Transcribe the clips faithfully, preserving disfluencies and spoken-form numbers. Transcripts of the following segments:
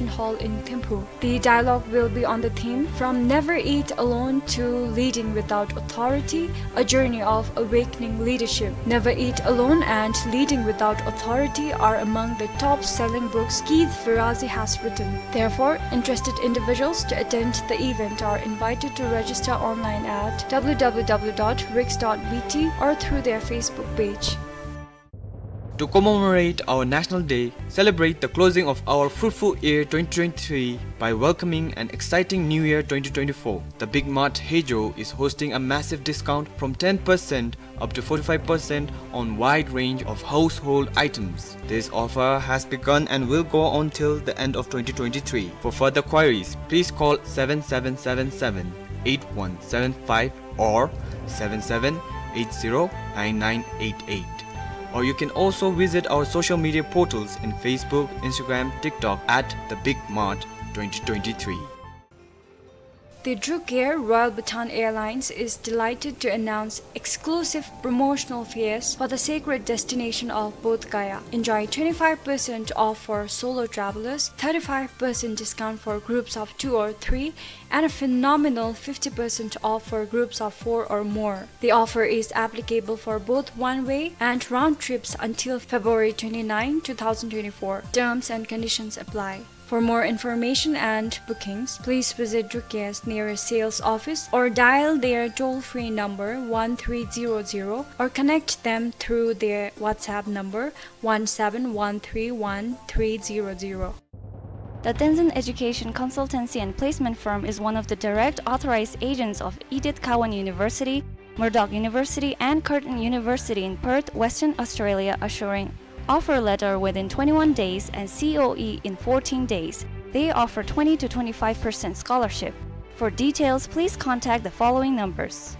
Hall in Thimphu. The dialogue will be on the theme From Never Eat Alone to Leading Without Authority, a Journey of Awakening Leadership. Never Eat Alone and Leading Without Authority are among the top-selling books Keith Ferrazzi has written. Therefore, interested individuals to attend the event are invited to register online at w w w dot rix dot b t or through their Facebook page. To commemorate our National Day, celebrate the closing of our fruitful year twenty twenty-three by welcoming an exciting New Year twenty twenty-four, the Big Mart Hei Zhou is hosting a massive discount from ten percent up to forty-five percent on wide range of household items. This offer has begun and will go on till the end of twenty twenty-three. For further queries, please call seven seven seven seven, eight one seven five or seven seven eight zero nine nine eight eight. Or you can also visit our social media portals in Facebook, Instagram, TikTok at The Big Mart twenty twenty-three. The Druk Air Royal Bhutan Airlines is delighted to announce exclusive promotional fares for the sacred destination of Bodh Gaya. Enjoy twenty-five percent off for solo travelers, thirty-five percent discount for groups of two or three, and a phenomenal fifty percent off for groups of four or more. The offer is applicable for both one-way and round trips until February twenty-ninth, two thousand twenty-four. Terms and conditions apply. For more information and bookings, please visit Druk Air's nearest sales office or dial their toll-free number one three zero zero or connect them through their WhatsApp number one seven one three one three zero zero. The Tenzin Education Consultancy and Placement Firm is one of the direct authorized agents of Edith Cowan University, Murdoch University, and Curtin University in Perth, Western Australia, assuring offer letter within twenty-one days and C O E in fourteen days. They offer twenty to twenty-five percent scholarship. For details, please contact the following numbers.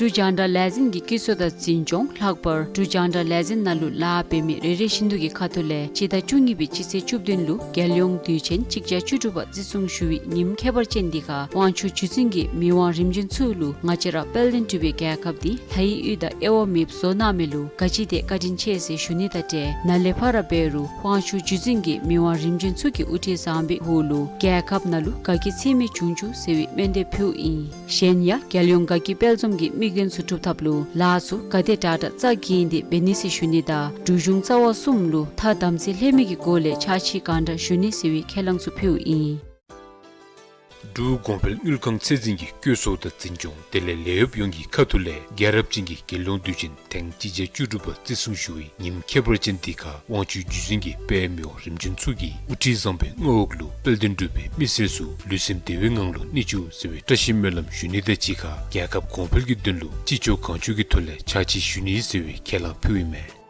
འབྲུག་རྒྱང་བསྒྲགས་ལས་འཛིན་གྱི་བཀོད་ཚོགས་དང་འཛིན་སྐྱོང་ལྷག་པར་འབྲུག་རྒྱང་བསྒྲགས་ལས་འཛིན་ནང་ལུ་ལཱ་འབད་མི་རེ་རེ་བཞིན་དུ་གི་ཁ་ཐུག་ལས་སྤྱི་ཟླ་བཅུ་གཉིས་པའི་སྤྱི་ཚེས་བཅུ་བདུན་ལུ་རྒྱལ་ཡོངས་དུས་ཆེན་གཅིག་བརྒྱ་བཅུ་དྲུག་པ་བརྩི་སྲུང་ཞུ་བའི་ཉིནམ་ཁྱད་པར་ཅན་འདི་ཁར་དབང་ཕྱུག་རྒྱུད་འཛིན་གྱི་མི་དབང་རིམ་བྱོན་ཚུ་ལུ་ང་བཅས་ར་དཔལ་ལྡན་འབྲུག་པའི་རྒྱལ་ཁབ་འདི་ལྷ་ཡི་ཡུལ་དང་དབྱེ་བ་མེདཔ་བཟོ་གནང་མི་ལུ་ག་ཅི་དེ་བཀའ་དྲིན་ཆེ་ཟེར་ཞུ་ནི་དང་འབྲེལ་ནཱ་ལས་ཕར་འབད་རུང་དབང་ཕྱུག་རྒྱུད་འཛིན་གྱི་མི་དབང་རིམ་བྱོན་ཚུ་གི་དབུ་ཁྲིད་བཟང་པོའི་འོག་ལུ་རྒྱལ་ཁབ་ནང་ལུ་དགའ་སྐྱིད་ཚད་མེད་འབྱུང་བཅུག་ཟེར་བའི་སྨོན་འདེབས་ཕུལཝ་ཨིན། གཞན་ཡང་རྒྱལ་ཡོངས་དགའ་སྐྱིད་དཔལ་འཛོམས་ཀྱི་དམིགས་དོན་ཚུ་སྒྲུབ་ཐབས་ལུ་ལཱ་ཚུ་ག་དེ་དྲག་དྲག་རྩ་འགེངས་ཏེ་འབད་ནི་ཟེར་ཞུ་ནི་དང་འབྲུག་གཞུང་རྩ་བ་གསུམ་ལུ་ཐ་དམ་ཚིག་ལྷད་མེད་ཀྱི་སྒོ་ལས་ཕྱག་ཕྱི་གང་དྲག་ཞུ་ནི་ཟེར་བའི་ཁས་བླངས་ཚུ་ཕུལཝ་ཨིན། འབྲུག་གོང་འཕེལ་དངུལ་ཁང་ཚད་འཛིན་གྱི་བཀོད་ཚོགས་དང་འཛིན་སྐྱོང་དེ་ལས་ལས་གཡོགཔ་ཡོངས་ཀྱི་ཁ་ཐུག་ལས་རྒྱལ་རབས་ཅན་གྱི་རྒྱལ་ཡོངས་དུས་ཆེན་ཐེངས་གཅིག་བརྒྱ་བཅུ་དྲུག་པ་བརྩི་སྲུང་ཞུ་བའི་ཉིནམ་ཁྱད་པར་ཅན་འདི་ཁར་དབང་ཕྱུག་རྒྱུད་འཛིན་གྱི་དཔལ་མི་དབང་རིམ་བྱོན་ཚུ་གི་དབུ་ཁྲིད་བཟང་པོའི་མངའ་འོག་ལུ་དཔལ་ལྡན་འབྲུག་པའི་མི་སེར་ཚུ་ལུས་སེམས་བདེ་བའི་ངང་ལུ་གནས་བཅུག་ཟེར་བའི་བཀྲ་ཤིས་སྨོན་ལམ་ཞུ་ནི་དང་གཅིག་ཁར་རྒྱལ་ཁབ་གོང་འཕེལ་གྱི་དོན་ལུ་ཅི་ལྕོགས་གང་ལྕོགས་ཀྱི་ཐོག་ལས་ཕྱག་ཕྱི་ཞུ་ནི་ཟེར་བའི་ཁས་བླངས་ཕུལཝ་ཨིན་མས།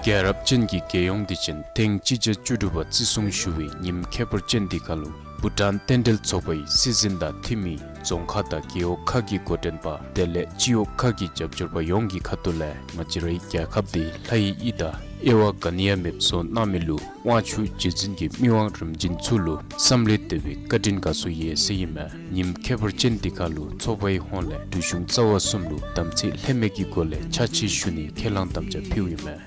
རྒྱལ་རབས་ཅན་གྱི་རྒྱལ་ཡོངས་དུས་ཆེན་ཐེངས་གཅིག་བརྒྱ་བཅུ་དྲུག་པ་བརྩི་སྲུང་ཞུ་བའི་ཉིནམ་ཁྱད་པར་ཅན་འདི་ཁར་ལུ་བྷུ་ཊཱན་རྟེན་འབྲེལ་ཚོགས་པའི་སྲིད་འཛིན་དང་འཐུས་མི་རྫོང་ཁག་དང་རྒེད་འོག་ཁག་གི་འགོ་འདྲེན་པ་དེ་ལས་སྤྱི་འོག་ཁག་གི་རྒྱབ་སྐྱོར་པ་ཡོངས་ཀྱི་ཁ་ཐུག་ལས་ང་བཅས་རའི་རྒྱལ་ཁབ་འདི་ལྷ་ཡི་ཡུལ་དང་དབྱེ་བ་ག་ནི་ཡང་མེདཔ་བཟོ་གནང་མི་ལུ་དབང་ཕྱུག་རྒྱུད་འཛིན་གྱི་མི་དབང་རིམ་བྱོན་ཚུ་ལུ་བསམ་ལས་འདས་པའི་བཀའ་དྲིན་དགའ་ཚོར་ཡོད་ཟེར་ཨིན་མས། ཉིནམ་ཁྱད་པར་ཅན་འདི་ཁར་ལུ་ཚོགས་པའི་ཧོངས་ལས་འབྲུག་གཞུང་རྩ་བ་གསུམ་ལུ་དམ་ཚིག་ལྷད་མེད་ཀྱི་སྒོ་ལས་ཕྱག་ཕྱི་ཞུ་ནིའི་ཁས་བླངས་དམ་བཅའ་ཕུལཝ་ཨིན་མས།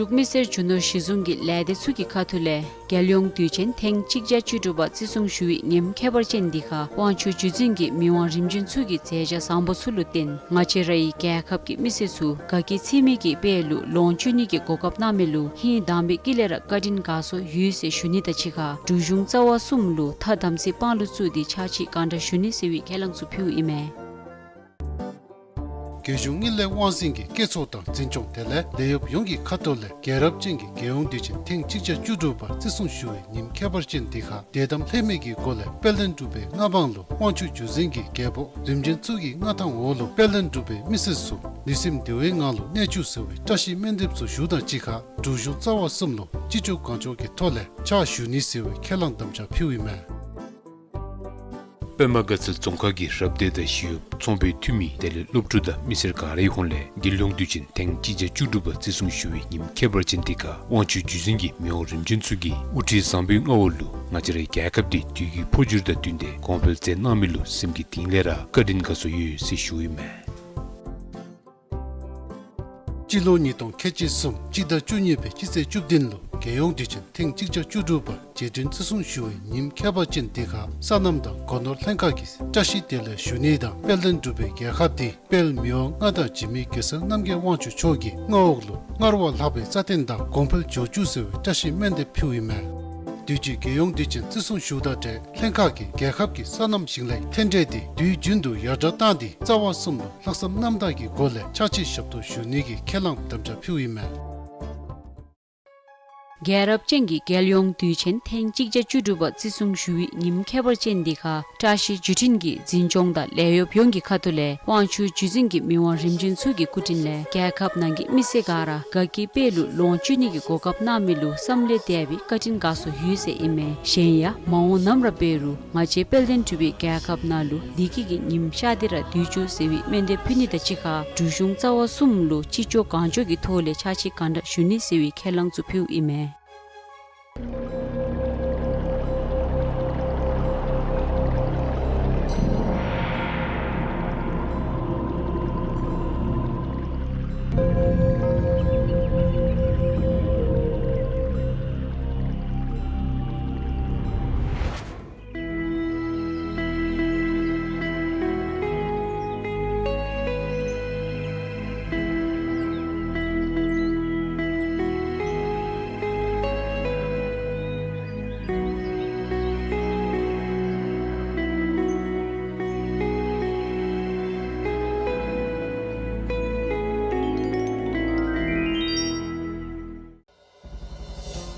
འབྲུག་མི་སེར་རྒྱུ་ནོར་གཞི་བཟུང་གི་ལས་སྡེ་ཚུ་གི་ཁ་ཐུག་ལས་རྒྱལ་ཡོངས་དུས་ཆེན་ཐེངས་གཅིག་བརྒྱ་བཅུ་དྲུག་པ་བརྩི་སྲུང་ཞུ་བའི་ཉིནམ་ཁྱད་པར་ཅན་འདི་ཁར་དབང་ཕྱུག་རྒྱུད་འཛིན་གྱི་མི་དབང་རིམ་བྱོན་ཚུ་གི་མཛད་བྱ་བཟང་པོ་ཚུ་ལུ་བརྟེན་ང་བཅས་རའི་རྒྱལ་ཁབ་ཀྱི་མི་སེར་ཚུ་དགའ་སྐྱིད་ཚད་མེད་ཀྱི་དཔལ་ལུ་ལོངས་སྤྱོད་ནི་གི་གོ་སྐབས་གནང་མི་ལུ་ཧིང་དྭངས་པའི་དཀྱིལ་ལས་ར་བཀའ་དྲིན་དགའ་ཚོར་ཡོད་ཟེར་ཞུ་ནི་དང་གཅིག་ཁར་འབྲུག་གཞུང་རྩ་བ་གསུམ་ལུ་ཐ་དམ་ཚིག་དཔང་ལུ་བཙུགས་ཏེ་ཕྱག་ཕྱི་གང་དྲག་ཞུ་ནི་ཟེར་བའི་ཁས་བླངས་ཚུ་ཕུལཝ་ཨིན་མས། རྒྱལ་གཞུང་དངུལ་ལས་དབང་འཛིན་གྱི་སྐྱེད་ཚོགས་དང་འཛིན་སྐྱོང་དེ་ལས་ལས་གཡོགཔ་ཡོངས་ཀྱི་ཁ་ཐུག་ལས་རྒྱལ་རབས་ཅན་གྱི་རྒྱལ་ཡོངས་དུས་ཆེན་ཐེངས་གཅིག་བརྒྱ་བཅུ་དྲུག་པ་བརྩི་སྲུང་ཞུ་བའི་ཉིནམ་ཁྱད་པར་ཅན་འདི་ཁར་དད་དམ་ལྷད་མེད་ཀྱི་སྒོ་ལས་དཔལ་ལྡན་འབྲུག་པའི་མངའ་འབངས་ལུ་དབང་ཕྱུག་བརྒྱུད་འཛིན་གྱི་རྒྱལ་པོ་རིམ་བྱོན་ཚུ་གི་མངའ་ཐང་འོག་ལུ་དཔལ་ལྡན་འབྲུག་པའི་མི་སེར་ཚུ་ལུས་སེམས་བདེ་བའི་ངང་ལུ་གནས་བཅུག་ཟེར་བའི་བཀྲ་ཤིས་སྨོན་འདེབས་ཚུ་ཞུཝ་དང་གཅིག་ཁར་འབྲུག་གཞུང་རྩ་བ་གསུམ་ལུ་ཅི་ལྕོགས་གང་ལྕོགས་ཀྱི་ཐོག་ལས་ཕྱག་ཞུ་ནི་ཟེར་བའི་ཁས་བླངས་དམ་བཅའ་ཕུལཝ་ཨིན་མས། པདྨ་དགའ་ཚལ་རྫོང་ཁག་གི་རབ་སྡེ་དང་ཞི་གཡོགཔ་ཚོང་པའི་འཐུས་མི་དེ་ལས་སློབ་ཕྲུག་དང་མི་སེར་ག་རའི་ཧོངས་ལས་རྒྱལ་ཡོངས་དུས་ཆེན་ཐེངས་གཅིག་བརྒྱ་བཅུ་དྲུག་པ་བརྩི་སྲུང་ཞུ་བའི་ཉིནམ་ཁྱད་པར་ཅན་འདི་ཁར་དབང་ཕྱུག་བརྒྱུད་འཛིན་གྱི་མི་དབང་རིམ་བྱོན་ཚུ་གིས་དབུ་ཁྲིད་བཟང་པོའི་མངའ་འོག་ལུ་ང་བཅས་རའི་རྒྱལ་ཁབ་འདི་དུས་ཀྱི་འཕོ་འགྱུར་དང་བསྟུན་ཏེ་གོང་འཕེལ་མཛད་གནང་མི་ལུ་སེམས་ཀྱི་གཏིང་ལས་ར་བཀའ་དྲིན་དགའ་ཚོར་ཡོད་ཟེར་ཞུཝ་ཨིན་མས། སྤྱི་ལོ་ཉིས་སྟོང་ཁལ་གཅིག་གསུམ་སྤྱི་ཟླ་བཅུ་གཉིས་པའི་སྤྱི་ཚེས་བཅུ་བདུན་ལུ་རྒྱལ་ཡོངས་དུས་ཆེན་ཐེངས་གཅིག་བརྒྱ་བཅུ་དྲུག་པ་རྗེས་དྲན་བརྩི་སྲུང་ཞུ་བའི་ཉིནམ་ཁྱད་པར་ཅན་འདི་ཁར་སོ་ནམ་དང་སྒོ་ནོར་ལྷན་ཁག་གིས་བཀྲ་ཤིས་བདེ་ལེགས་ཞུ་ནི་དང་དཔལ་ལྡན་འབྲུག་པའི་རྒྱལ་ཁབ་འདི་དཔལ་མི་དབང་མངའ་བདག་འཇིགས་མེད་གེ་སར་རྣམ་རྒྱལ་དབང་ཕྱུག་མཆོག་གི་མངའ་འོག་ལུ་སྔར་བ་ལྷག་པའི་རྩ་བརྟན་དང་གོང་འཕེལ་འགྱོ་བཅུག་ཟེར་བའི་བཀྲ་ཤིས་སྨོན་འདེབས་ཕུལཝ་ཨིན་མས། དུས་ཅི་རྒྱལ་ཡོངས་དུས་ཆེན་བརྩི་སྲུང་ཞུཝ་དང་འབྲེལ་ལྷན་ཁག་གིས་རྒྱལ་ཁབ་ཀྱི་སོ་ནམ་ཞིང་ལས་མཐུན་འབྲེལ་འདི་དུས་རྒྱུན་དུ་ཡར་དྲག་བཏང་སྟེ་རྩ་བ་གསུམ་ལུ་ལྷག་བསམ་རྣམ་དག་གི་སྒོ་ལས་ཕྱག་ཕྱིད་ཞབས་ཏོག་ཞུ་ནི་གི་ཁས་བླངས་དམ་བཅའ་ཕུལཝ་ཨིན་མས། རྒྱལ་རབས་ཅན་གྱི་རྒྱལ་ཡོངས་དུས་ཆེན་ཐེངས་གཅིག་བརྒྱ་བཅུ་དྲུག་པ་བརྩི་སྲུང་ཞུ་བའི་ཉིནམ་ཁྱད་པར་ཅན་འདི་ཁར་བཀྲ་ཤིས་བརྒྱུད་འཕྲིན་གྱི་འཛིན་སྐྱོང་དང་ལས་གཡོགཔ་ཡོངས་ཀྱི་ཁ་ཐུག་ལས་དབང་ཕྱུག་བརྒྱུད་འཛིན་གྱི་མི་དབང་རིམ་བྱོན་ཚུ་གི་སྐུ་དྲིན་ལས་རྒྱལ་ཁབ་ནང་གི་མི་སེར་ག་ར་དགའ་སྐྱིད་དཔལ་ལུ་ལོངས་སྤྱོད་ནི་གི་གོ་སྐབས་གནང་མི་ལུ་བསམ་ལས་འདས་པའི་བཀའ་དྲིན་དགའ་ཚོར་ཡོད་ཟེར་ཨིན་མས། གཞན་ཡང་མ་འོངས་ནམ་ར་འབད་རུང་ང་བཅས་དཔལ་ལྡན་འབྲུག་པའི་རྒྱལ་ཁབ་ནང་ལུ་བདེ་སྐྱིད་ཀྱི་ཉིམ་ཤར་ཏེ་ར་སྡོད་བཅུག་ཟེར་བའི་སྨོན་འདེབས་ཕུལ་ནི་དང་གཅིག་ཁར་འབྲུག་གཞུང་རྩ་བ་གསུམ་ལུ་ཅི་ལྕོགས་གང་ལྕོགས་ཀྱི་ཐོག་ལས་ཕྱག་ཕྱིད་གང་དྲག་ཞུ་ནི་ཟེར་བའི་ཁས་བླངས་ཚུ་ཕུལཝ་ཨིན་མས།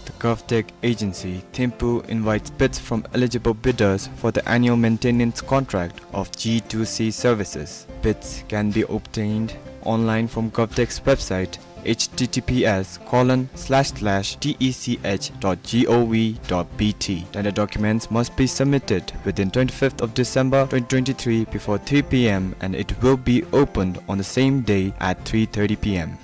The GovTech agency, Thimphu, invites bids from eligible bidders for the annual maintenance contract of G two C services. Bids can be obtained online from GovTech's website, H T T P S colon slash slash T E C H dot G O V dot B T. Tender documents must be submitted within twenty-fifth of December twenty twenty-three before three P M and it will be opened on the same day at three thirty P M.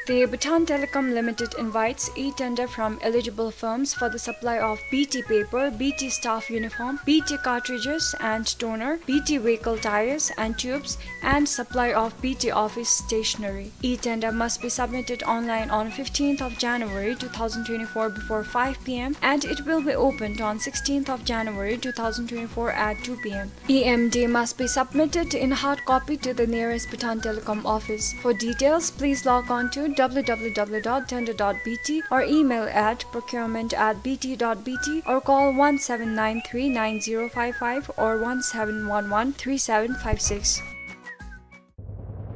The Bhutan Telecom Limited invites e-tender from eligible firms for the supply of B T paper, B T staff uniform, B T cartridges and toner, B T vehicle tires and tubes, and supply of B T office stationery. E-tender must be submitted online on fifteenth of January two thousand twenty-four before five P M and it will be opened on sixteenth of January two thousand twenty-four at two P M. E M D must be submitted in hard copy to the nearest Bhutan Telecom office. For details, please log on to W W W dot tender dot B T or email at procurement at B T dot B T or call one seven nine three nine zero five five or one seven one one three seven five six.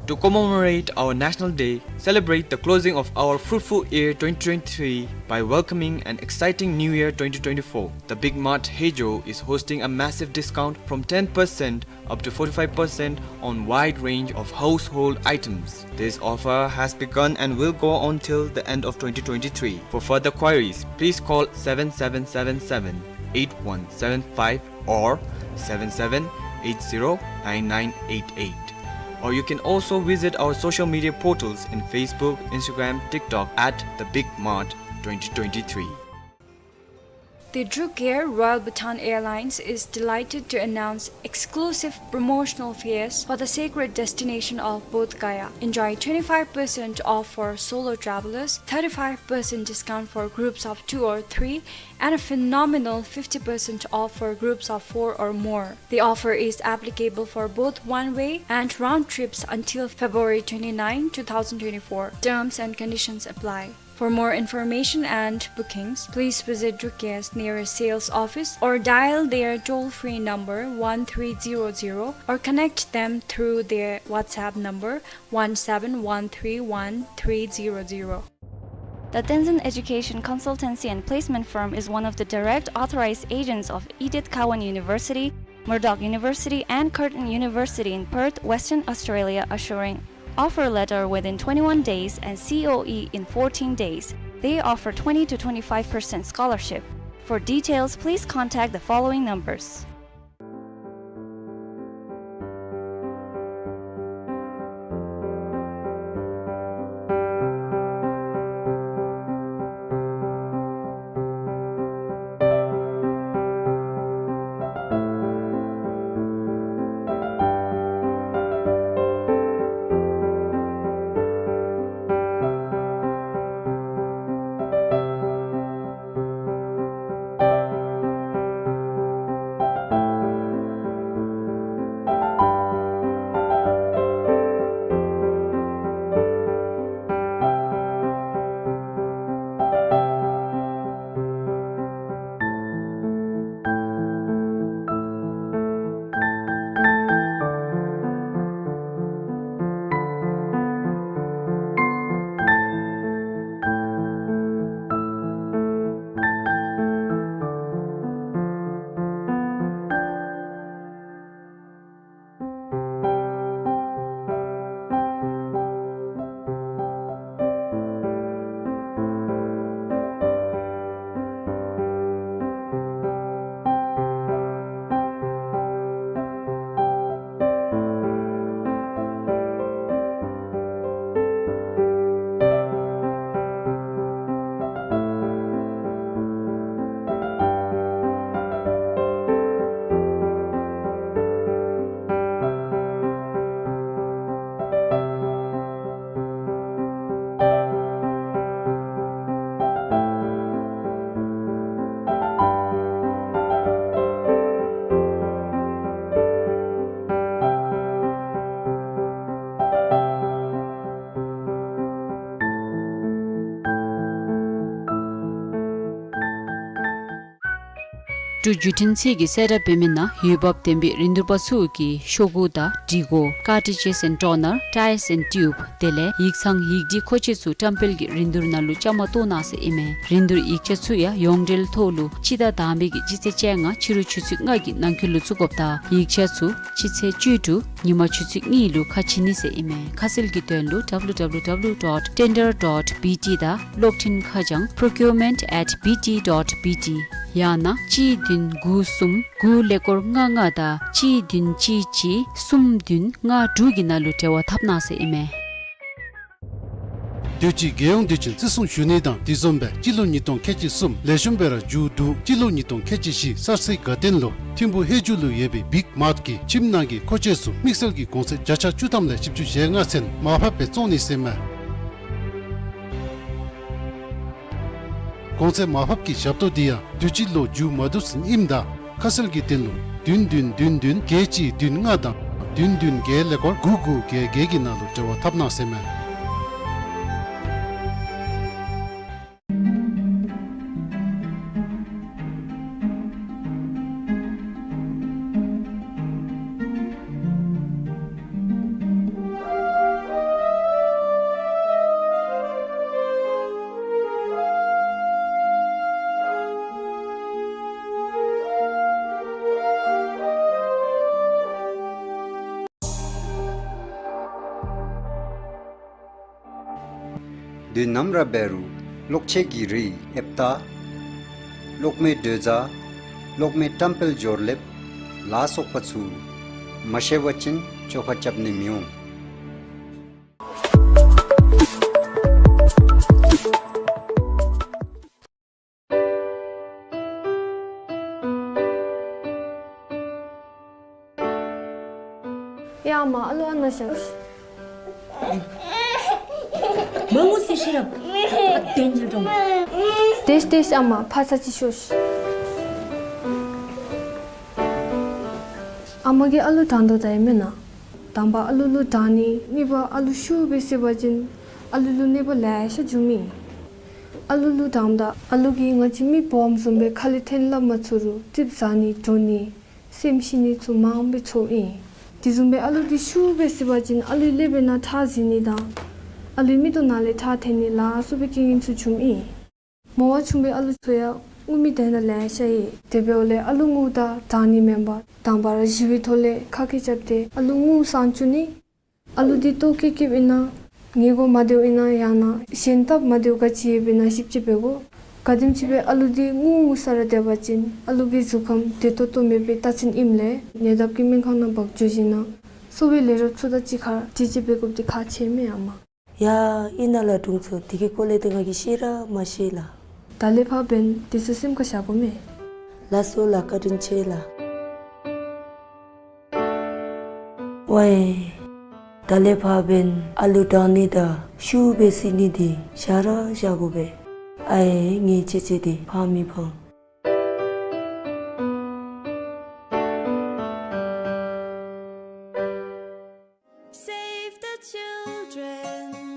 To commemorate our National Day, celebrate the closing of our fruitful year twenty twenty-three by welcoming an exciting New Year twenty twenty-four. The Big Mart Hejro is hosting a massive discount from ten percent up to forty-five percent on wide range of household items. This offer has begun and will go on till the end of twenty twenty-three. For further queries, please call seven seven seven seven eight one seven five or seven seven eight zero nine nine eight eight. Or you can also visit our social media portals in Facebook, Instagram, TikTok at The Big Mart twenty twenty-three. The Druk Air Royal Bhutan Airlines is delighted to announce exclusive promotional fares for the sacred destination of Bodh Gaya. Enjoy twenty-five percent off for solo travelers, thirty-five percent discount for groups of two or three, and a phenomenal fifty percent off for groups of four or more. The offer is applicable for both one-way and round trips until February twenty-ninth, two thousand twenty-four. Terms and conditions apply. For more information and bookings, please visit Drukia's nearest sales office or dial their toll-free number one three zero zero or connect them through their WhatsApp number one seven one three one three zero zero. The Tenzin Education Consultancy and Placement Firm is one of the direct authorized agents of Edith Cowan University, Murdoch University, and Curtin University in Perth, Western Australia, assuring offer letter within twenty-one days and C O E in fourteen days. They offer twenty to twenty-five percent scholarship. For details, please contact the following numbers. འབྲུག་བརྒྱུད་འཕྲིན་ཚད་ཀྱིས་གསལ་བསྒྲགས་འབད་མི་ནང་འོས་འབབ་ལྡན་པའི་རིན་བསྡུར་པ་ཚུ་གིས་ཤོག་གུ་དང་འབྲི་གུ་cartridges and toner, ties and tube དེ་ལས་ཡིག་ཚང་ཡིག་སྒྲིག་མཁོ་ཆས་ཚུ་བཀྲམ་སྤེལ་གྱི་རིན་བསྡུར་ནང་ལུ་བཅའ་མར་གཏོགས་གནང་ཟེར་ཨིན་མས། རིན་བསྡུར་ཡིག་ཆ་ཚུ་ཡང་ཡོངས་འབྲེལ་ཐོག་ལུ་སྤྱི་ཟླ་དང་པའི་གི་སྤྱི་ཚེས་བཅོ་ལྔ་ཕྱི་རུ་ཆུ་ཚོད་ལྔ་གི་ནང་འཁོད་ལུ་བཙུགས་དགོཔ་དང་ཡིག་ཆ་ཚུ་སྤྱི་ཚེས་བཅུ་དྲུག་ཉིན་མ་ཆུ་ཚོད་གཉིས་ལུ་ཁ་ཕྱེ་ནི་ཟེར་ཨིན་མས། ཁ་གསལ་གྱི་དོན་ལུ་W W W dot tender dot B T དང་གློག་འཕྲིན་ཁ་བྱང་procurement at B T dot B T ཡང་ན་གཅིག་བདུན་དགུ་གསུམ་དགུ་ཀླད་ཀོར་ལྔ་ལྔ་དང་གཅིག་བདུན་གཅིག་གཅིག་གསུམ་བདུན་ལྔ་དྲུག་གི་ནང་ལུ་འབྲེལ་བ་འཐབ་གནང་ཟེར་ཨིན་མས། དུས་ཅི་རྒྱལ་ཡོངས་དུས་ཆེན་བརྩི་སྲུང་ཞུ་ནི་དང་དེ་བཟུམ་སྦེ་སྤྱི་ལོ་ཉིས་སྟོང་ཁལ་གཅིག་གསུམ་ལེགས་ཤོམ་སྦེ་ར་མཇུག་བསྡུ་སྤྱི་ལོ་ཉིས་སྟོང་ཁལ་གཅིག་བཞི་གསར་ཚེས་དགའ་སྟོན་ལུ་ཐིམ་ཕུ་ཧེ་ཇུ་ལུ་ཡོད་པའི་བིག་མཱརཊ་གི་ཁྱིམ་ནང་གི་མཁོ་ཆས་ཚུ་དམིགས་བསལ་གྱི་གོང་ཚད་བརྒྱ་ཆ་བཅུ་ཐམ་ལས་བཞི་བཅུ་ཞེ་ལྔ་ཚུན་མར་ཕབ་སྦེ་བཙོང་ནི་ཟེར་མས། གོང་ཚད་མར་ཕབ་ཀྱི་ཞབས་ཏོག་འདི་ཡང་དུས་ཅི་ལོ་མཇུག་མ་བསྡུ་ཟིན་ཨིནམ་ད་ཁ་གསལ་གྱི་དོན་ལུ་བདུན་བདུན་བདུན་བདུན་བརྒྱད་གཅིག་བདུན་ལྔ་དང་བདུན་བདུན་བརྒྱད་ཀླད་ཀོར་དགུ་དགུ་བརྒྱད་བརྒྱད་ཀྱི་ནང་ལུ་འབྲེལ་བ་འཐབ་གནང་ཟེར་མས། དུས་ནམ་ར་འབད་རུང་གློག་ཆས་ཀྱི་རིགས་ཨེབ་ཏ་གློག་མེ་དྲོད་འཛག་གློག་མེ་བཀྲམ་སྤེལ་འབྱོར་ལེབ་ལ་སོགས་པ་ཚུ་མ་ཤེས་པ་ཅིན་བཅོ་ཁ་རྐྱབ་ནི་མི་འོང་། ཡ་མ་ཨ་ལུ་ཨ་ན་ཤ། མ་ངུ་ཟེར་ཤེས་རབ། ཨ་བདེན་ལ་འགྲོ། དེས་དེས་ཨ་མ་ཕར་ཚུར་ཅིག་ཤོག་ཤིག། ཨ་མ་གིས་ཨ་ལུ་དྲང་དོ་ད་ཡ་མེན་ན། དང་པ་ཨ་ལུ་ལུ་དྲང་ནི། གཉིས་པ་ཨ་ལུ་ཤུགས་སྦེ་བསད་པ་ཅིན་ཨ་ལུ་ལུ་གནོད་པ་ལེ་ཤ་འབྱུང་མི། ཨ་ལུ་ལུ་དྲངམ་ད་ཨ་ལུ་གིས་ང་བཅས་མི་སྦོམ་བཟུམ་སྦེ་ཁ་ལས་འཐོན་སླབ་མ་ཚུགས་རུང་ཙིགཔ་ཟ་ནི་འགྱོ་ནི་སེམས་ཤི་ནི་ཚུ་མངམ་སྦེ་ཚོར་ཨིན། དེ་བཟུམ་སྦེ་ཨ་ལུ་འདི་ཤུགས་སྦེ་བསད་པ་ཅིན་ཨ་ལུའི་ཀླད་པའི་ནང་ཁྲག་འཛིང་ནི་དང་ཨ་ལུའི་མིག་ཏོ་ནང་ལས་ཁྲག་འཐོན་ནི་ལ་སོགས་པའི་རྐྱེན་ངན་ཚུ་འབྱུངམ་ཨིན། མོ་བ་ཆུང་བའི་ཨ་ལུ་ཚུ་ཡང་ངུ་མི་དེ་ནང་ལེ་ཤ་ཡོད། དེ་འབདཝ་ལས་ཨ་ལུ་ངུཝ་ད་དྲང་ནི་མེན་པར་དང་པ་ར་ཞི་བའི་ཐོག་ལས་ཁ་སྐད་རྐྱབ་སྟེ་ཨ་ལུ་ངུ་སངས་བཅུག་ནི། ཨ་ལུ་འདི་ལྟོ་བཀོལ་བཀོལཝ་ཨིན་ན་ཉལ་གོ་མ་བདེཝ་ཨིན་ན་ཡང་ན་གཞན་སྟབས་མ་བདེཝ་ག་ཅི་ཡོདཔ་ཨིན་ན་ཞིབ་དཔྱད་འབད་དགོ། ག་དེམ་ཅིག་སྦེ་ཨ་ལུ་འདི་ངུ་ངུ་ས་ར་སྡོད་པ་ཅིན་ཨ་ལུ་གི་གཟུགས་ཁམས་བདེ་ཏོག་ཏོ་མེད་པའི་རྟགས་མཚན་ཨིནམ་ལས་ཉེ་འདབས་ཀྱི་སྨན་ཁང་ནང་འབག་འགྱོ་ཞིནམ་ན་གསོ་བའི་ལས་རོགསཔ་ཚུ་དང་གཅིག་ཁར་དྲི་དཔྱད་འབད་དགོཔ་འདི་ཁག་ཆེ་མས་ཨ་མ། ཡ་ཨིན་ན་ལགས་དྲུང་འཚོ། དེ་གི་སྐོར་ལས་ཏེ་ང་གིས་ཤེས་ར་མ་ཤེས་ལགས། ད་ལས་ཕར་འབདན་དེ་ཚུ་སེམས་ཁར་བཞག་དགོ་མས། ལགས་སོ་ལགས། བཀའ་དྲིན་ཆེ་ལགས། ཝའི། ད་ལས་ཕར་འབདན་ཨ་ལུ་དྲང་ནི་དང་ཤུགས་སྦེ་བསད་ནི་འདི་བཞག་ར་བཞག་དགོ་པས། ཨའེ་ངེའི་ཅེ་ཅེ་འདི་ཕངས་མི་ཕངས། Save the children.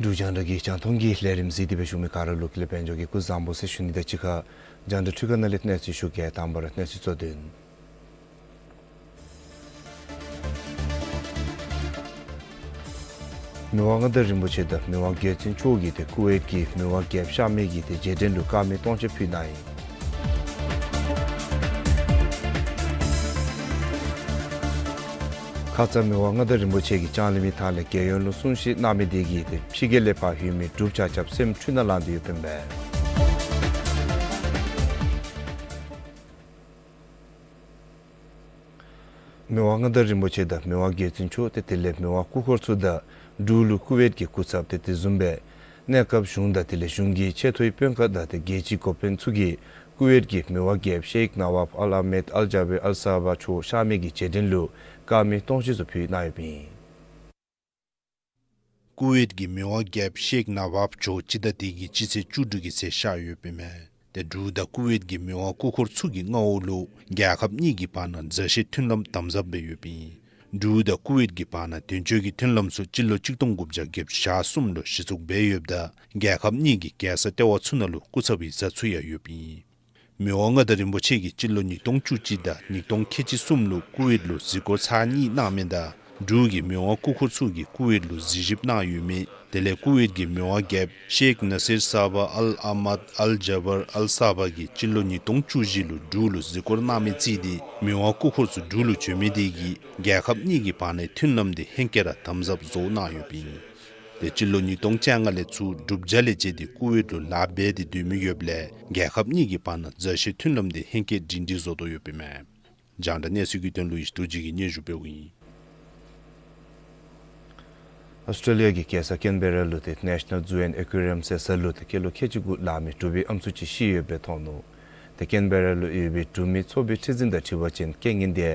འབྲུག་རྒྱང་བསྒྲགས་ཀྱི་རྒྱང་མཐོང་གི་ལས་རིམ་གཟིགས་ཏེ་སྦེ་བཞུགས་མི་ག་ར་ལུ་ཀུན་ལེགས་དཔལ་འབྱོར་གྱི་སྐུ་གཟུགས་བཟང་པོ་ཟེར་ཞུ་ནི་དང་གཅིག་ཁར་རྒྱང་བསྒྲགས་འཕྲུལ་ཁང་ནང་ལས་གནས་ཚུལ་ཞུ་གེ། དང་པ་ར་གནས་ཚུལ་གཙོ་དོན། མི་དབང་མངའ་བདག་རིན་པོ་ཆེ་དང་མི་དབང་རྒྱལ་བཙུན་མཆོག་གིས་ཏེ་ཀུ་ཝེཊ་ཀྱི་མི་དབང་རྒྱལཔོ་གཤགས་མི་གི་ཏེ་རྗེས་དྲན་ལུ་དཀར་མེ་སྟོང་མཆོད་ཕུལ་གནང་ཡི། ཁ་ཙ་མི་དབང་མངའ་བདག་རིན་པོ་ཆེ་གིས་ལྕང་གླིང་མི་ཐང་ལས་རྒྱལ་ཡོངས་ལུ་གསུང་བཤད་གནང་མི་དེ་གིས་ཏེ་ཕྱི་རྒྱལ་ལས་ཕར་ལྷོད་མི་འབྲུགཔ་ཆ་ཁྱབ་སེམས་འཁྲུལ་སྣང་ལང་སྟེ་ཡོདཔ་ཨིན་པས། མི་དབང་མངའ་བདག་རིན་པོ་ཆེ་དང་མི་དབང་རྒྱལ་བཙུན་མཆོག་ཏེ་དེ་ལས་མི་དབང་སྐུ་འཁོར་ཚུ་དང་འབྲུག་ལུ་ཀུ་ཝེཊ་ཀྱི་སྐུ་ཚབ་ཏེ་དེ་བཟུམ་སྦེ་གནས་སྐབས་གཞུང་དང་དེ་ལས་གཞུང་གི་ཆེ་མཐོའི་དཔོན་ཁག་དང་ཏེ་རྒྱལ་སྤྱིའི་འགོ་དཔོན་ཚུ་གིས་ཀུ་ཝེཊ་ཀྱི་མི་དབང་རྒྱལཔོ་ཤེག་ནཱ་ཝབ་ཨལ་ཨ་མེད་ཨལ་ཇ་བེར་ཨལ་ས་བ་མཆོག་གཤགས་མི་གི་རྗེས་དྲན་ལུ་དཀར་མེ་སྟོང་མཆོད་ཚུ་ཕུལ་གནང་ཡོདཔ་ཨིན། ཀུ་ཝེཊ་ཀྱི་མི་དབང་རྒྱལཔོ་ཤེག་ནཱ་ཝབ་མཆོག་སྤྱི་ཟླ་འདི་གི་སྤྱི་ཚེས་བཅུ་དྲུག་གི་ཚེ་གཤགས་ཡོདཔ་ཨིན་མས། ཏེ་འབྲུག་དང་ཀུ་ཝེཊ་ཀྱི་མི་དབང་སྐུ་འཁོར་ཚུ་གི་མངའ་འོག་ལུ་རྒྱལ་ཁབ་གཉིས་ཀྱི་བར་ན་མཛའ་བཤེས་མཐུན་ལམ་དམ་ཟབ་སྦེ་ཡོདཔ་ཨིན། འབྲུག་དང་ཀུ་ཝེཊ་ཀྱི་བར་ན་དོན་གཅོད་ཀྱི་མཐུན་ལམ་ཚུ་སྤྱི་ལོ་གཅིག་སྟོང་དགུ་བརྒྱ་བརྒྱད་ཅུ་གྱ་གསུམ་ལུ་གཞི་བཙུགས་འབད་ཡོདཔ་ད་རྒྱལ་ཁབ་གཉིས་ཀྱི་རྒྱལ་ས་ལྟེ་བ་ཚུ་ནང་ལུ་སྐུ་ཚབ་ཡིག་ཚང་ཚུ་ཡང་ཡོདཔ་ཨིན། མི་དབང་མངའ་བདག་རིན་པོ་ཆེ་གིས་སྤྱི་ལོ་ཉིས་སྟོང་བཅུ་གཅིག་དང་ཉིས་སྟོང་ཁལ་གཅིག་གསུམ་ལུ་ཀུ་ཝེཊ་ལུ་གཟིགས་སྐོར་ཚར་གཉིས་གནང་མི་དང་འབྲུག་གི་མི་དབང་སྐུ་འཁོར་ཚུ་གིས་ཀུ་ཝེཊ་ལུ་གཟིགས་ཞིབ་གནང་ཡོད་མི་དེ་ལས་ཀུ་ཝེཊ་ཀྱི་མི་དབང་རྒྱལཔོ་ཤེག་ནཱ་སིར་ས་བ་ཨལ་ཨ་མད་ཨལ་ཇ་བར་ཨལ་ས་བ་གིས་སྤྱི་ལོ་ཉིས་སྟོང་བཅུ་བཞི་ལུ་འབྲུག་ལུ་གཟིགས་སྐོར་གནང་མི་རྩིས་ཏེ་མི་དབང་སྐུ་འཁོར་ཚུ་འབྲུག་ལུ་བྱོན་མི་དེ་གིས་རྒྱལ་ཁབ་གཉིས་ཀྱི་བར་ནའི་མཐུན་ལམ་དེ་ཧེང་སྐལ་ར་དམ་ཟབ་བཟོ་གནང་ཡོདཔ་ཨིན། ཏེ་སྤྱི་ལོ་ཉིས་སྟོང་བཅོ་ལྔ་ལས་ཚུར་འབྲུགཔ་རྒྱ་ལས་བཅད་དེ་ཀུ་ཝེཊ་ལུ་ལཱ་འབད་དེ་སྡོད་མི་ཡོདཔ་ལས་རྒྱལ་ཁབ་གཉིས་ཀྱི་བར་ན་མཛའ་བཤེས་མཐུན་ལམ་དེ་ཧེང་སྐལ་སྒྲིང་སྒྲིང་བཟོ་དོ་ཡོདཔ་ཨིན་མས། རྒྱང་བསྒྲགས་གནས་ཚུལ་གྱི་དོན་ལུ་ཡེ་ཤེས་རྡོ་རྗེ་གིས་སྙན་ཞུ་འབདཝ་ཨིན། ཨོསི་ཊྲེ་ལི་ཡ་གི་རྒྱལ་ས་ཀེན་བེ་ར་ལུ་ཏེ་ནེ་ཤ་ནཱལ་ཛུ་ཨེནཌ་ཨེ་ཀུ་རི་ཡམ་ཟེར་ས་ལུ་ཏེ་སྐྱེས་ལོ་ཁལ་གཅིག་དགུ་ལང་མི་འབྲུག་པའི་ཨམ་སྲུ་ཅིག་ཤི་ཡོདཔ་སྦེ་མཐོང་ནུག། ཏེ་ཀེན་བེ་ར་ལུ་ཡོད་པའི་འབྲུག་མི་ཚོགས་པའི་ཁྲི་འཛིན་དང་འཁྲིལ་བ་ཅིན་རྐྱེན་ངན་དེ་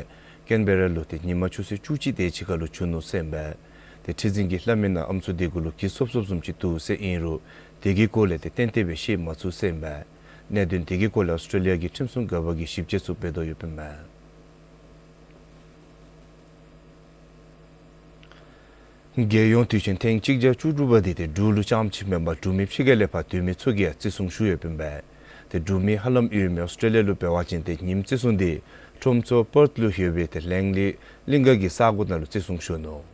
ཀེན་བེ་ར་ལུ་ཏེ་ཉིན་མ་ཆུ་ཚོད་བཅུ་གཅིག་དེ་ཅིག་ཁར་ལུ་བྱུང་ནུག་ཟེར་ཨིན་པས། ཏེ་ཁྲི་འཛིན་གྱིས་སླབ་མི་ནང་ཨམ་སྲུ་དེ་གུ་ལུ་གྱི་སོབ་སོབ་བཟུམ་ཅིག་འདུག་ཟེར་ཨིན་རུང་དེ་གི་སྐོར་ལས་ཏེ་ཏན་ཏན་སྦེ་ཤེས་མ་ཚུགས་ཟེར་ཨིན་པས། གནད་དོན་དེ་གི་སྐོར་ལས་ཨོསི་ཊྲེ་ལི་ཡ་གི་ཁྲིམས་སྲུང་འགག་པ་གིས་ཞིབ་དཔྱད་ཚུ་འབད་དོ་ཡོདཔ་ཨིན་པས། རྒྱལ་ཡོངས་དུས་ཆེན་ཐེངས་གཅིག་བརྒྱ་བཅུ་དྲུག་པ་དེ་ཏེ་འབྲུག་ལུ་རྐྱངམ་ཅིག་མེན་པར་འབྲུག་མི་ཕྱི་རྒྱལ་ལས་ཕར་སྡོད་མི་ཚུ་གིས་ཡང་བརྩི་སྲུང་ཞུ་ཡོདཔ་ཨིན་པས། ཏེ་འབྲུག་མི་ཧ་ལམ་ཡོད་མི་ཨོསི་ཊྲེ་ལི་ཡ་ལུ་འབད་བ་ཅིན་ཏེ་ཉིནམ་བརྩི་སྲུང་དེ་ ཁྲོམ་ཚོགས་པརཐ་ལུ་ཡོད་པའི་ཏེ་ལེང་ལི་གླིང་ག་གི་ས་གོ་ནང་ལུ་བརྩི་སྲུང་ཞུ་ནུག།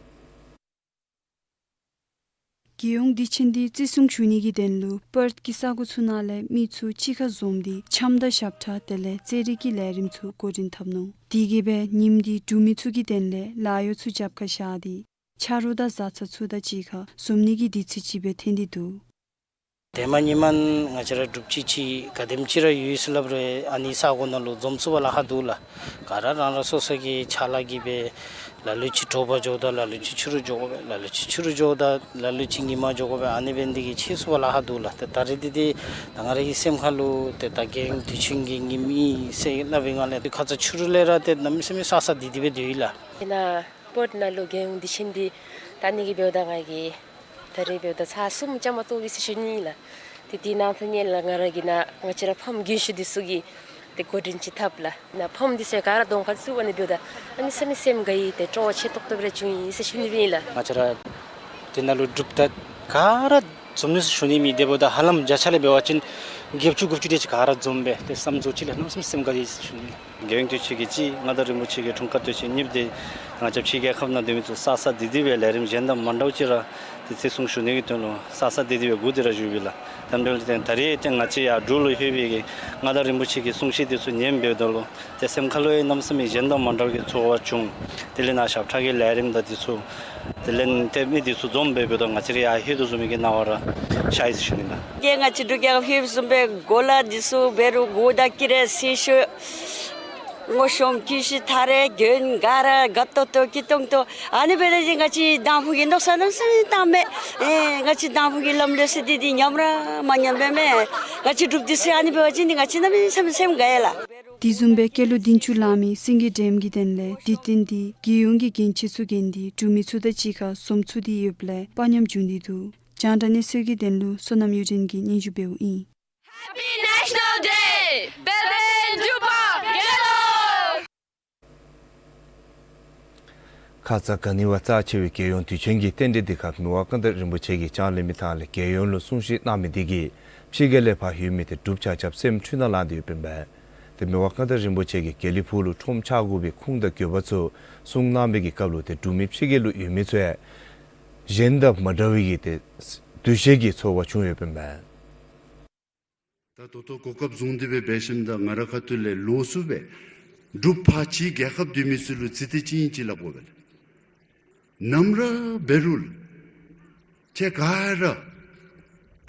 རྒྱལ་ཡོངས་དུས་ཆེན་འདི་བརྩི་སྲུང་ཞུ་ནི་གི་དོན་ལུ་པརཐ་གི་ས་གོ་ཚུ་ནང་ལས་མི་ཚུ་གཅིག་ཁར་འཛོམས་ཏེ་འཆམ་དང་ཞབས་ཁྲ་དེ་ལས་རྩེད་རིགས་ཀྱི་ལས་རིམ་ཚུ་འགོ་འདྲེན་འཐབ་ནུག། དེ་གིས་སྦེ་ཉིནམ་འདི་འབྲུག་མི་ཚུ་གི་དོན་ལས་ལཱ་གཡོག་ཚུ་རྒྱབ་ཁར་བཞག་སྟེ་ཆ་རོགས་དང་བཟའ་ཚང་ཚུ་དང་གཅིག་ཁར་འཛོམས་ནི་གི་དུས་ཚོད་ཅིག་སྦེ་ཐོན་ཏེ་འདུག། ཏེ་མ་ཉི་མ་ང་བཅས་ར་འབྲུགཔ་ཅིག་ཅིག་ག་དེམ་ཅིག་ར་ཡོད་ཟེར་སླབ་རུང་ཨ་ནི་ས་གོ་ནང་ལུ་འཛོམས་ཚུགས་པར་ལཱ་ཁག་འདུག་ལགས། ག་ར་རང་རང་སོ་སོ་གི་ཕྱག་ལཱ་གིས་སྦེ་ལ་ལུ་ཅིག་དྲོ་པ་འགྱོཝ་ད་ལ་ལུ་ཅིག་ཕྱི་རུ་འགྱོ་དགོ་པས། ལ་ལུ་ཅིག་ཕྱི་རུ་འགྱོཝ་ད་ལ་ལུ་ཅིག་ཉིན་མ་འགྱོ་དགོ་པས། ཨ་ནི་འབད་ནི་དེ་གིས་ཆད་སོང་བ་ལཱ་ཁག་འདུག་ལགས། ཏེ་ད་རེས་འདི་འདི་ད་ང་ར་གི་སེམས་ཁ་ལུ་ཏེ་ད་རྒྱལ་ཡོངས་དུས་ཆེན་གྱི་ཉིནམ་ཨིན་ཟེར་སླབ་པའི་སྒང་ལས་ཏེ་ཁ་ཙ་ཕྱི་རུ་ལས་ར་ཏེ་གནམ་མེད་ས་མེད་གསར་གསར་བདེ་བདེ་སྦེ་སྡོད་ཡི་ལགས། ཨིན་ན་པརཐ་ནང་ལུ་རྒྱལ་ཡོངས་དུས་ཆེན་འདི་ད་ཨ་ནི་གི་འབདཝ་ད་ང་གིས་ད་རེས་འབདཝ་ད་ཚར་གསུམ་བཅའ་མར་གཏོགས་ཡི་ཟེར་ཞུ་ནི་ལགས། ཏེ་དེ་ནང་ཐོག་ནང་ལས་ང་ར་གིས་ནཱ་ང་བཅས་ར་ཕམ་རྒན་ཤོས་འདི་ཚུ་གིས་ཏེ་འགོ་འདྲེན་ཅིག་འཐབ་ལགས། ནཱ་ཕམ་འདི་ཚུ་ག་ར་གདོང་ཁར་བཙུགས་ཨ་ནི་འབདཝ་ད་གནམ་མེད་ས་མེད་སེམས་དགའ་ཡི། ཏེ་སྤྲོ་བ་ཆེ་ཏོག་ཏོ་སྦེ་ར་བྱུང་ཡི་ཟེར་ཞུ་ནི་སྦེ་ཨིན་ལགས། ང་བཅས་ར་དེ་ནང་ལུ་འབྲུགཔ་དང་ག་ར་འཛོམས་ནུག་ཟེར་ཞུ་ནི་མེད། དེ་འབདཝ་ད་ཧ་ལམ་བརྒྱ་ཆ་ལས་འབད་བ་ཅིན་བརྒྱད་ཅུ་དགུ་བཅུ་དེ་ཅིག་ག་ར་འཛོམས་སྦེ་ཏེ་བསམ་ཚུགས་ཅིག་ལགས། གནམ་མེད་ས་མེད་སེམས་དགའ་ཡི་ཟེར་ཞུ་ནི་ལགས། རྒྱལ་ཡོངས་དུས་ཆེན་གྱི་གཅིག་མངའ་བདག་རིན་པོ་ཆེ་གི་འཁྲུངས་སྐར་དུས་ཆེན། གཉིས་པ་འདི་ང་བཅས་ཕྱི་རྒྱལ་ཁབ་ནང་སྡོད་མི་ཚུ་གསར་གསར་བདེ་བདེ་སྦེ་ལས་རིམ་གཞན་དང་མ་འདྲཝ་ཅིག་ར་ཏེ་བརྩི་སྲུང་ཞུ་ནི་གི་དོན་ལུ་གསར་གསར་བདེ་བདེ་སྦེ་སྒུག་སྟེ་ར་བཞུགས་པས་ལགས། དེ་འབདཝ་ལས་ཏེ་ད་རེས་ཏེ་ང་བཅས་ཡར་འབྲུག་ལུ་ལྷོད་པའི་གི་མངའ་བདག་རིན་པོ་ཆེ་གི་གསུང་བཤད་འདི་ཚུ་ཉན་འབདཝ་ད་ལུ་ཏེ་སེམས་ཁ་ལུ་ཡང་གནམ་མེད་ས་མེད་གཞན་དང་མ་འདྲཝ་གི་ཚོར་བ་བྱུང་། དེ་ལས་ནཱ་ཞབས་ཁྲ་གི་ལས་རིམ་དང་འདི་ཚུ་དེ་ལས་ཏེ་མི་འདི་ཚུ་འཛོམས་སྦེ་འབདཝ་ད་ང་བཅས་ར་ཡར་ལྷོད་དོ་བཟུམ་མའི་གི་སྣང་བ་ར་ཤར་ཡི་ཟེར་ཞུ་ནི་ལགས། ཏེ་ང་བཅས་འབྲུག་རྒྱལ་ཁབ་ལྷོད་བཟུམ་སྦེ་གོ་ལ་འདི་ཚུ་འབད་རུང་གུར་དང་དཀྱི་ར་སེར་ཤོག་སྔོ་ཤོམ་སྐྱིད་ཤོས་ཐ་རེ་གྱོན་ག་ར་དགའ་ཏོག་ཏོ་སྐྱིད་ཏོང་ཏོ་ཨ་ནི་འབད་ནི་འདི་ང་བཅས་དང་ཕུ་གི་མནོ་བསམ་གནམ་མེད་ས་མེད་བཏང་མས། ཨེ་ང་བཅས་དང་ཕུ་གི་ལམ་ལུགས་ཟེར་འདི་འདི་ཉམས་ར་མ་ཉམས་པས་མས། ང་བཅས་འབྲུགཔ་འདི་ཚུ་ཨ་ནི་འབད་བ་ཅིན་འདི་ང་བཅས་གནམ་མེད་ས་མེད་སེམས་དགའ་ཡི་ལགས། དེ་བཟུམ་སྦེ་སྐྱེས་ལོ་བདུན་ཅུ་ལང་མི་སེང་གེ་སྒྲོལམ་གྱི་དོན་ལས་དུས་སྟོན་འདི་རྒྱལ་ཡོངས་ཀྱི་འགན་འཁྱེར་ཚུ་འགན་འདི་འབྲུག་མི་ཚུ་དང་གཅིག་ཁར་འཛོམས་ཚུགས་ཏེ་ཡོདཔ་ལས་དཔའ་ཉམས་བྱུང་སྟེ་འདུག། རྒྱང་བསྒྲགས་གནས་ཚུལ་གྱི་དོན་ལུ་བསོད་ནམས་གཡུ་སྒྲོན་གྱིས་སྙན་ཞུ་འབདཝ་ཨིན། Happy National Day! དཔལ་ལྡན་འབྲུག་པ་རྒྱལ་ལོ། ཁ་ཙ་ག་ནི་བ་རྩ་ཆེ་བའི་རྒྱལ་ཡོངས་དུས་ཆེན་གྱི་རྟེན་འབྲེལ་འདི་ཁར་མི་དབང་མངའ་བདག་རིན་པོ་ཆེ་གིས་བཅར་ལེན་མི་ཐང་ལས་རྒྱལ་ཡོངས་ལུ་གསུང་བཤད་གནང་མི་འདི་གིས་ཕྱི་རྒྱལ་ལས་ཕར་ཡོད་མི་ཏེ་འབྲུགཔ་ཆ་ཁྱབ་སེམས་འཁྲུལ་སྣང་ལང་སྟེ་ཡོདཔ་ཨིན་པས། ཏེ་མི་དབང་མངའ་བདག་རིན་པོ་ཆེ་གིས་དགེ་ལེགས་ཕུག་ལུ་ཁྲོམ་ཆ་བགོ་བའི་ཁུངས་དང་དགོས་པ་ཚུ་གསུང་གནང་བའི་གི་སྐབས་ལུ་ཏེ་འབྲུག་མི་ཕྱི་རྒྱལ་ལུ་ཡོད་མི་ཚུ་ཡང་གཞན་དང་མ་འདྲ་བའི་གི་ཏེ་འདུ་ཤེས་ཀྱི་ཚོར་བ་བྱུང་ཡོདཔ་ཨིན་པས། ད་ད་ལྟོ་གོ་སྐབས་བཟུང་སྟེ་སྦེ་འབད་ཞིནམ་ད་ང་རའི་ཁ་ཐུག་ལས་ལོགས་སུ་སྦེ་འབྲུགཔ་ཕྱི་རྒྱལ་ཁབ་སྡོད་མི་ཚུ་ལུ་ཚིག་དེ་ཅིག་ཨིན་ཅི་སླབ་དགོ་པས་ལགས། ནམ་ར་འབད་རུང་ཁྱེད་ག་ར་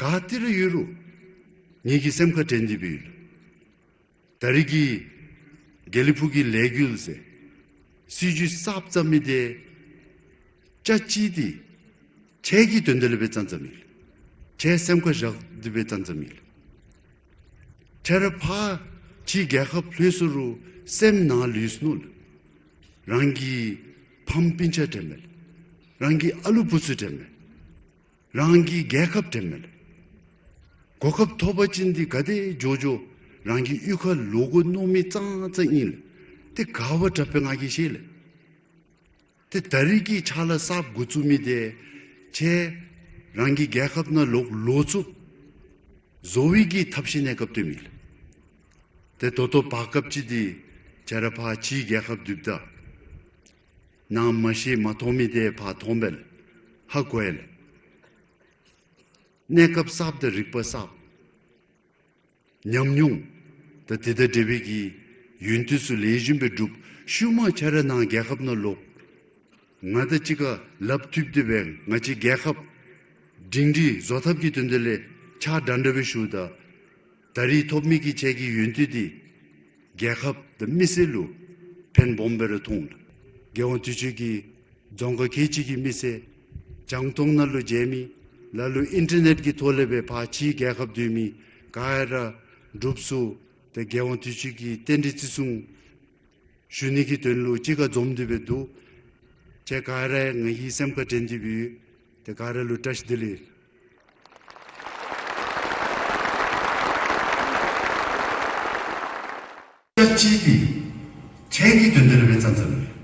ག་ཏེ་ར་ཡོད་རུང་ངེ་གི་སེམས་ཁར་དྲན་ཏེ་སྦེ་ཡོད་ལགས། ད་རེས་ཀྱི་དགེ་ལེགས་ཕུག་གི་ལས་འགུལ་ཟེར་སྲིད་བྱུས་གསརཔ་བརྩམ་མི་འདི་ཅ་ཅི་འདི་ཁྱེད་ཀྱི་དོན་དག་ལས་སྦེ་བརྩམས་བརྩམས་མི་ལགས། ཁྱེད་སེམས་ཁར་བཞག་སྟེ་སྦེ་བརྩམས་བརྩམས་མི་ལགས། ཁྱེད་ར་ཕར་ཕྱི་རྒྱལ་ཁབ་ལྷོད་སོང་རུང་སེམས་ནང་ལུས་ནུག་ལགས། རང་གི་ཕམ་སྤུན་ཆ་དྲན་མས་ལགས། རང་གི་ཨ་ལུ་བུ་ཚུ་དྲན་མས། རང་གི་རྒྱལ་ཁབ་དྲན་མས་ལགས། གོ་སྐབས་ཐོབ་པ་ཅིན་འདི་ག་དེ་མགྱོགས་མགྱོགས་རང་གི་གཡུས་ཁར་ལོག་དགོ་མནོ་མི་ཙང་ཙང་ཨིན་ལགས། ཏེ་ག་བ་དྲག་པས་ང་གིས་ཤེས་ལགས། ཏེ་ད་རེས་ཀྱི་ཕྱག་ལཱ་གསརཔ་འགོ་བཙུགས་མི་འདི་ཁྱེད་རང་གི་རྒྱལ་ཁབ་ནང་ལོག་ལོག་ཚུགསཔ་བཟོ་བའི་གི་ཐབས་ཤེས་གནས་སྐབས་སྟོན་མི་ལགས། ཏེ་ད་ལྟོ་བར་སྐབས་ཅིག་འདི་ཁྱེད་ར་ཕར་ཕྱི་རྒྱལ་ཁབ་སྡོདཔ་ད་ནང་མ་ཤེས་མ་མཐོང་མི་འདི་ཕར་མཐོང་པས་ལགས། ཧ་གོ་ཡི་ལགས། གནས་སྐབས་གསརཔ་དང་རིག་པ་གསརཔ། ཉམས་མྱོང་དང་དེ་དང་འབྲེལ་བའི་གི་ཡོན་ཏན་ཚུ་ལེགས་ཤོམ་སྦེ་སྒྲུབ། ཤུལ་མ་ཁྱེད་ར་ནཱ་རྒྱལ་ཁབ་ནང་ལོག་ང་དང་གཅིག་ཁར་ལགཔ་མཐུད་དེ་སྦེ་ང་བཅས་རྒྱལ་ཁབ་སྒྲིང་སྒྲིང་བཟོ་ཐབས་ཀྱི་དོན་དག་ལས་ཕྱག་འདྲ་འདྲ་སྦེ་ཞུཝ་ད་ད་རེས་ཐོབ་མི་གི་ཁྱེད་ཀྱི་ཡོན་ཏན་འདི་རྒྱལ་ཁབ་དང་མི་སེར་ལུ་ཕན་སྦོམ་སྦེ་ར་ཐོགས་འོང་ལགས། རྒྱལ་ཡོངས་དུས་ཆེན་གྱི་རྫོང་ཁག་ཁལ་གཅིག་གི་མི་སེར་རྒྱང་མཐོང་ནང་ལུ་མཇལ་མི་ལ་ལུ་ཨིན་ཊར་ནེཊ་ཀྱི་ཐོག་ལས་སྦེ་ཕར་ཕྱི་རྒྱལ་ཁབ་སྡོད་མི་ག་ར་འབྲུགཔ་ཚུ་ཏེ་རྒྱལ་ཡོངས་དུས་ཆེན་གྱི་རྟེན་འབྲེལ་བརྩི་སྲུང་ཞུ་ནི་གི་དོན་ལུ་གཅིག་ཁར་འཛོམས་ཏེ་སྦེ་འདུག། ཁྱེད་ག་ར་ཡང་ང་གི་སེམས་ཁར་དྲན་ཏེ་སྦེ་ཡོད། ཏེ་ག་ར་ལུ་བཀྲ་ཤིས་བདེ་ལེགས། ཅ་ཅི་འདི་ཁྱེད་ཀྱི་དོན་དག་ལས་སྦེ་བརྩམས་བརྩམས་མས།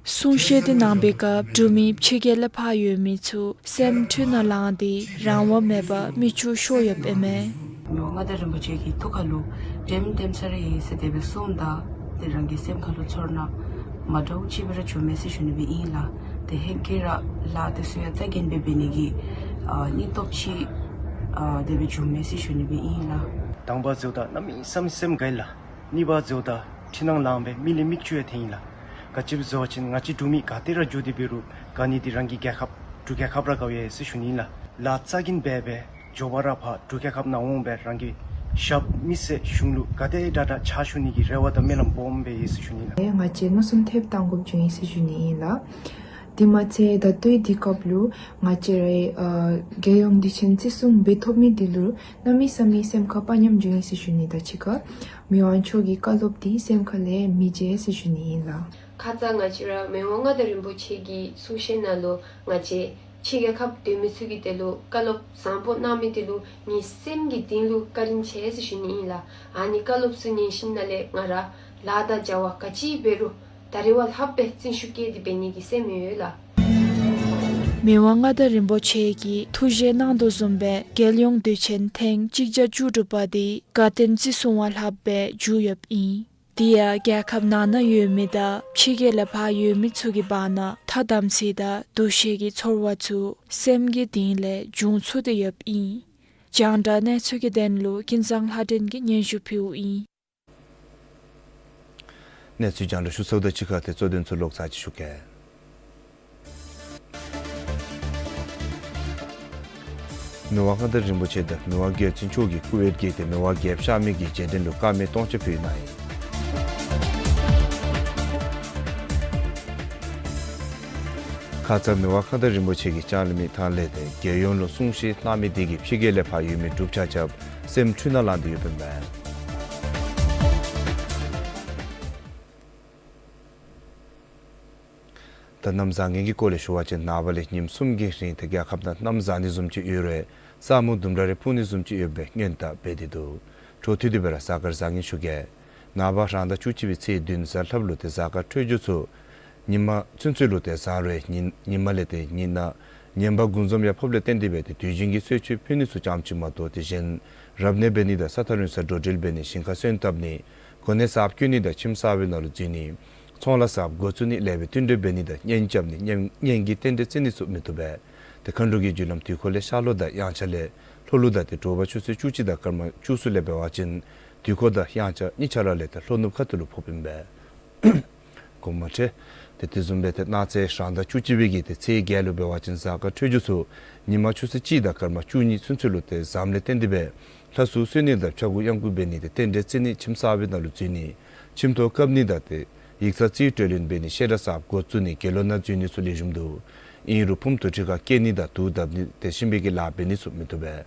གསུང་བཤད་འདི་གནང་པའི་སྐབས་འབྲུག་མི་ཕྱི་རྒྱལ་ལས་ཕར་ཡོད་མི་ཚུ་སེམས་འཁྲུལ་སྣང་ལངས་ཏེ་རང་དབང་མེད་པར་མིག་ཆུ་ཤོར་ཡོདཔ་ཨིན་མས། མི་དབང་མངའ་བདག་རིན་པོ་ཆེ་གི་ཐུགས་ཁ་ལུ་དྲནམ་དྲནམ་ས་ར་ཨིན་ཟེར་དེ་སྦེ་གསུངམ་ད་ ཏེ་རང་གི་སེམས་ཁ་ལུ་ཚོར་སྣང་མ་འདྲཝ་ཅིག་སྦེ་ར་བྱུངམ་མས་ཟེར་ཞུ་ནི་སྦེ་ཨིན་ལགས། ཏེ་ཧེང་སྐལ་ར་ལཱ་དེ་ཚུ་ཡང་རྩ་འགེངས་སྦེ་འབད་ནི་གི་ཨ་སྙིང་སྟོབས་ཅིག་ཨ་དེ་སྦེ་བྱུངམ་མས་ཟེར་ཞུ་ནི་སྦེ་ཨིན་ལགས། དང་པ་ཟེརཝ་ད་གནམ་མེད་ས་མེད་སེམས་དགའ་ཡི་ལགས། གཉིས་པ་ཟེརཝ་ད་འཁྲུལ་སྣང་ལངམ་སྦེ་མིག་ལས་མིག་ཆུ་ཡང་འཐོན་ཡི་ལགས། ག་ཅི་སྦེ་ཟེར་བ་ཅིན་ང་བཅས་འབྲུག་མི་ག་ཏེ་ར་འགྱོ་སྟེ་འབད་རུང་དགའ་ནི་འདི་རང་གི་རྒྱལ་ཁབ་འབྲུག་རྒྱལ་ཁབ་ར་དགའཝ་ཨིན་ཟེར་ཞུ་ནི་ཨིན་ལགས། ལཱ་རྩ་འགེངས་འབད་སྦེ་མགྱོགས་པ་ར་ཕར་འབྲུག་རྒྱལ་ཁབ་ནང་འོང་སྦེ་རང་གི་ཞབས་མི་སེར་གཞུང་ལུ་ག་དེ་དྲག་དྲག་ཕྱག་ཞུ་ནི་གི་རེ་བ་དང་སྨོན་ལམ་སྦོམ་སྦེ་ཡོད་ཟེར་ཞུ་ནི་ལགས། ང་བཅས་མནོ་བསམ་ཐེབས་གཏང་དགོཔ་བྱུང་ཡི་ཟེར་ཞུ་ནི་ཨིན་ལགས། དེ་མ་ཚད་ད་ལྟོའི་དུས་སྐབས་ལུ་ང་བཅས་རའི་ཨ་རྒྱལ་ཡོངས་དུས་ཆེན་བརྩི་སྲུང་འབད་ཐོབ་མི་འདི་ལུ་གནམ་མེད་ས་མེད་སེམས་ཁར་དཔའ་ཉམས་བྱུང་ཡི་ཟེར་ཞུ་ནི་དང་གཅིག་ཁར་མི་དབང་མཆོག་གི་བཀའ་སློབ་འདི་སེམས་ཁ་ལས་མི་བརྗེད་ཟེར་ཞུ་ནི་ཨིན་ལགས། ཁ་ཙ་ང་བཅས་ར་མི་དབང་མངའ་བདག་རིན་པོ་ཆེ་གི་གསུང་བཤད་ནང་ལུ་ང་བཅས་ཕྱི་རྒྱལ་ཁབ་སྡོད་མི་ཚུ་གིས་དེ་ལུ་བཀའ་སློབ་བཟང་པོ་གནང་མི་དེ་ལུ་ངེའི་སེམས་ཀྱི་གཏིང་ལུ་བཀའ་དྲིན་ཆེ་ཟེར་ཞུ་ནི་ཨིན་ལགས། ཨ་ནི་བཀའ་སློབ་ཚུ་ཉན་ཞིནམ་ལས་ང་ར་ལཱ་དང་བྱ་བ་ག་ཅི་འབད་རུང་ད་རེས་བ་ལྷགཔ་སྦེ་བརྩོན་ཤུགས་བསྐྱེད་དེ་འབད་ནི་གི་སེམས་ཡོད་ལགས། མི་དབང་མངའ་བདག་རིན་པོ་ཆེ་གིས་ཐུགས་བཞེད་གནང་དོ་བཟུམ་སྦེ་རྒྱལ་ཡོངས་དུས་ཆེན་ཐེངས་གཅིག་བརྒྱ་བཅུ་དྲུག་པ་འདི་དགའ་སྟོན་བརྩི་སྲུང་བ་ལྷགཔ་སྦེ་མཇུག་ཡོདཔ་ཨིན། དེ་ཡང་རྒྱལ་ཁབ་ནང་ན་ཡོད་མི་དང་ཕྱི་རྒྱལ་ལས་ཕར་ཡོད་མི་ཚུ་གི་བར་ན་ཐ་དམ་ཚིག་དང་འདུ་ཤེས་ཀྱི་ཚོར་བ་ཚུ་སེམས་ཀྱི་གཏིང་ལས་བྱུང་ཚུགས་ཏེ་ཡོདཔ་ཨིན། རྒྱང་བསྒྲགས་གནས་ཚུལ་གྱི་དོན་ལུ་ཀུན་བཟང་ལྷ་སྒྲོན་གྱིས་སྙན་ཞུ་ཕུལཝ་ཨིན། གནས་ཚུལ་རྒྱང་བསྒྲགས་ཞུ་ཚརཝ་དང་གཅིག་ཁར་ཏེ་གཙོ་དོན་ཚུ་ལོག་ཚར་ཅིག་ཞུ་གེ། མི་དབང་མངའ་བདག་རིན་པོ་ཆེ་དང་མི་དབང་རྒྱལ་བཙུན་མཆོག་གིས་ཀུ་ཝེཊ་གྱི་ཏེ་མི་དབང་རྒྱལཔོ་གཤགས་མི་གི་རྗེས་དྲན་ལུ་དཀར་མེ་སྟོང་ཆ་ཕུལ་གནང་ཡི། ཁ་ཙ་མི་དབང་མངའ་བདག་རིན་པོ་ཆེ་གིས་ལྕང་གླིང་མི་ཐང་ལས་ཏེ་རྒྱལ་ཡོངས་ལུ་གསུང་བཤད་གནང་མི་དེ་གིས་ཕྱི་རྒྱལ་ལས་ཕར་ཡོད་མི་འབྲུགཔ་ཆ་ཁྱབ་སེམས་འཁྲུལ་སྣང་ལངས་ཏེ་ཡོདཔ་ཨིན་པས། ད་གནམ་བཟང་ངན་གྱི་སྐོར་ལས་ཞུ་བ་ཅིན་ནངས་པ་ལས་ཉིནམ་གསུམ་གྱི་རིང་ཏེ་རྒྱལ་ཁབ་ནང་གནམ་བཟང་ནི་བཟུམ་ཅིག་ཡོད་རུང་ས་སྨུག་ལྡུམ་ར་རེ་ཕུབ་ནི་བཟུམ་ཅིག་ཡོད་པའི་སྔོན་བརྡ་འབད་དེ་འདུག། འཕྲོ་མཐུད་དེ་སྦེ་ར་གཟའ་སྐར་བཟང་ངན་ཞུ་གེ། ནངས་པ་རང་ཟླ་བཅུ་གཅིག་པའི་ཚེས་བདུན་གཟའ་ལྷགཔ་ལུ་ཏེ་གཟའ་སྐར་འཕྲོད་སྦྱོར་ཚུ་ཉིན་མ་ཚུན་ཚོད་ལུ་ཏེ་བཟང་རུང་ཉིན་ཉིན་མ་ལས་ཏེ་ཉིན་ནག་ངན་པ་དགུ་འཛོམས་ཡང་ཕོགཔ་ལས་བརྟེན་ཏེ་སྦེ་ཏེ་དུས་རྒྱུན་གྱི་གསོལ་མཆོད་ཕུལ་ནི་ཚུ་ཙམ་ཅིག་མ་གཏོགས་དེ་བཞིན་རབ་གནས་འབད་ནི་དང་ས་ཐག་རིང་སར་འགྲོ་འགྲུལ་འབད་ནི་ཞིང་ཁར་སོན་བཏབ་ནི་གོ་གནས་གསརཔ་བསྐོ་ནི་དང་ཁྱིམ་གསར་པའི་ནང་ལུ་འཛུལ་ནི་ཚོང་ལཱ་གསརཔ་འགོ་བཙུགས་ནི་ལེགས་པའི་བསྟུན་གྲོས་འབད་ནི་དང་གཉེན་རྐྱབ་ནི་གཉེན་གཉེན་གྱི་རྟེན་འབྲེལ་བརྩི་ནི་ཚུ་མི་བཏུབ་པས། ཏེ་མཁའ་འགྲོ་གི་རྒྱུ་ལམ་དུས་འཁོར་ལས་ཤར་ལྷོ་དང་དབྱངས་འཆར་ལས་ལྷོ་ལུ་དང་ཏེ་དྲོ་པ་ཆུ་ཚོད་བཅུ་གཅིག་དང་སྐར་མ་བཅུ་གསུམ་ལས་འབད་བ་ཅིན་དུས་འཁོར་དང་དབྱངས་འཆར་གཉིས་ཆ་ར་ལས་ཏེ་ལྷོ་ནུབ་ཁ་ཐུག་ལུ་ཕོགཔ་ཨིན་པས། དགོངསམ་མ་ཁྲེལ། ཏེ་དེ་བཟུམ་སྦེ་ཏེ་གནངས་ཚེ་རང་ཟླ་བཅུ་གཅིག་པའི་གི་ཏེ་ཚེས་བརྒྱད་ལུ་འབད་བ་ཅིན་གཟའ་སྐར་འཕྲོད་སྦྱོར་ཚུ་ཉིན་མ་ཆུ་ཚོད་གཅིག་དང་སྐར་མ་བཅུ་གཉིས་ཚུན་ཚོད་ལུ་ཏེ་བཟངམ་ལས་བརྟེན་ཏེ་སྦེ་ལྷ་གསོལ་གསོལ་ནི་དང་ཕྱྭ་འགུགས་གཡང་འགུགས་འབད་ནི་ཏེ་རྟེན་འབྲེལ་བརྩི་ནི་ཁྱིམ་གསར་པའི་ནང་ལུ་འཛུལ་ནི་ཁྱིམ་ཐོག་བཀབ་ནི་དང་ཏེ་ཡིག་ཚང་རྩིས་སྤྲོད་ལེན་འབད་ནི་བཤད་གྲྭ་གསརཔ་འགོ་བཙུགས་ནི་དགེ་སློང་ནང་འཛུལ་ནི་ཚུ་ལེགས་ཤོམ་འདུག། ཨིན་རུང་ཕུངམ་དུར་ཁྲོད་ཁར་བསྐྱལ་ནི་དང་དུག་བརྡབ་ནི་དེ་བཞིན་པའི་གི་ལཱ་འབད་ནི་ཚུ་མི་བཏུབ་པས།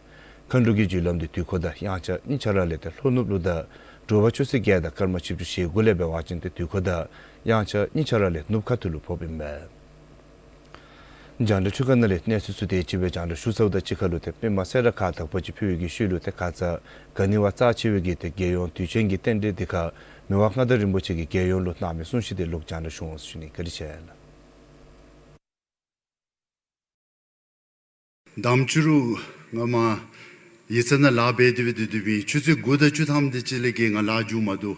མཁའ་འགྲོ་གི་རྒྱུ་ལམ་འདི་དུས་འཁོར་དང་དབྱངས་འཆར་གཉིས་ཆ་ར་ལས་ཏེ་ལྷོ་ནུབ་ལུ་དང་དྲོ་པ་ཆུ་ཚོད་བརྒྱད་དང་སྐར་མ་བཞི་བཅུ་ཞེ་དགུ་ལས་འབད་བ་ཅིན་ཏེ་དུས་འཁོར་དང་དབྱངས་འཆར་གཉིས་ཆ་ར་ལས་ནུབ་ཁ་ཐུག་ལུ་ཕོགཔ་ཨིན་པས། རྒྱང་བསྒྲགས་འཕྲུལ་ཁང་ནང་ལས་གནས་ཚུལ་ཚུ་དེ་ཅིག་སྦེ་རྒྱང་བསྒྲགས་ཞུ་ཚརཝ་དང་གཅིག་ཁར་ལུ་ཏེ་པདྨ་གསལ་བསྒྲགས་ཁག་དག་པ་ཅིག་ཕུལ་བའི་གི་ཤུལ་ལུ་ཏེ་ཁ་ཙ་ག་ནི་བ་རྩ་ཆེ་བའི་གི་ཏེ་རྒྱལ་ཡོངས་དུས་ཆེན་གྱི་རྟེན་འབྲེལ་འདི་ཁར་མི་དབང་མངའ་བདག་རིན་པོ་ཆེ་གིས་རྒྱལ་ཡོངས་ལུ་གནང་མི་གསུང་བཤད་དེ་ལོག་རྒྱང་བསྒྲགས་ཞུ་འོང་ཟེར་ཞུ་ནི། བཀའ་དྲིན་ཆེ་ལགས། དམ་ཆོས་རུ་ང་མ་ཡིག་ཚང་ནང་ལཱ་འབད་དེ་སྦེ་སྡོད་སྡོད་པའི་ཆུ་ཚོད་དགུ་དང་བཅུ་ཐམ་དེ་ཅིག་ལས་བརྒལ་ང་ལཱ་མཇུག་མ་བསྡུ།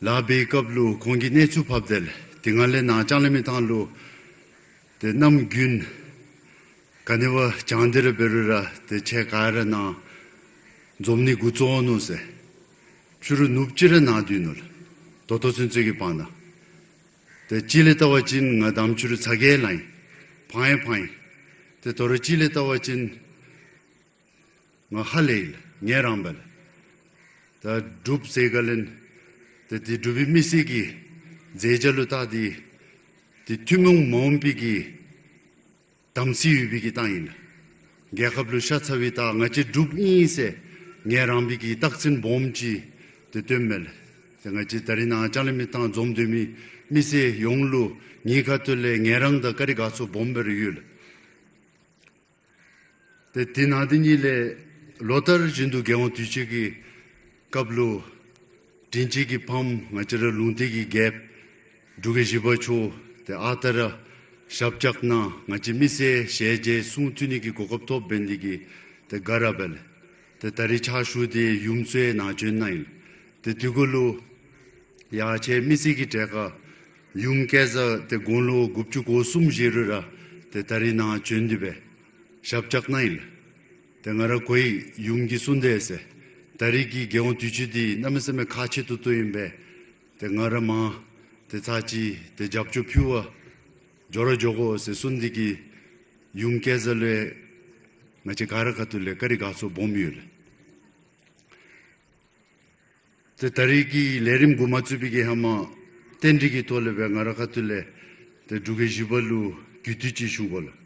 ལཱ་འབད་བའི་སྐབས་ལུ་ཁོང་གིས་གནས་ཚུལ་ཕབ་སྟེ་ལགས། དེ་སྒང་ལས་ནཱ་ལྕང་གླིང་མི་ཐང་ལུ་ཏེ་གནམ་དགུན་ག་ནི་བ་གྱང་འདི་ར་འབད་རུང་ར་ཏེ་ཁྱེད་ག་ར་ནཱ་འཛོམས་ནི་འགོ་བཙུགས་འོང་ནུག་ཟེར། ཕྱི་རུ་ནུབ་ཅིག་ར་ནཱ་སྡོད་ནུག་ལགས། ད་ལྟོ་ཚུན་ཚོད་ཀྱི་བར་ན། ཏེ་གཅིག་ལས་བལྟ་བ་ཅིན་ང་དམ་ཆོས་རུ་ཚ་གྱང་ལང་ཡི། ཕངས་ཡང་ཕངས་ཡི། ཏེ་དོ་རུང་གཅིག་ལས་བལྟ་བ་ཅིན་ང་ཧ་ལས་ཡི་ལགས། ངལ་རངས་པས་ལགས། ད་འབྲུགཔ་ཟེར་ག་ལས་ཏེ་དེ་འབྲུག་པའི་མི་སེར་གྱི་མཛད་བྱ་ལུ་བལྟ་སྟེ་ཏེ་ཐུན་མོང་མ་འོངས་པའི་གི་དམ་ཚིག་ཡོད་པའི་གི་རྟགས་ཨིན་ལགས། རྒྱལ་ཁབ་ལུ་ཤ་ཚ་བའི་རྟགས། ང་བཅས་འབྲུགཔ་ཨིན་ཟེར་ངལ་རངས་པའི་གི་རྟགས་མཚན་སྦོམ་ཅིག་ཏེ་སྟོནམ་མས་ལགས། ཏེ་ང་བཅས་ད་རིས་ནཱ་ལྕང་གླིང་མི་ཐང་འཛོམས་སྡོད་མི་མི་སེར་ཡོངས་ལུ་ངེའི་ཁ་ཐུག་ལས་ངལ་རངས་དང་བཀའ་དྲིན་དགའ་ཚོར་སྦོམ་སྦེ་ར་ཡོད་ལགས། ཏེ་དེ་ནང་དེ་ཉིད་ལས་ལོ་ལྟར་བཞིན་དུ་རྒྱལ་ཡོངས་དུས་ཆེན་གྱི་སྐབས་ལུ་དྲིན་ཅན་གྱི་ཕམ་ང་བཅས་ར་ལུང་བསྟན་གྱི་རྒྱལཔོ་འབྲུག་རྒྱལ་བཞི་པ་མཆོག་ཏེ་ཨ་རྟག་ར་ཞབས་བཀྱག་གནང་། ང་བཅས་མི་སེར་ཞལ་མཇལ་གསུང་ཐོས་ནི་གི་གོ་སྐབས་ཐོབ་འབད་ནི་དེ་གིས་ཏེ་དགའ་རངས་པས་ལགས། ཏེ་ད་རིས་ཕྱག་ཞུ་སྟེ་ཡུམ་ཚུ་ཡང་ནཱ་བྱོན་གནང་ཡི་ལགས། ཏེ་དེ་གུ་ལུ་ ཡ་ཁྱེད་མི་སེར་གྱི་གྲལ་ཁར་ཡུམ་སྐལ་བཟང་དེ་དགུང་ལོ་དགུ་བཅུ་གོ་གསུམ་བཞེས་རུང་ར་ཏེ་ད་རིས་ནཱ་བྱོན་ཏེ་སྦེ་ཞབས་བཅགས་གནང་ཡི་ལགས། ཏེ་ང་ར་གོ་ཡི་ཡུམ་གྱིས་གསུངས་དེས་ཟེར། ད་རིས་ཀྱི་རྒྱལ་ཡོངས་དུས་ཆེན་འདི་གནམ་མེད་ས་མེད་ཁག་ཆེ་ཏོག་ཏོ་ཨིན་པས། ཏེ་ང་ར་མར་ཏེ་ཚར་གཅིག་ཏེ་རྒྱབ་སྐྱོར་ཕུལ་བར་འགྱོ་ར་འགྱོ་དགོ་ཟེར་གསུངས་ཏེ་གིས་ཡུམ་སྐལ་བཟང་ལུ་ང་བཅས་ག་ར་ཁ་ཐུག་ལས་བཀའ་དྲིན་དགའ་ཚོར་སྦོམ་ཡོད་ལགས། ཏེ་ད་རིས་ཀྱི་ལས་རིམ་འགོ་མ་བཙུགས་པའི་གི་ཧེ་མ་རྟེན་འབྲེལ་གྱི་ཐོག་ལས་སྦེ་ང་ར་ཁ་ཐུག་ལས་ཏེ་འབྲུག་རྒྱལ་བཞི་པ་ལུ་གུས་བཏུད་ཅིག་ཞུ་དགོ་ལགས།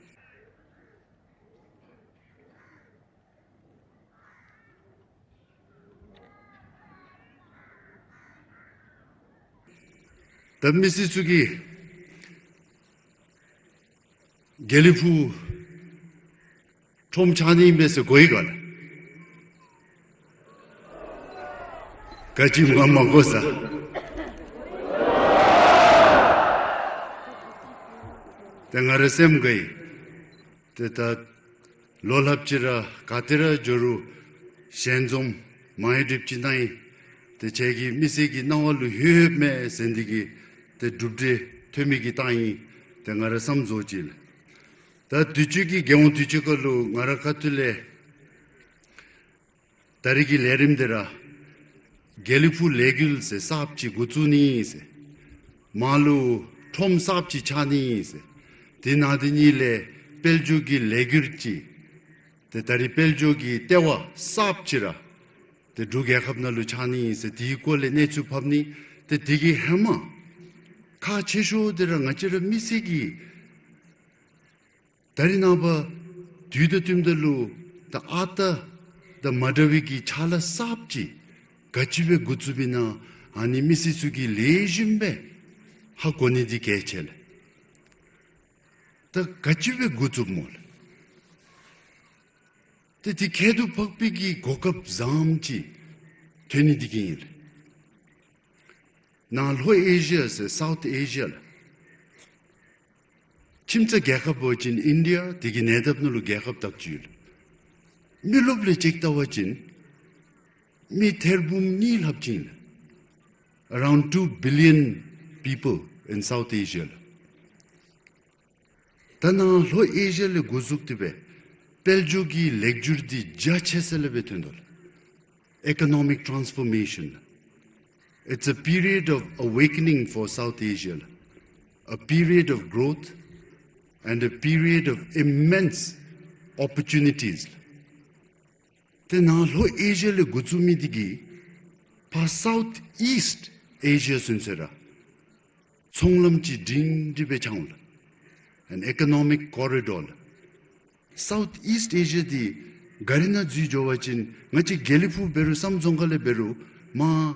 ད་མི་སེར་ཚུ་གིས་དགེ་ལེགས་ཕུག་ཁྲོམ་ཆགས་ནི་ཨིན་པས་ཟེར་གོ་ཡི་ག་ལགས། ག་ཅི་མ་མ་གོ་ས། ཏེ་ང་ར་སེམས་དགའ་ཡི། ཏེ་ད་ལོ་ལྷགཔ་ཅིག་ར་ག་ཏེ་ར་འགྱོ་རུང་ཞལ་འཛོམས་མ་ཡི་སྒྲིབ་ཅིག་གནང་ཡི། ཏེ་ཁྱེད་ཀྱི་མི་སེར་གྱི་སྣང་བ་ལུ་ལྷོད་ལྷོདཔ་མས་ཟེར་འདི་གིས་ཏེ་གྲུབ་འབྲས་ཐོན་མི་གི་རྟགས་ཨིན། ཏེ་ང་ར་བསམ་རྫོགས་ཅི་ལགས། ད་དུས་ཅི་གི་རྒྱལ་ཡོངས་དུས་ཆེན་ཁར་ལུ་ང་ར་ཁ་ཐུག་ལས་ད་རིས་ཀྱི་ལས་རིམ་འདི་ར་དགེ་ལེགས་ཕུག་ལས་འགུལ་ཟེར་གསརཔ་ཅིག་འགོ་བཙུགས་ནི་ཨིན་ཟེར། མར་ལུ་ཁྲོམ་གསརཔ་ཅིག་ཆགས་ནི་ཨིན་ཟེར། དེ་ནང་དེ་གཉིས་ལས་དཔལ་འབྱོར་གྱི་ལས་འགུལ་ཅིག་ཏེ་ད་རིས་དཔལ་འབྱོར་གྱི་ལྟེ་བ་གསརཔ་ཅིག་ར་ཏེ་འབྲུག་རྒྱལ་ཁབ་ནང་ལུ་ཆགས་ནི་ཨིན་ཟེར་དེའི་སྐོར་ལས་གནས་ཚུལ་ཕབ་ནི། ཏེ་དེ་གི་ཧེ་མ་ཁག་ཆེ་ཤོས་འདི་ར་ང་བཅས་ར་མི་སེར་གྱིས་ད་རིས་ནངས་པ་དུས་དང་བསྟུནམ་ད་ལུ་ད་ཨ་རྟག་དང་མ་འདྲ་བའི་གི་ཕྱག་ལཱ་གསརཔ་ཅིག་ག་ཅི་སྦེ་འགོ་བཙུགསཔ་ཨིན་ན་ཨ་ནི་མི་སེར་ཚུ་གིས་ལེགས་ཤོམ་སྦེ་ཧ་གོ་ནི་འདི་གལ་ཆེ་ལགས། ད་ག་ཅི་སྦེ་འགོ་བཙུགསཔ་སྨོ་ལགས། ཏེ་དེ་ཁྱད་དུ་འཕགས་པའི་གི་གོ་སྐབས་བཟངམ་ཅིག་ཐོན་ནི་འདི་གིས་ཨིན་ལགས། ནཱ་ལྷོ་ཨེ་ཤི་ཡ་ཟེར་South Asia ལགས། ཁྱིམ་ཚང་རྒྱལ་ཁབ་འབད་བ་ཅིན་ཨིན་ཌི་ཡ་དེ་གི་ཉེ་འདབས་ནང་ལུ་རྒྱལ་ཁབ་དག་ཅིག་ཡོད་ལགས། མི་རློབས་ལས་ཅིག་བལྟ་བ་ཅིན་མི་ཐེར་འབུམ་གཉིས་ལྷགཔ་ཅིག་ཨིན་ལགས། Around two billion people in South Asia ལགས། ད་ནཱ་ལྷོ་ཨེ་ཤི་ཡ་ལས་འགོ་བཙུགས་ཏེ་སྦེ་དཔལ་འབྱོར་གྱི་ལེགས་འགྱུར་འདི་རྒྱ་ཆེ་ས་ལས་སྦེ་ཐོན་དོ་ལགས། Economic transformation. It's a period of awakening for South Asia, a period of growth and a period of immense opportunities. ཏེ་ནཱ་ལྷོ་ཨེ་ཤི་ཡ་ལས་འགོ་བཙུགས་མི་འདི་གིས་ཕར་South East Asia ཚུན་ཚོད་ར་ཚོང་ལམ་ཅིག་སྒྲིང་སྒྲི་སྦེ་ཆགས་འོང་ལགས། An economic corridor ལགས། South East Asia འདི་ག་རི་ནང་འཛུལ་འགྱོ་བ་ཅིན་ང་བཅས་དགེ་ལེགས་ཕུག་འབད་རུང་བསམ་རྫོང་ཁ་ལས་འབད་རུང་མར་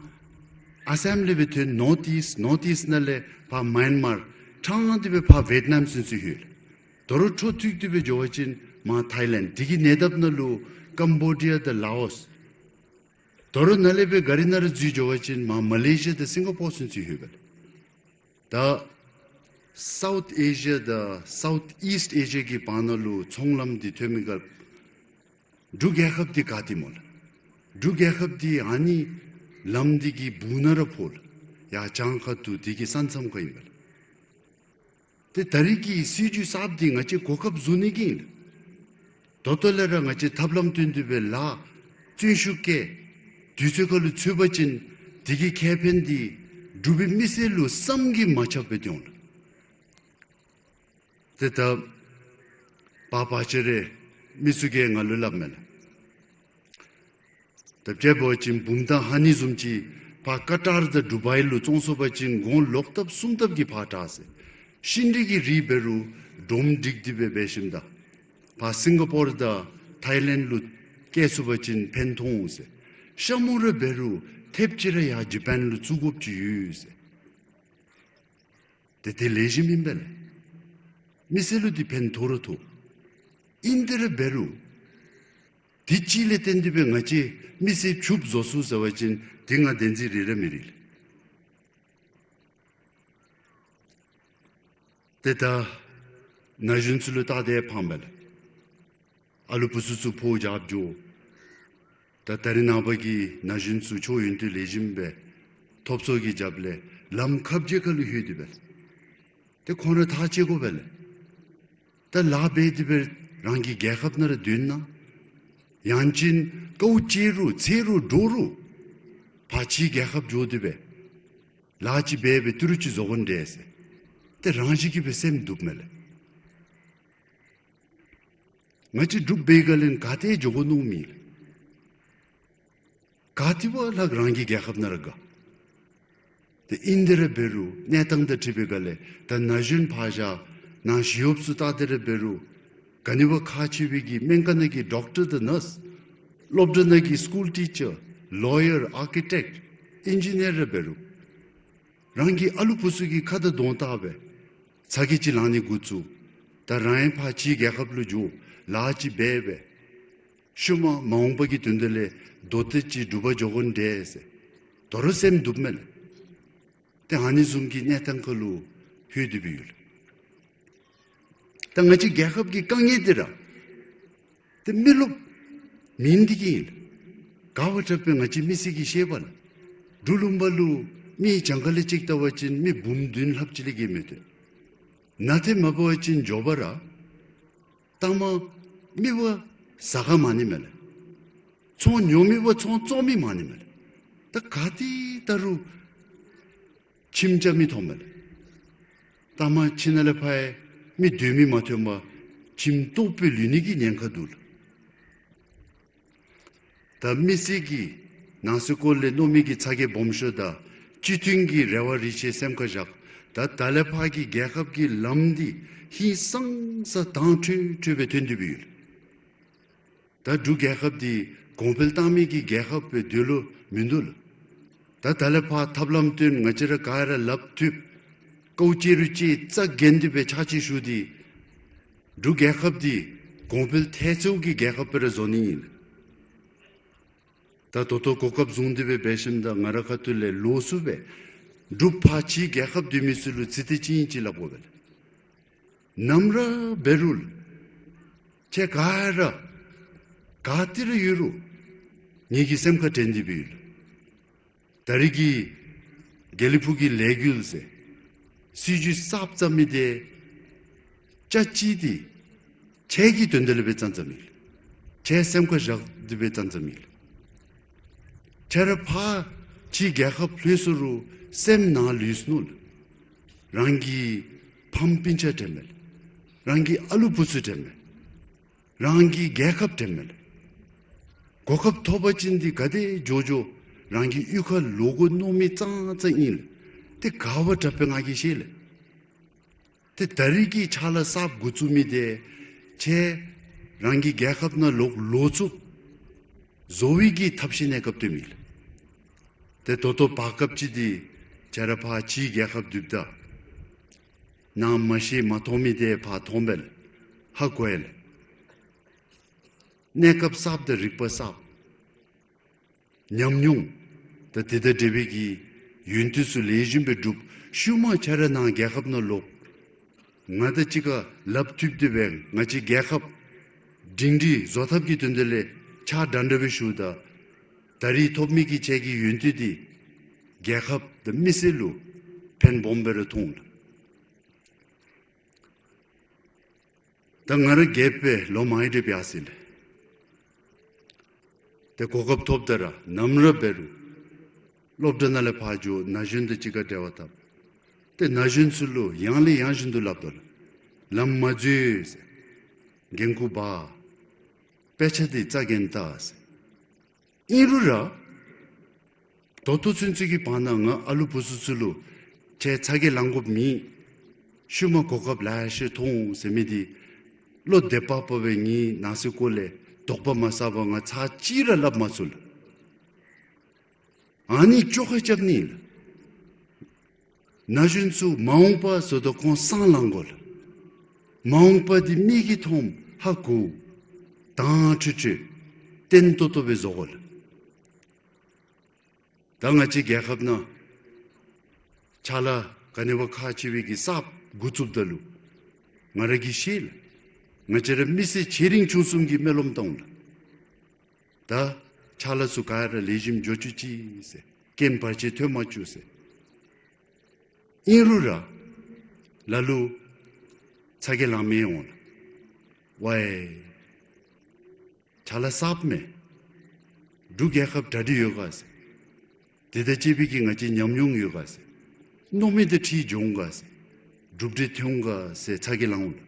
ཨ་སམ་ལས་སྦེ་ཐོན་North East, North East ནང་ལས་ཕར་མཱ་ཡན་མར་ཕྲང་སྟེ་སྦེ་ཕར་ཝེཊ་ནམ་ཚུན་ཚོད་ལྷོད་ལགས། དོ་རུང་འཕྲོ་མཐུད་དེ་སྦེ་འགྱོ་བ་ཅིན་མར་ཐའི་ལེནཌ་དེ་གི་ཉེ་འདབས་ནང་ལུ་ཀམ་བོ་ཌི་ཡ་དང་ལའོསི། དོ་རུང་ནཱ་ལས་སྦེ་ག་རི་ནང་ར་འཛུལ་འགྱོ་བ་ཅིན་མར་མ་ལེ་ཤི་ཡ་དང་སིང་ག་པོར་ཚུན་ཚོད་ལྷོད་པས་ལགས། ད་South Asia དང་South East Asia གི་བར་ན་ལུ་ཚོང་ལམ་འདི་ཐོན་མི་སྐབས་འབྲུག་རྒྱལ་ཁབ་འདི་ག་ཏེ་སྨོ་ལགས། འབྲུག་རྒྱལ་ཁབ་འདི་ཨ་ནི་ལམ་འདི་གི་སྦུག་ན་ར་ཕོག་ལགས། ཡར་བྱང་ཁ་ཐུག་དེ་གི་ས་མཚམས་ཁར་ཨིན་པས་ལགས། ཏེ་ད་རིས་ཀྱི་སྲིད་བྱུས་གསརཔ་འདི་ང་བཅས་གོ་སྐབས་བཟུང་ནི་གི་ཨིན་ལགས། ད་ལྟོ་ལས་ར་ང་བཅས་ཐབས་ལམ་བཏོན་ཏེ་སྦེ་ལཱ་བརྩོན་ཤུགས་བསྐྱེད་དུས་ཚོད་ཁར་ལུ་ཚུད་པ་ཅིན་དེ་གི་ཁེ་ཕན་འདི་འབྲུག་པའི་མི་སེར་ལུ་བསམ་གྱིས་མ་ཁྱབ་སྦེ་སྟོན་འོང་ལགས། ཏེ་ད་པ་པ་ཅ་རེ་མི་ཚུ་གིས་ང་ལུ་སླབ་མས་ལགས། ད་དཔྱེ་འབད་བ་ཅིན་བུམ་ཐང་ཧ་ནི་བཟུམ་ཅིག་ཕར་ཀ་ཏར་དང་ཌུ་བཱའི་ལུ་བཙོང་ཚུགས་པ་ཅིན་གོང་ལོག་ལྟབ་གསུམ་ལྟབ་ཀྱིས་ཕར་དྲག་ཟེར། ཤིང་འབྲས་ཀྱི་རིགས་འབད་རུང་སྒྲོམ་སྒྲིག་སྟེ་སྦེ་འབད་ཞིནམ་ད་ཕར་སིང་ག་པོར་དང་ཐའི་ལེནཌ་ལུ་བསྐྱལ་ཚུགས་པ་ཅིན་ཕན་ཐོགས་འོང་ཟེར། ཤ་མུ་ར་འབད་རུང་ཐེབས་ཅིག་ར་ཡར་ཇ་པཱན་ལུ་བཙུགས་དགོཔ་ཅིག་ཡོད་ཟེར། ཏེ་དེ་ལེགས་ཤོམ་ཨིན་པས་ལགས། མི་སེར་ལུ་འདི་ཕན་ཐོགས་ར་ཐོགས། ཨིན་ཏེ་ར་འབད་རུང་དེ་ཅིག་ལས་བརྟེན་ཏེ་སྦེ་ང་བཅས་མི་སེར་ཕྱུགཔོ་བཟོ་ཚུགས་ཟེར་བ་ཅིན་དེ་ང་བདེན་འཛིན་རེ་ར་མི་རེ་ལགས། ཏེ་ད་ན་གཞོན་ཚུ་ལུ་བལྟ་སྟེ་ཕངས་པས་ལགས། ཨ་ལུ་བུ་ཚུ་ཚུ་ཕོ་རྒྱབ་འགྱོ། ད་ད་རིས་ནངས་པ་གི་ན་གཞོན་ཚུ་ཆོས་ཡོན་ཏན་ལེགས་ཤོམ་སྦེ་ ཐོབ་ཚོར་གྱི་རྒྱབ་ལས་ལམ་ཁ་བརྒྱད་ཁ་ལུ་ལྷོད་དེ་སྦེ་ཏེ་ཁོང་ར་ཐག་བཅད་དགོ་པས་ལགས། ད་ལཱ་འབད་དེ་སྦེ་རང་གི་རྒྱལ་ཁབ་ནང་ར་སྡོད་ན། ཡང་ཅིན་དཀའཝ་སྤྱད་རུང་འཚེར་རུང་འདྲོག་རུང་ཕར་ཕྱིའི་རྒྱལ་ཁབ་འགྱོ་སྟེ་སྦེ་ལཱ་ཅིག་འབད་སྦེ་ཏི་རུ་ཅིག་བཟོ་དགོ་ནི་འདྲས་ཟེར། ཏེ་རང་བཞིན་གྱིས་སྦེ་སེམས་འདུག་མས་ལགས། ང་བཅས་འབྲུག་པའི་ག་ལས་ག་ཏེ་འགྱོ་དགོ་མནོཝ་མེད་ལགས། ག་ཏེ་བ་ལྷག་རང་གི་རྒྱལ་ཁབ་ནང་ར་དགའ། ཏེ་ཨིན་ཏེ་ར་འབད་རུང་གནས་སྟངས་དང་འཁྲིལ་བའི་ག་ལས་ད་ན་གཞོན་ཕར་བཞག་ནཱ་ཞི་གཡོགཔ་ཚུ་བལྟ་སྟེ་ར་འབད་རུང་ག་ནི་བ་ཁག་ཆེ་བའི་གི་སྨན་ཁང་ནང་གི་ཌོག་ཊར་དང་ནརསི། སློབ་གྲྭ་ནང་གི་སི་ཀུལ་ཊི་ཅར། ལོ་ཡར། ཨར་ཀི་ཊེཀཊ། ཨིན་ཇི་ནི་ཡར་ར་འབད་རུང་རང་གི་ཨ་ལུ་བུ་ཚུ་གི་ཁ་དང་གདོང་བལྟ་སྦེ་ཚ་གྱང་ཅིག་ལང་ནི་འགོ་བཙུགས། ད་རང་ཡང་ཕར་ཕྱིའི་རྒྱལ་ཁབ་ལུ་འགྱོ་ལཱ་ཅིག་འབད་སྦེ་ཤུལ་མ་མ་འོངས་པ་གི་དོན་དག་ལས་མདོ་སྟོད་ཅིག་འབྲུག་པ་འགྱོ་དགོ་ནི་འདྲས་ཟེར་དོ་རུང་སེམས་འདུག་མས་ལགས། ཏེ་ཨ་ནི་བཟུམ་གྱི་གནས་སྟངས་ཁ་ལུ་ལྷོད་དེ་སྦེ་ཡོད་ལགས། ད་ང་བཅས་རྒྱལ་ཁབ་ཀྱི་དཀའ་ངལ་འདི་ར་ཏེ་མི་རློབས་མེན་འདི་གིས་ཨིན་ལགས། ག་བ་དྲག་པས་ང་བཅས་མི་སེར་གྱིས་ཤེས་པས་ལགས། འབྲུག་ལུང་པ་ལུ་མི་གྱངས་ཁ་ལས་ཅིག་བལྟ་བ་ཅིན་མི་འབུམ་བདུན་ལྷགཔ་ཅིག་ལས་བརྒལ་མི་སྡོད། ནང་ཏེ་མ་འབད་བ་ཅིན་མགྱོགས་པ་ར་ལྟ་མ་མི་བ་ཟ་ཁ་མ་ནི་མས་ལགས། ཚོང་ཉོ་མི་བ་ཚོང་བཙོང་མི་མ་ནི་མས་ལགས། ད་ག་ཏེ་བལྟ་རུང་ཁྱིམ་རྐྱབ་མི་མཐོངམ་མས་ལགས། ལྟ་མ་ཁྱིམ་ནང་ལས་ཕར་ཡང་མི་སྡོད་མི་མ་ཐོན་པར་ཁྱིམ་སྟོངམ་སྦེ་ལུས་ནི་གི་ཉེན་ཁ་འདུག་ལགས། ད་མི་སེར་གྱིས་ནང་སྲིད་སྐོར་ལས་མནོ་མི་གི་ཚ་གྱང་སྦོམ་ཤོས་དང་སྤྱི་མཐུན་གྱི་རེ་བ་རེ་ཆེ་སེམས་ཁར་བཞག། ད་ད་ལས་ཕར་གྱི་རྒྱལ་ཁབ་ཀྱི་ལམ་འདི་ཧིང་སངས་ས་དྭངས་འཕྲོས་འཕྲོས་སྦེ་ཐོན་ཏེ་སྦེ་ཡོད། ད་འབྲུག་རྒྱལ་ཁབ་འདི་གོང་འཕེལ་བཏང་མི་གི་རྒྱལ་ཁབ་སྦེ་སྡོད་ལོང་མིན་འདུག་ལགས། ད་ད་ལས་ཕར་ཐབས་ལམ་སྟོན་ང་བཅས་ར་ག་ར་ལགཔ་མཐུད་དཀའཝ་སྤྱད་རུང་སྤྱད་རྩ་འགེངས་ཏེ་སྦེ་ཕྱག་ཕྱིད་ཞུ་སྟེ་འབྲུག་རྒྱལ་ཁབ་འདི་གོང་འཕེལ་ཐལ་ཚེའུ་གི་རྒྱལ་ཁབ་སྦེ་ར་བཟོ་ནི་ཨིན་ལགས། ད་ད་ལྟོ་གོ་སྐབས་བཟུང་སྟེ་སྦེ་འབད་ཞིནམ་ད་ང་ར་ཁ་ཐུག་ལས་ལོགས་སུ་སྦེ་འབྲུག་ཕར་ཕྱིའི་རྒྱལ་ཁབ་སྡོད་མི་ཚུ་ལུ་ཚིག་དེ་ཅིག་ཨིན་ཅི་སླབ་དགོ་པས་ལགས། ནམ་ར་འབད་རུང་ལགས། ཁྱེད་ག་ར་ག་ཏེ་ར་ཡོད་རུང་ངེ་གི་སེམས་ཁར་དྲན་ཏེ་སྦེ་ཡོད་ལགས། ད་རེས་ཀྱི་དགེ་ལེགས་ཕུག་གི་ལས་འགུལ་ཟེར་སྲིད་བྱུས་གསརཔ་བརྩམ་མི་འདི་ཅ་ཅི་འདི་ཁྱེད་ཀྱི་དོན་དག་ལས་སྦེ་བརྩམས་བརྩམས་མི་ལགས། ཁྱེད་སེམས་ཁར་བཞག་སྟེ་སྦེ་བརྩམས་བརྩམས་མི་ལགས། ཁྱེད་ར་ཕར་ཕྱིའི་རྒྱལ་ཁབ་ལྷོད་སོང་རུང་སེམས་ནང་ལུས་སོ་ནུག་ལགས། རང་གི་ཕམ་སྤུན་ཆ་དྲན་མས་ལགས། རང་གི་ཨ་ལུ་བུ་ཚུ་དྲན་མས། རང་གི་རྒྱལ་ཁབ་དྲན་མས་ལགས། གོ་སྐབས་ཐོབ་པ་ཅིན་འདི་ག་དེ་མགྱོགས་མགྱོགས་རང་གི་གཡུས་ཁར་ལོག་དགོ་མནོ་མི་ཙང་ཙང་ཨིན་ལགས། ཏེ་ག་བ་དྲག་པས་ང་གིས་ཤེས་ལགས། ཏེ་ད་རེས་ཀྱི་ཕྱག་ལཱ་གསརཔ་འགོ་བཙུགས་མི་འདི་ཁྱེད་རང་གི་རྒྱལ་ཁབ་ནང་ལོག་ལོག་ཚུགསཔ་བཟོ་བའི་གི་ཐབས་ཤེས་གནས་སྐབས་སྟོན་མི་ལགས། ཏེ་ད་ལྟོ་བར་སྐབས་ཅིག་འདི་ཁྱེད་ར་ཕར་ཕྱིའི་རྒྱལ་ཁབ་སྡོདཔ་ད་ནང་མ་ཤེས་མ་མཐོང་མི་འདི་ཕར་མཐོང་པས་ལགས། ཧ་གོ་ཡི་ལགས། གནས་སྐབས་གསརཔ་དང་རིག་པ་གསརཔ། ཉམས་མྱོང་ད་དེ་དང་འབྲེལ་བའི་གི་ཡོན་ཏན་ཚུ་ལེགས་ཤོམ་སྦེ་སྒྲུབ། ཤུལ་མ་ཁྱེད་ར་ནཱ་རྒྱལ་ཁབ་ནང་ལོག་ང་དང་གཅིག་ཁར་ལགཔ་མཐུད་དེ་སྦེ་ང་བཅས་རྒྱལ་ཁབ་སྒྲིང་སྒྲིང་བཟོ་ཐབས་ཀྱི་དོན་དག་ལས་ཕྱག་འདྲ་འདྲ་སྦེ་ཞུཝ་ད་ད་རེས་ཐོབ་མི་གི་ཁྱེད་ཀྱི་ཡོན་ཏན་འདི་རྒྱལ་ཁབ་དང་མི་སེར་ལུ་ཕན་སྦོམ་སྦེ་ར་ཐོགས་འོང་ལགས། ད་ང་ར་རྒས་སྦེ་ལོ་མང་ཡི་དེ་སྦེ་ཡར་སོ་ཡི་ལགས། ཏེ་གོ་སྐབས་ཐོབ་ད་ར་ནམ་ར་འབད་རུང་སློབ་གྲྭ་ནང་ལས་ཕར་འགྱོ་ན་གཞོན་དང་གཅིག་ཁར་འབྲེལ་བ་འཐབ། ཏེ་ན་གཞོན་ཚུ་ལུ་ཡང་ལས་ཡང་བཞིན་དུ་སླབ་དོ་ལགས། ལམ་མ་འཛོལ་ཟེར། འགན་ཁུར་འབག། དཔེ་ཆ་འདི་རྩ་འགེངས་བལྟ་ཟེར། ཨིན་རུང་ར་ད་ལྟོ་ཚུན་ཚོད་ཀྱི་བར་ན་ང་ཨ་ལུ་བུ་ཚུ་ཚུ་ལུ་ཁྱེད་ཚ་གྱང་ལང་དགོཔ་མེད། ཤུལ་མ་གོ་སྐབས་ལེ་ཤ་ཐོབ་འོང་ཟེར་མི་འདི་བློ་བདེ་བག་ཕེབས་སྦེ་ངེའི་ནང་སྲིད་སྐོར་ལས་དོགས་པ་མ་ཟ་བར་ང་ཚར་གཅིག་ར་སླབ་མ་ཚུགས་ལགས། ཨ་ནི་བཅོ་ཁ་རྐྱབ་ནི་ལགས། ན་གཞོན་ཚུ་མ་འོངས་པ་བཟོ་དོ་ཁོང་སང་ལང་དགོ་ལགས། མ་འོངས་པ་འདི་མིག་གིས་མཐོངམ་ཧ་གོཝ་དྭངས་འཕྲོས་འཕྲོས་བརྟན་ཏོག་ཏོ་སྦེ་བཟོ་དགོ་ལགས། ད་ང་བཅས་རྒྱལ་ཁབ་ནང་ཕྱག་ལཱ་ག་ནི་བ་ཁག་ཆེ་བའི་གི་གསརཔ་འགོ་བཙུགསཔ་ད་ལུ་ང་ར་གིས་ཤེས་ལགས། ང་བཅས་ར་མི་སེར་ཆེ་འབྲིང་ཆུང་གསུམ་གྱིས་སྨོན་ལམ་བཏང་འོང་ལགས། ད་ཕྱག་ལཱ་ཚུ་ག་ར་ལེགས་ཤོམ་འགྱོ་བཅུག་ཅིག་ཟེར། རྐྱེན་བར་ཆད་ཐོན་མ་བཅུག་ཟེར། ཨིན་རུང་ར་ལ་ལུ་ཚ་གྱང་ལང་མི་འོང་ལགས། ཝའི་ཅ་ལ་གསརཔ་མས། འབྲུག་རྒྱལ་ཁབ་གྲ་སྒྲིག་ཡོད་ག་ཟེར། དེ་དང་བཅས་པའི་གི་ང་བཅས་ཉམས་མྱོང་ཡོད་ག་ཟེར། མནོ་མི་དེ་འཁྲིལ་འགྱོ་འོང་ག་ཟེར། གྲུབ་འབྲས་ཐོན་འོང་ག་ཟེར་ཚ་གྱང་ལང་འོང་ལགས།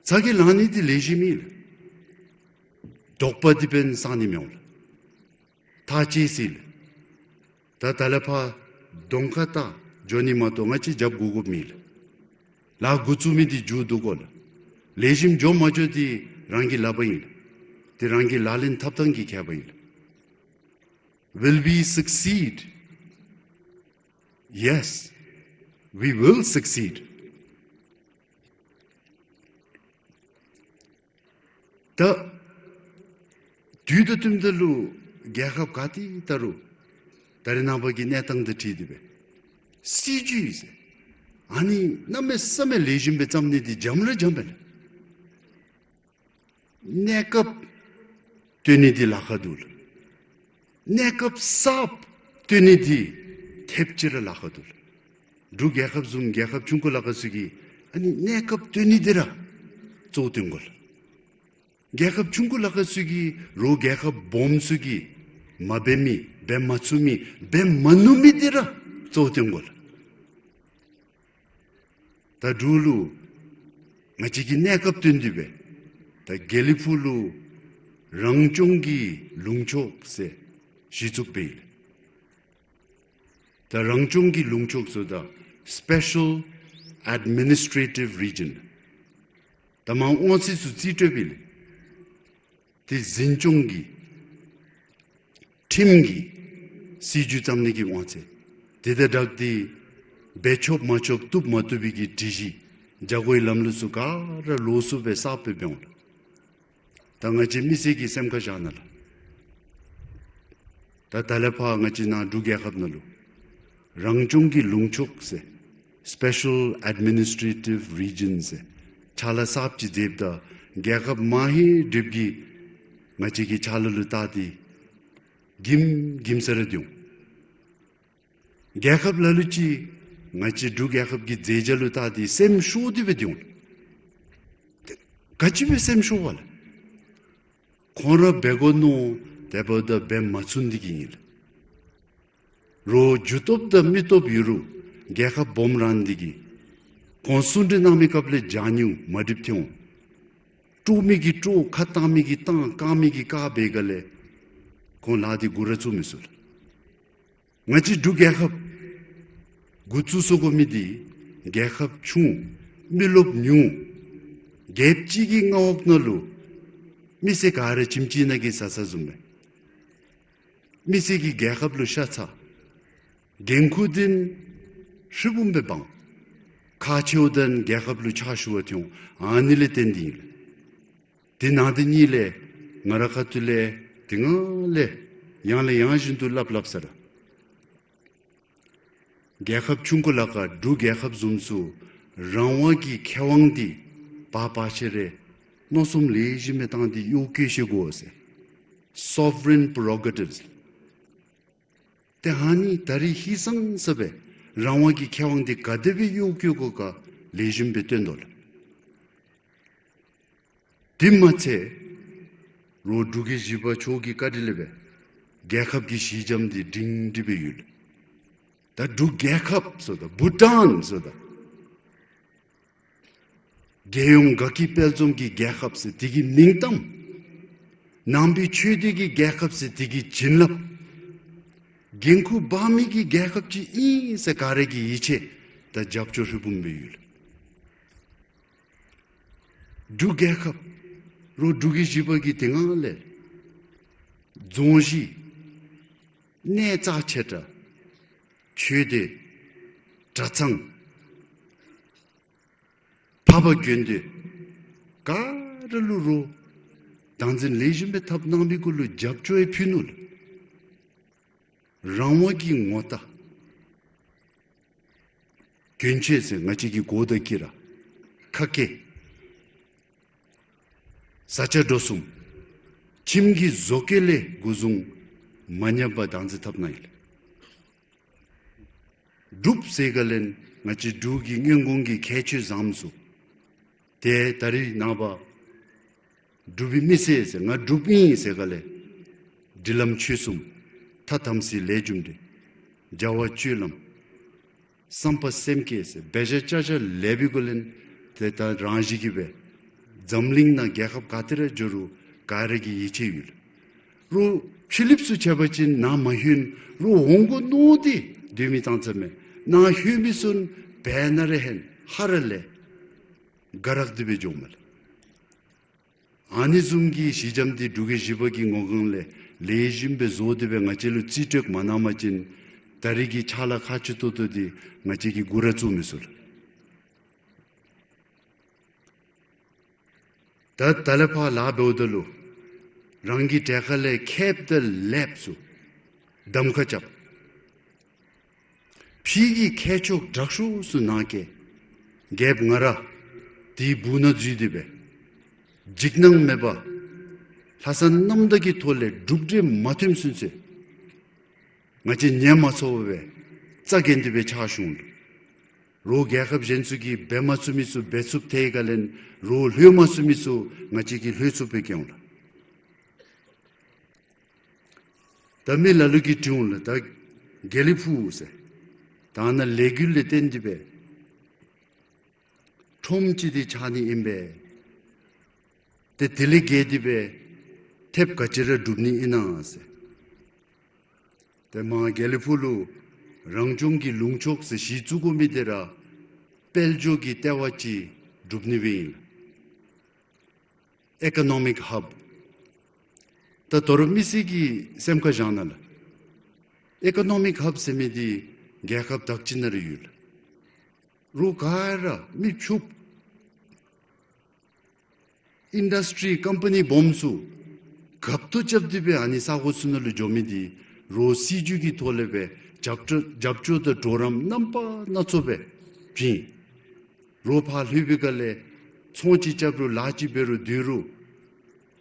ཚ་གྱང་ལང་ནི་དེ་ལེགས་ཤོམ་ཨིན་ལགས། དོགས་པ་དེ་འབདན་སངས་ནི་མི་འོང་ལགས། ཐག་བཅད་སྲིད་ལགས། ད་ད་ལས་ཕར་གདོང་ཁར་བལྟ་འགྱོ་ནི་མ་གཏོགས་ང་བཅས་རྒྱབ་དགོ་དགོཔ་མེད་ལགས། ལཱ་འགོ་བཙུགས་མི་དེ་མཇུག་བསྡུ་དགོ་ལགས། ལེགས་ཤོམ་འགྱོ་མ་འགྱོ་དེ་རང་གི་ལག་པར་ཨིན་ལགས། དེ་རང་གི་ལག་ལེན་འཐབ་ཐངས་ཀྱི་ཁྱད་པར་ཨིན་ལགས། Will we succeed? Yes, we will succeed. ད་དུས་དང་བསྟུནམ་ད་ལུ་རྒྱལ་ཁབ་ག་ཏེ་ད་རུང་ད་རེས་ནངས་པ་གི་གནས་སྟངས་དང་འཁྲིལ་ཏེ་སྦེ་སྲིད་བྱུས་ཟེར་ཨ་ནི་གནམ་མེད་ས་མེད་ལེགས་ཤོམ་སྦེ་བརྩམ་ནི་དེ་འཇམ་ར་འཇམ་པས་ལགས། གནས་སྐབས་སྟོན་ནི་དེ་ལཱ་ཁག་འདུག་ལགས། གནས་སྐབས་གསརཔ་སྟོན་ནི་དེ་ཐེབས་ཅིག་ར་ལཱ་ཁག་འདུག་ལགས། འབྲུག་རྒྱལ་ཁབ་བཟུམ་རྒྱལ་ཁབ་ཆུང་ཀུ་ལཱ་ཁག་ཚུ་གིས་ཨ་ནི་གནས་སྐབས་སྟོན་ནི་དེ་ར་གཙོ་བོ་སྟོན་དགོ་ལགས། རྒྱལ་ཁབ་ཆུང་ཀུ་ལཱ་ཁག་ཚུ་གིས་རོགས་རྒྱལ་ཁབ་སྦོམ་ཚུ་གིས་མ་འབད་མི་འབད་མ་ཚུགས་མི་འབད་མ་ནུམ་མི་དེ་ར་གཙོ་བོ་སྟོན་དགོ་ལགས། ད་འབྲུག་ལུ་ང་བཅས་ཀྱིས་གནས་སྐབས་སྟོན་ཏེ་སྦེ་ད་དགེ་ལེགས་ཕུག་ལུ་རང་སྐྱོང་གི་ལུང་ཕྱོགས་ཟེར་གཞི་བཙུགས་འབད་ཡི་ལགས། ད་རང་སྐྱོང་གི་ལུང་ཕྱོགས་ཟེརཝ་ད་Special Administrative Region། ད་མར་དབང་ཚད་ཚུ་རྩིས་སྤྲོད་འབད་ཡི་ལགས། དེ་འཛིན་སྐྱོང་གི་ཁྲིམས་ཀྱི་སྲིད་བྱུས་བརྩམ་ནི་གི་དབང་ཚད། དེ་དང་སྦྲགས་ཏེ་འབད་ཆོགཔ་མ་ཆོགཔ་བཏུབ་མ་བཏུབ་པའི་གི་སྒྲིག་གཞི་བྱ་སྒོའི་ལམ་ལུགས་ཚུ་ག་ར་ལོགས་སུ་སྦེ་གསརཔ་སྦེ་འབད་འོང་ལགས། ད་ང་བཅས་མི་སེར་གྱི་སེམས་ཁར་བཞག་གནང་ལགས། ད་ད་ལས་ཕར་ང་བཅས་ནཱ་འབྲུག་རྒྱལ་ཁབ་ནང་ལུ་རང་སྐྱོང་གི་ལུང་ཕྱོགས་ཟེར་Special Administrative Region ཟེར་ཕྱག་ལཱ་གསརཔ་ཅིག་མཛདཔ་ད་རྒྱལ་ཁབ་མང་ཧེ་འགྲིབ་ཀྱི་ང་བཅས་ཀྱི་ཕྱག་ལཱ་ལུ་བལྟ་སྟེ་གིམ་གིམ་ས་ར་སྡོད་འོང་། རྒྱལ་ཁབ་ལ་ལུ་ཅིག་ང་བཅས་འབྲུག་རྒྱལ་ཁབ་ཀྱི་མཛད་བྱ་ལུ་བལྟ་སྟེ་སེམས་ཤོར་ཏེ་སྦེ་སྡོད་འོང་། ག་ཅི་སྦེ་སེམས་ཤོར་བ་ལགས། ཁོང་ར་འབད་དགོ་མནོ་དེ་འབདཝ་ད་འབད་མ་ཚུགས་ནི་དེ་གིས་ཨིན་ལགས། རོགས་རྒྱུ་སྟོབས་དང་མི་སྟོབས་ཡོད་རུང་རྒྱལ་ཁབ་སྦོམ་ར་ཨིན་ནི་དེ་གིས་ཁོང་གསུང་གྲོས་གནང་མི་སྐབས་ལས་བྱང་ཉེས་མ་འགྲིགཔ་ཐོན་འོང་། དཀྲོག་མི་གིས་དཀྲོག་ཁ་བཏང་མི་གིས་བཏང་བཀག་མི་གིས་བཀག་འབད་ག་ལས་ཁོང་ལཱ་འདི་འགོ་ར་བཙུགས་མི་ཚུགས་ལགས། ང་བཅས་འབྲུག་རྒྱལ་ཁབ་འགོ་བཙུགས་ཚུགས་དགོ་མི་འདི་རྒྱལ་ཁབ་ཆུང་མི་རློབས་ཉུང་རྒྱལཔོ་གཅིག་གི་མངའ་འོག་ནང་ལུ་མི་སེར་ག་ར་ཁྱིམ་གཅིག་ནང་གི་བཟའ་ཚང་བཟུམ་སྦེ་མི་སེར་གྱིས་རྒྱལ་ཁབ་ལུ་ཤ་ཚ། འགན་ཁུར་འདི་ཧྲིལ་བུམ་སྦེ་འབག་འོང་། ཁག་ཆེཝ་ད་རྒྱལ་ཁབ་ལུ་ཕྱག་ཞུ་བར་འཐོན་འོང་། ཨ་ནི་ལས་བརྟེན་ཏེ་ཨིན་ལགས། དེ་ནང་དེ་གཉིས་ལས་ང་རའི་ཁ་ཐུག་ལས་དེ་སྔ་ལས་ཡང་ལས་ཡང་བཞིན་དུ་སླབ་སླབ་ས་ར། རྒྱལ་ཁབ་ཆུང་ཀུ་ལ་ཁག་འབྲུག་རྒྱལ་ཁབ་བཟུམ་ཚུ་རང་དབང་གི་ཁེ་དབང་འདི་བར་བར་ཆད་རེ་མནོ་བསམ་ལེགས་ཤོམ་སྦེ་བཏང་སྟེ་གཡོག་བཀོལ་ཤེས་དགོ་ཟེར། Sovereign prerogatives། ཏེ་ཨ་ནི་ད་རིས་ཧིང་སངས་ས་སྦེ་རང་དབང་གི་ཁེ་དབང་འདི་ག་དེ་སྦེ་གཡོག་བཀོལ་དགོ་ག་ལེགས་ཤོམ་སྦེ་སྟོན་དོ་ལགས། དེ་མ་ཚད་རོགས་འབྲུག་གི་གཞིས་པ་ཚུ་གི་བཀའ་དྲིན་ལས་སྦེ་རྒྱལ་ཁབ་ཀྱི་གཞི་འགྱམ་འདི་སྒྲིང་སྒྲི་སྦེ་ཡོད་ལགས། ད་འབྲུག་རྒྱལ་ཁབ་ཟེརཝ་ད་བྷུ་ཊཱན་ཟེརཝ་ད་རྒྱལ་ཡོངས་དགའ་སྐྱིད་དཔལ་འཛོམས་ཀྱི་རྒྱལ་ཁབ་ཟེར་དེ་གི་མིང་གཏམ། ནང་པའི་ཆོས་སྡེ་གི་རྒྱལ་ཁབ་ཟེར་དེ་གི་བྱིན་རླབས། འགན་ཁུར་འབག་མི་གི་རྒྱལ་ཁབ་ཅིག་ཨིན་ཟེར་ག་ར་གིས་ཡིད་ཆེས་དང་རྒྱབ་སྐྱོར་ཧྲིལ་བུམ་སྦེ་ཡོད་ལགས། འབྲུག་རྒྱལ་ཁབ་རོགས་འབྲུག་གི་གཞིས་པ་གིས་དེ་སྔ་ལས་རྫོང་གཞི་གནས་རྩ་ཆེ་དྲགས་ཆོས་སྡེ་གྲྭ་ཚང་འཕགས་པ་དགོན་སྡེ་ག་ར་ལུ་རོགས་བདག་འཛིན་ལེགས་ཤོམ་སྦེ་འཐབ་གནང་མི་གུ་ལུ་རྒྱབ་སྐྱོར་ཡང་ཕུལ་ནུག་ལགས། རང་དབང་གི་ངོ་རྟགས། གྱོན་ཆས་ཟེར་ང་བཅས་ཀྱི་གོ་དང་དཀྱི་ར། ཁ་སྐད། བཟའ་བཅའ་འགྲོ་གསུམ། ཁྱིམ་གྱི་བཟོ་བཀོད་ལས་འགོ་བཟུང་ མ་ཉམས་པར་བདག་འཛིན་འཐབ་གནང་ཡི་ལགས། འབྲུགཔ་ཟེར་ག་ལས་ང་བཅས་འབྲུག་གི་སྔོན་གོང་གི་ཁྱད་ཆོས་བཟུམ་ཚུ་ཏེ་ད་རིས་ནངས་པ་འབྲུག་པའི་མི་སེར་ཟེར་ང་འབྲུགཔ་ཨིན་ཟེར་ག་ལས་སྒྲིག་ལམ་ཆོས་གསུམ་ཐ་དམ་ཚིག་ལས་རྒྱུ་འབྲས་བྱ་བ་སྤྱོད་ལམ་བསམ་པ་སེམས་བསྐྱེད་ཟེར་འབད་བཞག་བྱ་བཞག་ལེགས་པའི་སྒོ་ལས་ཏེ་ད་རང་བཞིན་གྱིས་སྦེ་འཛམ་གླིང་ནང་རྒྱལ་ཁབ་ག་ཏེ་ར་འགྱོ་རུང་ག་ར་གིས་ཡིད་ཆེས་ཡོད། རོགས་ཕྱི་གླིངཔ་ཚུ་ཆ་བ་ཅིན་ནཱ་མ་ལྷོད་རོགས་འོང་དགོ་མནོ་སྟེ་སྡོད་མི་ཙང་ཙ་མས། ནཱ་ལྷོད་མི་ཚུ་འབད་ན་ར་ཧན་ཧ་ར་ལས་དགའ་རབ་སྟེ་སྦེ་འགྱོཝ་མས་ལགས། ཨ་ནི་བཟུམ་གྱི་གཞི་འགྱམ་འདི་འབྲུག་རྒྱལ་བཞི་པ་གི་ངོ་གང་ལས་ལེགས་ཤོམ་སྦེ་བཟོ་སྟེ་སྦེ་ང་བཅས་ལུ་རྩིས་སྤྲོད་མ་གནང་བ་ཅིན་ད་རིས་ཀྱི་ཕྱག་ལཱ་ཁག་ཆེ་ཏོག་ཏོ་འདི་ང་བཅས་ཀྱིས་མགུ་ར་བཙུགས་མི་ཚུགས་ལགས། ད་ད་ལས་ཕར་ལཱ་འབདཝ་ད་ལུ་རང་གི་གྲལ་ཁ་ལས་མཁསཔ་དང་ལེགསཔ་ཚུ་གདམ་ཁ་རྐྱབ། ཕྱི་གི་མཁས་མཆོག་དྲག་ཤོས་ཚུ་ནཱ་བསྐྱལ། རྒྱལཔོ་ང་ར་དེའི་སྦུག་ན་འཛུལ་ཏེ་སྦེ་འཇིགས་སྣང་མེད་པར་ལྷག་བསམ་རྣམ་དག་གི་ཐོག་ལས་གྲུབ་འབྲས་མ་ཐོནམ་ཚུན་ཚོད་ང་བཅས་ཉམས་མ་ཚོར་བར་སྦེ་རྩ་འགེངས་ཏེ་སྦེ་ཕྱག་ཞུ་འོང་ལགས། རོགས་རྒྱལ་ཁབ་གཞན་ཚུ་གིས་འབད་མ་ཚུགས་མི་ཚུ་འབད་ཚུགསཔ་ཐལ་ག་ལས་རོགས་ལྷོད་མ་ཚུགས་མི་ཚུ་ང་བཅས་ཀྱིས་ལྷོད་ཚུགསཔ་སྦེ་བསྐྱལ་འོང་ལགས། ད་མི་ལ་ལུ་གིས་དྲིཝ་ལགས། ད་དགེ་ལེགས་ཕུག་ཟེར་ད་ནཱ་ལས་འགུལ་ལས་བརྟེན་ཏེ་སྦེ་ཁྲོམ་ཅིག་འདི་ཆགས་ནི་ཨིན་པས། ཏེ་དེ་ལས་བརྒལ་ཏེ་སྦེ་ཐེབས་ག་ཅི་ར་སྒྲུབ་ནི་ཨིན་ན་ཟེར། ཏེ་མར་དགེ་ལེགས་ཕུག་ལུ་རང་སྐྱོང་གི་ལུང་ཕྱོགས་ཟེར་གཞི་བཙུགས་དགོ་མི་འདི་ར་དཔལ་འབྱོར་གྱི་ལྟེ་བ་ཅིག་སྒྲུབ་ནི་སྦེ་ཨིན། Economic hub། ད་དོ་རུང་མི་སེར་གྱི་སེམས་ཁར་བཞག་ན་ལགས། Economic hub ཟེར་མི་འདི་རྒྱལ་ཁབ་དག་ཅིག་ནང་ར་ཡོད་ལགས། རོགས་ག་ར་མི་ཕྱུགཔ་ཨིན་ཌསི་ཊི་རི་ཀམ་པ་ནི་སྦོམ་ཚུ་རྒཔ་ཏོ་རྐྱབ་སྟེ་སྦེ་ཨ་ནི་ས་གོ་ཚུ་ནང་ལུ་འགྱོ་མི་འདི་རོགས་སྲིད་བྱུས་ཀྱི་ཐོག་ལས་སྦེ་རྒྱབ་སྐྱོར་རྒྱབ་སྐྱོར་དང་གྲོགས་རམ་རྣམ་པ་སྣ་ཚོགས་སྦེ་བྱིན། རོགས་ཕར་ལྷོད་པའི་སྒང་ལས་ཚོང་ཅིག་རྐྱབ་རུང་ལཱ་ཅིག་འབད་རུང་སྡོད་རུང་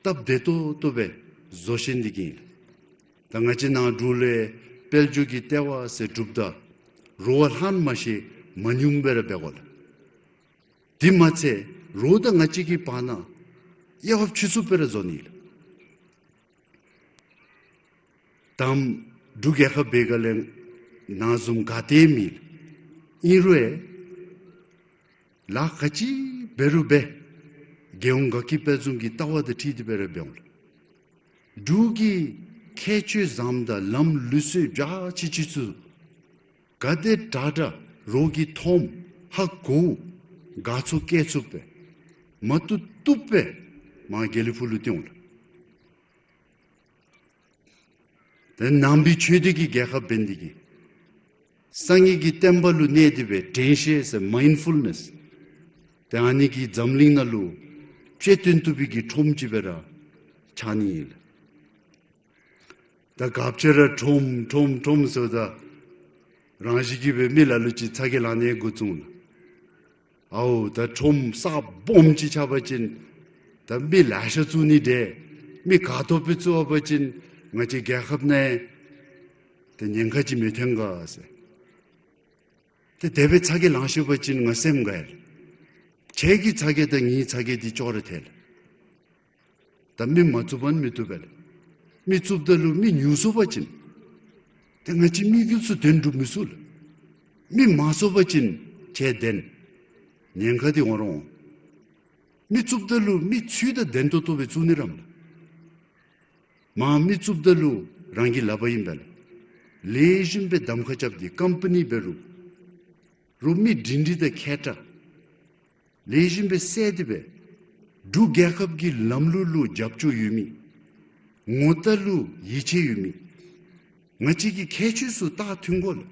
སྟབས་བདེ་ཏོག་ཏོ་སྦེ་བཟོ་ཤེས་ནི་འདི་གིས་ཨིན་ལགས། ད་ང་བཅས་ནཱ་འབྲུག་ལུ་དཔལ་འབྱོར་གྱི་ལྟེ་བ་ཟེར་སྒྲུབ་ད་རོགས་ལྷག་མ་ཤེས་མ་ཉུང་སྦེ་ར་འབད་དགོ་ལགས། དེ་མ་ཚད་རོགས་དང་ང་བཅས་ཀྱི་བར་ན་དབྱེ་བ་ཕྱེ་ཚུགསཔ་སྦེ་ར་བཟོ་ནི་ལགས། ད་འབྲུག་རྒྱལ་ཁབ་འབད་སྒང་ལས་ནཱ་བཟུམ་ག་ཏེ་མེད་ལགས། ཨིན་རུང་ལཱ་ག་ཅི་འབད་རུང་འབད་རྒྱལ་ཡོངས་དགའ་སྐྱིད་དཔལ་འཛོམས་ཀྱི་ལྟ་བ་དང་འཁྲིལ་ཏེ་སྦེ་ར་འབད་འོང་ལགས། འབྲུག་གི་ཁྱད་ཆོས་བཟུམ་དང་ལམ་ལུགས་སྲོལ་འཇའ་ཆི་ཆི་ཚུ་ག་དེ་དྲག་དྲག་རོགས་ཀྱིས་མཐོངམ་ཧ་གོཝ་དགའ་ཚོར་སྐྱེ་ཚུགསཔ་སྦེ་མ་བཏུབ་བཏུབ་སྦེ་མར་དགེ་ལེགས་ཕུག་ལུ་བཏོན་འོང་ལགས། ཏེ་ནང་པའི་ཆོས་སྡེ་གི་རྒྱལ་ཁབ་འབད་ནི་འདི་གིས་སངས་རྒྱས་ཀྱི་བསྟན་པ་ལུ་གནས་ཏེ་སྦེ་དྲན་ཤེས་ཟེར་མའིནཌ་ཕུལ་ནེསི། ཏེ་ཨ་ནི་གིས་འཛམ་གླིང་ནང་ལུ་དཔྱད་སྟོན་བཏུབ་པའི་གི་ཁྲོམ་ཅིག་སྦེ་ར་ཆགས་ནི་ཨིན་ལགས། ད་སྐབས་ཅིག་ར་ཁྲོམ་ཁྲོམ་ཁྲོམ་ཟེརཝ་ད་རང་བཞིན་གྱིས་སྦེ་མི་ལ་ལུ་ཅིག་ཚ་གྱང་ལང་ནི་འགོ་བཙུགས་ནུག། ཨའོ་ད་ཁྲོམ་ས་སྦོམ་ཅིག་ཆགས་པ་ཅིན་ད་མི་ལེ་ཤ་བཙུགས་ནི་འདྲས། མི་ག་ཐོབ་སྦེ་བཙུགས་པ་ཅིན་ང་བཅས་རྒྱལ་ཁབ་ནང་ད་ཉེན་ཁ་ཅིག་མི་ཐོན་ག་ཟེར། ཏེ་དེ་སྦེ་ཚ་གྱང་ལང་ཤེས་པ་ཅིན་ང་སེམས་དགའ་ཡི་ལགས། ཁྱེད་ཀྱི་ཚ་གྱང་དང་ངེའི་ཚ་གྱང་འདི་ཅོག་ར་འཐད་ལགས། ད་མི་མ་བཙུགས་པར་མི་བཏུབ་པས་ལགས། མི་བཙུགསཔ་ད་ལུ་མི་ཉུང་སོང་པ་ཅིན་ཏེ་ང་བཅས་དམིགས་ཡུལ་ཚུ་དོན་འགྲུབ་མི་ཚུགས་ལགས། མི་མང་སོང་པ་ཅིན་ཁྱེད་བདེན་ཉེན་ཁ་འདི་འོང་རུང་། མི་བཙུགསཔ་ད་ལུ་མི་ཚུ་དང་ལྡན་ཏོག་ཏོ་སྦེ་བཙུགས་ནི་རམ་ལགས། མར་མི་བཙུགསཔ་ད་ལུ་རང་གི་ལག་པར་ཨིན་པས་ལགས། ལེགས་ཤོམ་སྦེ་གདམ་ཁ་རྐྱབ་སྟེ་ཀམ་པ་ནི་འབད་རུང་རོགས་མི་སྒྲིང་སྒྲི་དང་མཁས་དྲགས་ལེགས་ཤོམ་སྦེ་བསལ་ཏེ་སྦེ་འབྲུག་རྒྱལ་ཁབ་ཀྱི་ལམ་ལུགས་ལུ་རྒྱབ་སྐྱོར་ཡོད་མི་ངོ་རྟགས་ལུ་ཡིད་ཆེས་ཡོད་མི་ང་བཅས་ཀྱི་ཁྱད་ཆོས་ཚུ་ལྟ་མཐུན་དགོ་ལགས།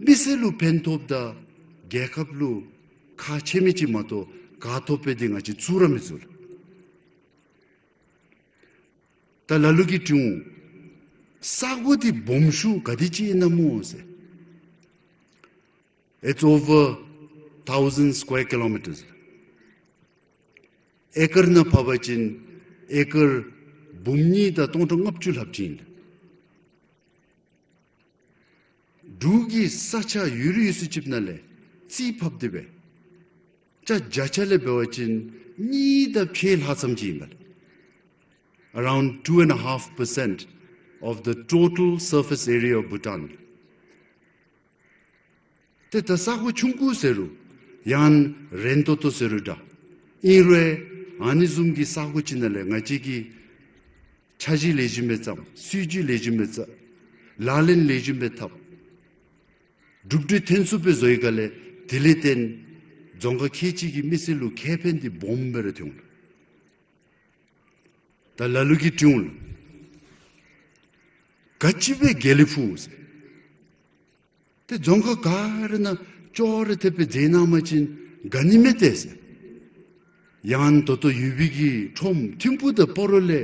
མི་སེར་ལུ་ཕན་ཐོགསཔ་དང་རྒྱལ་ཁབ་ལུ་ཁག་ཆེ་མི་ཅིག་མ་གཏོགས་ག་ཐོབ་པའི་འདི་ང་བཅས་བཙུགས་ར་མི་བཙུགས་ལགས། ད་ལ་ལུ་གིས་དྲིཝ་ས་གོ་འདི་སྦོམ་ཤོས་ག་དེ་ཅིག་ཨིན་ན་སྨོ་ཟེར། It's over thousand square kilometers. ཨེ་ཀར་ནང་ཕབ་པ་ཅིན་ཨེ་ཀར་འབུམ་གཉིས་དང་སྟོང་ཕྲག་ལྔ་བཅུ་ལྷགཔ་ཅིག་ཨིན། འབྲུག་གི་ས་ཆ་ཡུལ་ཡུལ་སུ་ཅིག་ནང་ལས་རྩིས་ཕབ་སྟེ་སྦེ་ཅ་བརྒྱ་ཆ་ལས་འབད་བ་ཅིན་གཉིས་དང་ཕྱེད་ལྷག་ཙམ་ཅིག་ཨིན་པས། Around two and a half percent of the total surface area of Bhutan. ཏེ་ད་ས་གོ་ཆུང་ཀུ་ཟེར་རུང་ཡང་རན་ཏོག་ཏོ་ཟེར་རུང་འདྲ། ཨིན་རུང་ཨ་ནི་བཟུམ་གྱི་ས་གོ་ཅིག་ནང་ལས་ང་བཅས་ཀྱིས་འཆར་གཞི་ལེགས་ཤོམ་སྦེ་བརྩམ། སྲིད་ཇུས་ལེགས་ཤོམ་སྦེ་བརྩམ། ལག་ལེན་ལེགས་ཤོམ་སྦེ་འཐབ། གྲུབ་འབྲས་ཐོན་ཚུགསཔ་སྦེ་བཟོ་བའི་སྒང་ལས་དེ་ལས་བརྟེན་རྫོང་ཁག་ཁལ་གཅིག་གི་མི་སེར་ལུ་ཁེ་ཕན་འདི་སྦོམ་སྦེ་ར་ཐོན་འོང་། ད་ལ་ལུ་གིས་དྲིཝ་འོང་ལགས། ག་ཅི་སྦེ་དགེ་ལེགས་ཕུག་ཟེར། ཏེ་རྫོང་ཁག་ག་ར་ནང་ཅོག་ར་འཐདཔ་སྦེ་མཛད་གནང་བ་ཅིན་དགའ་ནི་མས་ཏེ་ཟེར། ཡང་ད་ལྟོ་ཡོད་པའི་གི་ཁྲོམ་ཐིམ་ཕུག་དང་སྤ་རོ་ལས་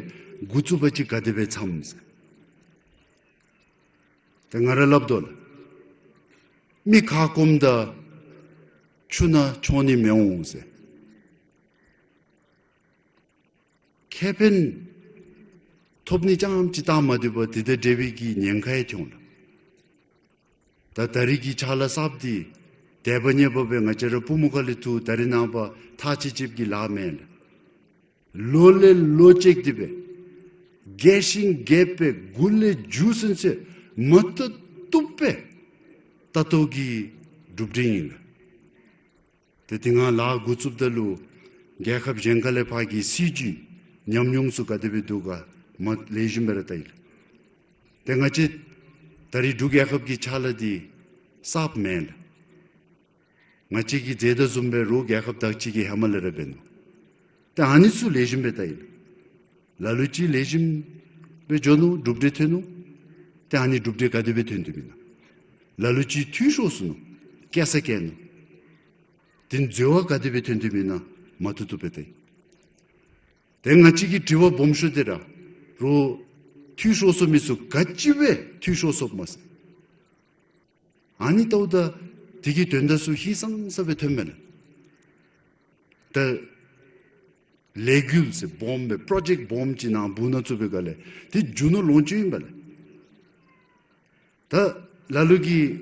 འགོ་བཙུགས་པ་ཅིན་ག་དེ་སྦེ་འཚམས་ཟེར། ཏེ་ང་ར་སླབ་དོ་ལགས། མི་ཁ་སྐོམ་དང་ཆུ་ནང་མཆོང་ནི་མི་འོང་ཟེར། ཁེ་ཕན་ཐོབ་ནི་རྐྱངམ་ཅིག་བལྟ་མ་སྡོད་པར་དེ་དང་འབྲེལ་བའི་གི་ཉེན་ཁ་ཡང་ཐོན་འོང་ལགས། ད་ད་རིས་ཀྱི་ཕྱག་ལཱ་གསརཔ་འདི་དད་པ་གནས་པ་སྦེ་ང་བཅས་ར་པུས་མོ་ཁ་ལས་ཐུག་ད་རིས་ནངས་པ་ཐག་བཅད་བཅདཔ་གི་ལཱ་མེན་ལགས། ལོ་ལས་ལོ་བཅད་དེ་སྦེ་རྒས་ཤིང་རྒས་པའི་མགུ་ལས་མཇུག་ཚུན་ཚོད་མ་བཏུབ་བཏུབ་སྦེ་བལྟ་བལྟ་བའི་གི་གྲུབ་འབྲས་ཨིན་ལགས། ཏེ་དེ་སྒང་ལཱ་འགོ་བཙུགསཔ་ད་ལུ་རྒྱལ་ཁབ་གཞན་ཁ་ལས་ཕར་གྱི་སྲིད་ཇུས་ཉམས་མྱོང་ཚུ་ག་དེ་སྦེ་འདུག་ག་མ་ལེགས་ཤོམ་སྦེ་ར་བལྟ་ཡི་ལགས། ཏེ་ང་བཅས་ད་རིས་འབྲུག་རྒྱལ་ཁབ་ཀྱི་ཕྱག་ལཱ་འདི་གསརཔ་མེན་ལགས། ང་བཅས་ཀྱིས་མཛད་དོ་བཟུམ་སྦེ་རོགས་རྒྱལ་ཁབ་དག་ཅིག་གིས་ཧེ་མ་ལས་ར་འབད་ནུག། ཏེ་ཨ་ནི་ཚུ་ལེགས་ཤོམ་སྦེ་བལྟ་ཡི་ལགས། ལ་ལུ་ཅིག་ལེགས་ཤོམ་སྦེ་འགྱོ་ནུག། གྲུབ་འབྲས་ཐོན་ནུག། ཏེ་ཨ་ནི་གྲུབ་འབྲས་ག་དེ་སྦེ་ཐོན་དོ་མེན་ན། ལ་ལུ་ཅིག་འཐུས་ཤོར་སོ་ནུག། སྐྱེ་ས་སྐྱེ་ནུག། དེ་འཛོལ་བ་ག་དེ་སྦེ་ཐོན་དོ་མེན་ན་མ་བཏུབ་བཏུབ་སྦེ་བལྟ་ཡི། ཏེ་ང་བཅས་ཀྱི་དྲི་བ་སྦོམ་ཤོས་འདི་ར་རོགས་འཐུས་ཤོར་སོ་མི་ཚུ་ག་ཅི་སྦེ་འཐུས་ཤོར་སོཔ་སྨོ་ཟེར། ཨ་ནི་བལྟཝ་ད་དེ་གི་དོན་དག་ཚུ་ཧིང་སངས་ས་སྦེ་ཐོནམ་མས་ལགས། ད་ལས་འགུལ་ཟེར་སྦོམ་སྦེ་པྲོ་ཇེཀཊ་སྦོམ་ཅིག་ནང་འབུ་ནང་བཙུགས་པའི་སྒང་ལས་དེ་རྒྱུ་ནོར་ལོངས་སྤྱོད་ཨིན་པས་ལགས། ད་ལ་ལུ་གིས་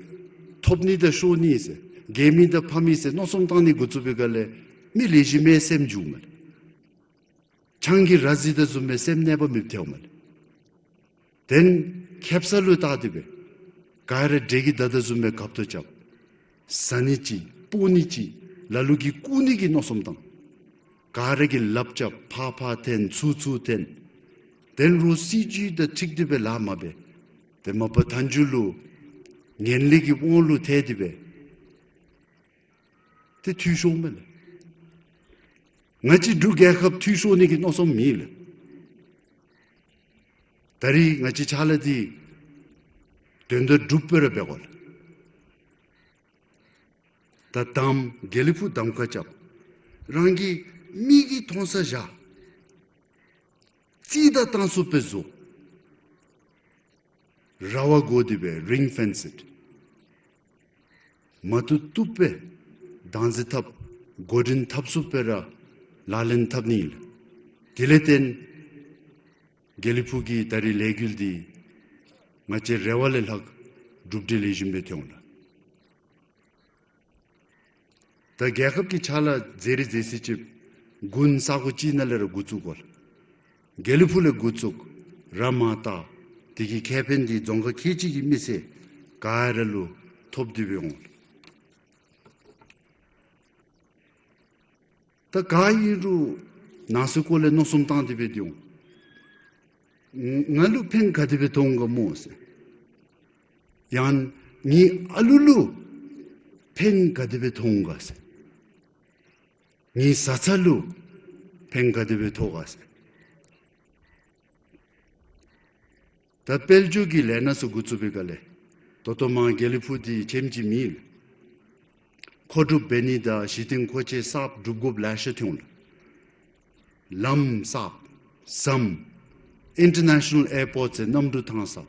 ཐོབ་ནི་དང་ཤོར་ནི་ཟེར་རྒྱལ་མི་དང་ཕམ་མི་ཟེར་མནོ་བསམ་བཏང་ནི་འགོ་བཙུགས་པའི་སྒང་ལས་མི་ལེགས་ཤོམ་མའི་སེམས་འགྱུརཝ་མས་ལགས། ཆང་གིས་ར་བཟི་དོ་བཟུམ་སྦེ་སེམས་གནས་པ་མེདཔ་ཐལཝ་མས་ལགས། དེ་ཁེབ་ས་ལུ་བལྟ་སྟེ་སྦེ་ག་ར་འདྲེ་གིས་བདའ་དོ་བཟུམ་སྦེ་གབ་ཏོ་རྐྱབ། ཟ་ནི་ཅིག་སྤོ་ནི་ཅིག་ལ་ལུ་གིས་རྐུ་ནི་གི་མནོ་བསམ་བཏང་། ག་ར་གིས་ལགཔ་རྐྱབ། ཕར་ཕར་འཐེན་ཚུར་ཚུར་འཐེན། དེ་རུང་སྲིད་ཇུས་དང་འཁྲིལ་ཏེ་སྦེ་ལཱ་མ་འབད། ཏེ་མ་པ་མཐའ་མཇུག་ལུ་ངན་ལྷད་ཀྱི་དབང་ལུ་ཐལ་ཏེ་སྦེ་ཏེ་འཐུས་ཤོརཝ་མས་ལགས། ང་བཅས་འབྲུག་རྒྱལ་ཁབ་འཐུས་ཤོར་ནི་གི་མནོ་བསམ་མེད་ལགས། ད་རིས་ང་བཅས་ཕྱག་ལཱ་འདི་དོན་དག་གྲུབ་སྦེ་ར་འབད་དགོ་ལགས། ད་དམ་དགེ་ལེགས་ཕུག་གདམ་ཁ་རྐྱབ། རང་གི་མིག་གིས་མཐོང་ས་བཞག། རྩིས་དང་བཏང་ཚུགསཔ་སྦེ་བཟོ། ར་བ་བསྒོར་ཏེ་སྦེ་རིང་ཕེནསི་ཌི། མ་བཏུབ་བཏུབ་སྦེ་བདག་འཛིན་འཐབ་འགོ་འདྲེན་འཐབ་ཚུགསཔ་སྦེ་ར་ལག་ལེན་འཐབ་ནི་ཨིན་ལགས། དེ་ལས་བརྟེན་དགེ་ལེགས་ཕུག་གི་ད་རིས་ལས་འགུལ་འདི་ང་བཅས་རེ་བ་ལས་ལྷག་གྲུབ་འབྲས་ལེགས་ཤོམ་སྦེ་ཐོན་འོང་ལགས། ད་རྒྱལ་ཁབ་ཀྱི་ཕྱག་ལཱ་མཛད་རིགས་མཛད་ཚུན་ཚོད་དགུན་ས་གོ་གཅིག་ནང་ལས་ར་འགོ་བཙུགས་དགོ་ལགས། དགེ་ལེགས་ཕུག་ལས་འགོ་བཙུགས་ར་མར་བལྟ། དེ་གི་ཁེ་ཕན་འདི་རྫོང་ཁག་ཁལ་གཅིག་གི་མི་སེར་ག་ར་ལུ་ཐོབ་སྟེ་སྦེ་འོང་ལགས། ད་ག་ཨིན་རུང་ནང་སེམས་ཁོག་ལས་མནོ་བསམ་བཏང་སྟེ་སྦེ་སྡོད་འོང་། ང་ལུ་ཕན་ག་དེ་སྦེ་ཐོགས་འོང་ག་སྨོ་ཟེར། ཡང་ངེའི་ཨ་ལུ་ལུ་ཕན་ག་དེ་སྦེ་ཐོགས་འོང་ག་ཟེར། ངེའི་བཟའ་ཚང་ལུ་ཕན་ག་དེ་སྦེ་ཐོགས་ག་ཟེར། ད་དཔལ་འབྱོར་གྱི་ལས་སྣ་ཚུ་འགོ་བཙུགས་པའི་སྒང་ལས་ད་ལྟོ་མར་དགེ་ལེགས་ཕུག་འདི་ཆེམ་ཅིག་མེད་ལགས། མཁོ་སྒྲུབ་འབད་ནི་དང་གཞི་རྟེན་མཁོ་ཆས་གསརཔ་སྒྲུབ་དགོཔ་ལེ་ཤ་ཐོན་འོང་ལགས། ལམ་གསརཔ་ཟམ་ཨིན་ཊར་ནེ་ཤ་ནཱལ་ཨེར་པོརཊ་ཟེར་གནམ་གྲུ་ཐང་གསརཔ།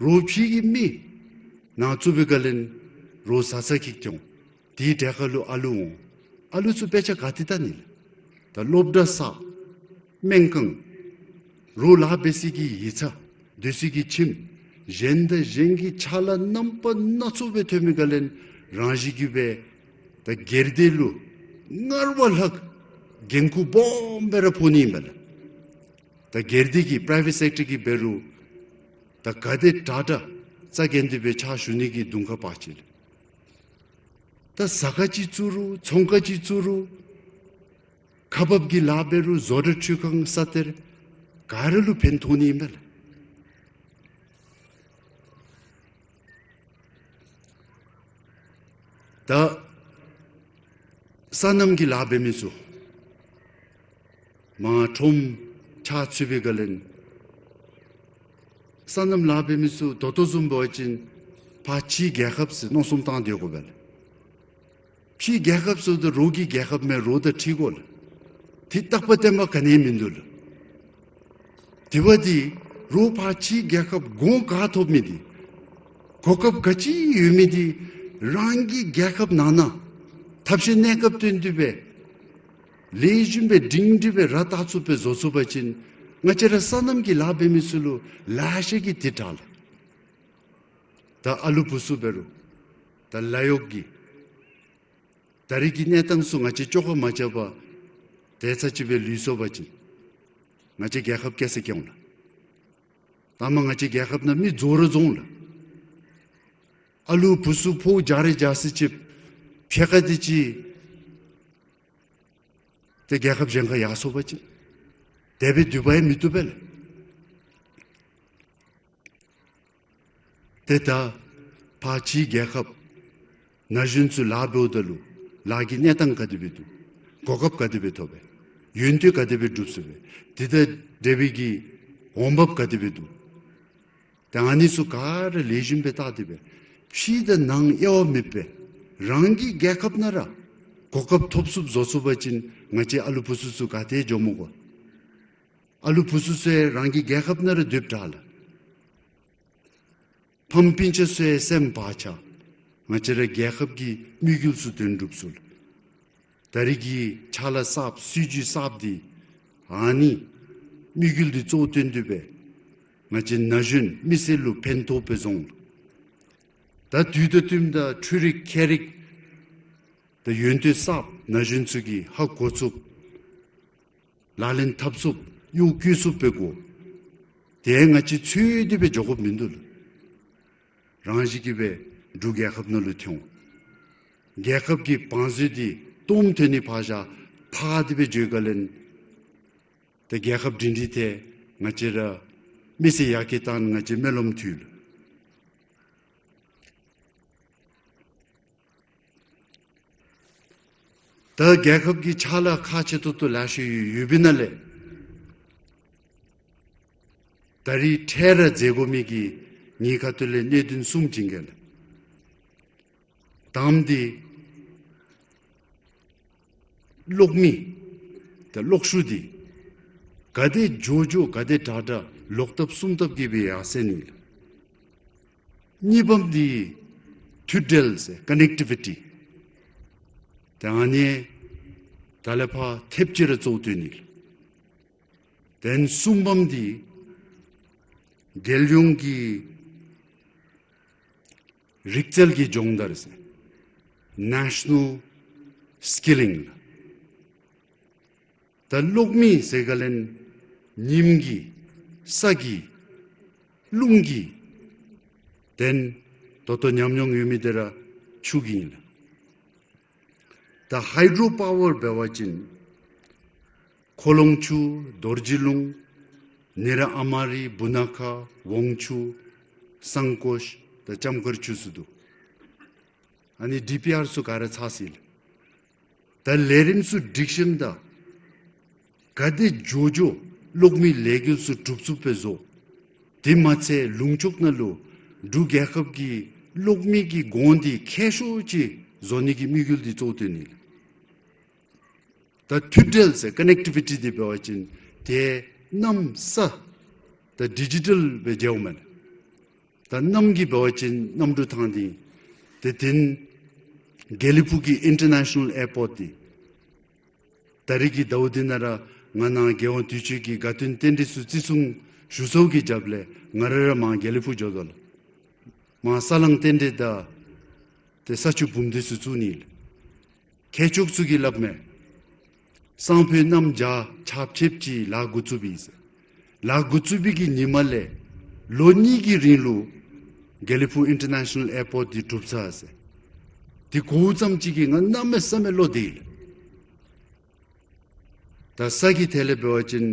རོགས་ཕྱི་གི་མི་ནང་བཙུགས་པའི་སྒང་ལས་རོགས་བཟའ་ཚང་གཅིག་ཐོན་འོང་། དེའི་གྲལ་ཁར་ལུ་ཨ་ལུ་འོང་། ཨ་ལུ་ཚུ་དཔེ་ཆ་ག་ཏེ་བལྟ་ནི་ལགས། ད་སློབ་གྲྭ་གསརཔ་སྨན་ཁང་རོགས་ལཱ་འབད་སའི་གི་ཡིག་ཚང་སྡོད་སའི་གི་ཁྱིམ་ གཞན་དང་གཞན་གྱི་ཕྱག་ལཱ་རྣམ་པ་སྣ་ཚོགས་སྦེ་ཐོན་མི་ག་ལས་རང་བཞིན་གྱིས་སྦེ་ད་སྒེར་སྡེ་ལུ་སྔར་བ་ལྷག་འགན་ཁུར་སྦོམ་སྦེ་ར་ཕོག་ནི་ཨིན་པས་ལགས། ད་སྒེར་སྡེ་གི་པ་རའི་ཝེཊ་སེཀ་ཊར་གྱིས་འབད་རུང་ད་ག་དེ་དྲག་དྲག་རྩ་འགེངས་ཏེ་སྦེ་ཕྱག་ཞུ་ནི་གི་དུང་ཁ་འབག་ཅི་ལགས། ད་ཟ་ཁང་ཅིག་བཙུགས་རུང་ཚོང་ཁང་ཅིག་བཙུགས་རུང་ཁག་འབག་གི་ལཱ་འབད་རུང་བཟོ་གྲྭ་འཕྲུལ་ཁང་ས་གཏེར་ག་ར་ལུ་ཕན་ཐོགས་ནི་ཨིན་པས་ལགས། ད་སོ་ནམ་གྱི་ལཱ་འབད་མི་ཚུ་མར་ཁྲོམ་ཆགས་ཚུགས་པའི་ག་ལས་སོ་ནམ་ལཱ་འབད་མི་ཚུ་ད་ལྟོ་བཟུམ་འབད་བ་ཅིན་ཕར་ཕྱིའི་རྒྱལ་ཁབ་ཟེར་མནོ་བསམ་བཏང་སྡོད་དགོ་པས་ལགས། ཕྱིའི་རྒྱལ་ཁབ་ཟེརཝ་ད་རོགས་ཀྱི་རྒྱལ་ཁབ་མས་རོགས་དང་འཁྲིལ་དགོ་ལགས། དེ་རྟག་པ་བརྟན་པ་ག་ནི་ཡང་མིན་འདུག་ལགས། དེ་འབདཝ་ད་རོགས་ཕར་ཕྱིའི་རྒྱལ་ཁབ་གོང་ག་ཐོབ་མི་འདི་གོ་སྐབས་ག་ཅི་ཡོད་མི་འདི་རང་གི་རྒྱལ་ཁབ་ནང་ན་ཐབས་ཤེས་གནས་སྐབས་བཏོན་ཏེ་སྦེ་ལེགས་ཤོམ་སྦེ་སྒྲིང་སྒྲི་སྦེ་ར་བཏགས་ཚུགསཔ་སྦེ་བཟོ་ཚུགས་པ་ཅིན་ང་བཅས་ར་སོ་ནམ་གྱི་ལཱ་འབད་མི་ཚུ་ལུ་ལེ་ཤ་གིས་དེ་དྲག་ལགས། ད་ཨ་ལུ་བུ་ཚུ་འབད་རུང་ད་ལཱ་གཡོག་གི་ད་རེས་ཀྱི་གནས་སྟངས་ཚུ་ང་བཅས་བཅོ་ཁ་མ་རྐྱབ་པར་དེ་ཚར་ཅིག་སྦེ་ལུས་སོང་པ་ཅིན་ང་བཅས་རྒྱལ་ཁབ་སྐྱེ་ས་སྐྱེ་འོང་ལགས། ད་མ་ང་བཅས་རྒྱལ་ཁབ་ནང་མི་རྫོགས་ར་རྫོགས་འོང་ལགས། ཨ་ལུ་བུ་ཚུ་ཕོ་རྒྱས་ར་རྒྱས་སི་ཅིག་ཕྱེད་ཀ་དེ་ཅིག་ཏེ་རྒྱལ་ཁབ་གཞན་ཁར་ཡར་སོང་པ་ཅིན་དེ་སྦེ་སྡོད་པ་ཡང་མི་བཏུབ་པས་ལགས། ཏེ་ད་ཕར་ཕྱིའི་རྒྱལ་ཁབ་ན་གཞོན་ཚུ་ལཱ་འབདཝ་ད་ལུ་ལཱ་གི་གནས་སྟངས་ག་དེ་སྦེ་འདུག། གོ་སྐབས་ག་དེ་སྦེ་ཐོབ་པས། ཡོན་ཏན་ག་དེ་སྦེ་སྒྲུབ་ཚུགས་པས། དེ་དང་འབྲེལ་བའི་གི་འོང་འབབ་ག་དེ་སྦེ་འདུག། ཏེ་ཨ་ནི་ཚུ་ག་ར་ལེགས་ཤོམ་སྦེ་བལྟ་སྟེ་སྦེ་ཕྱི་དང་ནང་དབྱེ་བ་མེད་པར་རང་གི་རྒྱལ་ཁབ་ནང་ར་གོ་སྐབས་ཐོབ་ཚུགསཔ་བཟོ་ཚུགས་པ་ཅིན་ང་བཅས་ཨ་ལུ་བུ་ཚུ་ཚུ་ག་ཏེ་འགྱོ་མི་དགོ། ཨ་ལུ་བུ་ཚུ་ཚུ་ཡང་རང་གི་རྒྱལ་ཁབ་ནང་ར་སྡོདཔ་དྲག་ལགས། ཕམ་སྤུན་ཆ་ཚུ་ཡང་སེམས་བག་ཆགས། ང་བཅས་ར་རྒྱལ་ཁབ་ཀྱི་དམིགས་ཡུལ་ཚུ་དོན་འགྲུབ་ཚུགས་ལགས། ད་རེས་ཀྱི་ཕྱག་ལཱ་གསརཔ་སྲིད་བྱུས་གསརཔ་འདི་ཨ་ནི་དམིགས་ཡུལ་འདི་གཙོ་བོ་བཏོན་ཏེ་སྦེ་ང་བཅས་ན་གཞོན་མི་སེར་ལུ་ཕན་ཐོགས་སྦེ་བཟོ་འོང་ལགས། ད་དུས་དང་བསྟུནམ་ད་འཕྲུལ་རིག་མཁས་རིག་ད་ཡོན་ཏན་གསརཔ་ན་གཞོན་ཚུ་གིས་ཧ་གོ་ཚུགས། ལག་ལེན་འཐབ་ཚུགསཔ་གཡོག་བཀོལ་ཚུགསཔ་སྦེ་དགོ། དེ་ང་བཅས་འཚོལ་ཏེ་སྦེ་འགྱོ་དགོཔ་མིན་འདུག་ལགས། རང་བཞིན་གྱིས་སྦེ་འབྲུག་རྒྱལ་ཁབ་ནང་ལུ་ཐོན་འོང་། རྒྱལ་ཁབ་ཀྱི་བང་མཛོད་འདི་སྟོངམ་ཐོན་ནི་ཕར་བཞག་ཕར་དེ་སྦེ་འགྱོ་ག་ལས་ཏེ་རྒྱལ་ཁབ་སྒྲིང་སྒྲི་ཐལ། ང་བཅས་ར་མི་སེར་ཡར་རྒྱས་བཏང་ང་བཅས་སྨོན་ལམ་འཐུས་ལགས། ད་རྒྱལ་ཁབ་ཀྱི་ཕྱག་ལཱ་ཁག་ཆེ་ཏོག་ཏོ་ལེ་ཤ་ཡོད་ཡོདཔ་ཨིན་ན་ལས་ད་རིས་འཕྲལ་ར་མཛད་དགོ་མི་གི་ངེའི་ཁ་ཐུག་ལས་གནད་དོན་གསུམ་བྱིན་གེ་ལགས། དང་པ་འདི་གློག་མེ་དང་གློག་ཤུགས་འདི་ག་དེ་མགྱོགས་མགྱོགས་ག་དེ་དྲག་དྲག་ལོག་ཐབས་སྲུང་ཐབས་ཀྱི་སྦེ་ཡར་སེང་ནི་ལགས། གཉིས་པམ་འདི་མཐུད་འབྲེལ་ཟེར་ཀ་ནེག་ཊི་བི་ཊི། ཏེ་ཨ་ནི་ད་ལས་ཕར་ཐེབས་ཅིག་ར་གཙོ་བོ་བཏོན་ནི་ལགས། ཏེ་གསུམ་པམ་འདི་རྒྱལ་ཡོངས་ཀྱི་རིག་རྩལ་གྱི་སྦྱོང་བརྡར་ཟེར་ནེ་ཤ་ནཱལ་སི་ཀི་ལིང་ལགས། ད་གློག་མེ་ཟེར་ག་ལས་ཉིམ་གི་ས་གི་རླུང་གི་ཏེ་ད་ལྟོ་ཉམས་མྱོང་ཡོད་མི་དེ་ར་ཆུ་གི་ཨིན་ལགས། ད་ཧའི་ཌྲོ་པ་ཝར་འབད་བ་ཅིན་ཁོ་ལོང་ཆུ་རྡོ་རྗེ་ལུང་ནེ་ར་ཨ་མ་རི་སྦུག་ན་ཁ་ཝང་ཆུ་སང་ཀོཤ་ད་ལྕམ་མཁར་ཆུ་ཚུ་འདུག། ཨ་ནི་ཌི་པི་ཨར་ཚུ་ག་ར་ཚར་ཅི་ལགས། ད་ལས་རིམ་ཚུ་སྒྲིག་ཞིནམ་ད་ག་དེ་མགྱོགས་མགྱོགས་གློག་མེ་ལས་འགུལ་ཚུ་གྲུབ་ཚུགསཔ་སྦེ་བཟོ། དེ་མ་ཚད་ལུང་ཕྱོགས་ནང་ལུ་འབྲུག་རྒྱལ་ཁབ་ཀྱི་གློག་མེ་གི་གོང་འདི་མཁས་ཤོས་ཅིག་བཟོ་ནི་གི་དམིགས་ཡུལ་འདི་གཙོ་བོ་བཏོན་ནི་ལགས། ད་མཐུད་འབྲེལ་ཟེར་ཀ་ནེག་ཊི་བི་ཊི་འདི་འབད་བ་ཅིན་ཏེ་གནམ་ས་ད་ཌི་ཇི་ཊལ་སྦེ་མཇལཝ་མས་ལགས། ད་གནམ་གྱི་འབད་བ་ཅིན་གནམ་གྲུ་ཐང་འདི་ཏེ་དེ་རྒྱལ་ལི་ཕུག་གི་ཨིན་ཊར་ནེ་ཤ་ནཱལ་ཨེར་པོརཊ་འདི་ད་རིས་ཀྱི་ཟླཝ་འདི་ནང་ར་ང་ནཱ་རྒྱལ་དབང་དུས་ཆེན་གྱི་དགའ་སྟོན་རྟེན་འབྲེལ་ཚུ་བརྩི་སྲུང་ཞུ་ཚརཝ་གི་རྒྱབ་ལས་ང་ར་ར་མར་རྒྱལ་ལི་ཕུག་འགྱོ་དོ་ལགས། མར་ས་བསླང་རྟེན་འབྲེལ་དང་ཏེ་ས་ཆུ་འབུམ་སྡེ་ཚུ་བཙུགས་ནི་ལགས། མཁས་མཆོག་ཚུ་གིས་སླབ་མས། སང་ཕོད་གནམ་བྱཱར་ཆརཔ་ཆེཝ་ཅིག་ལཱ་འགོ་བཙུགས་པས་ཟེར། ལཱ་འགོ་བཙུགས་པའི་གི་ཉིནམ་ལས་ལོ་གཉིས་ཀྱི་རིང་ལུ་དགེ་ལེགས་ཕུག་ཨིན་ཊར་ནེ་ཤ་ནཱལ་ཨེར་པོརཊ་འདི་གྲུབ་ཚར་ཟེར། དེ་གོཝ་ཙམ་ཅིག་གིས་ང་གནམ་མེད་ས་མེད་བློ་བདེ་ཡི་ལགས། ད་ས་གི་ཐད་ལས་འབད་བ་ཅིན་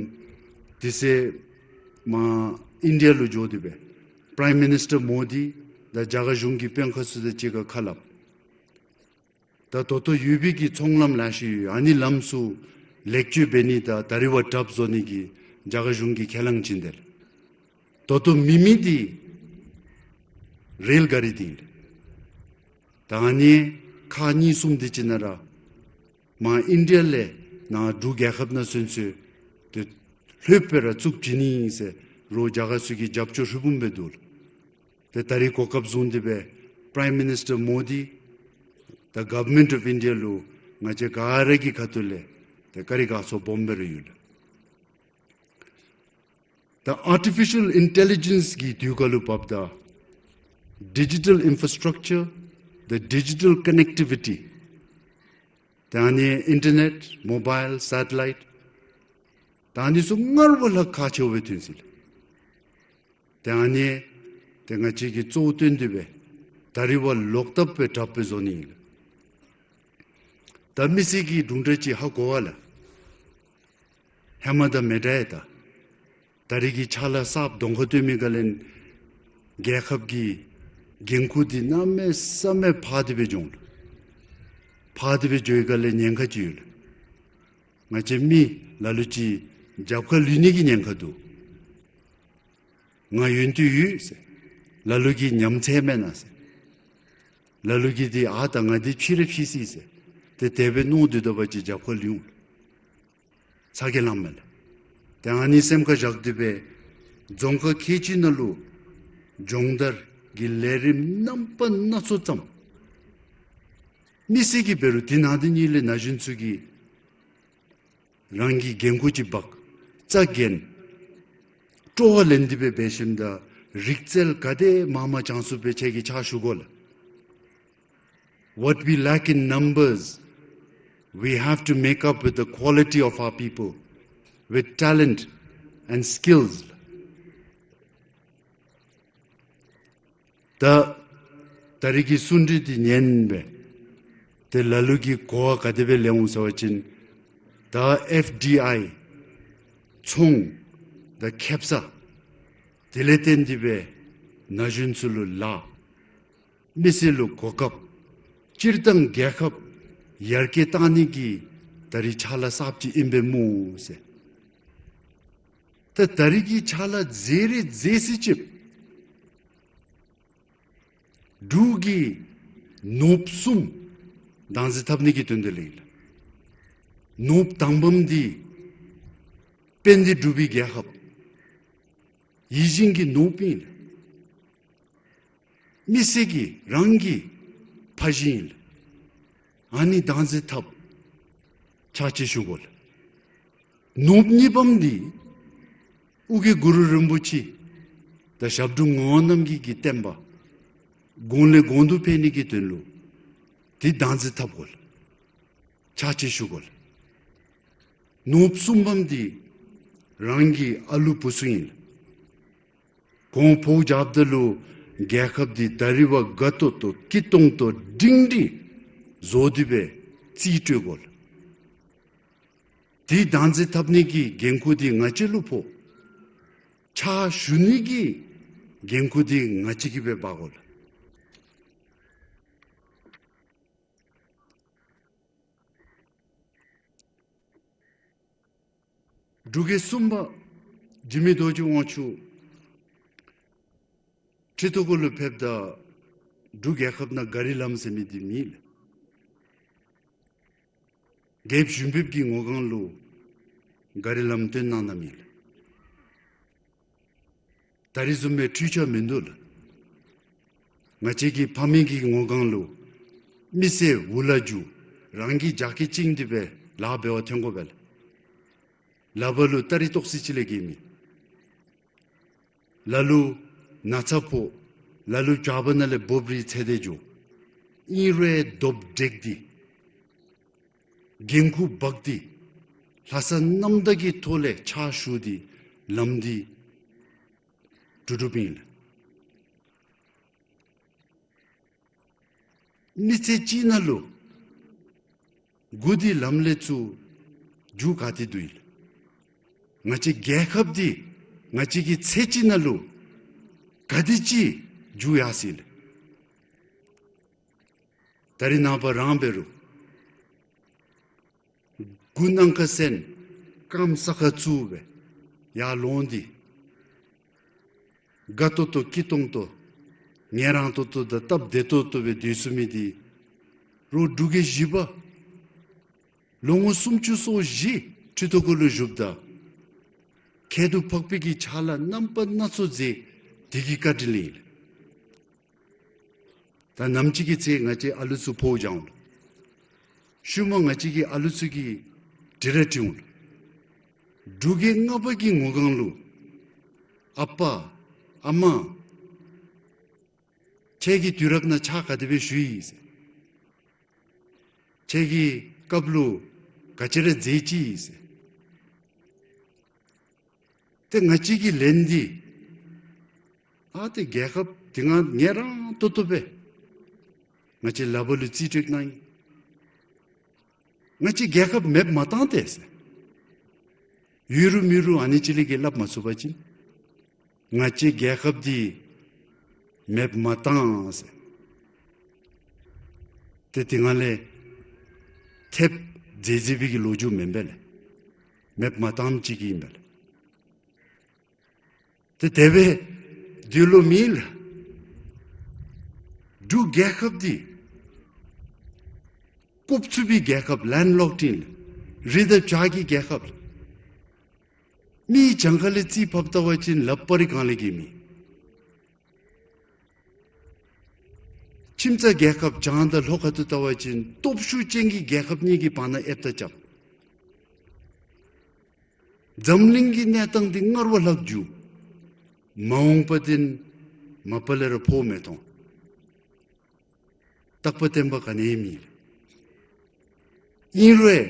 དེ་ཚེ་མར་ཨིན་ཌི་ཡ་ལུ་འགྱོ་སྟེ་སྦེ་པྲའིམ་མི་ནིསི་ཊར་མོ་དི་དང་རྒྱ་གར་གཞུང་གི་དཔོན་ཁག་ཚུ་དང་གཅིག་ཁར་ཁ་སླབ། ད་ད་ལྟོ་ཡོད་པའི་གི་ཚོང་ལམ་ལེ་ཤ་ཡོད། ཨ་ནི་ལམ་ཚུ་ལེགས་བཅོས་འབད་ནི་དང་ད་རིས་བ་གྲབ་བཟོ་ནི་གི་རྒྱ་གར་གཞུང་གིས་ཁས་བླངས་བྱིན་དེས། ད་ལྟོ་མེད་མི་འདི་རེལ་ག་རི་འདི་ཨིན། ད་ཨ་ནི་ཁག་གཉིས་གསུམ་དེ་ཅིག་ནང་ར་མར་ཨིན་ཌི་ཡ་ལས་ནཱ་འབྲུག་རྒྱལ་ཁབ་ནང་ཚུན་ཚོད་ཏེ་ལྷོདཔ་སྦེ་ར་བཙུགས་བྱིན་ནི་ཨིན་ཟེར་རོགས་རྒྱ་གར་ཚུ་གིས་རྒྱབ་སྐྱོར་ཧྲིལ་བུམ་སྦེ་འདུག་ལགས། ཏེ་ད་རིས་གོ་སྐབས་བཟུང་སྟེ་སྦེ་པྲའིམ་མི་ནིསི་ཊར་མོ་དི་དང་གོ་ཝར་མེནཊ་ཨོཕ་ཨིན་ཌི་ཡ་ལུ་ང་བཅས་ག་ར་གི་ཁ་ཐུག་ལས་ཏེ་བཀའ་དྲིན་དགའ་ཚོར་སྦོམ་སྦེ་ར་ཡོད་ལགས། ད་ཨར་ཊི་ཕི་ཤཱལ་ཨིན་ཊེ་ལི་ཇེནསི་གི་དུས་སྐབས་ལུ་བབ་ད་ཌི་ཇི་ཊལ་ཨིན་ཕ་ར་སི་ཊྲག་ཅར་དང་ཌི་ཇི་ཊལ་ཀོ་ནེག་ཊི་བི་ཊི་ད་ཨ་ནི་ཨིན་ཊར་ནེཊ་མོ་བཱའིལ་སེ་ཊི་ལའིཊ་ད་ཨ་ནི་ཚུ་སྔར་བ་ལྷག་ཁག་ཆེཝ་སྦེ་ཐོན་ཅི་ལགས། ད་ཨ་ནི་ཏེ་ང་བཅས་ཀྱིས་གཙོ་བོ་བཏོན་ཏེ་སྦེ་ད་རིས་བ་ལོག་ལྟབ་སྦེ་དྲགཔ་སྦེ་བཟོ་ནི་ཨིན་ལགས། ད་མི་སེར་གྱིས་དུམ་གྲ་ཅིག་ཧ་གོ་བས་ལགས། ཧེ་མ་དང་མི་འདྲ་ཡི། ད་ད་རིས་ཀྱི་ཕྱག་ལཱ་གསརཔ་གདོང་ཁར་སྟོན་མི་ག་ལས་རྒྱལ་ཁབ་ཀྱི་འགན་ཁུར་འདི་གནམ་མེད་ས་མེད་འཕར་ཏེ་སྦེ་འགྱོ་འོང་། འཕར་ཏེ་སྦེ་འགྱོ་བའི་ག་ལས་ཉེན་ཁ་ཅིག་ཡོད་ལགས། ང་བཅས་མི་ལ་ལུ་ཅིག་རྒྱབ་ཁར་ལུས་ནི་གི་ཉེན་ཁ་འདུག། ང་ཡོན་ཏན་ཡོད་ཟེར། ལ་ལུ་གིས་ཉམས་ཚད་མེན་ན་ཟེར། ལ་ལུ་གིས་འདི་ཨ་ད་ང་འདི་ཕྱིས་ར་ཕྱིས་ཅི་ཟེར། ཏེ་དེ་སྦེ་མནོ་སྡོད་སྡོདཔ་ཅིག་རྒྱབ་ཁར་ལུས་འོང་། ཚ་གྱང་ལངམ་མས་ལགས། ཏེ་ཨ་ནི་སེམས་ཁར་བཞག་སྟེ་སྦེ་རྫོང་ཁག་ཁལ་གཅིག་ནང་ལུ་སྦྱོང་བརྡར་གྱི་ལས་རིམ་རྣམ་པ་སྣ་ཚོགས་བརྩམས། མི་སེར་གྱིས་འབད་རུང་དེ་ནང་དེ་ནང་ལས་ན་གཞོན་ཚུ་གིས་རང་གི་འགན་ཁུར་ཅིག་འབག། རྩ་འགེངས། སྤྲོ་བ་ལེན་ཏེ་སྦེ་འབད་ཞིནམ་ད་རིག་རྩལ་ག་དེ་མང་མང་སྦྱང་ཚུགསཔ་སྦེ་ཁྱེད་ཀྱིས་ཕྱག་ཞུ་དགོ་ལགས། What we lack in numbers, we have to make up with the quality of our people, with talent and skills. ད་ད་རིས་ཀྱི་གསུང་གྲོས་འདི་ཉན་སྦེ་ཏེ་ལ་ལུ་གིས་གོ་བ་ག་དེ་སྦེ་ལེན་འོང་ཟེར་བ་ཅིན་ད་ཨེཕ་ཌི་ཨའི་ཚོང་དང་ཁེབ་སང་དེ་ལས་བརྟེན་ཏེ་སྦེ་ན་གཞོན་ཚུ་ལུ་ལཱ་མི་སེར་ལུ་གོ་སྐབས་སྤྱིར་བཏང་རྒྱལ་ཁབ་ཡར་རྒྱས་གཏང་ནི་གི་ད་རིས་ཕྱག་ལཱ་གསརཔ་ཅིག་ཨིན་པས་སྨོ་ཟེར། ད་ད་རིས་ཀྱི་ཕྱག་ལཱ་མཛད་རིགས་མཛད་ཚད་ཅིག་འབྲུག་གིས་ནོརབུ་གསུམ་བདག་འཛིན་འཐབ་ནི་གི་དོན་དེ་ལས་ཨིན་ལགས། ནོརབུ་དང་པམ་འདི་དཔལ་ལྡན་འབྲུག་པའི་རྒྱལ་ཁབ་ཡིད་བཞིན་གྱི་ནོརབུ་ཨིན་ལགས། མི་སེར་གྱི་རང་གི་ཕ་གཞིས་ཨིན་ལགས། ཨ་ནི་བདག་འཛིན་འཐབ་ཕྱག་ཕྱིད་ཞུ་དགོ་ལགས། ནོརབུ་གཉིས་པམ་འདི་ཨོ་རྒྱན་གུ་རུ་རིན་པོ་ཆེ་དང་ཞབས་དྲུང་ངག་དབང་རྣམ་རྒྱལ་གྱི་བསྟན་པ་གོང་ལས་གོང་དུ་འཕེལ་ནི་གི་དོན་ལུ་དེ་བདག་འཛིན་འཐབ་དགོ་ལགས། ཕྱག་ཕྱིད་ཞུ་དགོ་ལགས། ནོརབུ་གསུམ་པམ་འདི་རང་གི་ཨ་ལུ་བུ་ཚུ་ཨིན་ལགས། ཁོང་ཕོཝ་རྒྱབ་ད་ལུ་རྒྱལ་ཁབ་འདི་ད་རིས་བ་དགའ་ཏོག་ཏོ་སྐྱིད་ཏོང་ཏོ་སྒྲིང་སྒྲི་བཟོ་སྟེ་སྦེ་རྩིས་སྤྲོད་དགོ་ལགས། དེ་བདག་འཛིན་འཐབ་ནི་གི་འགན་ཁུར་འདི་ང་བཅས་ལུ་ཕོག། ཕྱག་ཞུ་ནི་གི་འགན་ཁུར་འདི་ང་བཅས་ཀྱིས་སྦེ་འབག་དགོ་ལགས། འབྲུག་རྒྱལ་གསུམ་པ་འཇིགས་མེད་རྡོ་རྗེ་དབང་ཕྱུག་ཁྲི་ཐོག་གུ་ལུ་ཕེབས་ད་འབྲུག་རྒྱལ་ཁབ་ནང་ག་རི་ལམ་ཟེར་མི་འདི་མེད་ལགས། རྒྱལཔོ་ཞུན་བེབ་ཀྱི་ངོ་གང་ལུ་ག་རི་ལམ་སྟོན་གནང་གནངམ་ཨིན་ལགས། ད་རིས་བཟུམ་སྦེ་འཕྲུལ་ཆས་མིན་འདུག་ལགས། ང་བཅས་ཀྱི་ཕ་མེས་ཀྱི་ངོ་གང་ལུ་མི་སེར་འུ་ལག་རྒྱུག་རང་གི་རྒྱགས་སྐལ་བཅིངས་ཏེ་སྦེ་ལཱ་འབད་བར་ཐོན་དགོ་པས་ལགས། ལགཔ་ལུ་སྟ་རེ་ཏོག་ཙི་ཅིག་ལས་བརྒལ་མེད། ལ་ལུ་ན་ཚ་ཕོག། ལ་ལུ་བྱ་བ་ནང་ལས་འབོབ་རིལ་ཚེ་འདས་འགྱོ། ཨིན་རུང་རྡོབ་འགྲེགས་ཏེ་འགན་ཁུར་འབག་སྟེ་ལྷག་བསམ་རྣམ་དག་གི་ཐོག་ལས་ཕྱག་ཞུ་སྟེ་ལམ་འདི་འགྲོ་འགྲུབ་ཨིན་ལགས། མི་ཚེ་གཅིག་ནང་ལུ་འགོ་འདི་ལམ་ལས་ཚུར་མཇུག་ག་ཏེ་བསྡུ་ཡི་ལགས། ང་བཅས་རྒྱལ་ཁབ་འདི་ང་བཅས་ཀྱིས་ཚེ་གཅིག་ནང་ལུ་ག་དེ་ཅིག་མཇུག་ཡར་སོ་ཡི་ལགས། ད་རིས་ནངས་པ་རང་འབད་རུང་མགུ་ནང་ཁར་སོན་རྐངམ་ས་ཁར་བཙུགས་སྦེ་ཡར་ལོང་སྟེ་དགའ་ཏོག་ཏོ་སྐྱིད་ཏོང་ཏོ་ངལ་རངས་ཏོག་ཏོ་དང་སྟབས་བདེ་ཏོག་ཏོ་སྦེ་སྡོད་ཚུགས་མི་འདི་རོགས་འབྲུག་རྒྱལ་བཞི་པ་ལོ་ངོ་སུམ་ཅུ་སོ་བཞི་ཁྲི་ཐོག་གུ་ལུ་བཞུགསཔ་ད་ཁྱད་དུ་འཕགས་པའི་གི་ཕྱག་ལཱ་རྣམ་པ་སྣ་ཚོགས་མཛད། དེ་གི་བཀའ་དྲིན་ལས་ཨིན་ལགས། ད་ནམ་ཅིག་གི་ཚེ་ང་བཅས་ཨ་ལུ་ཚུ་འཕོ་བ་བྱུང་ལགས། ཤུལ་མ་ང་བཅས་ཀྱི་ཨ་ལུ་ཚུ་གིས་དྲི་ར་དྲིཝ་འོང་ལགས། འབྲུག་རྒྱལ་ལྔ་པ་གི་ངོ་སྒང་ལུ་ཨ་པ་ཨ་མ་ཁྱེད་ཀྱིས་དུས་རབས་ནང་ཕྱག་ག་དེ་སྦེ་ཞུ་ཡི་ཟེར། ཁྱེད་ཀྱིས་སྐབས་ལུ་ག་ཅི་ར་མཛད་ཅི་ཟེར། ཏེ་ང་བཅས་ཀྱིས་ལན་འདི་ཨ་ཏེ་རྒྱལ་ཁབ་འདི་ང་ངལ་རངས་ཏོག་ཏོ་སྦེ་ང་བཅས་ལག་པ་ལུ་རྩིས་སྤྲོད་གནང་ཡི། ང་བཅས་རྒྱལ་ཁབ་མེདཔ་མ་བཏང་སྟེ་ཟེར། ཡོད་རུང་མེད་རུང་ཨ་ནི་ཅིག་ལས་བརྒལ་སླབ་མ་ཚུགས་པ་ཅིན་ང་བཅས་རྒྱལ་ཁབ་འདི་མེདཔ་མ་བཏང་ཟེར། ཏེ་དེ་སྒང་ལས་ཐེབས་མཛད་མཛད་པའི་གི་ལོ་རྒྱུས་མེན་པས་ལགས། མེདཔ་མ་བཏངམ་ཅིག་གི་ཨིན་པས་ལགས། ཏེ་དེ་སྦེ་འདི་ལུ་མི་ལགས། འབྲུག་རྒྱལ་ཁབ་འདི་རྐུབ་ཚུགས་པའི་རྒྱལ་ཁབ་ལེནཌ་ལོཀཌ་ཨིན་ལགས། རི་དང་བྱག་གི་རྒྱལ་ཁབ་ལགས། མི་གྱངས་ཁ་ལས་རྩིས་ཕབ་བལྟ་བ་ཅིན་ལགཔ་རི་སྒང་ལས་ཀྱི་མེད། ཁྱིམ་ཚང་རྒྱལ་ཁབ་བྱང་དང་ལྷོ་ཁ་ཐུག་བལྟ་བ་ཅིན་སྟོབས་ཤུགས་ཅན་གྱི་རྒྱལ་ཁབ་གཉིས་ཀྱི་བར་ན་ཨེབ་ཏ་རྐྱབ། འཛམ་གླིང་གི་གནས་སྟངས་འདི་སྔར་བ་ལྷག་འགྱུར། མ་འོངས་པ་འདི་མ་པ་ལས་ར་ཕོག་མི་མཐོང་། རྟག་པ་བརྟན་པ་ག་ནི་ཡང་མེད། ཨིན་རུང་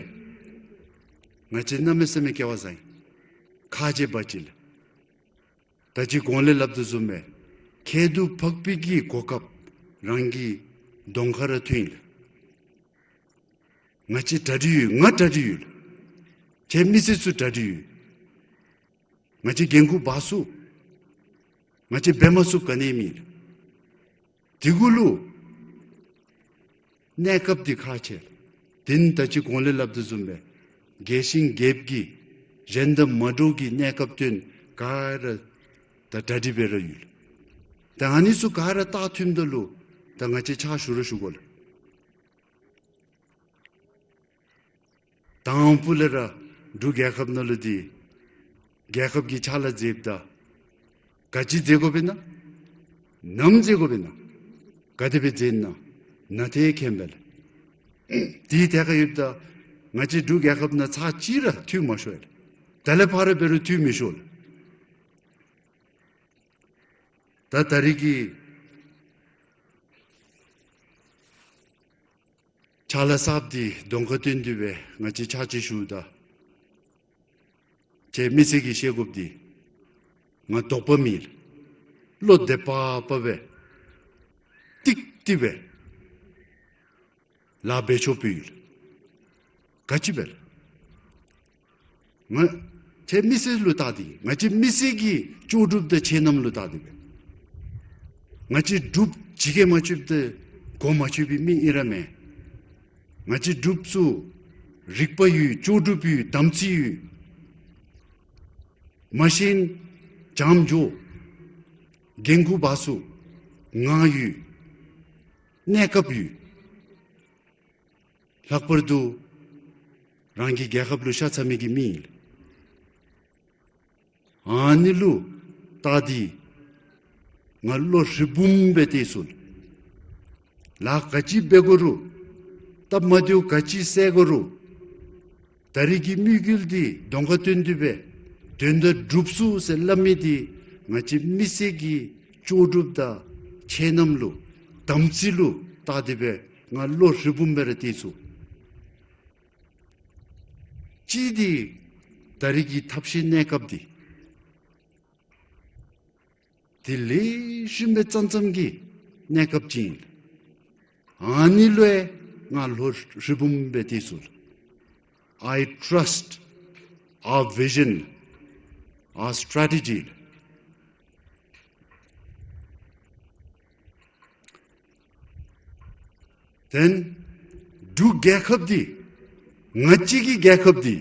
ང་བཅས་གནམ་མེད་ས་མེད་སྐལ་བ་བཟང་ཡི། ཁག་ཆེ་བ་ཅིག་ལགས། ད་ཅི་གོང་ལས་སླབ་དོ་བཟུམ་སྦེ་ཁྱད་དུ་འཕགས་པའི་གི་གོ་སྐབས་རང་གི་གདོང་ཁར་ར་ཐོན་ཡི་ལགས། ང་བཅས་གྲ་སྒྲིག་ཡོད། ང་གྲ་སྒྲིག་ཡོད་ལགས། ཁྱེད་མི་སེར་ཚུ་གྲ་སྒྲིག་ཡོད། ང་བཅས་འགན་ཁུར་འབག་ཚུགས། ང་བཅས་འབད་མ་ཚུགསཔ་ག་ནི་ཡང་མེད་ལགས། དེ་གུ་ལུ་གནས་སྐབས་འདི་ཁག་ཆེ་ལགས། དེ་ནི་ད་ཅི་གོང་ལས་སླབ་དོ་བཟུམ་སྦེ་རྒྱལ་ཞེན་རྒྱལཔོ་གིས་གཞན་དང་མ་འདྲཝ་གི་གནས་སྐབས་སྟོན་ག་ར་ད་གྲ་སྒྲིག་འབད་ར་ཡོད་ལགས། ད་ཨ་ནི་ཚུ་ག་ར་ད་ཐོནམ་ད་ལུ་ད་ང་བཅས་ཕྱག་ཞུ་ར་ཞུ་དགོ་ལགས། དང་པ་ལས་ར་འབྲུག་རྒྱལ་ཁབ་ནང་ལུ་འདི་རྒྱལ་ཁབ་ཀྱི་ཕྱག་ལཱ་མཛདཔ་ད་ག་ཅི་མཛད་དགོཔ་ཨིན་ན། ནམ་མཛད་དགོཔ་ཨིན་ན། ག་དེ་སྦེ་མཛད་ན་ན་ཏེ་མཁྱེན་པས་ལགས། དེའི་ཐད་ཁར་ཡོདཔ་ད་ང་བཅས་འབྲུག་རྒྱལ་ཁབ་ནང་ཚར་གཅིག་ར་འཐུས་མ་ཤོར་ཡི་ལགས། ད་ལས་ཕར་ར་འབད་རུང་འཐུས་མི་ཤོར་ལགས། ད་ད་རིས་ཀྱི་ཕྱག་ལཱ་གསརཔ་འདི་གདོང་ཁར་སྟོན་ཏེ་སྦེ་ང་བཅས་ཕྱག་ཕྱིད་ཞུཝ་ད་ཁྱེད་མི་སེར་གྱིས་ཤེས་དགོཔ་འདི་ང་དོགས་པ་མེད། བློ་བདེ་པག་པ་སྦེ་ཏིག་ཏི་སྦེ་ལཱ་འབད་ཆོགཔ་ཡོད། ག་ཅི་འབད་ལགས། ང་ཁྱེད་མི་སེར་ལུ་བལྟ་སྟེ་ང་བཅས་མི་སེར་གྱི་ལྕོགས་གྲུབ་དང་ཁྱད་རྣམ་ལུ་བལྟ་སྟེ་སྦེ། ང་བཅས་འབྲུགཔ་ཇི་སྐད་མ་ཆོདཔ་དང་གོ་མ་ཆོད་པའི་མི་ཨིན་ར་མེན། ང་བཅས་འབྲུགཔ་ཚུ་རིག་པ་ཡོད། ལྕོགས་གྲུབ་ཡོད། དམ་ཚིག་ཡོད། མ་ཤེས་ན་བྱམས་འགྱོ། འགན་ཁུར་འབག་ཚུགས། ངག་ཡོད། གནས་སྐབས་ཡོད། ལྷག་པར་དུ་རང་གི་རྒྱལ་ཁབ་ལུ་ཤ་ཚ་མི་གི་མི་ཨིན་ལགས། ཨ་ནི་ལུ་བལྟ་སྟེ་ང་བློ་ཧྲིལ་བུམ་སྦེ་བལྟས་སོ་ལགས། ལཱ་ག་ཅི་འབད་དགོ་རུང་སྟབས་མ་བདེཝ་ག་ཅི་བསལ་དགོ་རུང་ད་རིས་ཀྱི་དམིགས་ཡུལ་འདི་གདོང་ཁར་སྟོན་ཏེ་སྦེ་དོན་དག་སྒྲུབ་ཚུགས་ཟེར་སླབ་མི་འདི་ང་བཅས་མི་སེར་གྱི་ལྕོགས་གྲུབ་དང་ ཆེ་རྣམ་ལུ་དམ་ཚིག་ལུ་བལྟ་སྟེ་སྦེ་ང་བློ་ཧྲིལ་བུམ་སྦེ་ར་སྡོད་ཚུགས། གཅིག་འདི་ད་རིས་ཀྱི་ཐབས་ཤེས་གནས་སྐབས་འདི་དེ་ལེགས་ཤོམ་སྦེ་བརྩམ་བརྩམ་གྱི་གནས་སྐབས་ཅིག་ཨིན། ཨ་ནི་ལུ་ཡང་ང་བློ་ཧྲིལ་བུམ་སྦེ་སྡོད་ཚུགས། I trust our vision, our strategy. Then འབྲུག་རྒྱལ་ཁབ་འདི་ང་བཅས་ཀྱི་རྒྱལ་ཁབ་འདི་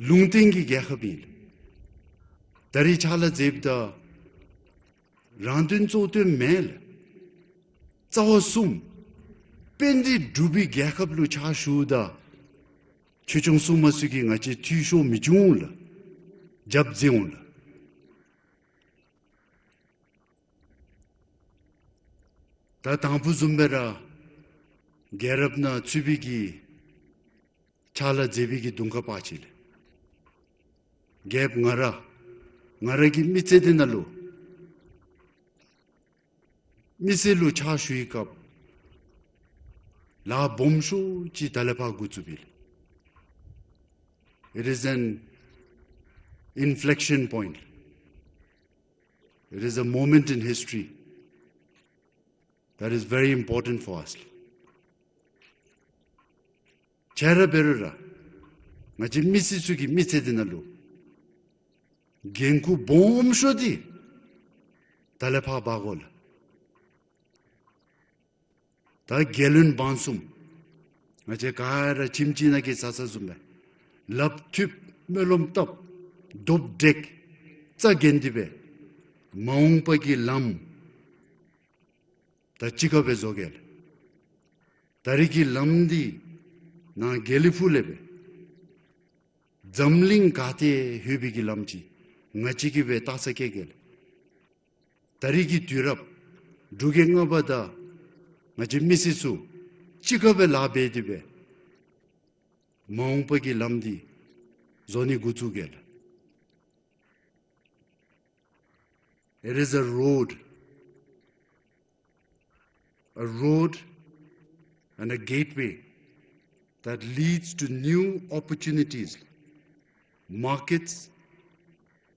ལུང་བསྟན་གྱི་རྒྱལ་ཁབ་ཨིན། ད་རིས་ཕྱག་ལཱ་མཛདཔ་ད་རང་དོན་གཙོ་དོན་མེད་ལགས། རྩ་བ་གསུམ་དཔལ་ལྡན་འབྲུག་པའི་རྒྱལ་ཁབ་ལུ་ཕྱག་ཞུཝ་ད་ཆོས་སྐྱོང་སྲུང་མ་ཚུ་གིས་ང་བཅས་འཐུས་ཤོར་མི་འབྱུང་ལགས། རྒྱབ་འཛིང་འོང་ལགས། ད་དང་ཕུ་བཟུམ་སྦེ་ར་རྒྱལ་རབས་ནང་ཚུད་པའི་གི་ཕྱག་ལཱ་མཛད་པའི་གི་གདོང་ཁ་ཕར་ཕྱིན་ལགས། རྒྱལཔོ་ང་ར་ང་ར་གི་མི་ཚེ་འདི་ནང་ལུ་མི་སེར་ལུ་ཕྱག་ཞུ་བའི་སྐབས་ལཱ་སྦོམ་ཤོས་ཅིག་ད་ལས་ཕར་འགོ་བཙུགསཔ་ཨིན། It is an inflection point. It is a moment in history that is very important for us. ཁྱེད་ར་འབད་རུང་ར་ང་བཅས་མི་སེར་ཚུ་གི་མི་ཚེ་འདི་ནང་ལུ་འགན་ཁུར་སྦོམ་ཤོས་འདི་ད་ལས་ཕར་འབག་དགོ་ལགས། ད་རྒྱལ་བློན་འབངས་གསུམ་ང་བཅས་ག་ར་ཁྱིམ་གཅིག་ནང་གི་བཟའ་ཚང་བཟུམ་སྦེ་ལགཔ་མཐུད་སྨོན་ལམ་བཏབ་རྡོག་བསྒྲིལ་རྩ་འགེངས་ཏེ་སྦེ་མ་འོངས་པ་གི་ལམ་ད་གཅིག་ཁར་སྦེ་བཟོ་གེ་ལགས། ད་རིས་ཀྱི་ལམ་འདི་ནཱ་དགེ་ལེགས་ཕུག་ལས་སྦེ་འཛམ་གླིང་ག་ཏེ་ལྷོད་པའི་གི་ལམ་ཅིག་ང་བཅས་ཀྱིས་སྦེ་བལྟ་ས་བསྐྱལ་གེ་ལགས། ད་རིས་ཀྱི་དུས་རབས་འབྲུག་རྒྱལ་ལྔ་པ་དང་ང་བཅས་མི་སེར་ཚུ་གཅིག་ཁར་སྦེ་ལཱ་འབད་དེ་སྦེ་མ་འོངས་པ་གི་ལམ་འདི་བཟོ་ནི་འགོ་བཙུགས་གེ་ལགས། It is a road, a road and a gateway that leads to new opportunities, markets,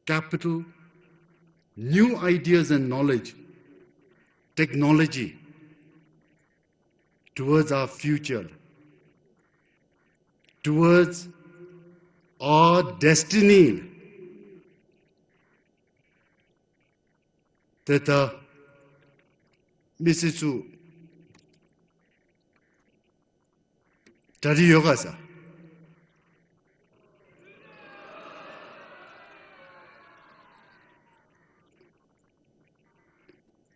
capital, new ideas and knowledge, technology, towards our future, towards our destiny. ཏེ་ད་མི་སེར་ཚུ་གྲ་སྒྲིག་ཡོད་ག་ཟེར།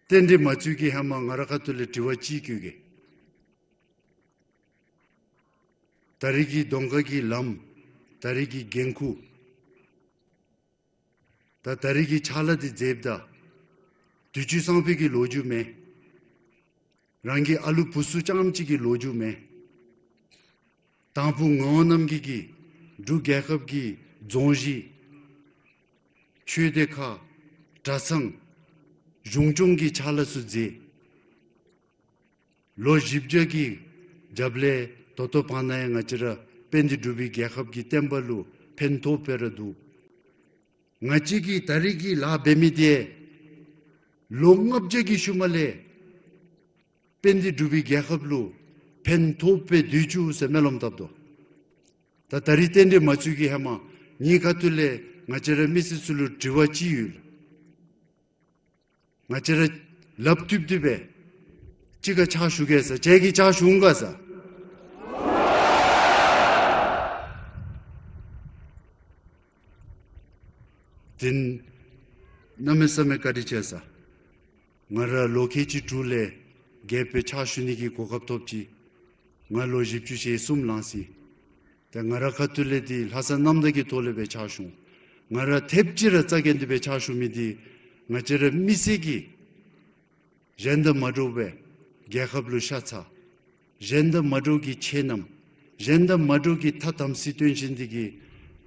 རྟེན་འབྲེལ་མ་བཙུགས་ཀྱི་ཧེ་མ་ང་རའི་ཁ་ཐུག་ལས་དྲི་བ་གཅིག་བཀོད་གེ། ད་རིས་ཀྱི་གདོང་ཁ་གི་ལམ་ད་རིས་ཀྱི་འགན་ཁུར་ད་ད་རིས་ཀྱི་ཕྱག་ལཱ་འདི་མཛདཔ་ད་དུས་ཅི་སང་ཕོད་ཀྱི་ལོ་རྒྱུས་མེན། རང་གི་ཨ་ལུ་བུ་ཚུ་རྐྱངམ་གཅིག་གི་ལོ་རྒྱུས་མེན། དང་ཕུ་ངག་དབང་རྣམ་རྒྱལ་གྱིས་འབྲུག་རྒྱལ་ཁབ་ཀྱི་རྫོང་གཞི་ཆོས་སྡེ་ཁག་གྲྭ་ཚང་གཞུང་སྐྱོང་གི་ཕྱག་ལཱ་ཚུ་མཛད། ལོ་བཞི་བརྒྱ་གི་རྒྱབ་ལས་ད་ལྟོ་བར་ན་ཡང་ང་བཅས་ར་དཔལ་ལྡན་འབྲུག་པའི་རྒྱལ་ཁབ་ཀྱི་བསྟན་པ་ལུ་ཕན་ཐོགས་སྦེ་ར་འདུག། ང་བཅས་ཀྱིས་ད་རིས་ཀྱི་ལཱ་འབད་མི་འདི་ལོ་ལྔ་བརྒྱ་གི་ཤུལ་མ་ལས་དཔལ་ལྡན་འབྲུག་པའི་རྒྱལ་ཁབ་ལུ་ཕན་ཐོགས་སྦེ་སྡོད་བཅུག་ཟེར་སྨོན་ལམ་བཏབ་དོ། ད་ད་རིས་རྟེན་འབྲེལ་མ་བཙུགས་ཀྱི་ཧེ་མ་ངེའི་ཁ་ཐུག་ལས་ང་བཅས་ར་མི་སེར་ཚུ་ལུ་དྲི་བ་གཅིག་ཡོད། ང་བཅས་ར་ལགཔ་མཐུད་དེ་སྦེ་གཅིག་ཁར་ཕྱག་ཞུ་གེ་ཟེར། ཁྱེད་ཀྱིས་ཕྱག་ཞུ་འོང་ག་ཟེར། དེ་གནམ་མེད་ས་མེད་བཀའ་དྲིན་ཆེ་ཟེར། ང་ར་ལོ་ཁལ་གཅིག་དྲུག་ལས་རྒྱལཔོ་སྦེ་ཕྱག་ཞུ་ནི་གི་གོ་སྐབས་ཐོབ་ཅི། ང་ལོ་བཞི་བཅུ་ཞེ་གསུམ་ལང་སོ་ཡི། ཏེ་ང་རའི་ཁ་ཐུག་ལས་འདི་ལྷག་བསམ་རྣམ་དག་གི་ཐོག་ལས་སྦེ་ཕྱག་ཞུ། ང་ར་ཐེབས་ཅིག་ར་རྩ་འགེངས་ཏེ་སྦེ་ཕྱག་ཞུ་མི་འདི་ང་བཅས་ར་མི་སེར་གྱིས་གཞན་དང་མ་འདྲཝ་སྦེ་རྒྱལ་ཁབ་ལུ་ཤ་ཚ། གཞན་དང་མ་འདྲཝ་གི་ཆེ་རྣམ། གཞན་དང་མ་འདྲཝ་གི་ཐ་དམ་ཚིག་སྟོན་ཞིནམ་འདི་གིས་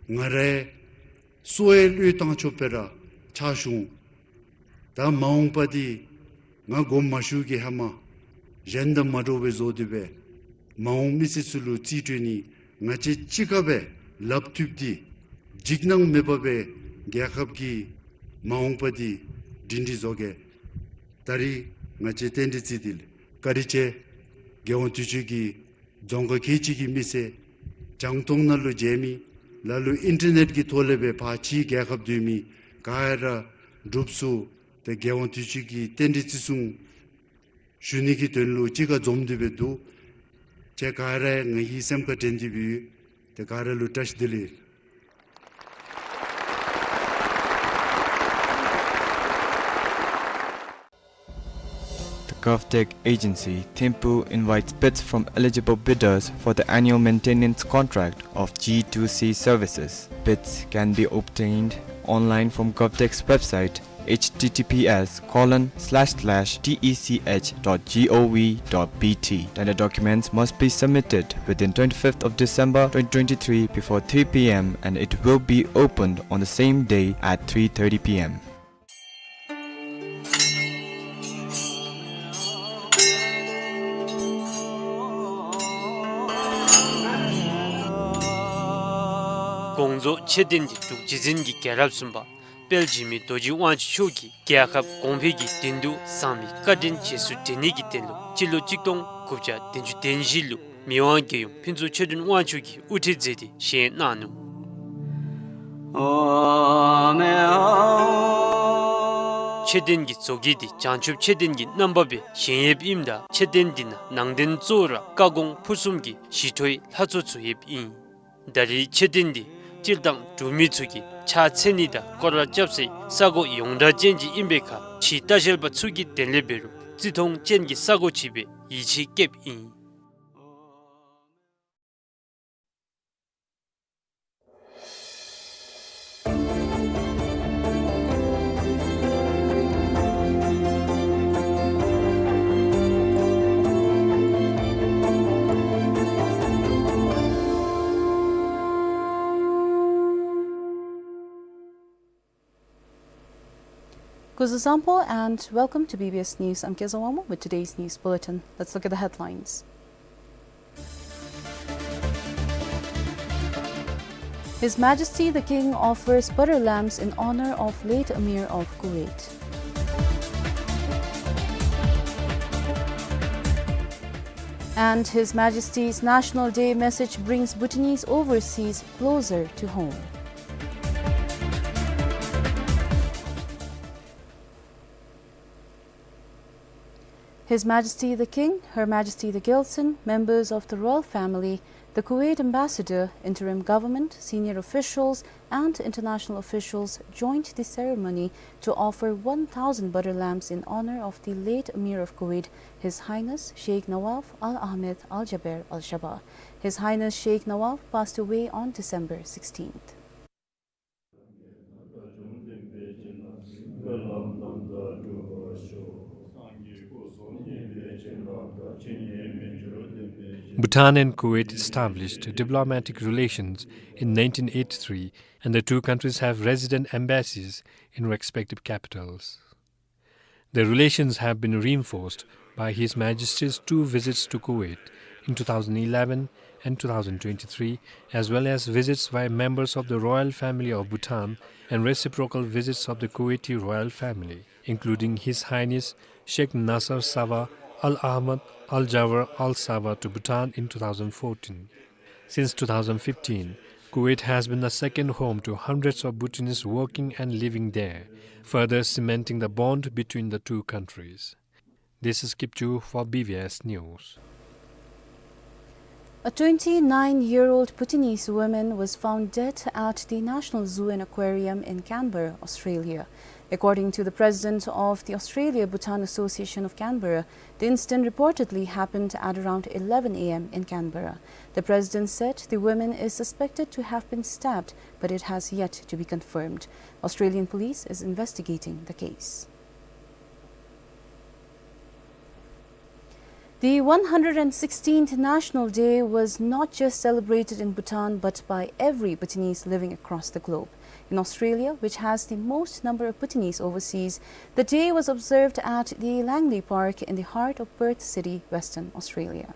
ང་རའི་སྲོག་ཡང་བློས་བཏང་ཆོགཔ་སྦེ་ར་ཕྱག་ཞུ་འོང་། ད་མ་འོངས་པ་འདི་ང་དགོངསམ་མ་ཞུ་གི་ཧེ་མ་གཞན་དང་མ་འདྲཝ་སྦེ་བཟོ་སྟེ་སྦེ་མ་འོངས་མི་སེར་ཚུ་ལུ་རྩིས་སྤྲོད་ནི་ང་བཅས་གཅིག་ཁར་སྦེ་ལགཔ་མཐུད་དེ་འཇིགས་སྣང་མེད་པ་སྦེ་རྒྱལ་ཁབ་ཀྱི་མ་འོངས་པ་འདི་སྒྲིང་སྒྲི་བཟོ་གེ། ད་རིས་ང་བཅས་རྟེན་འབྲེལ་རྩིས་འདི་ལས་བཀའ་དྲིན་ཆེ། རྒྱལ་དབང་དུས་ཆེན་གྱི་རྫོང་ཁག་ཁལ་གཅིག་གི་མི་སེར་རྒྱང་མཐོང་ནང་ལུ་མཇལ་མི་ལ་ལུ་ཨིན་ཊར་ནེཊ་ཀྱི་ཐོག་ལས་སྦེ་ཕར་ཕྱི་རྒྱལ་ཁབ་སྡོད་མི་ག་ར་འབྲུགཔ་ཚུ་ཏེ་རྒྱལ་དབང་དུས་ཆེན་གྱི་རྟེན་འབྲེལ་བརྩི་སྲུང་ཞུ་ནི་གི་དོན་ལུ་གཅིག་ཁར་འཛོམས་ཏེ་སྦེ་འདུག། ཁྱེད་ག་ར་ཡང་ངེའི་སེམས་ཁར་དྲན་ཏེ་སྦེ་ཡོད། ཏེ་ག་ར་ལུ་བཀྲ་ཤིས་བདེ་ལེགས། The GovTech agency, Thimphu, invites bids from eligible bidders for the annual maintenance contract of G two C services. Bids can be obtained online from GovTech's website, H T T P S colon slash slash T E C H dot G O V dot B T. Tender documents must be submitted within twenty-fifth of December twenty twenty-three before three P M and it will be opened on the same day at three thirty P M. དགོངས་རྫོགས་མཆོད་རྟེན་འདི་འབྲུག་རྗེ་བཙུན་གྱི་རྒྱལ་རབས་གསུམ་པ་དཔལ་འཇིགས་མེད་རྡོ་རྗེ་དབང་ཕྱུག་མཆོག་གིས་རྒྱལ་ཁབ་གོང་འཕེལ་གྱི་དོན་དུ་བསགས་མི་བཀའ་དྲིན་རྗེས་སུ་དྲན་ནི་གི་དོན་ལུ་སྤྱི་ལོ་གཅིག་སྟོང་དགུ་བརྒྱ་བདུན་ཅུ་དོན་བཞི་ལུ་མི་དབང་རྒྱལ་ཡུམ་ཕུན་ཚོགས་ཆོས་སྒྲོན་དབང་ཕྱུག་གིས་དབུ་ཁྲིད་མཛད་དེ་བཞེངས་གནང་ནུག། མཆོད་རྟེན་གྱི་བཟོ་བཀོད་འདི་བྱང་ཆུབ་མཆོད་རྟེན་གྱི་རྣམ་པ་སྦེ་བཞེངས་ཡོདཔ་ཨིནམ་ད་མཆོད་རྟེན་འདི་ནང་ནང་རྟེན་གཙོ་བོ་ར་བཀའ་དགོངས་ཕུར་གསུམ་གྱི་ཞི་ཁྲོའི་ལྷ་ཚོགས་ཚུ་ཡོདཔ་ཨིན། ད་རེས་མཆོད་རྟེན་འདི་སྤྱིར་བཏང་འབྲུག་མི་ཚུ་གིས་ཕྱག་འཚལ་ནི་དང་སྐོར་ར་རྐྱབ་སའི་ས་གོ་ཡོངས་གྲགས་ཅན་ཅིག་ཨིན་པའི་ཁར་ཕྱིའི་ལྟ་བཤལ་པ་ཚུ་གི་དོན་ལས་འབད་རུང་རྩིས་མཐོང་ཅན་གྱི་ས་གོ་ཅིག་སྦེ་ཡིད་ཆེས་བསྐྱེདཔ་ཨིན། Kuzuzangpo and welcome to B B S News. I'm Keza Wangmo with today's news bulletin. Let's look at the headlines. His Majesty the King offers butter lamps in honor of late Emir of Kuwait. And His Majesty's National Day message brings Bhutanese overseas closer to home. His Majesty the King, Her Majesty the Gyaltsuen, members of the royal family, the Kuwait ambassador, interim government, senior officials, and international officials joined the ceremony to offer one thousand butter lamps in honor of the late Emir of Kuwait, His Highness Sheikh Nawaf Al Ahmed Al Jaber Al Sabah. His Highness Sheikh Nawaf passed away on December sixteenth. Bhutan and Kuwait established diplomatic relations in nineteen eighty-three, and the two countries have resident embassies in respective capitals. The relations have been reinforced by His Majesty's two visits to Kuwait in two thousand eleven and two thousand twenty-three, as well as visits by members of the royal family of Bhutan and reciprocal visits of the Kuwaiti royal family, including His Highness Sheikh Nasser Sabah Al Ahmad Al Jaber Al Sabah to Bhutan in two thousand fourteen. Since two thousand fifteen, Kuwait has been the second home to hundreds of Bhutanese working and living there, further cementing the bond between the two countries. This is Kipchu for B B S News. A twenty-nine-year-old Bhutanese woman was found dead at the National Zoo and Aquarium in Canberra, Australia. According to the president of the Australia Bhutan Association of Canberra, the incident reportedly happened at around eleven A M in Canberra. The president said the woman is suspected to have been stabbed, but it has yet to be confirmed. Australian police is investigating the case. The one hundred sixteenth National Day was not just celebrated in Bhutan, but by every Bhutanese living across the globe. In Australia, which has the most number of Bhutanese overseas, the day was observed at the Langley Park in the heart of Perth City, Western Australia.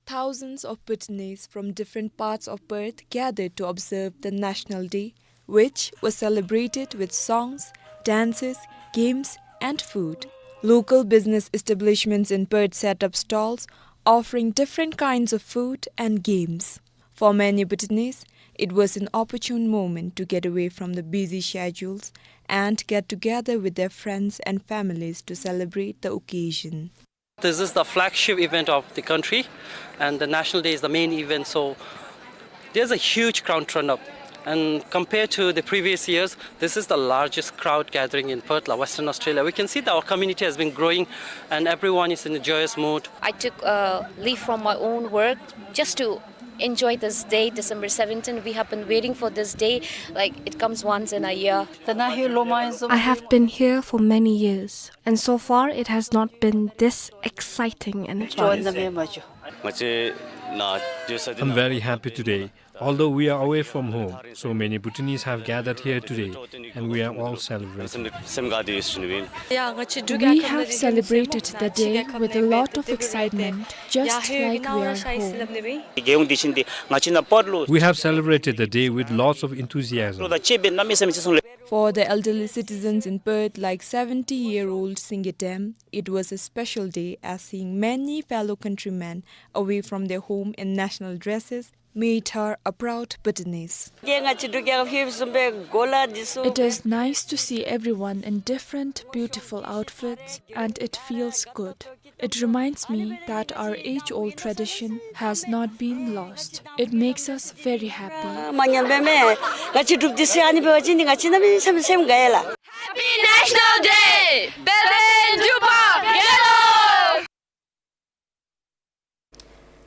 Thousands of Bhutanese from different parts of Perth gathered to observe the National Day, which was celebrated with songs, dances, games, and food. Local business establishments in Perth set up stalls, offering different kinds of food and games. For many Bhutanese, it was an opportune moment to get away from the busy schedules and get together with their friends and families to celebrate the occasion. This is the flagship event of the country, and the National Day is the main event, so there's a huge crowd turn up. And compared to the previous years, this is the largest crowd gathering in Perth, la, Western Australia. We can see that our community has been growing, and everyone is in a joyous mood. I took, uh, leave from my own work just to enjoy this day, December seventeenth. We have been waiting for this day. Like, it comes once in a year. I have been here for many years, and so far it has not been this exciting and fun. I'm very happy today. Although we are away from home, so many Bhutanese have gathered here today, and we are all celebrating. We have celebrated the day with a lot of excitement, just like we are home. We have celebrated the day with lots of enthusiasm. For the elderly citizens in Perth, like seventy-year-old Singye Tem, it was a special day, as seeing many fellow countrymen away from their home in national dresses made her a proud Bhutanese. It is nice to see everyone in different beautiful outfits, and it feels good. It reminds me that our age-old tradition has not been lost. It makes us very happy. Happy National Day! Perth Drupal Gelo!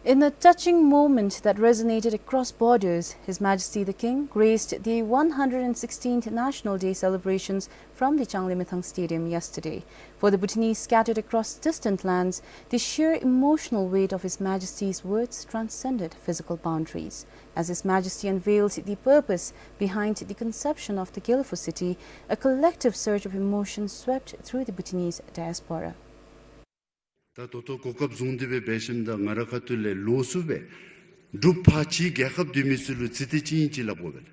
In a touching moment that resonated across borders, His Majesty the King graced the one hundred sixteenth National Day celebrations from the Changlimithang Stadium yesterday. For the Bhutanese scattered across distant lands, the sheer emotional weight of His Majesty's words transcended physical boundaries. As His Majesty unveiled the purpose behind the conception of the Gelephu city, a collective surge of emotion swept through the Bhutanese diaspora. ད་ད་ལྟོ་གོ་སྐབས་བཟུང་སྟེ་སྦེ་འབད་ཞིནམ་ད་ང་ར་ཁ་ཐུག་ལས་ལོགས་སུ་སྦེ་འབྲུགཔ་ཕར་ཕྱི་རྒྱལ་ཁབ་སྡོད་མི་ཚུ་ལུ་ཚིག་དེ་ཅིག་ཨིན་ཅིག་སླབ་དགོ་པས་ལགས།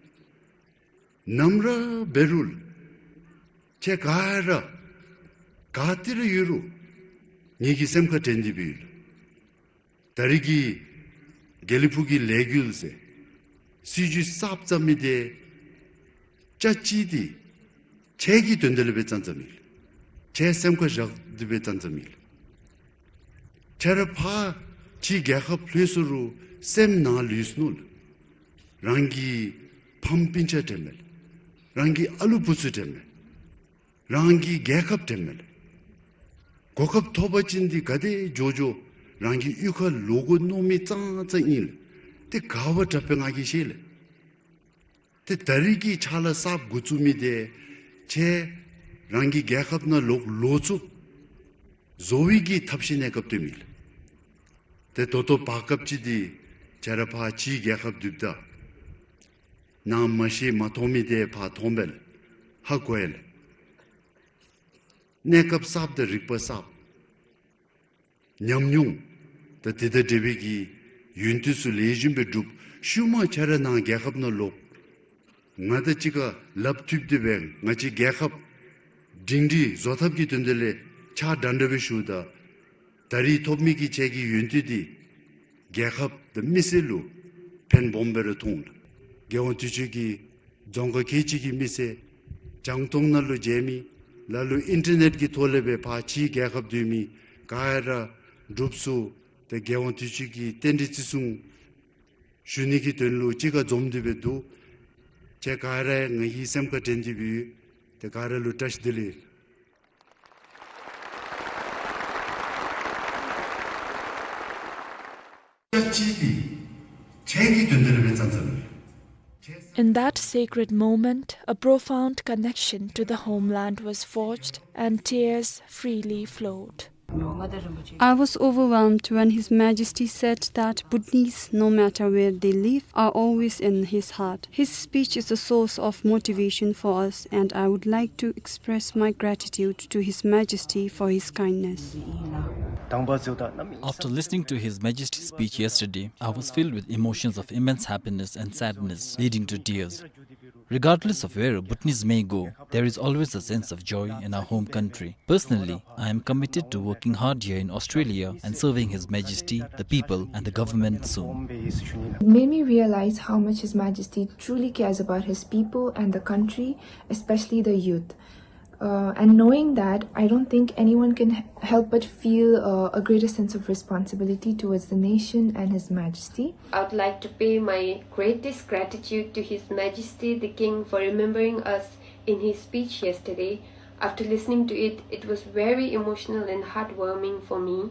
ནམ་ར་འབད་རུང་ཁྱེད་ག་ར་ག་ཏེ་ར་ཡོད་རུང་ངེ་གི་སེམས་ཁར་དྲན་ཏེ་སྦེ་ཡོད་ལགས། ད་རིས་ཀྱི་དགེ་ལེགས་ཕུག་གི་ལས་འགུལ་ཟེར་སྲིད་བྱུས་གསརཔ་བརྩམ་མི་དེ་ཅ་ཅི་དེ་ཁྱེད་ཀྱི་དོན་དག་ལུ་སྦེ་བརྩམ་བརྩམ་མི་ལགས། ཁྱེད་སེམས་ཁར་བཞག་སྟེ་སྦེ་བརྩམ་བརྩམ་མི་ལགས། ཁྱེད་ར་ཕར་ཕྱི་རྒྱལ་ཁབ་ལྷོད་སོང་རུང་སེམས་ནང་ལུས་ནུག་ལགས། རང་གི་ཕམ་སྤུན་ཆ་དྲན་མས་ལགས། རང་གི་ཨ་ལུ་བུ་ཚུ་དྲན་མས། རང་གི་རྒྱལ་ཁབ་དྲན་མས་ལགས། གོ་སྐབས་ཐོབ་པ་ཅིན་འདི་ག་དེ་མགྱོགས་མགྱོགས་རང་གི་གཡུས་ཁར་ལོག་དགོ་མནོ་མི་ཙང་ཙང་ཨིན་ལགས། ཏེ་ག་བ་དྲགཔ་སྦེ་ང་གིས་ཤེས་ལགས། ཏེ་ད་རིས་ཀྱི་ཕྱག་ལཱ་གསརཔ་འགོ་བཙུགས་མི་དེ་ཁྱེད་རང་གི་རྒྱལ་ཁབ་ནང་ལོག་ལོག་ཚུགསཔ་བཟོ་བའི་གི་ཐབས་ཤེས་གནས་སྐབས་སྟོནམ་ཨིན་ལགས། ཏེ་ད་ལྟོ་བར་སྐབས་ཅིག་འདི་ཁྱེད་ར་ཕར་ཕྱི་རྒྱལ་ཁབ་སྡོདཔ་ད་ནང་མ་ཤེས་མ་མཐོང་མི་དེ་ཕར་མཐོང་པས་ལགས། ཧ་གོ་ཡི་ལགས། གནས་སྐབས་གསརཔ་དང་རིག་པ་གསརཔ། ཉམས་མྱོང་དང་དེ་དང་འབྲེལ་བའི་གི་ཡོན་ཏན་ཚུ་ལེགས་ཤོམ་སྦེ་སྒྲུབ། ཤུལ་མ་ཁྱེད་ར་ནང་རྒྱལ་ཁབ་ནང་ལོག། ང་དང་གཅིག་ཁར་ལགཔ་མཐུད་དེ་སྦེ་ང་བཅས་རྒྱལ་ཁབ་སྒྲིང་སྒྲིང་བཟོ་ཐབས་ཀྱི་དོན་དག་ལས་ཕྱག་དྲག་དྲག་སྦེ་ཞུཝ་ད་ད་རིས་ཐོབ་མི་གི་ཁྱེད་ཀྱི་ཡོན་ཏན་འདི་རྒྱལ་ཁབ་དང་མི་སེར་ལུ་ཕན་སྦོམ་སྦེ་ར་མཐོང་ལགས། རྒྱལ་དབང་རྡོ་རྗེ་གིས་རྫོང་ཁག་ཁལ་གཅིག་གི་མི་སེར་རྒྱང་མཐོང་ནང་ལུ་མཇལ་མི་ལ་ལུ་ཨིན་ཊར་ནེཊ་ཀྱི་ཐོག་ལས་སྦེ་ཕར་ཕྱི་རྒྱལ་ཁབ་སྡོད་མི་ག་ར་འབྲུགཔ་ཚུ་ཏེ་རྒྱལ་དབང་རྡོ་རྗེ་གི་རྟེན་འབྲེལ་བརྩི་སྲུང་ཞུ་ནི་གི་དོན་ལུ་གཅིག་ཁར་འཛོམས་ཏེ་སྦེ་འདུག། ཁྱེད་ག་ར་ང་གི་སེམས་ཁར་དྲན་ཏེ་སྦེ་ཡོད། ཏེ་ག་ར་ལུ་བཀྲ་ཤིས་བདེ་ལེགས། In that sacred moment, a profound connection to the homeland was forged and tears freely flowed. I was overwhelmed when His Majesty said that Bhutanese, no matter where they live, are always in his heart. His speech is a source of motivation for us, and I would like to express my gratitude to His Majesty for his kindness. After listening to His Majesty's speech yesterday, I was filled with emotions of immense happiness and sadness, leading to tears. Regardless of where a Bhutanese may go, there is always a sense of joy in our home country. Personally, I am committed to working hard here in Australia and serving His Majesty, the people, and the government soon. It made me realize how much His Majesty truly cares about his people and the country, especially the youth. Uh, and knowing that, I don't think anyone can h-, help but feel, uh, a greater sense of responsibility towards the nation and His Majesty. I would like to pay my greatest gratitude to His Majesty the King for remembering us in his speech yesterday. After listening to it, it was very emotional and heartwarming for me.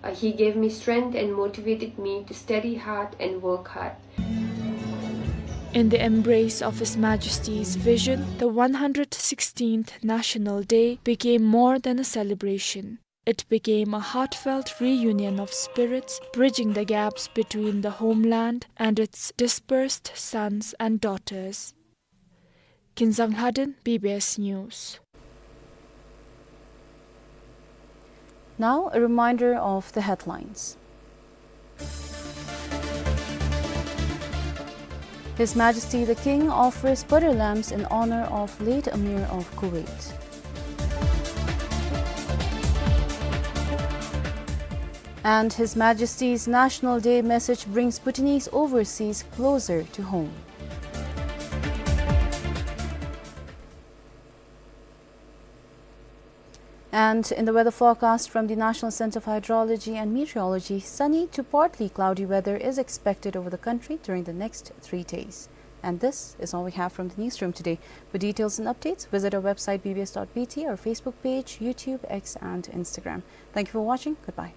Uh, he gave me strength and motivated me to study hard and work hard. In the embrace of His Majesty's vision, the one hundred sixteenth National Day became more than a celebration. It became a heartfelt reunion of spirits, bridging the gaps between the homeland and its dispersed sons and daughters. Kinzang Lhaden, B B S News. Now, a reminder of the headlines. His Majesty the King offers butter lamps in honor of late Amir of Kuwait. And His Majesty's National Day message brings Bhutanese overseas closer to home. And in the weather forecast from the National Centre for Hydrology and Meteorology, sunny to partly cloudy weather is expected over the country during the next three days. And this is all we have from the newsroom today. For details and updates, visit our website B B S dot B T, our Facebook page, YouTube, X, and Instagram. Thank you for watching. Goodbye.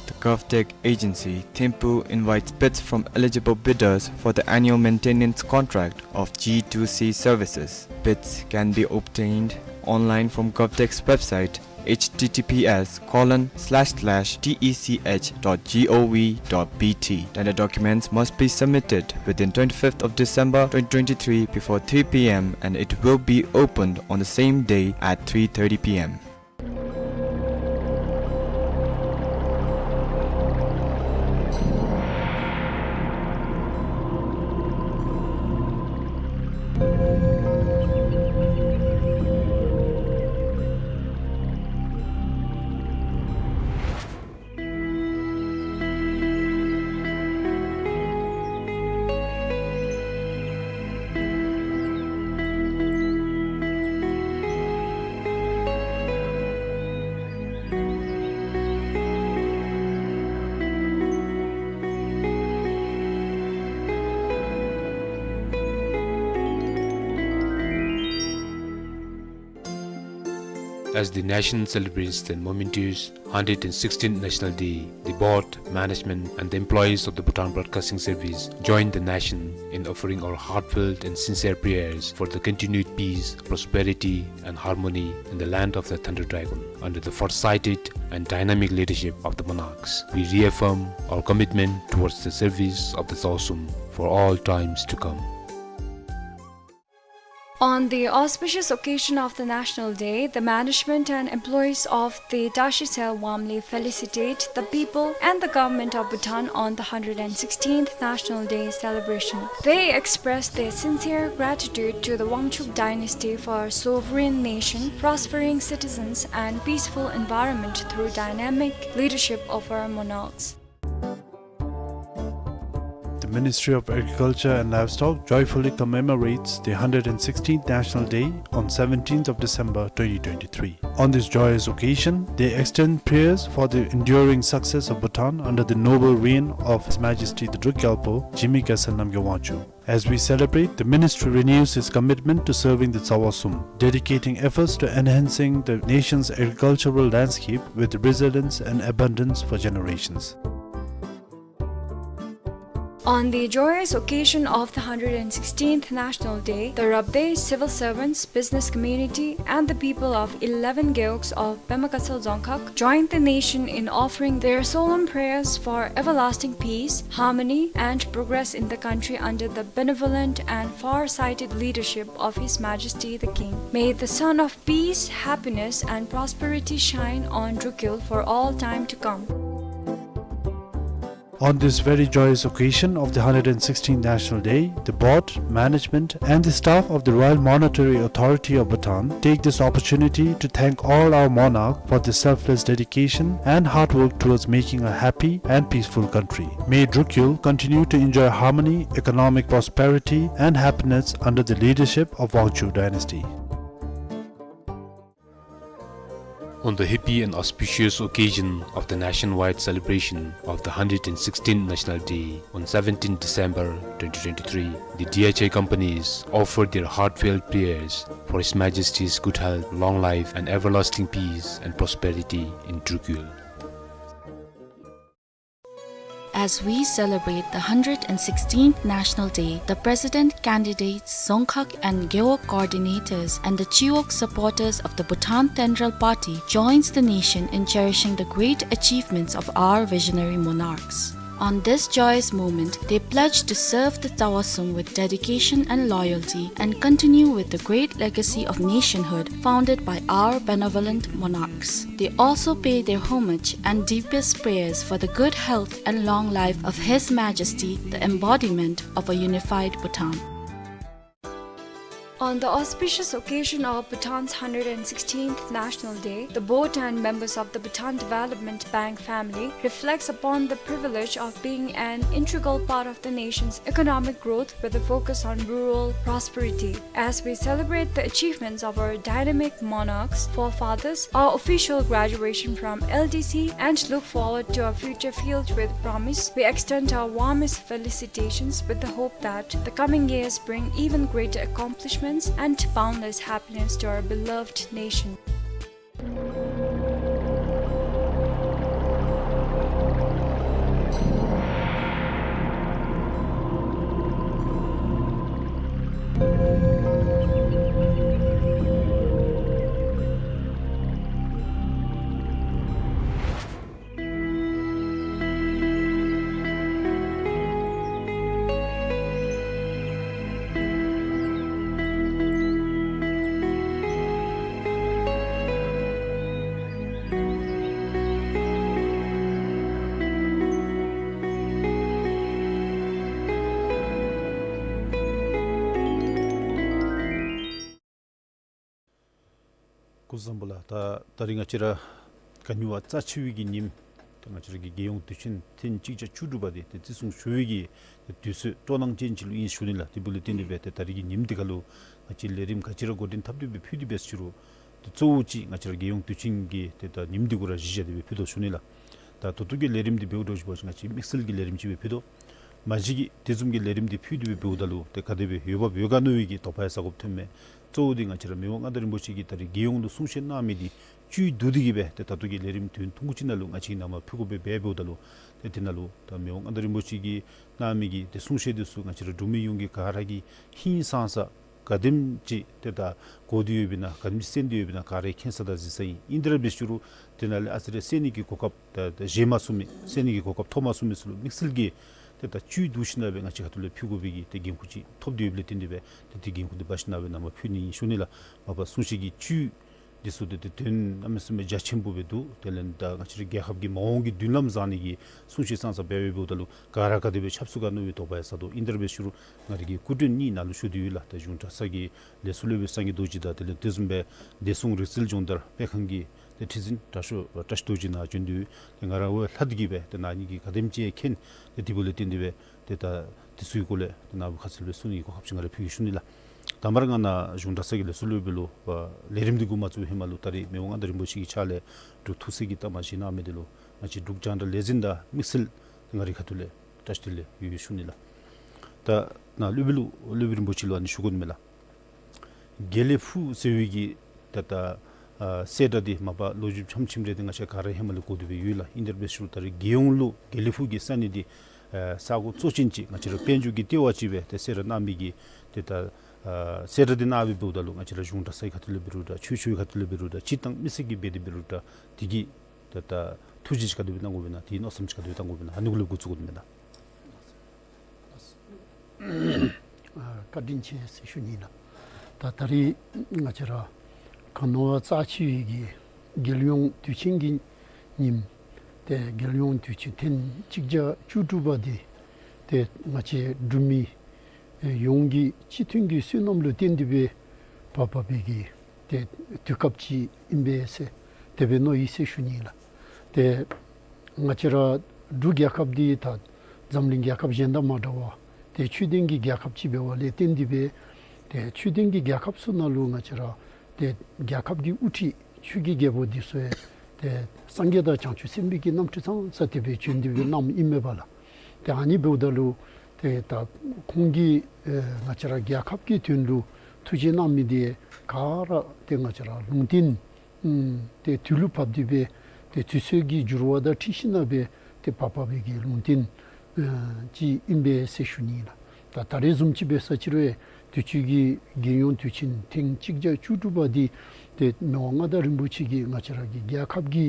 The GovTech agency, Thimphu, invites bids from eligible bidders for the annual maintenance contract of G two C services. Bids can be obtained online from GovTech's website, H T T P S colon slash slash T E C H dot G O V dot B T. Tender documents must be submitted within twenty-fifth of December twenty twenty-three before three P M, and it will be opened on the same day at three thirty P M. As the nation celebrates the momentous hundred and sixteenth National Day, the board, management, and the employees of the Bhutan Broadcasting Service join the nation in offering our heartfelt and sincere prayers for the continued peace, prosperity, and harmony in the land of the Thunder Dragon. Under the foresighted and dynamic leadership of the monarchs, we reaffirm our commitment towards the service of the Sausum for all times to come. On the auspicious occasion of the National Day, the management and employees of the Tashi Cell warmly felicitate the people and the government of Bhutan on the hundred and sixteenth National Day celebration. They express their sincere gratitude to the Wangchuck dynasty for a sovereign nation, prospering citizens, and peaceful environment through dynamic leadership of our monarchs. The Ministry of Agriculture and Livestock joyfully commemorates the hundred and sixteenth National Day on seventeenth of December twenty twenty-three. On this joyous occasion, they extend prayers for the enduring success of Bhutan under the noble reign of His Majesty the Druk Gyalpo Jigme Gyaltsuen Namgyel Wangchuck. As we celebrate, the ministry renews its commitment to serving the Tsawa Sum, dedicating efforts to enhancing the nation's agricultural landscape with resilience and abundance for generations. On the joyous occasion of the hundred and sixteenth National Day, the Rabdey civil servants, business community, and the people of eleven gewogs of Pema Gatshel Dzongkhag joined the nation in offering their solemn prayers for everlasting peace, harmony, and progress in the country under the benevolent and far-sighted leadership of His Majesty the King. May the sun of peace, happiness, and prosperity shine on Druk Gyul for all time to come. On this very joyous occasion of the hundred and sixteenth National Day, the board, management, and the staff of the Royal Monetary Authority of Bhutan take this opportunity to thank all our monarch for their selfless dedication and hard work towards making a happy and peaceful country. May Druk Gyul continue to enjoy harmony, economic prosperity, and happiness under the leadership of Wangchuck dynasty. On the happy and auspicious occasion of the nationwide celebration of the hundred and sixteenth National Day on seventeenth December twenty twenty-three, the D H I companies offered their heartfelt prayers for His Majesty's good health, long life, and everlasting peace and prosperity in Druk Gyul. As we celebrate the hundred and sixteenth National Day, the President candidates, Dzongkhag and Gewog coordinators, and the Chiwog supporters of the Bhutan Tenrel Party joins the nation in cherishing the great achievements of our visionary monarchs. On this joyous moment, they pledge to serve the Tsawa Sum with dedication and loyalty and continue with the great legacy of nationhood founded by our benevolent monarchs. They also pay their homage and deepest prayers for the good health and long life of His Majesty, the embodiment of a unified Bhutan. On the auspicious occasion of Bhutan's hundred and sixteenth National Day, the board and members of the Bhutan Development Bank family reflects upon the privilege of being an integral part of the nation's economic growth with a focus on rural prosperity. As we celebrate the achievements of our dynamic monarchs, forefathers, our official graduation from L D C, and look forward to a future filled with promise, we extend our warmest felicitations with the hope that the coming years bring even greater accomplishments and boundless happiness to our beloved nation. སྐུ་གཟུགས་བཟང་པོ་ལགས། ད་ད་རིས་ང་བཅས་ར་ག་ནི་བ་རྩ་ཆེ་བའི་གི་ཉིནམ་ད་ང་བཅས་ར་གི་རྒྱལ་ཡོངས་དུས་ཆེན་ཐེངས་གཅིག་བརྒྱ་བཅུ་དྲུག་པ་དེ་དེ་བརྩི་སྲུང་ཞུ་བའི་གི་དུས་ཚོད་སྤྲོ་སྣང་ཅན་ཅིག་ལུ་ཨིན་ཞུ་ནི་ལགས། དེ་འབདཝ་ལས་བརྟེན་ཏེ་སྦེ་ཏེ་ད་རིས་ཀྱི་ཉིནམ་འདི་ཁར་ལུ་ང་བཅས་ལས་རིམ་ག་ཅི་ར་འགོ་འདྲེན་འཐབ་སྟེ་སྦེ་ཕུལ་ཏེ་སྦེ་ཞུ་རུང་ཏེ་གཙོ་བོ་ཅིག་ང་བཅས་ར་རྒྱལ་ཡོངས་དུས་ཆེན་གྱི་ཏེ་ད་ཉིནམ་འདི་གུ་ར་གཞི་བཞག་སྟེ་སྦེ་ཕུལ་དོ་ཞུ་ནི་ལགས། ད་ད་ལྟོ་གི་ལས་རིམ་འདི་འབདཝ་ད་ཞུ་བ་ཅིན་ང་བཅས་དམིགས་བསལ་གྱི་ལས་རིམ་ཅིག་སྦེ་ཕུལ་དོ། མ་གཞི་གི་དེ་བཟུམ་གྱི་ལས་རིམ་འདི་ཕུལ་ཏེ་སྦེ་འབདཝ་ད་ལུ་ཏེ་ག་དེ་སྦེ་འོས་འབབ་འོས་འགན་ནོར་བའི་གི་དོགས་པ་ཡང་ཟ་དགོཔ་ཐོནམ་མས། གཙོ་བོ་འདི་ང་བཅས་ར་མི་དབང་མངའ་བདག་རིན་པོ་ཆེ་གིས་ད་རིས་རྒྱལ་ཡོངས་ལུ་གསུང་བཤད་གནང་མི་འདི་བཅུད་བསྡུ་སྟེ་གི་སྦེ་ཏེ་ད་ལྟོ་གི་ལས་རིམ་དུས་ཐུང་ཀུ་ཅིག་ནང་ལུ་ང་བཅས་ཀྱི་ནང་མར་ཕུལ་དགོཔ་སྦེ་འབདཝ་ད་ལུ་ཏེ་དེ་ནང་ལུ་ད་མི་དབང་མངའ་བདག་རིན་པོ་ཆེ་གིས་གནང་མི་གི་ཏེ་གསུང་བཤད་འདི་ཚུ་ང་བཅས་ར་འབྲུག་མི་ཡོངས་ཀྱིས་ག་ར་གིས་ཧིང་སངས་ས་ག་དེམ་ཅིག་ཏེ་ད་གོ་སྟེ་ཡོདཔ་ཨིན་ན་ག་དེམ་ཅིག་གསན་ཏེ་ཡོདཔ་ཨིན་ན་ག་ར་མཁྱེན་ས་དང་གཟིགས་ས་ཨིན། ཨིན་དེ་ར་འབད་ཞུ་རུང་དེ་ནང་ལས་ཨ་ཙི་རེ་གསན་ནི་གི་གོ་སྐབས་ད་ད་བཞེས་མ་ཚུགས་མི་གསན་ནི་གི་གོ་སྐབས་ཐོབ་མ་ཚུགས་མི་ཚུ་ལུ་དམིགས་བསལ་གྱི་ ཏེ་ད་བཅུད་བསྡུ་ཞིན་ན་སྦེ་ང་བཅས་ཁ་ཐུག་ལས་ཕུལ་དགོ་པའི་གི་ཏེ་འགན་ཁུར་ཅིག་ཐོབ་སྟེ་ཡོདཔ་ལས་བརྟེན་ཏེ་སྦེ་ཏེ་དེ་འགན་ཁུར་འདི་འབག་ཞིན་ན་སྦེ་ནཱ་མར་ཕུལ་ནི་ཨིན་ཞུ་ནི་ལགས། མ་པ་གསུང་བཤད་ཀྱི་བཅུད་འདི་ཚུ་ཏེ་ཏེ་དོན་གནམ་མེད་ས་མེད་རྒྱ་ཆེན་པོ་སྦེ་འདུག། དེ་ལས་ད་ང་བཅས་ར་རྒྱལ་ཁབ་ཀྱི་མ་འོངས་ཀྱི་མདུན་ལམ་བཟང་ནི་གི་གསུང་བཤད་ཙང་ཙང་འབད་བའི་འབདཝ་ད་ལུ་ག་ར་ག་དེ་སྦེ་ཆབ་སྲིད་ག་མནོ་བའི་དོགས་པ་ཡང་ཟ་དོ། ཨིན་དེ་འབད་ཞུ་རུང་ང་རའི་གི་སྐུ་མགྲོན་གཉིས་ནང་ལུ་ཞུ་སྟེ་ཡོད་ལགས། ད་གཞུང་གྲྭ་ཚང་གི་ལས་ཟུར་སློབ་དཔོན་སངས་རྒྱས་རྡོ་རྗེ་དང་དེ་ལས་དེ་བཟུམ་སྦེ་བདེ་སྲུང་རིག་རྩལ་སྦྱོང་བརྡར་སྤེལ་ཁང་གི་ཏེ་ཁྲི་འཛིན་དྲག་ཤོས་བཀྲ་ཤིས་རྡོ་རྗེ་ནཱ་བྱོན་ཏེ་ཡོད། ཏེ་ང་ར་ཝའི་ལྷག་སྟེ་གིས་སྦེ་ཏེ་ནཱ་ཨ་ནི་གི་ག་དེམ་ཅིག་མཁྱེན། ཏེ་དེ་འབདཝ་ལས་བརྟེན་ཏེ་སྦེ་ཏེ་ད་དེ་ཚུ་གི་སྐོར་ལས་ཏེ་ནཱ་བུ་ཁ་གསལ་སྦེ་གསུང་ནི་གི་གོ་སྐབས་ཅིག་ང་ར་ཕུལ་གེ་ཞུ་ནི་ལགས། དང་པ་ར་ང་ནཱ་གཞུང་གྲྭ་ཚང་གི་ལས་ཟུར་སློབ་དཔོན་ལུ་ལས་རིམ་འདི་འགོ་མ་བཙུགས་ཧེ་མ་ལུ་ད་རེས་མི་དབང་མངའ་བདག་རིན་པོ་ཆེ་གི་ཕྱག་ལས་འབྲུག་ཐུགས་སྲས་ཀྱི་ལྟ་མ་བཞེས་གནང་མི་འདི་ལུ་ང་བཅས་འབྲུག་རྒྱང་བསྒྲགས་ལས་འཛིན་དང་དམིགས་བསལ་ང་རའི་ཁ་ཐུག་ལས་བཀྲ་ཤིས་བདེ་ལེགས་ཡོད་ཡོད་ཞུ་ནི་ལགས། ད་ནཱ་སློབ་དཔོན་ལུ་སློབ་དཔོན་རིན་པོ་ཆེ་ལུ་ཨ་ནི་ཞུ་དགོ་ནི་མས་ལགས། དགེ་ལེགས་ཕུག་ཟེར་བའི་གི་ད་ད་ཨ་གསལ་བསྒྲགས་འདི་མ་པ་ལོ་རྒྱུས་ཕྱམ་ཕྱིམ་རེ་འདི་ང་བཅས་ག་ར་ཧེ་མ་ལས་གོ་སྟེ་སྦེ་ཡོད་ལགས། ཨིན་དེ་འབད་ཞུ་རུང་ད་རེས་རྒྱལ་ཡོངས་ལུ་དགེ་ལེགས་ཕུག་གི་ས་གནས་འདི་ཨ་ས་གོ་གཙོ་ཅན་ཅིག་ང་བཅས་ར་དཔལ་འབྱོར་གྱི་ལྟེ་བ་ཅིག་སྦེ་ཏེ་གསལ་བསྒྲགས་གནང་མི་གི་ཏེ་ད་ཨ་གསལ་བསྒྲགས་འདི་གནང་བའི་འབདཝ་ད་ལུ་ང་བཅས་ར་གཞུང་གྲྭ་ཚང་གི་ཁ་ཐུག་ལས་འབད་རུང་འདྲ་ཆོས་ཕྱོགས་ཁ་ཐུག་ལས་འབད་རུང་འདྲ་སྤྱིར་བཏང་མི་སེར་གྱིས་འབད་དེ་འབད་རུང་འདྲ་དེ་གི་ད་ད་ཐུགས་རྗེ་ཅིག་ག་དེ་སྦེ་གནང་དགོཔ་ཨིན་ན་དེ་མནོ་བསམ་ཅིག་ག་དེ་སྦེ་གཏང་དགོཔ་ཨིན་ན་ཨ་ནི་གུ་ལས་འགོ་བཙུགས་དགོ་ནི་མས་ལགས། ཨ་བཀའ་དྲིན་ཆེ་ཟེར་ཞུ་ནི་ལགས། ད་ད་རེས་ང་བཅས་ར་ག་ནི་བ་རྩ་ཆེ་བའི་གི་རྒྱལ་ཡོངས་དུས་ཆེན་གྱི་ཉིནམ་ཏེ་རྒྱལ་ཡོངས་དུས་ཆེན་ཐེངས་གཅིག་བརྒྱ་བཅུ་དྲུག་པ་འདི་ཏེ་ང་བཅས་འབྲུག་མི་ཡོངས་ཀྱི་སྤྱི་མཐུན་གྱི་བསོད་ནམས་ལུ་བརྟེན་ཏེ་སྦེ་འབད་འབད་བའི་གི་ཏེ་དུས་སྐབས་ཅིག་ཨིན་པས་ཟེར་དེ་སྦེ་མནོ་ཡི་ཟེར་ཞུ་ནི་ལགས། ཏེ་ང་བཅས་ར་འབྲུག་རྒྱལ་ཁབ་འདི་ད་འཛམ་གླིང་རྒྱལ་ཁབ་གཞན་དང་མ་འདྲ་བར་ཏེ་ཆོས་ལྡན་གྱི་རྒྱལ་ཁབ་ཅིག་འབད་བ་ལས་བརྟེན་ཏེ་སྦེ་ཏེ་ཆོས་ལྡན་གྱི་རྒྱལ་ཁབ་ཚུ་ནང་ལུ་ང་བཅས་ར་ཏེ་རྒྱལ་ཁབ་ཀྱི་དབུ་ཁྲིད་ཆོས་ཀྱི་རྒྱལ་པོ་འདི་ཚུ་ཡང་ཏེ་སངས་རྒྱས་དང་བྱང་ཆུབ་སེམས་དཔའི་གི་རྣམ་འཕྲུལ་ཙང་ཙ་དེ་སྦེ་བྱོན་ཏེ་སྦེ་གནངམ་ཨིན་མས་པ་ལགས། ཏེ་ཨ་ནི་འབདཝ་ད་ལུ་ཏེ་ད་ཁོང་གིས་ཨེ་ང་བཅས་ར་རྒྱལ་ཁབ་ཀྱི་དོན་ལུ་ཐུགས་རྗེ་གནང་མི་འདི་ག་ར་ཏེ་ང་བཅས་ར་ལུང་བསྟན་ཨུམ་ཏེ་དུས་ལུ་བབས་ཏེ་སྦེ་ཏེ་དུས་ཚོད་ཀྱི་འགྱུར་བ་དང་འཁྲིལ་ཞིན་ན་སྦེ་ཏེ་འབད་འབད་བའི་གི་ལུང་བསྟན་ཨེ་ཅིག་ཨིན་པས་ཟེར་ཞུ་ནི་ལགས། ད་ད་རེས་བཟུམ་ཅིག་འབད་ས་ཅིག་རུང་དུས་ཅི་གི་རྒྱལ་ཡོངས་དུས་ཆེན་ཐེངས་གཅིག་བརྒྱ་བཅུ་དྲུག་པ་འདི་ཏེ་མི་དབང་མངའ་བདག་རིན་པོ་ཆེ་གིས་ང་བཅས་ར་གི་རྒྱལ་ཁབ་ཀྱི་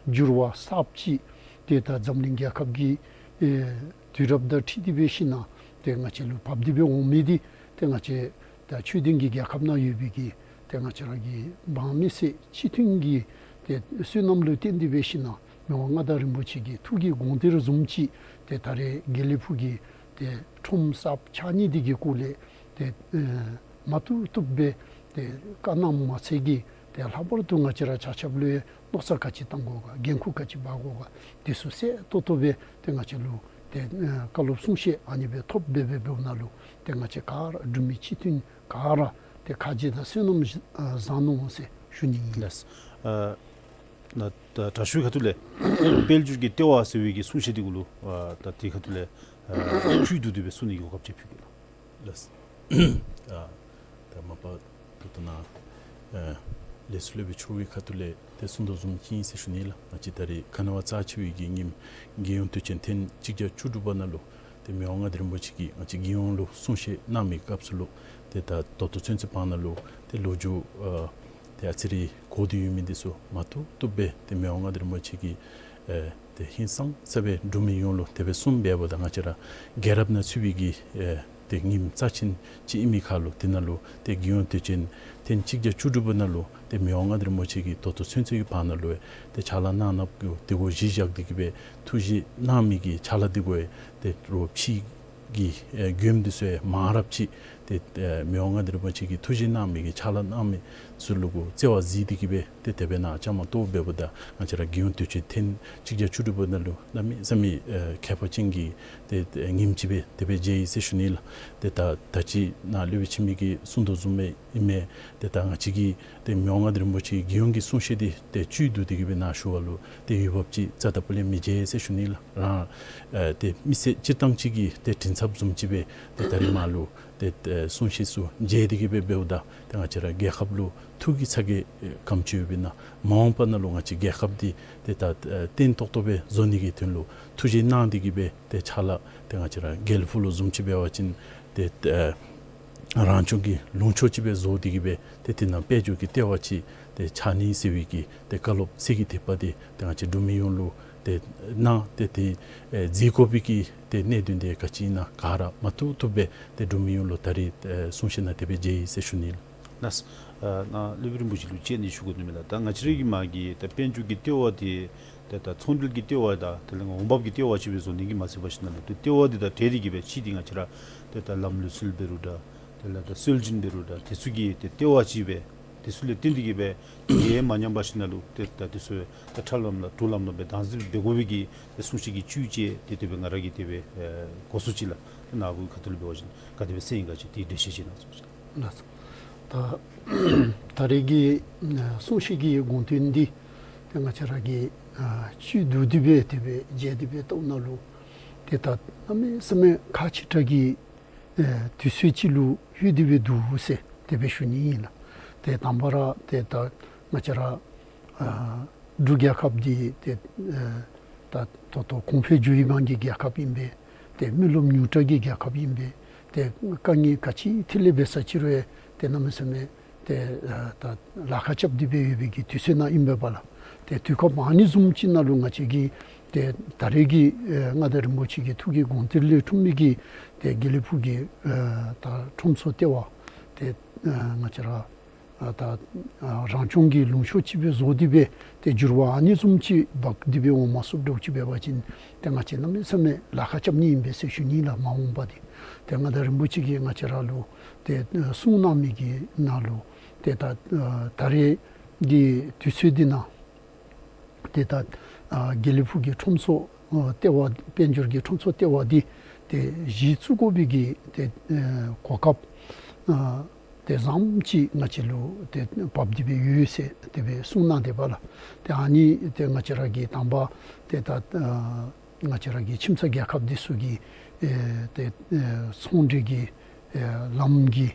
འགྱུར་བ་གསརཔ་ཅིག་ཏེ་ད་འཛམ་གླིང་རྒྱལ་ཁབ་ཀྱི་ཨེ་དུས་རབས་དང་འཁྲིལ་ཏེ་འབད་ཞིན་ན་ཏེ་ང་བཅས་ལུ་བབས་ཏེ་སྦེ་འོང་མི་འདི་ཏེ་ང་བཅས་ད་ཆོས་ལྡན་གྱི་རྒྱལ་ཁབ་ནང་ཡོད་པའི་གི་ཏེ་ང་བཅས་ར་གི་འབངས་མི་སེར་སྤྱི་མཐུན་གྱི་ཏེ་བསོད་ནམས་ལུ་བརྟེན་ཏེ་འབད་ཞིན་ན་མི་དབང་མངའ་བདག་རིན་པོ་ཆེ་གི་ཐུགས་ཀྱི་དགོངས་གཏེར་བཟུམ་ཅིག་ཏེ་ད་རེས་དགེ་ལེགས་ཕུག་གི་ཏེ་ཁྲོམ་གསརཔ་ཆགས་ནི་འདི་གི་སྐོར་ལས་ཏེ་ཨེ་མ་བཏུབ་བཏུབ་སྦེ་ཏེ་བཀའ་གནངམ་མ་ཚད་ཀྱི་ཏེ་ལྷག་པར་དུ་ང་བཅས་ར་ཆ་ཁྱབ་ལུ་ཡང་མནོ་བསམ་ག་ཅི་བཏང་དགོ་ག་འགན་ཁུར་ག་ཅི་འབག་དགོ་ག་དེ་ཚུ་གསལ་ཏོག་ཏོ་སྦེ་ཏེ་ང་བཅས་ལུ་ཏེ་ཨེ་བཀའ་སློབ་གསུང་བཤད་ཨ་ནི་སྦེ་ཐོབ་སྦེ་སྦེ་འབདཝ་ད་ལུ་ཏེ་ང་བཅས་ག་ར་འབྲུག་མི་སྤྱི་མཐུན་ག་ར་ཏེ་ཁ་རྗེ་དང་བསོད་ནམས་བཟང་ནུག་ཟེར་ཞུ་ནི་ཨིན། ལགས། ཨ་ད་ད་དྲག་ཤོས་ཁ་ཐུག་ལས་དཔལ་འབྱོར་གྱི་ལྟེ་བ་ཟེར་བའི་གི་གསུང་བཤད་འདི་གུ་ལུ་ཨ་ད་དེ་ཁ་ཐུག་ལས་ཨ་བཅུད་བསྡུ་སྟེ་སྦེ་གསུང་ནི་གི་གོ་སྐབས་ཅིག་ཕུལ་གེ་ལགས། ལགས། ཨ་ད་མ་པ་ད་ལྟོ་ནཱ་ཨ་ལས་ཟུར་སློབ་དཔོན་མཆོག་གི་ཁ་ཐུག་ལས་ཏེ་གསུང་དོ་བཟུམ་ཅིག་ཨིན་ཟེར་ཞུ་ནི་ལགས། ང་བཅས་ད་རེས་ག་ནི་བ་རྩ་ཆེ་བའི་གི་ཉིནམ་རྒྱལ་ཡོངས་དུས་ཆེན་ཐེངས་གཅིག་བརྒྱ་བཅུ་དྲུག་པ་ནང་ལུ་ཏེ་མི་དབང་མངའ་བདག་རིན་པོ་ཆེ་གིས་ང་བཅས་རྒྱལ་ཡོངས་ལུ་གསུང་བཤད་གནང་མི་སྐབས་སུ་ལུ་ཏེ་ད་ད་ལྟོ་ཚུན་ཚོད་བར་ན་ལུ་ཏེ་ལོ་རྒྱུས་ཨ་ཏེ་ཨ་ཙི་རེ་གོ་སྟེ་ཡོད་མི་འདི་ཚུ་མ་བཏུབ་བཏུབ་སྦེ་ཏེ་མི་དབང་མངའ་བདག་རིན་པོ་ཆེ་གིས་ཨེ་ཏེ་ཧིང་སངས་ས་སྦེ་འབྲུག་མི་ཡོངས་ལུ་དེ་སྦེ་གསུངས་འབདཝ་ད་ང་བཅས་ར་རྒྱལ་རབས་ནང་ཚུད་པའི་གི་ཨེ་ཏེ་ཉིནམ་རྩ་ཆེན་ཅིག་ཨིན་མི་ཁར་ལུ་དེ་ནང་ལུ་ཏེ་རྒྱལ་ཡོངས་དུས་ཆེན་ཐེངས་གཅིག་བརྒྱ་བཅུ་དྲུག་པ་ནང་ལུ་ཏེ་མི་དབང་མངའ་བདག་རིན་པོ་ཆེ་གིས་ད་ལྟོ་ཚུན་ཚོད་ཀྱི་བར་ན་ལུ་ཏེ་ཕྱག་ལཱ་གནང་གནངམ་གི་དེ་གུ་གཞི་བཞག་སྟེ་གི་སྦེ་ཐུགས་བཞེད་གནང་མི་གི་ཕྱག་ལཱ་འདི་གུ་ཏེ་རོགས་ཕྱི་གི་ཨེ་མགྱོནམ་འདི་ཚུ་ཡང་མང་རབས་ཅིག་ཏེ་ཨེ་མི་དབང་མངའ་བདག་རིན་པོ་ཆེ་གིས་ཐུགས་བཞེད་གནང་མི་གི་ཕྱག་ལཱ་གནང་མི་ཚུ་ལུ་གུ་བརྩེ་བ་གཟིགས་ཏེ་གི་སྦེ་ཏེ་དེ་སྦེ་ནཱ་བཅའ་མར་གཏོགས་འབདཝ་ད་ང་བཅས་ར་རྒྱལ་ཡོངས་དུས་ཆེན་ཐེངས་གཅིག་བརྒྱ་བཅུ་དྲུག་པ་ནང་ལུ་གནམ་མེད་ས་མེད་ཨེ་ཁྱད་པར་ཅན་གྱི་ཏེ་ཏེ་ཉིནམ་ཅིག་སྦེ་དེ་སྦེ་མཇལ་ཡི་ཟེར་ཞུ་ནི་ལགས། ཏེ་ད་ད་ཅི་ནཱ་སློབ་དཔོན་ཆེན་མོ་གིས་གསུང་དོ་བཟུམ་སྦེ་ཨིན་མས། ཏེ་ད་ང་བཅས་ཀྱིས་ཏེ་མི་དབང་མངའ་བདག་རིན་པོ་ཆེ་གི་རྒྱལ་ཡོངས་ཀྱི་གསུང་བཤད་འདི་ཏེ་བཅུད་བསྡུ་སྟེ་གི་སྦེ་ནཱ་ཞུ་བ་ལུ་ཏེ་འོས་འབབ་ཅིག་རྩ་དང་པོ་ལས་མི་མཇལ་ཟེར་ཞུ་ནི་ལགས། རང་ཨེ་ཏེ་མི་སེར་སྤྱིར་བཏང་ཅིག་གི་ཏེ་མགྲིན་ཚབ་བཟུམ་ཅིག་སྦེ་ཏེ་ད་རེས་མར་ལུ་ཏེ་ཏེ་གསུང་བཤད་ཚུ་མཇལ་ཏེ་གི་སྦེ་འབདཝ་ད་ཏེ་ང་བཅས་ར་རྒྱལ་ཁབ་ལུ་ཐུགས་ཀྱི་ཚ་གྱང་ག་དེམ་ཅིག་ཡོདཔ་ཨིན་ན་མ་འོངས་པ་ནང་ལུ་ང་བཅས་རྒྱལ་ཁབ་འདི་ཏེ་ད་ཨེ་བརྟན་ཏོག་ཏོ་སྦེ་བཟོ་ནི་གི་དོན་ལུ་ཐུགས་བཞེད་གནང་སྟེ་གི་སྦེ་ཏེ་ཕྱག་ལཱ་ཏེ་ང་བཅས་ར་དགེ་ལེགས་ཕུག་ལུ་བཟུམ་ཅིག་འབད་བ་ཅིན་ཏེ་ཨེ་རང་སྐྱོང་གི་ལུང་ཕྱོགས་ཅིག་སྦེ་བཟོ་སྟེ་གི་སྦེ་ཏེ་དེ་ནང་དཔལ་འབྱོར་གྱི་ལྟེ་བ་ཅིག་ཏེ་ཆགས་ནི་ཟེར་བའི་གི་ཏེ་བཀའ་སློབ་གསེར་གྱི་ཐིགས་པ་འདི་ཏེ་ང་བཅས་འབྲུག་མི་ཡོངས་ལུ་ ཏེ་ནང་ཏེ་ཏེ་ཨེ་འཛུལ་དགོ་པའི་གི་ཏེ་གནད་དོན་འདི་ག་ཅི་ཨིན་ན་ག་ར་མ་ཐུབ་ཐུབ་སྦེ་ཏེ་འབྲུག་མི་ཡོངས་ལུ་ད་རིས་ཨེ་གསུང་བཤད་ནང་དེ་སྦེ་མཇལ་ཡི་ཟེར་ཞུ་ནི་ལགས། ལགས། ཨ་ནཱ་སློབ་དཔོན་རིན་པོ་ཆེ་ལུ་དཔྱད་ནི་ཞུ་དགོ་ནི་མས་ལགས། ད་ང་བཅས་ར་གི་མ་གི་ད་དཔལ་འབྱོར་གྱི་ལྟེ་བ་འདི་ཏེ་ད་ཚོང་འབྲེལ་གྱི་ལྟེ་བ་དང་དེ་ལས་འོང་འབབ་ཀྱི་ལྟེ་བ་ཅིག་སྦེ་བཟོ་ནི་གི་མ་ཚད་པ་ཅིག་ནང་ལུ་ཏེ་ལྟེ་བ་འདི་དང་འབྲེལ་ཏེ་གི་སྦེ་ཅིག་འདི་ང་བཅས་ར་ཏེ་ད་ལམ་ལུགས་སྲོལ་འབད་རུང་འདྲ། དེ་ལས་ད་སྲོལ་རྒྱུན་འབད་རུང་འདྲ། དེ་ཚུ་གི་ཏེ་ལྟེ་བ་ཅིག་སྦེ་དེ་ཚུ་ལས་བརྟེན་ཏེ་གི་སྦེ་ཏེ་མ་ཉམས་པ་ཅིག་ནང་ལུ་ཏེ་ད་དེ་ཚུ་ད་ཁྲ་ལམ་ལམ་དྲོ་ལམ་ལམ་སྦེ་དམ་འཛིན་འབད་དགོ་པའི་གི་ཏེ་གསུང་བཤད་ཀྱི་བཅུད་བཅས་ཏེ་དེ་སྦེ་ང་ར་གིས་དེ་སྦེ་ཨེ་གོ་སོ་ཅི་ལགས། ནཱ་བུ་ཁ་ཐུག་ལས་འབད་བ་ཅིན་ག་དེ་སྦེ་གསན་ཡི་ག་ཅིག་ཏེ་འགྲེལ་བཤད་ཅིག་གནང་སོང་ཅི། ལགས། ད་ད་རེས་ཀྱི་ཨ་གསུང་བཤད་ཀྱི་དགོངས་དོན་འདི་ཏེ་ང་བཅས་ར་གིས་ཨ་བཅུད་བསྡུ་སྟེ་སྦེ་དེ་སྦེ་མཇལ་ཏེ་སྦེ་བལྟཝ་ད་ལུ་ཏེ་ད་གནམ་མེད་ས་མེད་ཁག་ཆེ་དྲགས་ཀྱི་ཨེ་དུས་ཚོད་ཅིག་ལུ་ལྷོད་དེ་སྦེ་འདུག་ཟེར་དེ་སྦེ་ཞུ་ནི་ཨིན་ལགས། ཏེ་དང་པ་ར་ཏེ་ད་ང་བཅས་ར་ཨ་འབྲུག་རྒྱལ་ཁབ་འདི་ཏེ་ཨེ་ད་ད་ལྟོ་གོང་འཕེལ་འགྱོ་བའི་སྒང་གི་རྒྱལ་ཁབ་ཨིན་པས། ཏེ་མི་རློབས་ཉུང་དྲགས་ཀྱི་རྒྱལ་ཁབ་ཨིན་པས། ཏེ་དཀའ་ངལ་ག་ཅི་ཐད་ལས་འབད་ས་ཅིག་རུང་ཏེ་གནམ་མེད་ས་མེད་ཏེ་ཨ་ད་ལཱ་ཁག་རྐྱབ་སྟེ་སྦེ་ཡོད་པའི་གི་དུས་ཚོད་ནང་ཨིན་པས་པ་ལགས། ཏེ་དུས་སྐབས་ཨ་ནི་བཟུམ་ཅིག་ནང་ལུ་ང་བཅས་ཀྱིས་ཏེ་ད་རེས་ཀྱི་ཨེ་མངའ་བདག་རིན་པོ་ཆེ་གི་ཐུགས་ཀྱི་དགོངས་གཏེར་ལས་འཁྲུངས་མི་གི་ཏེ་དགེ་ལེགས་ཕུག་གི་ཨེ་ད་ཁྲོམ་ཚོགས་ལྟེ་བ་ཏེ་ཨེ་ང་བཅས་ར་ཨ་ད་ཨ་རང་སྐྱོང་གི་ལུང་ཕྱོགས་ཅིག་སྦེ་བཟོ་སྟེ་སྦེ་ཏེ་འགྱུར་བ་ཨ་ནི་བཟུམ་ཅིག་འབག་སྟེ་སྦེ་འོང་མ་ཚུགསཔ་འདྲཝ་ཅིག་འབད་བ་ཅིན་ཏེ་ང་བཅས་གནམ་མེད་ས་མེད་ལཱ་ཁག་རྐྱབ་ནི་ཨིན་པས་ཟེར་ཞུ་ནི་ལགས། མ་འོངས་པ་འདི་ཏེ་མངའ་བདག་རིན་པོ་ཆེ་གིས་ང་བཅས་ར་ལུ་ཏེ་ཨ་གསུང་གནང་མི་གི་ནང་ལུ་ཏེ་ད་ཨ་ད་རེས་ཀྱི་དུས་ཚོད་འདི་ནང་ཏེ་ད་ཨ་དགེ་ལེགས་ཕུག་གི་ཁྲོམ་ཚོགས་ཨ་ལྟེ་བ་དཔལ་འབྱོར་གྱི་ཁྲོམ་ཚོགས་ལྟེ་བ་འདི་ཏེ་གཞི་བཙུགས་དགོ་པའི་གི་ཏེ་ཨ་གོ་སྐབས་ཨ་ཏེ་བཟངམ་ཅིག་ང་བཅས་ལུ་ཏེ་བབས་ཏེ་སྦེ་ཡོད་ཟེར་དེ་སྦེ་གསུང་གནང་དེས་པ་ལགས། ཏེ་ཨ་ནི་ཏེ་ང་བཅས་ར་གིས་དང་པ་ཏེ་ད་ཨ་ང་བཅས་ར་གི་ཁྱིམ་ཚང་རྒྱལ་ཁབ་འདི་ཚུ་གི་ཨེ་ཏེ་ཨེ་ཚོང་འབྲེལ་གྱི་ཨེ་ལམ་གྱི་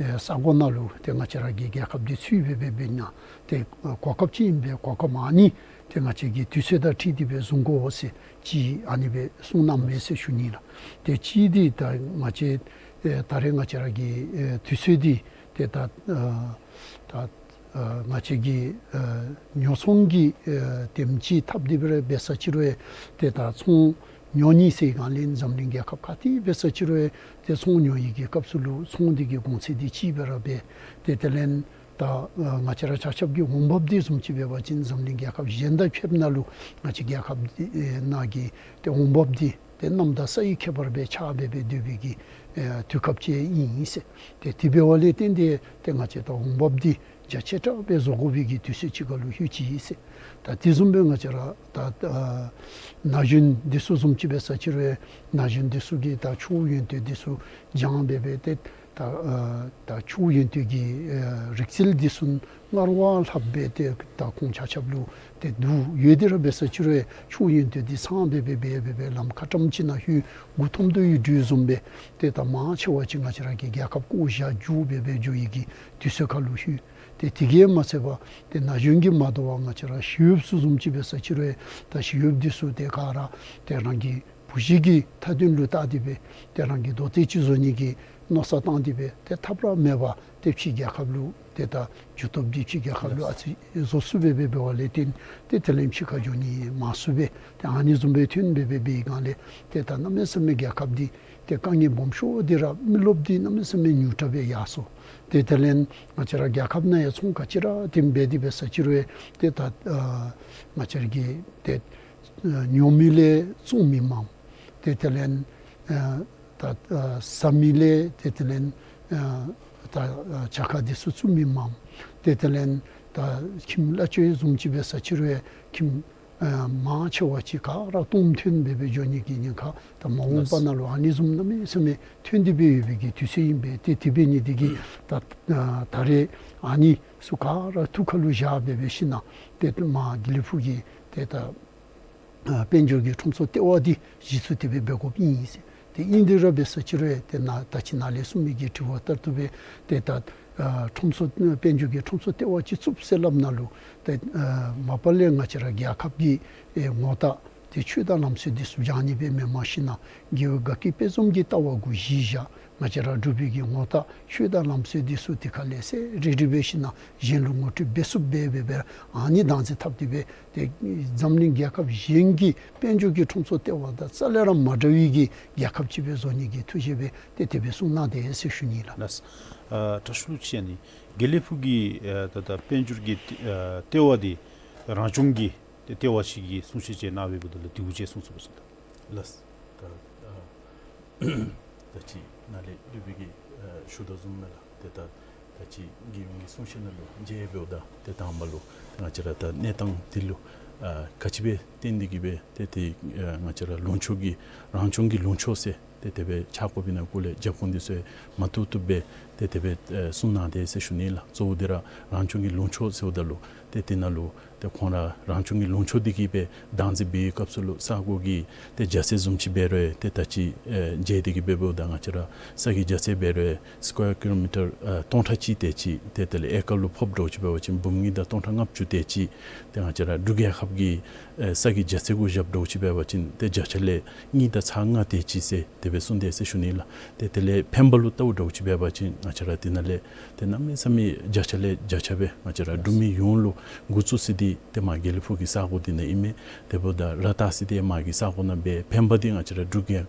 ཨེ་ས་གོ་ནང་ལུ་ཏེ་ང་བཅས་ར་གི་རྒྱལ་ཁབ་འདི་ཚུད་པའི་སྦེ་འབད་ནི་ཏེ་གོ་སྐབས་ཅིག་ཨིན་པས། གོ་སྐབས་ཨ་ནི་ཏེ་ང་བཅས་ཀྱིས་དུས་ཚོད་དང་འཁྲིལ་ཏེ་སྦེ་བཟུང་དགོ་ཟེར་ཅིག་ཨ་ནི་སྦེ་གསུང་གནངམ་མས་ཟེར་ཞུ་ནི་ལགས། ཏེ་གཅིག་འདི་ད་ང་བཅས་ཨེ་ད་རེས་ང་བཅས་ར་གི་ཨེ་དུས་ཚོད་འདི་ཏེ་ད་ཨ་ད་ཨ་ང་བཅས་ཀྱི་ཨ་ཉོ་ཚོང་གི་ཨ་དེམ་ཅིག་འཐབ་སྟེ་སྦེ་ར་འབད་ས་ཅིག་རུང་ཏེ་ད་ཚོང་ཉོ་ནི་ཟེར་སྒང་ལས་འཛམ་གླིང་རྒྱལ་ཁབ་ག་ཏེ་འབད་ས་ཅིག་རུང་ཏེ་ཚོང་ཉོ་ནི་གི་སྐབས་སུ་ལུ་ཚོང་འདི་གི་གོང་ཚད་འདི་གཅིག་སྦེ་ར་འབད། ཏེ་དེ་ལས་ད་ཨ་ང་བཅས་ར་ཆ་ཁྱབ་ཀྱི་འོང་འབབ་འདི་བཟུམ་ཅིག་འབད་བ་ཅིན་འཛམ་གླིང་རྒྱལ་ཁབ་གཞན་དང་ཕྱདཔ་ད་ལུ་ང་བཅས་རྒྱལ་ཁབ་འདི་ཨེ་ནང་གི་ཏེ་འོང་འབབ་འདི་ཏེ་གནམ་དང་ས་ཡི་ཁྱད་པར་སྦེ་ཆགས་སྦེ་སྦེ་སྡོད་པའི་གི་ཨེ་དུས་སྐབས་ཅིག་ཨིན་ཟེར། ཏེ་དེ་འབདཝ་ལས་བརྟེན་ཏེ་ཏེ་ང་བཅས་ད་འོང་འབབ་འདི་རྒྱ་ཆེ་དྲགས་སྦེ་བཟོ་དགོ་པའི་གི་དུས་ཚོད་ཅིག་ཁར་ལུ་ལྷོད་ཅི་ཟེར། ད་དེ་བཟུམ་སྦེ་ང་བཅས་ར་ད་ཨ་ན་གཞོན་འདི་ཚུ་བཟུམ་ཅིག་འབད་ས་ཅིག་རུང་ན་གཞོན་འདི་ཚུ་གིས་ད་ཆུ་ཡོན་ཏན་འདི་ཚུ་སྦྱང་སྦེ་སྦེ་ཏེ་ད་ཨ་ད་ཆུ་ཡོན་ཏན་གྱི་ཨ་རིག་རྩལ་འདི་ཚུ་སྔར་བ་ལྷག་སྦེ་ཏེ་ད་ཁོང་ཆ་ཁྱབ་ལུ་ཏེ་འདུག་ཡོད་དེ་ར་འབད་ས་ཅིག་རུང་ཆུ་ཡོན་ཏན་འདི་ཚང་སྦེ་སྦེ་སྦེ་སྦེ་སྦེ་ལམ་ཁ་ཏྲམ་ཅིག་ནང་ལྷོད་མགུ་འཐོམ་དོ་ཡོད་དོ་བཟུམ་སྦེ་ཏེ་ད་མང་ཆེ་བ་ཅིག་ང་བཅས་ར་གི་རྒྱལ་ཁབ་བཀོ་བཞག་འགྱོ་སྦེ་སྦེ་འགྱོ་ཡི་གི་དུས་ཚོད་ཁར་ལུ་ལྷོད། ཏེ་དེ་གིས་མ་ཚད་པར་ཏེ་ན་གཞོན་གྱིས་མ་དོ་བར་ང་བཅས་ར་ཞི་གཡོགཔ་ཚུ་བཟུམ་ཅིག་འབད་ས་ཅིག་རུང་ད་ཞི་གཡོགཔ་འདི་ཚུ་ཏེ་ག་ར་ཏེ་རང་གི་བུ་གཞི་གི་མཐའ་དོན་ལུ་བལྟ་སྟེ་སྦེ་ཏེ་རང་གི་རྡོག་རྡོག་ཅིག་བཟོ་ནི་གི་མནོ་བསམ་བཏང་སྟེ་སྦེ་ཏེ་ཐབས་ར་མེད་པར་ཏེ་ཕྱི་རྒྱལ་ཁབ་ལུ་ཏེ་ད་རྒྱུ་སྟོབས་འདི་ཕྱི་རྒྱལ་ཁབ་ལུ་ཨ་ཙི་བཟོ་ཚུགས་སྦེ་སྦེ་འབད་བ་ལས་བརྟེན་ཏེ་དེ་ལས་ཕྱི་ཁར་འགྱོ་ནི་མང་སུ་སྦེ་ཏེ་ཨ་ནི་བཟུམ་སྦེ་ཐོན་སྦེ་སྦེ་འབད་བའི་སྒང་ལས་ཏེ་ད་གནམ་མེད་ས་མེད་རྒྱལ་ཁབ་འདི་ཏེ་དཀའ་ངལ་སྦོམ་ཤོས་འདི་ར་མི་རློབས་འདི་གནམ་མེད་ས་མེད་ཉུང་དྲགས་སྦེ་ཡར་སོང་། ཏེ་དེ་ལས་ང་བཅས་ར་རྒྱལ་ཁབ་ནང་ཡང་ཚོང་ག་ཅི་ར་དེམ་འབད་དེ་འབད་ས་ཅིག་རུང་ཏེ་ད་ཨ་ང་བཅས་ར་གི་ཏེ་ཨ་ཉོ་མི་ལས་བཙོང་མི་མངམ། ཏེ་དེ་ལས་ཨ་ད་ཨ་ཟ་མི་ལས་ཏེ་དེ་ལས་ཨ་ད་ཨ་བྱ་དགའ་འདི་ཚུ་བཙུགས་མི་མངམ། ཏེ་དེ་ལས་ད་ཁྱིམ་གླ་སྤྱོད་བཟུམ་ཅིག་འབད་ས་ཅིག་རུང་ཁྱིམ་ཨ་མང་ཆེ་བ་ཅིག་ག་ར་སྟོངམ་ཐོན་སྦེ་སྦེ་འགྱོ་ནི་གི་ཉེན་ཁ་ད་མ་འོངས་པ་ནང་ལུ་ཨ་ནི་བཟུམ་གནམ་མེད་ས་མེད་ཐོན་ཏེ་སྦེ་ཡོད་པའི་གི་དུས་ཚོད་ཨིན་པས། ཏེ་དེ་འབད་ནི་འདི་གིས་ད་ཨ་ད་རེས་ཨ་ནི་ཚུ་ག་ར་ཐུགས་ཁར་ལུ་བཞག་སྦེ་སྦེ་ཞིནམ་ཏེ་མ་དགེ་ལེགས་ཕུག་གི་ཏེ་ད་ཨ་དཔལ་འབྱོར་གྱི་ཁྲོམ་ཚོགས་ལྟེ་བ་འདི་གཞི་བཙུགས་ཏེ་སྦེ་འབད་དགོཔ་ཨིན་ཟེར། ཏེ་ཨིན་དེ་ར་འབད་ས་ཅིག་རུང་ཏེ་ནཱ་ད་ཅི་ནཱ་ལས་གསུངས་མི་གི་དྲི་བ་ལྟར་དུ་སྦེ་ཏེ་ད་ཨ་ཁྲོམ་ཚོགས་དཔལ་འབྱོར་གྱི་ཁྲོམ་ཚོགས་ལྟེ་བ་ཅིག་བཙུགས་ཟེར་སླབ་ནང་ལུ་ཏེ་ཨ་མ་པ་ལས་ང་བཅས་ར་རྒྱལ་ཁབ་ཀྱི་ཨེ་ངོ་རྟགས་ ཏེ་ཆོས་དང་ལམ་སྲོལ་འདི་ཚུ་སྦྱང་ནི་སྦེ་མེན་མ་ཞིན་ན་དགེ་བའི་དགའ་སྐྱིད་དཔལ་འཛོམས་ཀྱི་ལྟ་བ་གུ་གཞི་བཞག། ང་བཅས་ར་འབྲུག་པའི་གི་ངོ་རྟགས་ཆོས་དང་ལམ་སྲོལ་འདི་ཚུ་དེ་ཁ་ལས་གསལ་རི་རི་སྦེ་ཞིན་ན་གཞན་ལུ་ངོ་སྤྲོད་འབད་ཚུགསཔ་སྦེ་འབད་སྦེ་ཨ་ནི་བདག་འཛིན་འཐབ་སྟེ་སྦེ་ཏེ་འཛམ་གླིང་རྒྱལ་ཁབ་གཞན་གྱི་དཔལ་འབྱོར་གྱི་ཁྲོམ་ཚོགས་ལྟེ་བ་དང་རྩ་ལས་ར་མ་འདྲ་བའི་གི་རྒྱལ་ཁབ་ཅིག་སྦེ་བཟོ་ནི་གི་ཐུགས་བཞེད་སྦེ་ཏེ་དེ་སྦེ་གསུངས་གནང་དེས་ཟེར་ཞུ་ནི་ལགས། ལགས། ཨ་དྲག་ཤོས་ལུ་ཅིག་ཨ་ནི་དགེ་ལེགས་ཕུག་གི་ཨ་ད་ད་དཔལ་འབྱོར་གྱི་ཨ་ལྟེ་བ་འདི་རང་སྐྱོང་གི་ཏེ་ལྟེ་བ་ཅིག་གི་གསུང་བཤད་ཅིག་གནང་བའི་བར་ན་ལུ་དེ་གུ་ཅིག་གསུང་ཚུགས་པ་ཅིན་ད། ལགས། ད་ཨ་ད་ཅི་ནཱ་ལས་སློབ་དཔོན་གྱིས་ཨ་ཞུ་དོ་བཟུམ་སྦེ་ལགས། ཏེ་ད་ད་ཅི་རྒྱལ་ཡོངས་ཀྱི་གསུང་བཤད་ནང་ལུ་མཇལ་འབདཝ་ད་ཏེ་དང་པ་ལུ་ང་བཅས་ར་ད་གནས་སྟངས་འདི་ལུ་ཨ་ག་ཅི་སྦེ་བརྟེན་ཏེ་གིས་སྦེ་ཏེ་ཏེ་ཨ་ང་བཅས་ར་ལུང་ཕྱོགས་ཀྱི་རང་སྐྱོང་གི་ལུང་ཕྱོགས་ཟེར་ཏེ་དེ་སྦེ་ཆགས་དགོཔ་ཨིན་ན་སྐོར་ལས་རྒྱབ་ཁུངས་འདི་ཚུ་མ་བཏུབ་བཏུབ་སྦེ་ཏེ་དེ་སྦེ་ཨ་གསུངས་གནང་དེས་ཟེར་ཞུ་ནི་ལགས། གཙོ་བོ་འདི་ར་རང་སྐྱོང་གི་ལུང་ཕྱོགས་ཟེརཝ་ད་ལུ་ཏེ་དེ་ནང་ལུ་ཏེ་ཁོང་ར་རང་སྐྱོང་གི་ལུང་ཕྱོགས་འདི་གིས་སྦེ་བདག་འཛིན་འབད་བའི་སྐབས་སུ་ལུ་ས་གོ་གི་ཏེ་རྒྱ་ཚད་བཟུམ་ཅིག་འབད་རུང་ཏེ་ད་ཅི་ཨེ་མཇལ་ཏེ་གིས་སྦེ་འབདཝ་ད་ང་བཅས་ར་ས་གི་རྒྱ་ཚད་འབད་རུང་སི་ཀོ་ཡར་ཀི་ལོ་མི་ཊར་ཨ་སྟོང་ཕྲག་གཅིག་དེ་ཅིག་ཏེ་དེ་ལས་ཨེ་ཀར་ལུ་ཕབ་འདྲཝ་ཅིག་འབད་བ་ཅིན་འབུམ་གཉིས་དང་སྟོང་ཕྲག་ལྔ་བཅུ་དེ་ཅིག། ཏེ་ང་བཅས་ར་འབྲུག་རྒྱལ་ཁབ་ཀྱི་ཨེ་ས་གི་རྒྱ་ཚད་གུ་བཞག་འདྲཝ་ཅིག་འབད་བ་ཅིན་ཏེ་བརྒྱ་ཆ་ལས་གཉིས་དང་ཚག་ལྔ་དེ་ཅིག་ཟེར་དེ་སྦེ་གསུངས་དེས་ཟེར་ཞུ་ནི་ལགས། ཏེ་དེ་ལས་ཕན་པ་ལུ་བལྟཝ་འདྲཝ་ཅིག་འབད་བ་ཅིན་ང་བཅས་ར་དེ་ནང་ལས་ཏེ་གནམ་མེད་ས་མེད་བརྒྱ་ཆ་ལས་བརྒྱ་ཆ་སྦེ་ང་བཅས་ར་འབྲུག་མི་ཡོངས་ལུ་འགོ་བཙུགས་ས་འདི་ཏེ་མར་དགེ་ལེགས་ཕུག་གི་ས་གོ་འདི་ནང་ཨིན་མས། དེ་འབདཝ་ད་ར་བཏགས་ས་འདི་མར་གྱི་ས་གོ་ནང་སྦེ་ཕན་པ་འདི་ང་བཅས་ར་འབྲུག་རྒྱལ་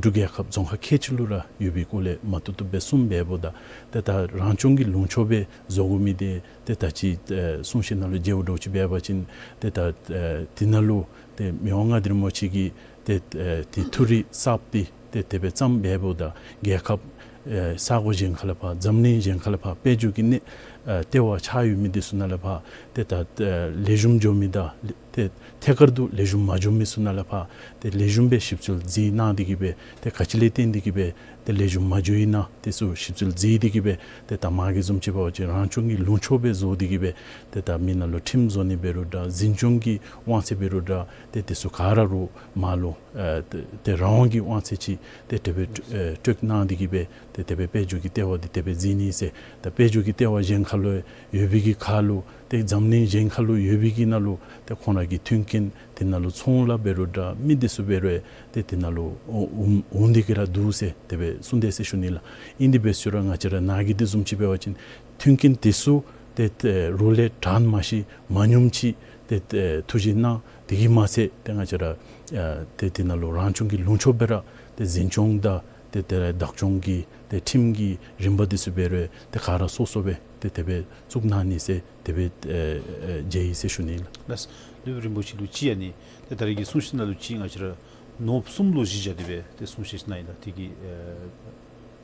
འབྲུག་རྒྱལ་ཁབ་རྫོང་ཁག་ཁལ་གཅིག་ལུ་ར་ཡོད་པའི་སྐོར་ལས་མ་བཏུབ་བཏུབ་སྦེ་གསུངས་འབདཝ་ད་ཏེ་ད་རང་སྐྱོང་གི་ལུང་ཕྱོགས་སྦེ་བཟོ་དགོ་མི་འདི་ཏེ་ད་ཅི་ཨེ་གསུང་བཤད་ནང་ལུ་མཇལཝ་འདྲཝ་ཅིག་འབད་བ་ཅིན་ཏེ་ད་ཨེ་དེ་ནང་ལུ་ཏེ་མི་དབང་མངའ་བདག་རིན་པོ་ཆེ་གིས་ཏེ་ཨེ་ཏེ་ཐུགས་རེ་གསརཔ་འདི་ཏེ་དེ་སྦེ་བརྩམས་འབདཝ་ད་རྒྱལ་ཁབ་ཨེ་ས་གོ་གཞན་ཁ་ལས་ཕར་འཛམ་གླིང་གཞན་ཁ་ལས་ཕར་དཔལ་འབྱོར་གྱི་གནས་ཨེ་ལྟེ་བ་ཆགས་ཡོད་མི་འདི་ཚུ་ནང་ལས་ཕར་ཏེ་ད་ཨེ་ལེགས་ཤོམ་འགྱོ་མི་དང་ཏེ་ཐད་ཀར་དུ་ལེགས་ཤོམ་མ་འགྱོ་མི་ཚུ་ནང་ལས་ཕར་ཏེ་ལེགས་ཤོམ་སྦེ་ཞིབ་འཚོལ་མཛད་གནང་སྟེ་གིས་སྦེ་ཏེ་ག་ཅི་ལས་བརྟེན་ཏེ་གིས་སྦེ་ཏེ་ལེགས་ཤོམ་མ་འགྱོ་ཡི་ན་དེ་ཚུ་ཞིབ་འཚོལ་མཛད་དེ་གིས་སྦེ་ཏེ་ད་མར་གྱི་བཟུམ་ཅིག་འབད་བ་ཅིན་རང་སྐྱོང་གི་ལུང་ཕྱོགས་སྦེ་བཟོ་སྟེ་གིས་སྦེ་ཏེ་ད་མི་ནང་ལུ་ཁྲིམས་བཟོ་ནི་འབད་རུང་འདྲ་འཛིན་སྐྱོང་གི་དབང་ཚད་འབད་རུང་འདྲ་ཏེ་དེ་ཚུ་ག་ར་རུང་མར་ལུ་ཨེ་ཏེ་ཏེ་རང་དབང་གི་དབང་ཚད་ཅིག་ཏེ་དེ་སྦེ་ཨེ་སྤྲོད་གནང་སྟེ་གིས་སྦེ་ཏེ་དེ་སྦེ་དཔལ་འབྱོར་གྱི་ལྟེ་བ་འདི་དེ་སྦེ་མཛད་ནི་ཟེར། ད་དཔལ་འབྱོར་གྱི་ལྟེ་བ་གཞན་ཁ་ལུ་ཡོད་པའི་གི་ཁར་ལུ་ཏེ་འཛམ་གླིང་གཞན་ཁ་ལུ་ཡོད་པའི་གི་ནང་ལུ་ཏེ་ཁོང་ར་གི་མཐུན་རྐྱེན་དེ་ནང་ལུ་ཚོང་ལཱ་འབད་རུང་འདྲ་མི་དེ་ཚུ་འབད་རུང་ཏེ་དེ་ནང་ལུ་འོང་འོང་འོང་སྟེ་གིས་ར་འདུག་ཟེར་དེ་སྦེ་གསུངས་དེས་ཟེར་ཞུ་ནི་ལགས། ཨིན་དེ་འབད་ཞུ་རུང་ང་བཅས་ར་ནཱ་གི་དེ་བཟུམ་ཅིག་འབད་བ་ཅིན་མཐུན་རྐྱེན་དེ་ཚུ་ཏེ་ཏེ་རོགས་ལས་དྲག་མ་ཤེས་མ་ཉམས་ཅིག་ཏེ་ཏེ་ཐུགས་བཞེད་གནང་། དེ་གིས་མ་ཚད་ཏེ་ང་བཅས་ར་ཨ་ཏེ་དེ་ནང་ལུ་རང་སྐྱོང་གི་ལུང་ཕྱོགས་སྦེ་ར་ཏེ་འཛིན་སྐྱོང་དང་ཏེ་དེ་ལས་བདག་སྐྱོང་གི་ཏེ་ཁྲིམས་ཀྱི་རིམ་པ་དེ་ཚུ་འབད་རུང་ཏེ་ག་ར་སོ་སོ་སྦེ་ཏེ་དེ་སྦེ་བཙུགས་གནང་ནི་ཟེར་དེ་སྦེ་ཨེ་ཨེ་མཇལ་ཡི་ཟེར་ཞུ་ནི་ལགས། ལགས། སློབ་དཔོན་རིན་པོ་ཆེ་ལུ་ཅིག་ཨ་ནི་ཏེ་ད་རེས་ཀྱི་གསུང་བཤད་ནང་ལུ་ཅིག་ང་བཅས་ར་ནོར་བུ་གསུམ་ལུ་གཞི་བཞག་སྟེ་སྦེ་ཏེ་གསུང་བཤད་གནང་ཡི་ལགས། དེ་གི་ཨེ་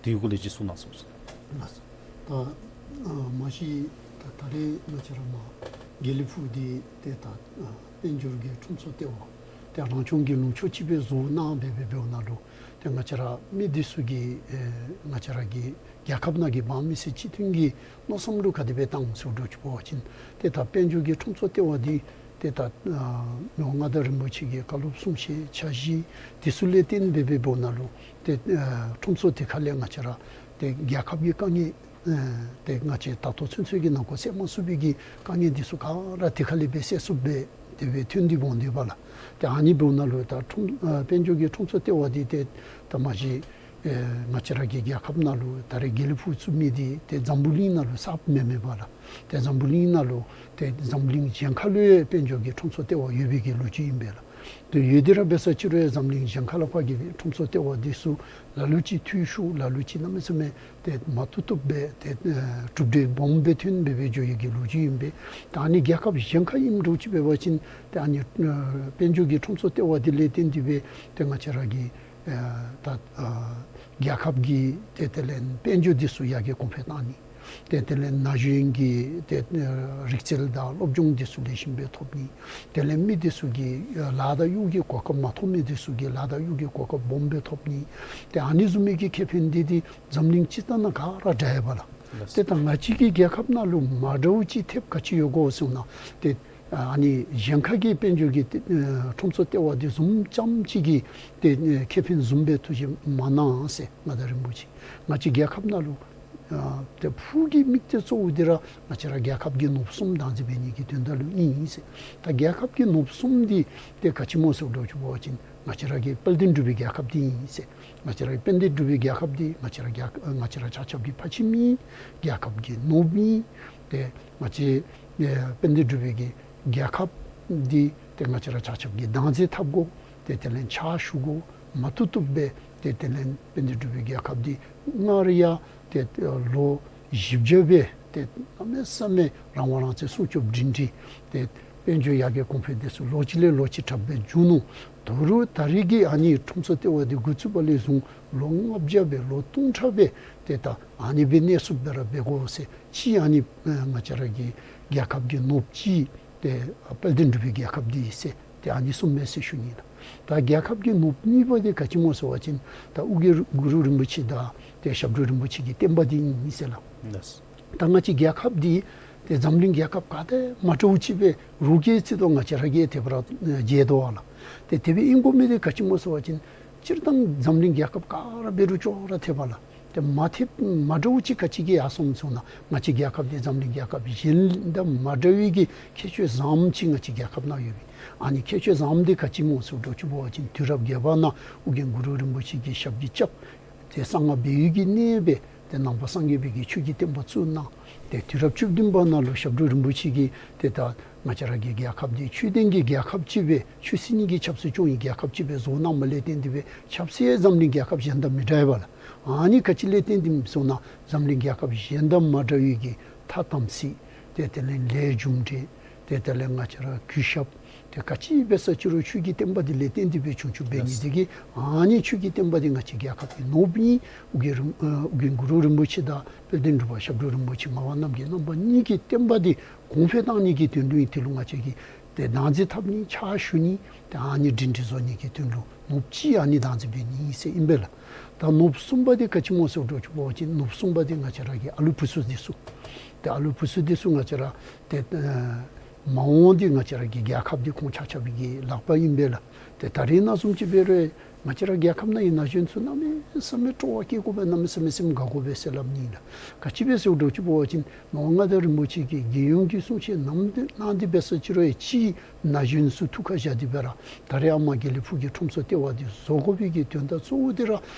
དེ་གི་སྐོར་ལས་ཅིག་གསུང་གནང་སོང་། ལགས། ད་ཨ་མ་གཞི་ད་ད་རེས་ང་བཅས་ར་མར་དགེ་ལེགས་ཕུག་འདི་ཏེ་ད་ཨ་དཔལ་འབྱོར་གྱི་ཁྲོམ་ཚོགས་ལྟེ་བ་ཏེ་རང་སྐྱོང་གི་ལུང་ཕྱོགས་ཅིག་སྦེ་བཟོ་གནང་སྦེ་འབད་འབདཝ་ནང་ལུ་ཏེ་ང་བཅས་ར་མི་འདི་ཚུ་གིས་ཨེ་ང་བཅས་ར་གི་རྒྱལ་ཁབ་ནང་གི་འབངས་མི་སེར་སྤྱི་མཐུན་གྱི་མནོ་བསམ་ལུ་ག་དེ་སྦེ་བཏང་ཟེར་འདྲཝ་ཅིག་འབད་བ་ཅིན་ཏེ་ད་དཔལ་འབྱོར་གྱི་ཁྲོམ་ཚོགས་ལྟེ་བ་འདི་ཏེ་ད་ཨ་མི་དབང་མངའ་བདག་རིན་པོ་ཆེ་གི་བཀའ་སློབ་གསུང་བཤད་འཆར་གཞི་དེ་ཚུ་ལས་བརྟེན་སྦེ་འབད་འབདཝ་ནང་ལུ་ཏེ་ཨ་ཁྲོམ་ཚོགས་དེ་ཁ་ལས་ང་བཅས་ར་ཏེ་རྒྱལ་ཁབ་ཀྱི་དཀའ་ངལ་ཨ་ཏེ་ང་བཅས་ད་ལྟོ་ཚུན་ཚོད་ཀྱི་ནང་འཁོད་སེལ་མ་ཚུགས་པའི་གི་དཀའ་ངལ་འདི་ཚུ་ག་ར་དེ་ཁ་ལས་སྦེ་སེལ་ཚུགསཔ་སྦེ་དེ་སྦེ་ཐོན་ཏེ་འོང་དོ་བ་ལགས། ཏེ་ཨ་ནི་འབདཝ་ནང་ལུ་ད་ཁྲོམ་ཨ་དཔལ་འབྱོར་གྱི་ཁྲོམ་ཚོགས་ལྟེ་བ་འདི་ཏེ་ད་མ་གཞི་ཨེ་ང་བཅས་ར་གི་རྒྱལ་ཁབ་ནང་ལུ་ད་རེས་དགེ་ལེགས་ཕུག་བཙུགས་མི་འདི་ཏེ་འཛམ་བུ་གླིང་ནང་ལུ་གསརཔ་མེན་མེན་པ་ལགས། ཏེ་འཛམ་བུ་གླིང་ནང་ལུ་ཏེ་འཛམ་གླིང་གཞན་ཁ་ལུ་ཡང་དཔལ་འབྱོར་གྱི་ཁྲོམ་ཚོགས་ལྟེ་བ་ཡོད་པའི་གི་ལོ་རྒྱུས་ཨིན་པས་ལགས། ཏེ་ཡོད་དེ་ར་འབད་ས་ཅིག་རུང་འཛམ་གླིང་གཞན་ཁ་ལས་ཕར་གྱི་ཁྲོམ་ཚོགས་ལྟེ་བ་འདི་ཚུ་ལ་ལུ་ཅིག་འཐུས་ཤོར་ལ་ལུ་ཅིག་གནམ་མེད་ས་མེད་ཏེ་མ་བཏུབ་བཏུབ་སྦེ་ཏེ་ཨེ་གྲུབ་འབྲས་སྦོམ་སྦེ་ཐོན་སྦེ་སྦེ་འགྱོ་ཡི་གི་ལོ་རྒྱུས་ཨིན་པས། ད་ཨ་ནི་རྒྱལ་ཁབ་གཞན་ཁ་ཨིནམ་འདྲཝ་ཅིག་འབད་བ་ཅིན་ཏེ་ཨ་ནི་ཨེ་དཔལ་འབྱོར་གྱི་ཁྲོམ་ཚོགས་ལྟེ་བ་འདི་ལས་བརྟེན་ཏེ་སྦེ་ཏེ་ང་བཅས་ར་གི་ཨེ་ད་ཨེ་རྒྱལ་ཁབ་ཀྱི་ཏེ་དེ་ལས་དཔལ་འབྱོར་འདི་ཚུ་ཡར་རྒྱས་གོང་འཕེལ་གཏང་ནི། ཏེ་དེ་ལས་ན་གཞོན་གྱི་ཏེ་ཨེ་རིག་རྩལ་དང་སློབ་སྦྱོང་འདི་ཚུ་ལེགས་ཤོམ་སྦེ་ཐོབ་ནི། དེ་ལས་མི་འདི་ཚུ་གི་ཨེ་ལཱ་དང་གཡོག་གི་གོ་སྐབས་མ་ཐོབ་མི་འདི་ཚུ་གིས་ལཱ་དང་གཡོག་གི་གོ་སྐབས་སྦོམ་སྦེ་ཐོབ་ནི། ཏེ་ཨ་ནི་བཟུམ་མའི་གི་ཁེ་ཕན་འདི་ཏེ་འཛམ་གླིང་སྤྱི་ཚོགས་ནང་ག་ར་འདྲ་ཡོདཔ་ལགས། ལགས། ཏེ་ད་ང་བཅས་ཀྱི་རྒྱལ་ཁབ་ནང་ལུ་མ་འདྲཝ་ཅིག་ཐེབས་ག་ཅི་ཡོད་གོ་ཟེར་ན་ཏེ་ཨ་ནི་གཞན་ཁ་གི་དཔལ་འབྱོར་གྱི་ཏེ་ཨེ་ཁྲོམ་ཚོགས་ལྟེ་བ་འདི་བཟུམ་ཙམ་ཅིག་གིས་ཏེ་ཨེ་ཁེ་ཕན་བཟུམ་སྦེ་ཐུགས་བཞེད་མ་གནང་ཟེར་མངའ་བདག་རིན་པོ་ཆེ། ང་བཅས་རྒྱལ་ཁབ་ནང་ལུ་ ཨ་ཏེ་ཕུགས་ཀྱི་དམིགས་གཏད་གཙོ་བོ་འདི་ར་ང་བཅས་ར་རྒྱལ་ཁབ་ཀྱི་ནོར་བུ་གསུམ་བདག་འཛིན་འབད་ནི་གི་དོན་དག་ལུ་ཨིན་ཟེར། ད་རྒྱལ་ཁབ་ཀྱི་ནོར་བུ་གསུམ་འདི་ཏེ་ག་ཅི་སྨོ་ཟེར་འགྱོ་ཅི་འབད་བ་ཅིན་ང་བཅས་ར་གི་དཔལ་ལྡན་འབྲུག་པའི་རྒྱལ་ཁབ་འདི་ཨིན་ཟེར། ང་བཅས་ར་གི་དཔལ་ལྡན་འབྲུག་པའི་རྒྱལ་ཁབ་འདི་ང་བཅས་ར་རྒྱལ་ང་བཅས་ར་ཆ་ཁྱབ་ཀྱི་ཕ་ཁྱིམ་ཨིན། རྒྱལ་ཁབ་ཀྱི་ནོར་བུ་ཨིན། ཏེ་ང་བཅས་ཨེ་དཔལ་ལྡན་འབྲུག་པའི་གི་རྒྱལ་ཁབ་འདི་ཏེ་ང་བཅས་ར་ཆ་ཁྱབ་ཀྱིས་བདག་འཛིན་འཐབ་དགོ། ཏེ་དེ་ལས་ཕྱག་ཞུ་དགོ། མ་བཏུབ་བཏུབ་སྦེ་ཏེ་དེ་ལས་དཔལ་ལྡན་འབྲུག་པའི་རྒྱལ་ཁབ་འདི་སྔར་ཡང་ཏེ་ལོ་བཞི་བརྒྱ་སྦེ་ཏེ་གནམ་མེད་ས་མེད་རང་དབང་རང་བཙན་སྲུང་སྐྱོབ་སྒྲིང་སྒྲི་ཏེ་དཔལ་འབྱོར་ཡར་རྒྱས་གོང་འཕེལ་འདི་ཚུ་ལོ་གཅིག་ལས་ལོ་གཅིག་དྲག་སྦེ་བྱུང་ནུག། ད་རུང་ད་རེས་ཀྱི་ཨ་ནི་ཁྲོམ་ཚོགས་ལྟེ་བ་འདི་འགོ་བཙུགས་པ་ལས་བཟུང་ལོ་ལྔ་བརྒྱ་སྦེ་ལོ་སྟོང་ཕྲག་སྦེ་ཏེ་ད་ཨ་ནི་སྦེ་གནས་ཚུགསཔ་སྦེ་ར་འབད་དགོ་ཟེར། གཅིག་ཨ་ནི་ཨེ་ང་བཅས་ར་གི་རྒྱལ་ཁབ་ཀྱི་ནོར་བུ་གཅིག་ཏེ་དཔལ་ལྡན་འབྲུག་པའི་རྒྱལ་ཁབ་འདི་ཨིན་ཟེར། ཏེ་ཨ་ནི་གསུངམ་མས་ཟེར་ཞུ་ནི་ལགས། ད་རྒྱལ་ཁབ་ཀྱི་ནོར་བུ་གཉིས་པ་འདི་ག་ཅི་སྨོ་ཟེར་བ་ཅིན་ད་ཨོ་རྒྱན་གུ་རུ་རིན་པོ་ཆེ་དང་ཏེ་ཞབས་དྲུང་རིན་པོ་ཆེ་གི་བསྟན་པ་འདི་ཨིན་ཟེར་ལགས། ལགས། ད་ང་བཅས་རྒྱལ་ཁབ་འདི་ཏེ་འཛམ་གླིང་རྒྱལ་ཁབ་ག་ཏེ་མ་འདྲཝ་ཅིག་སྦེ་རོགས་ཀྱིས་ཅིག་ཏོ་ང་བཅས་ར་གིས་དེ་སྦེ་ར་མཇལ་དོ་བ་ལགས། ཏེ་དེ་སྦེ་ཨིན་དགོ་མི་འདི་ག་ཅི་སྨོ་ཟེར་བ་ཅིན་སྤྱིར་བཏང་འཛམ་གླིང་རྒྱལ་ཁབ་ག་ར་འབད་རུང་ཅོག་ར་འཐདཔ་ལགས། ཏེ་མ་འཐདཔ་མ་འདྲཝ་ཅིག་ག་ཅི་གི་ཡར་སོངམ་ཟེར་ན་ང་བཅས་རྒྱལ་ཁབ་འདི་འཛམ་གླིང་རྒྱལ་ཁབ་གཞན་དང་མ་འདྲ་བའི་གི་ཁྱད་ཆོས་བཟངམ་ཅིག་ང་བཅས་རྒྱལ་ཁབ་ནང་ཡོད་པས། ཨ་ནི་ཁྱད་ཆོས་བཟངམ་འདི་ག་ཅི་སྨོ་ཟེར་འགྱོ་ཅི་འབད་བ་ཅིན་དུས་རབས་བརྒྱད་པ་ནང་ཨོ་རྒྱན་གུ་རུ་རིན་པོ་ཆེ་གི་ཞབས་ཀྱིས་རྐྱབ། ཏེ་གསང་སྔགས་སྦས་ཡུལ་གྱི་གནས་སྦེ་ཏེ་ནང་པ་སངས་རྒྱས་པའི་གི་ཆོས་ཀྱི་བསྟན་པ་བཙུགས་གནང་། ཏེ་དུས་རབས་བཅུ་བདུན་པ་ནང་ལུ་ཞབས་དྲུང་རིན་པོ་ཆེ་གིས་ཏེ་ད་ང་བཅས་ར་གི་རྒྱལ་ཁབ་འདི་ཆོས་ལྡན་གྱི་རྒྱལ་ཁབ་ཅིག་སྦེ་ཆོས་སྲིད་གཉིས་ཀྱི་ཆབ་སྲིད་སྐྱོང་བའི་རྒྱལ་ཁབ་ཅིག་སྦེ་བཟོ་གནངམ་ལས་བརྟེན་ཏེ་སྦེ་ཆབ་སྲིད་འཛམ་གླིང་རྒྱལ་ཁབ་གཞན་དང་མི་འདྲ་བས་ལགས། ཨ་ནི་ག་ཅི་ལས་བརྟེན་ཏེ་ཨིནམ་ཟེར་ན་འཛམ་གླིང་རྒྱལ་ཁབ་གཞན་དང་མ་འདྲ་བའི་གི་ཐ་དམ་ཚིག་ཏེ་དེ་ལས་ལས་རྒྱུ་འབྲས་ཏེ་དེ་ལས་ང་བཅས་ར་གུས་ཞབས་ཏེ་ག་ཅི་འབད་ས་ཅི་རུང་ཆོས་ཀྱི་བསྟན་པ་འདི་ལས་བརྟེན་ཏེ་སྦེ་བྱུང་བྱུངམ་འབད་ནི་འདི་གིས་ཨ་ནི་ཆོས་ཀྱི་བསྟན་པ་འདི་ང་བཅས་རྒྱལ་ཁབ་ཀྱི་ནོར་བུ་ཨིན། ཨོ་རྒྱན་རིན་ཨོ་རྒྱན་གུ་རུ་རིན་པོ་ཆེ་དང་དཔལ་ལྡན་འབྲུག་པ་ཞབས་དྲུང་རིན་པོ་ཆེ་ངག་དབང་རྣམ་རྒྱལ་རྣམ་པ་གཉིས་ཀྱི་བསྟན་པ་འདི་གོང་འཕེལ་གཏང་ནི་གི་དོན་ལུ་ཨིན། དེ་ལུ་ང་བཅས་ཀྱིས་ཏེ་བདག་འཛིན་འཐབ་ནི་ཕྱག་ཞུ་ནི་ཏེ་ཨ་ནི་སྒྲིང་སྒྲི་བཟོ་ནི་གི་དོན་ལུ་ནོར་བུ་གཅིག་ཨ་ནི་བདག་འཛིན་འབད་ནི་ཨིན་ཟེར་ཨིན་པས་ལགས། ད་ནོར་བུ་གསུམ་པ་འདི་ག་ཅི་སྨོ་ཟེར་འགྱོ་ཅི་འབད་བ་ཅིན་ནོར་བུ་གསུམ་པ་འདི་ང་བཅས་ར་གི་ཨ་ལུ་བུ་ཚུ་འདི་ཚུ་ཏེ་ཨ་ལུ་བུ་ཚུ་འདི་ཚུ་ང་བཅས་ར་ཏེ་ཨེ་མ་འོངས་འདི་ང་བཅས་ར་གི་རྒྱལ་ཁབ་འདི་ཁོང་ཆ་ཁྱབ་ཀྱི་ལག་པར་ཨིན་པས་ལགས། ཏེ་ད་རེས་ནང་བཟུམ་ཅིག་འབད་རུང་ང་བཅས་ར་རྒྱལ་ཁབ་ནང་གི་ན་གཞོན་ཚུ་གནམ་མེད་ས་མེད་སྤྲོ་བ་སྐྱེ་དགོ་པས། གནམ་མེད་ས་མེད་སེམས་དགའ་དགོ་པས་ཟེར་སླབ་ནི་ཨིན་ལགས། ག་ཅི་འབད་ཟེར་འགྱོ་ཅི་འབད་བ་ཅིན་ངག་དབང་མངའ་བདག་རིན་པོ་ཆེ་གིས་རྒྱལ་ཡོངས་ཀྱི་གསུང་བཤད་གནང་སྟེ་གནང་སྟེ་འབད་ས་ཅི་རུང་ཡང་ཅིག་ན་གཞོན་ཚུ་ཐུགས་ཁར་བཞག་སྟེ་སྦེ་ར་ད་རེས་ཨ་མ་དགེ་ལེགས་ཕུག་གི་ཁྲོམ་ཚོགས་ལྟེ་བ་འདི་བཟོ་དགོ་པའི་གི་དོན་དག་གཙོ་བོ་འདི་ར་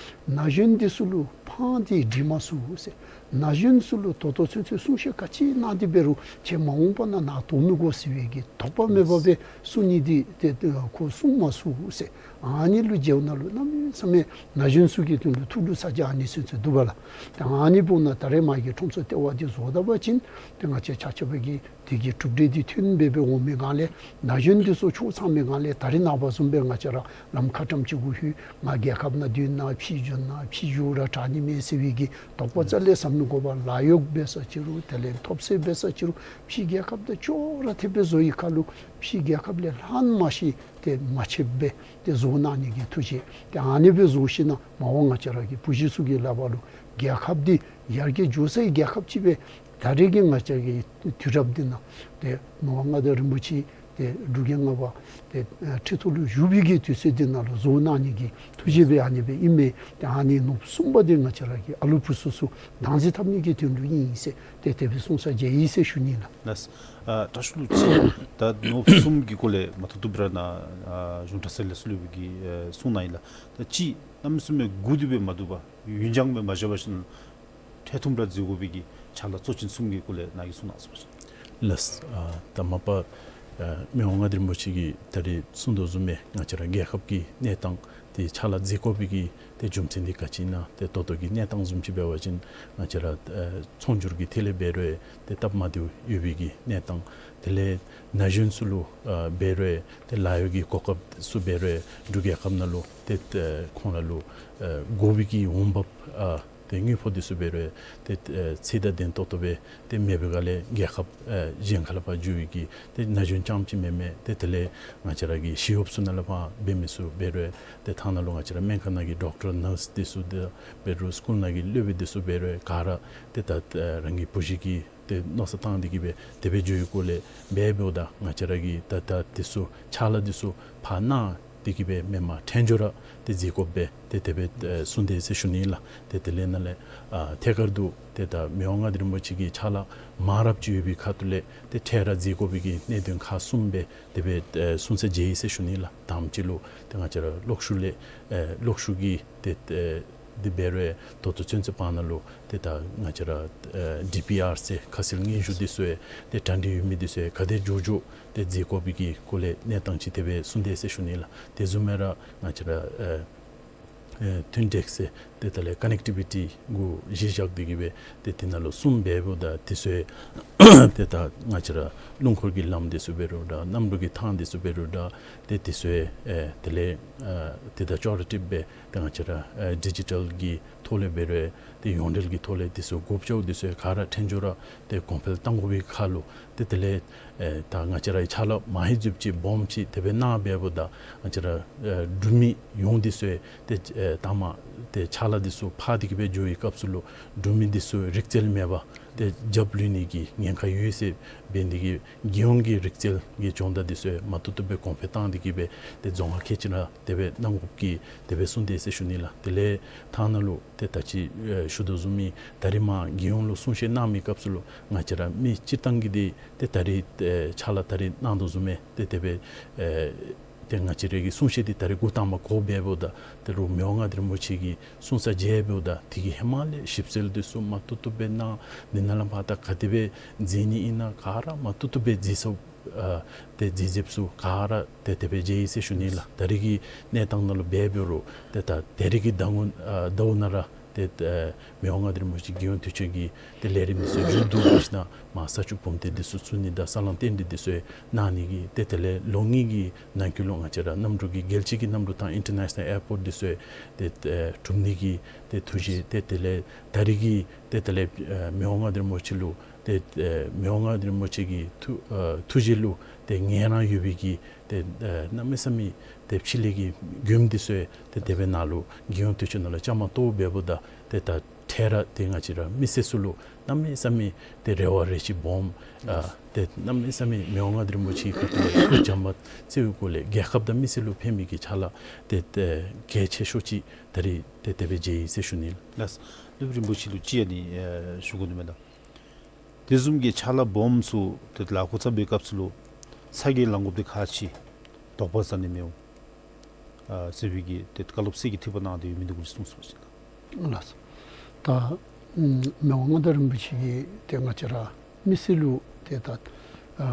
ན་གཞོན་འདི་ཚུ་ལུ་ཕངས་ཏེ་འདྲིས་མ་ཚུགས་ཟེར། ན་གཞོན་ཚུ་ལུ་ད་ལྟོ་ཚུན་ཚོད་གསུང་བཤད་ག་ཅི་གནང་སྟེ་འབད་རུང་ཁྱེད་མ་འོངས་པ་ནང་ན་དོ་མི་དགོ་ཟེར་བའི་གི་དོགས་པ་མེད་པ་སྦེ་གསུང་ནི་འདི་ཏེ་ཁོ་གསུང་མ་ཚུགས་ཟེར། ཨ་ནི་ལུ་འགྱོཝ་ད་ལུ་གནམ་མེད་ས་མེད་ན་གཞོན་ཚུ་གི་དོན་ལུ་ཐུགས་ལུ་ས་རྒྱ་ཨ་ནི་ཚུན་ཚོད་འདུག་པ་ལགས། ཏེ་ཨ་ནི་འབདཝ་ད་ད་རེས་མ་གི་ཁྲོམ་ཚོགས་ལྟེ་བ་འདི་བཟོ་ད་པ་ཅིན་ཏེ་ང་བཅས་ཆ་ཁྱབ་ཀྱིས་དེ་གི་གྲུབ་འབྲས་འདི་ཐོན་སྦེ་སྦེ་འོང་མི་སྒང་ལས་ན་གཞོན་འདི་ཚུ་ཆོས་ཚང་མི་སྒང་ལས་ད་རེས་ནངས་པ་བཟུམ་སྦེ་ང་བཅས་ར་ལམ་ཁ་ཙམ་ཅིག་གུ་ལྷོད་ང་རྒྱལ་ཁབ་ནང་སྡོད་ན་ཕྱི་འགྱོ་ན་ཕྱི་འགྱོ་ར་དྲག་ནི་མས་ཟེར་བའི་གི་དོགས་པ་རྩ་ལས་ཟ་མི་དགོ་པར་ལཱ་གཡོག་འབད་ས་ཅི་རུང་དེ་ལས་ཐོབ་ཚད་འབད་ས་ཅི་རུང་ཕྱི་རྒྱལ་ཁབ་དང་ཅོག་ར་འཐདཔ་སྦེ་བཟོ་བའི་ཁར་ལུ་ཕྱི་རྒྱལ་ཁབ་ལས་ལྷག་མ་ཤེས་ཏེ་མ་ཆད་པར་ཏེ་བཟོ་གནང་ནི་གི་ཐུགས་བཞེད་ཏེ་ཨ་ནི་སྦེ་བཟོ་ཞིནམ་ལས་མ་འོངས་ང་བཅས་ར་གི་བུ་གཞི་ཚུ་གི་ལག་པར་ལུ་རྒྱལ་ཁབ་འདི་ཡར་རྒྱས་འགྱོ་སའི་རྒྱལ་ཁབ་ཅིག་སྦེ་ད་རེས་ཀྱི་ང་བཅས་ཀྱི་དུས་རབས་འདི་ནང་ཏེ་ངག་དབང་མངའ་བདག་རིན་པོ་ཆེ་ཏེ་འབྲུག་རྒྱལ་ལྔ་པ་ཏེ་ཁྲི་ཐོག་ལུ་བཞུགས་པའི་གི་དུས་ཚོད་འདི་ནང་ལུ་བཟོ་གནང་ནི་གི་ཐུགས་བཞེད་སྦེ་ཨ་ནི་སྦེ་ཨིན་མས། ཏེ་ཨ་ནི་ནོར་བུ་གསུམ་པ་འདི་ང་བཅས་ར་གི་ཨ་ལུ་བུ་ཚུ་ཚུ་བདག་འཛིན་འཐབ་ནི་གི་དོན་ལུ་ཨིན་ཟེར་ཏེ་དེ་སྦེ་གསུངས་ས་མཇལ་ཡི་ཟེར་ཞུ་ནི་ལགས། ལགས། ཨ་དྲག་ཤོས་ལུ་ཅིག་ད་ནོར་བུ་གསུམ་གྱི་སྐོར་ལས་མ་ཐུག་ཐུག་སྦེ་ར་ནཱ་ཨ་གཞུང་གྲྭ་ཚང་ལས་ཚུ་ལུ་གི་ཨེ་གསུང་གནང་ཡི་ལགས། ད་ཅིག་གནམ་མེད་ས་མེད་སྒུག་སྟེ་སྦེ་མ་སྡོད་པར་ཡུན་འགྱངས་སྦེ་མ་བཞག་པར་ཞིནམ་ལས་འཕྲལ་ཐུམ་ར་མཛད་དགོ་པའི་གི་ཕྱག་ལཱ་གཙོ་ཆེན་གསུམ་གྱི་སྐོར་ལས་ནཱ་གིས་གསུང་གནང་ཟེར་བ་ཅིན། ལགས། ཨ་ད་མ་པ་ཨ་མི་དབང་མངའ་བདག་རིན་པོ་ཆེ་གིས་ད་རེས་གསུང་དོ་བཟུམ་སྦེ་ང་བཅས་ར་རྒྱལ་ཁབ་ཀྱི་གནས་སྟངས་ཏེ་ཕྱག་ལཱ་མཛད་དགོ་པའི་གི་ཏེ་རྒྱུ་མཚན་འདི་ག་ཅི་ཨིན་ན། ཏེ་ད་ལྟོ་གི་གནས་སྟངས་བཟུམ་ཅིག་འབད་བ་ཅིན་ང་བཅས་ར་ཨ་ཚོང་སྒྱུར་གྱི་ཐད་ལས་འབད་རུང་ཏེ་སྟབས་མ་བདེཝ་ཡོད་པའི་གི་གནས་སྟངས། དེ་ལས་ན་གཞོན་ཚུ་ལུ་ཨ་འབད་རུང་ཏེ་ལཱ་གཡོག་གི་གོ་སྐབས་ཚུ་འབད་རུང་འབྲུག་རྒྱལ་ཁབ་ནང་ལུ་ཏེ་ཨ་ཁོང་ར་ལུ་ཨ་དགོ་པའི་གི་འོང་འབབ་ཨ་ཏེ་དངུལ་ཕོགས་འདི་ཚུ་འབད་རུང་ཏེ་ཨ་ཚད་དང་ལྡན་ཏོག་ཏོ་སྦེ་ཏེ་མེད་པའི་སྒང་ལས་རྒྱལ་ཁབ་ཨ་གཞན་ཁ་ལས་ཕར་འགྱོ་བའི་གི་ཏེ་ན་གཞོན་རྐྱངམ་ཅིག་མེན་མས། ཏེ་དེ་ལས་ང་བཅས་ར་གི་ཞི་གཡོགཔ་ཚུ་ནང་ལས་ཕར་འབད་མི་ཚུ་འབད་རུང་ཏེ་ཐ་ན་ལུ་ང་བཅས་ར་སྨན་ཁང་ནང་གི་ཌོག་ཊར་ནརསི་འདི་ཚུ་འདི་འབད་རུང་སི་ཀུལ་ནང་གི་སློབ་དཔོན་འདི་ཚུ་འབད་རུང་ག་ར་ཏེ་ད་ཨ་རང་གི་བུ་གཞི་གི་ཏེ་མནོ་བསམ་བཏང་སྟེ་གིས་སྦེ་དེ་སྦེ་འགྱོ་བའི་སྐོར་ལས་འབད་འབདཝ་ད་ང་བཅས་ར་གིས་ད་ད་འདི་ཚུ་ཕྱག་ལཱ་འདི་ཚུ་ཕར་གནང་ དེ་གིས་སྦེ་མེནམ་ཐད་འགྱོ་ར་ཏེ་མཛད་དགོ་པས། ཏེ་དེ་སྦེ་ཨེ་གསུངས་དེས་ཟེར་ཞུ་ནི་ལགས། ཏེ་དེ་ལས་ནཱ་ལས་ཨ་ཐད་ཀར་དུ་ཏེ་ད་མི་དབང་མངའ་བདག་རིན་པོ་ཆེ་གི་ཕྱག་ལཱ་མང་རབས་ཅིག་ཡོད་པའི་ཁ་ཐུག་ལས་ཏེ་འཕྲལ་ར་མཛད་དགོ་པའི་གི་གནད་དོན་ཁག་གསུམ་སྦེ་དེ་སྦེ་ཨེ་གསུངས་ས་མཇལ་ཡི་ཟེར་ཞུ་ནི་ལགས། དང་པ་ཅིག་ལུ་ཏེ་ང་བཅས་ར་གློག་ཤུགས་ལས་ཨེ་གློག་ཤུགས་ཀྱི་ཏེ་ཨེ་དེ་འབད་རུང་ད་ལྟོ་ཚུན་ཚོད་བར་ན་ལུ་ཏེ་ད་ང་བཅས་ར་ཨེ་ཌི་པི་ཨར་ཟེར་ཁ་གསལ་སྙན་ཞུ་འདི་ཚུ་ཡང་ཏེ་གྲ་སྒྲིག་ཡོད་མི་འདི་ཚུ་ཡང་ག་དེ་མགྱོགས་མགྱོགས་ཏེ་མཛད་དགོ་པའི་གི་སྐོར་ལས་གནས་སྟངས་ཅིག་དེ་སྦེ་གསུངས་དེས་ཟེར་ཞུ་ནི་ལགས། དེ་བཟུམ་སྦེ་ར་ང་བཅས་ར་ཨེ་ཨེ་མཐུན་འབྲེལ་ཟེར་ཏེ་དེ་ལས་ཀ་ནེག་ཊི་བི་ཊི་གུ་གཞི་བཞག་སྟེ་གིས་སྦེ་ཏེ་དེ་ནང་ལུ་གསུམ་འབདཝ་ད་དེ་ཚུ་ཡང་ཏེ་ད་ང་བཅས་ར་རླུང་འཁོར་གྱི་ལམ་འདི་ཚུ་འབད་རུང་འདྲ་གནམ་གྲུ་གི་ཐང་འདི་ཚུ་འབད་རུང་འདྲ་ཏེ་དེ་ཚུ་ཡང་ཨེ་དེ་ལས་ཨེ་ཏེ་ད་ཅོག་ར་འཐདཔ་སྦེ་ཏེ་ང་བཅས་ར་ཨེ་ཌི་ཇི་ཊལ་གྱི་ཐོག་ལས་འབད་རུང་ཏེ་ཡོངས་འབྲེལ་གྱི་ཐོག་ལས་དེ་ཚུ་དགོཔ་ཅིག་འདི་ཚུ་ག་ར་ཐད་འགྱོ་ར་ཏེ་གོང་འཕེལ་གཏང་དགོ་པའི་ཁར་ལུ་ཏེ་དེ་ལས་ཨེ་ད་ང་བཅས་ར་ཕྱག་ལཱ་མ་ཧེ་མཛདཔ་ཅིག་སྦོམ་ཅིག་དེ་སྦེ་གནང་འབདཝ་ད་ང་བཅས་ར་ཨེ་འབྲུག་མི་ཡོངས་འདི་ཚུ་ཏེ་ཨེ་ད་མ་ཏེ་ཕྱག་ལཱ་འདི་ཚུ་ཕར་འདི་གིས་སྦེ་འགྱོ་བའི་སྐབས་སུ་ལུ་འབྲུག་མི་འདི་ཚུ་རིག་རྩལ་མེད་པར་ཏེ་རྒྱབ་ལུས་ནི་གི་ཉེན་ཁ་ཡོད་ཟེར་འབད་ནི་འདི་གིས་རྒྱལ་ཡོངས་ཀྱི་རིག་རྩལ་གྱི་སྦྱོང་བརྡར་འདི་ཚུ་མ་ཏོག་ཏོ་སྦེ་གོང་འཕེལ་གཏང་འདི་གིས་སྦེ་ཏེ་རྫོང་ཁག་ཁལ་གཅིག་ནང་དེ་སྦེ་གནང་དགོཔ་གི་དེ་སྦེ་གསུངས་དེས་ཟེར་ཞུ་ནི་ལགས། དེ་ལས་ཐང་ནང་ལུ་ཏེ་ད་ཅི་ཨེ་ཞུ་དོ་བཟུམ་མའི་ད་རིས་མར་རྒྱལ་ཡོངས་ལུ་གསུང་བཤད་གནང་མི་སྐབས་སུ་ལུ་ང་བཅས་ར་མི་སྤྱིར་བཏང་གི་འདི་ཏེ་ད་རིས་ཨེ་ཕྱག་ལཱ་ད་རིས་གནང་དོ་བཟུམ་མའི་ཏེ་དེ་སྦེ་ཨེ་ཏེ་ང་བཅས་ར་གི་གསུང་བཤད་འདི་ད་རིས་འགོ་དང་པ་འགོ་འབདཝ་ད་ཏེ་རུང་མི་དབང་མངའ་བདག་རིན་པོ་ཆེ་གི་གསུང་ས་མཇལ་འབདཝ་ད་དེ་གི་ཧེ་མ་ལས་ཞིབ་འཚོལ་འདི་ཚུ་མ་ཏོག་ཏོ་སྦེ་གནང་། འདི་ནང་ལས་ཕར་ད་ག་དེ་སྦེ་མཛད་ནི་ཨིན་ན་ག་ར་མ་ཏོག་ཏོ་སྦེ་མཛད་ཚུགས་ཨ་ཏེ་མཛད་མཛདཔ་ཚུ་ག་ར་ཏེ་དེ་སྦེ་མཇལ་ཡི་ཟེར་ཞུ་ནི་ལགས། ད་རིས་ཀྱི་གནས་སྟངས་ནང་ལུ་འབད་འབད་རུང་ཏེ་ད་ད་རིས་ཀྱི་ཟླ་ངོ་ཨ་ཟླཝ་ནང་ར་ཏེ་ཨེ་མི་དབང་མངའ་བདག་རིན་པོ་ཆེ་རྒྱལ་ཡོངས་དུས་ཆེན་གྱི་ཏེ་ལས་རིམ་འདི་ཚུ་མཇུག་བསྡུ་ཞིནམ་མར་ས་ཆུ་བུམ་ཐང་འདི་ཚུ་བཙུགས་ནི་དང་ས་ལམ་རྟེན་འབྲེལ་འདི་ཚུ་གནང་ནི་གི་ཏེ་དེ་ལས་ལོ་ལྔའི་གི་ནང་འཁོད་ལུ་ང་བཅས་ར་གནམ་གྲུ་གི་རྒྱལ་སྤྱི་གི་གནམ་གྲུ་ཐང་ཨིན་ཊར་ནེ་ཤ་ནཱལ་ཨེར་པོརཊ་འདི་ཚུ་ཏེ་ཨེ་གྲུབ་ནི་གི་ཏེ་ཐུགས་བཞེད་ཏེ་དེ་ལས་ད་རིས་ཀྱི་ཏེ་དེ་ལས་ཨེ་མི་དབང་མངའ་བདག་རིན་པོ་ཆེ་ལུ་ཏེ་ཨེ་མི་དབང་མངའ་བདག་རིན་པོ་ཆེ་གི་ཐུགས་ཨེ་ཐུགས་བཞེད་ལུ་ཏེ་ངལ་རངས་ཡོད་པའི་གི་ཏེ་ཨེ་གནམ་མེད་ས་མེད་ཏེ་ཕྱི་ལས་ཀྱི་མགྱོནམ་འདི་ཚུ་ཏེ་དེ་སྦེ་ནཱ་ལུ་རྒྱལ་ཡོངས་དུས་ཆེན་ནང་ལུ་བཅའ་མར་གཏོགས་འབདཝ་ད་ཏེ་ད་འཕྲལ་ར་ཏེ་ང་བཅས་ར་མི་སེར་ཚུ་ལུ་གནམ་མེད་ས་མེད་ཏེ་རེ་བ་རེ་ཆེ་སྦོམ་ཨ་ཏེ་གནམ་མེད་ས་མེད་མི་དབང་མངའ་བདག་རིན་པོ་ཆེ་གི་ཁ་ཐུག་ལས་སྐུ་བྱམས་པ་བརྩི་བའི་སྒོ་ལས་རྒྱལ་ཁབ་དང་མི་སེར་ལུ་ཕན་མི་གི་ཕྱག་ལཱ་ཏེ་ཏེ་གལ་ཆེ་ཤོས་ཅིག་ད་རིས་ཏེ་དེ་སྦེ་མཇལ་ཡི་ཟེར་ཞུ་ནི་ལགས། ལགས། སློབ་དཔོན་རིན་པོ་ཆེ་ལུ་ཅིག་ཨ་ནི་ཨེ་ཞུ་དགོ་ནི་མས་ལགས། དེ་བཟུམ་གྱི་ཕྱག་ལཱ་སྦོམ་ཚུ་ཏེ་ལཱ་འགོ་བརྩམ་པའི་སྐབས་སུ་ལུ་ཚ་གྱང་ལང་དགོཔ་འདི་ཁག་ཆེ་དོགས་པ་ཟ་ནི་མི་འོང་ཨ་ཟེར་བའི་གི་ཏེ་བཀའ་སློབ་གསེར་གྱི་ཐིགས་པ་གནང་སྟེ་ཡོད་མི་འདི་གུ་ཅིག་གསུང་ཞུ་བ་ཅིན་ལགས། ལགས། ད་ཨམ་མི་དབང་མངའ་བདག་རིན་པོ་ཆེ་གིས་ཏེ་ང་བཅས་ར་མི་སེར་ལུ་ཏེ་ད་ཨ་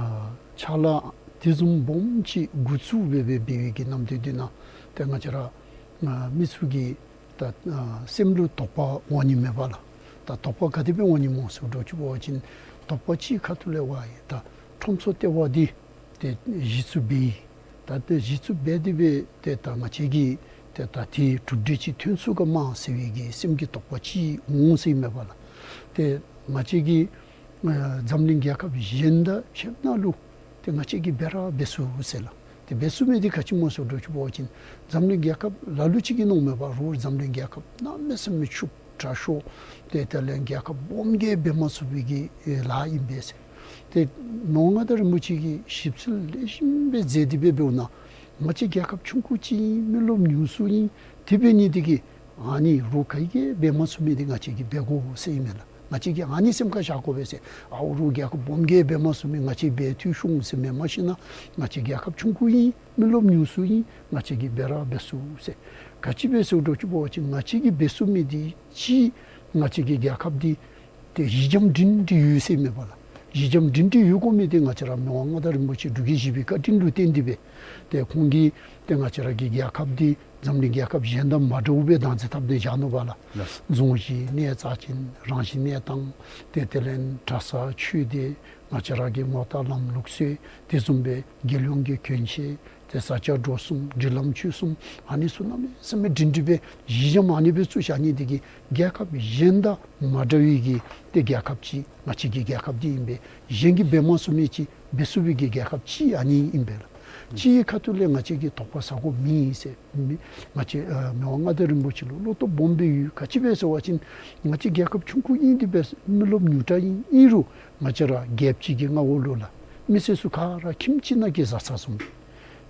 ཕྱག་ལཱ་དེ་བཟུམ་སྦོམ་ཅིག་འགོ་བཙུགས་འབད་འབད་འབད་བའི་གི་ནམ་དུས་འདི་ནང་ཏེ་ང་བཅས་ར་ཨ་མི་ཚུ་གི་ད་ཨ་སེམས་ལུ་དོགས་པ་འོང་ནི་མས་པ་ལགས། ད་དོགས་པ་ག་དེ་སྦེ་འོང་ནི་སྨོ་ཟེར་འགྱོ་བ་ཅིན་དོགས་པ་ཅིག་ཁ་ཐུག་ལས་འབད་ཡི། ད་ཁྲོམ་ཚོགས་ལྟེ་བ་འདི་ཏེ་གཞི་བཙུགས་འབད་ཡི། ད་ཏེ་གཞི་བཙུགས་འབད་དེ་སྦེ་ཏེ་ད་ང་བཅས་ཀྱིས་ཏེ་ད་ཏེ་གྲུབ་འབྲས་ཅིག་ཐོན་ཚུགས་ག་མས་ཟེར་བའི་གི་སེམས་ཀྱི་དོགས་པ་ཅིག་འོང་ཟེར་མས་པ་ལགས། ཏེ་ང་བཅས་ཀྱིས་ཨ་འཛམ་གླིང་རྒྱལ་ཁབ་གཞན་དང་ཕྱདཔ་ནང་ལུ་ཏེ་ང་བཅས་ཀྱིས་འབད་ར་འབད་ཚུགས་ཟེར་ལགས། ཏེ་འབད་ཚུགས་མི་འདི་ག་ཅི་སྨོ་ཟེར་འགྱོ་བ་ཅིན་འཛམ་གླིང་རྒྱལ་ཁབ་ལ་ལུ་ཅིག་གིས་མནོཝ་མས་པ། རོགས་འཛམ་གླིང་རྒྱལ་ཁབ་གནམ་མེད་ས་མེད་ཕྱུགཔ་དྲག་ཤོས་ཏེ་དེ་ལས་རྒྱལ་ཁབ་སྦོམ་གིས་འབད་མ་ཚུགས་པའི་གི་ཨེ་ལཱ་ཨིན་པས་ཟེར། ཏེ་མི་དབང་མངའ་བདག་རིན་པོ་ཆེ་གིས་ཞིབ་འཚོལ་ལེགས་ཤོམ་སྦེ་མཛད་དེ་སྦེ་འབདཝ་ད་ང་བཅས་རྒྱལ་ཁབ་ཆུང་ཀུ་ཅིག་ཨིན། མི་རློབས་ཉུང་སུ་ཨིན། དེ་འབད་ནི་འདི་གིས་ཨ་ནི་རོགས་ག་གིས་འབད་མ་ཚུགས་མི་འདི་ང་བཅས་ཀྱིས་འབད་དགོ་ཟེར་ཨིན་མས་ལགས། ང་བཅས་ཀྱིས་ཨ་ནི་སེམས་ཁར་བཞག་དགོ་པས་ཟེར། ཨའོ་རོགས་རྒྱལ་ཁབ་སྦོམ་གིས་འབད་མ་ཚུགས་མི་ང་བཅས་འབད་འཐུས་ཤོང་ཟེར་མེན། མ་གཞི་ནཱ་ང་བཅས་རྒྱལ་ཁབ་ཆུང་ཀུ་ཨིན། མི་རློབས་ཉུང་སུ་ཨིན། ང་བཅས་ཀྱིས་འབད་ར་འབད་ཚུགས་ཟེར། ག་ཅི་སྦེ་ཟེར་འགྱོ་བ་ཅིན་ང་བཅས་ཀྱིས་འབད་ཚུགས་མི་འདི་ཅིག་ང་བཅས་ཀྱི་རྒྱལ་ཁབ་འདི་ཏེ་གཞི་འགྱམ་སྒྲིང་སྒྲི་ཡོད་ཟེར་མས་པ་ལགས། གཞི་འགྱམ་སྒྲིང་སྒྲི་ཡོད་དགོ་མི་འདི་ང་བཅས་ར་མི་དབང་མངའ་བདག་རིན་པོ་ཆེ་འབྲུག་རྒྱལ་བཞི་པའི་བཀའ་དྲིན་ལུ་བརྟེན་ཏེ་སྦེ་ཏེ་ཁོང་གིས་ཏེ་ང་བཅས་ར་གི་རྒྱལ་ཁབ་འདི་འཛམ་གླིང་རྒྱལ་ཁབ་གཞན་དང་མ་འདྲཝ་སྦེ་བདག་འཛིན་འཐབ་སྟེ་བཞག་ནུག་པ་ལགས། ལགས། རྫོང་གཞི་གནས་རྩ་ཅན་རང་བཞིན་གནས་སྟངས་ཏེ་དེ་ལས་གྲྭ་ས་ཆོས་སྡེ་ང་བཅས་ར་གི་ངོ་རྟགས་ལམ་ལུགས་སྲོལ་དེ་བཟུམ་སྦེ་རྒྱལ་ཡོངས་ཀྱི་གྱོན་ཆས་ཏེ་བཟའ་བཅའ་འགྲོ་གསུམ་སྒྲིག་ལམ་ཆོས་གསུམ་ཨ་ནི་ཚུ་གནམ་མེད་ས་མེད་སྒྲིང་སྒྲི་སྦེ་གཞི་འགྱམ་ཨ་ནི་སྦེ་བཙུགས་བཞག་ནི་འདི་གིས་རྒྱལ་ཁབ་གཞན་དང་མ་འདྲ་བའི་གི་ཏེ་རྒྱལ་ཁབ་ཅིག་ང་བཅས་ཀྱི་རྒྱལ་ཁབ་འདི་ཨིན་པས། གཞན་གྱིས་འབད་མ་ཚུགས་མི་ཅིག་འབད་ཚུགས་པའི་གི་རྒྱལ་ཁབ་ཅིག་ཨ་ནི་ཨིན་པས་ལགས། ཅིག་ཁ་ཐུག་ལས་ང་བཅས་ཀྱིས་དོགས་པ་ཟ་དགོཔ་མེད་ཟེར། མི་ང་བཅས་ཨ་མི་དབང་མངའ་བདག་རིན་པོ་ཆེ་ལུ་བློ་སྟོབས་སྦོམ་སྦེ་ཡོད། ག་ཅི་སྦེ་ཟེར་བ་ཅིན་ང་བཅས་རྒྱལ་ཁབ་ཆུང་ཀུ་ཨིན། དེ་སྦེ་མི་རློབས་ཉུང་དྲགས་ཨིན། ཨིན་རུང་ང་བཅས་ར་རྒྱལཔོ་ཅིག་གི་མངའ་འོག་ལུ་ལགས་མི་སེར་ཚུ་ག་ར་ཁྱིམ་གཅིག་ནང་གི་བཟའ་ཚང་བཟུམ།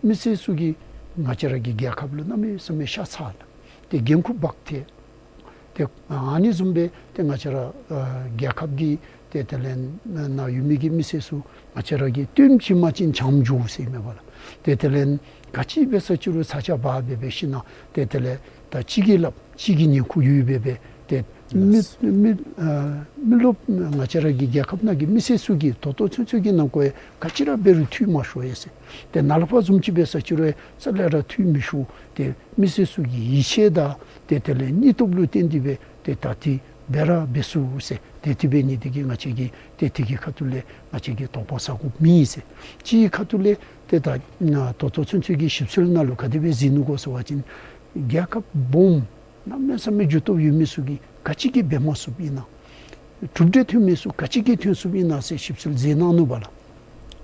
མི་སེར་ཚུ་གིས་ ང་བཅས་ར་གི་རྒྱལ་ཁབ་ལུ་གནམ་མེད་ས་མེད་ཤ་ཚ་ལ་ཏེ་འགན་ཁུར་འབག་སྟེ་ཏེ་ཨ་ནི་བཟུམ་སྦེ་ཏེ་ང་བཅས་ར་ཨ་རྒྱལ་ཁབ་ཀྱི་ཏེ་དེ་ལས་ནཱ་ཡོད་མི་གི་མི་སེར་ཚུ་ང་བཅས་ར་གིས་བཏོན་ཅིག་མ་བྱིན་བྱང་འགྱོ་ཟེར་མས་པ་ལགས། ཏེ་དེ་ལས་ག་ཅི་འབད་ས་ཅི་རུང་ཚ་གྱང་འབག་སྦེ་འབད་ཞིན་ན་ཏེ་དེ་ལས་ད་གཅིག་གིས་སླབ་གཅིག་གིས་ཉན་ཁུངས་ཡོད་སྦེ་སྦེ་ཏེ་མི་མི་ཨ་མི་རློབས་ང་བཅས་ར་གི་རྒྱལ་ཁབ་ནང་གི་མི་སེར་ཚུ་གིས་ད་ལྟོ་ཚུན་ཚོད་ཀྱི་ནང་འཁོད་ག་ཅི་ར་འབད་རུང་འཐུས་མ་ཤོར་ཡི་ཟེར། ཏེ་ནཱ་ལས་ཕར་བཟུམ་ཅིག་འབད་ས་ཅི་རུང་རྩ་ལས་ར་འཐུས་མི་ཤོར། ཏེ་མི་སེར་ཚུ་གི་ཡིད་ཆེས་དང་ཏེ་དེ་ལས་སྙིང་སྟོབས་ལུ་བརྟེན་ཏེ་སྦེ་ཏེ་ད་འདི་འབད་ར་འབད་ཚུགས་ཟེར། ཏེ་དེ་འབད་ནི་འདི་གིས་ང་བཅས་ཀྱིས་ཏེ་དེ་གི་ཁ་ཐུག་ལས་ང་བཅས་ཀྱིས་དོགས་པ་ཟ་དགོཔ་མེད་ཟེར། གཅིག་གི་ཁ་ཐུག་ལས་ཏེ་ད་ད་ལྟོ་ཚུན་ཚོད་ཀྱི་ཞིབ་འཚོལ་ནང་ལུ་ག་དེ་སྦེ་གཟིགས་ནུག་གོ་ཟེར་བ་ཅིན་རྒྱལ་ཁབ་སྦོམ་གནམ་མེད་ས་མེད་རྒྱུ་སྟོབས་ཡོད་མི་ཚུ་གིས་ག་ཅི་གིས་འབད་མ་ཚུགསཔ་ཨིན་ན། གྲུབ་འབྲས་ཐོན་མི་ཚུ་ག་ཅི་གིས་ཐོན་ཚུགསཔ་ཨིན་ན་ཟེར་ཞིབ་འཚོལ་མཛད་གནང་ནུག་པ་ལགས།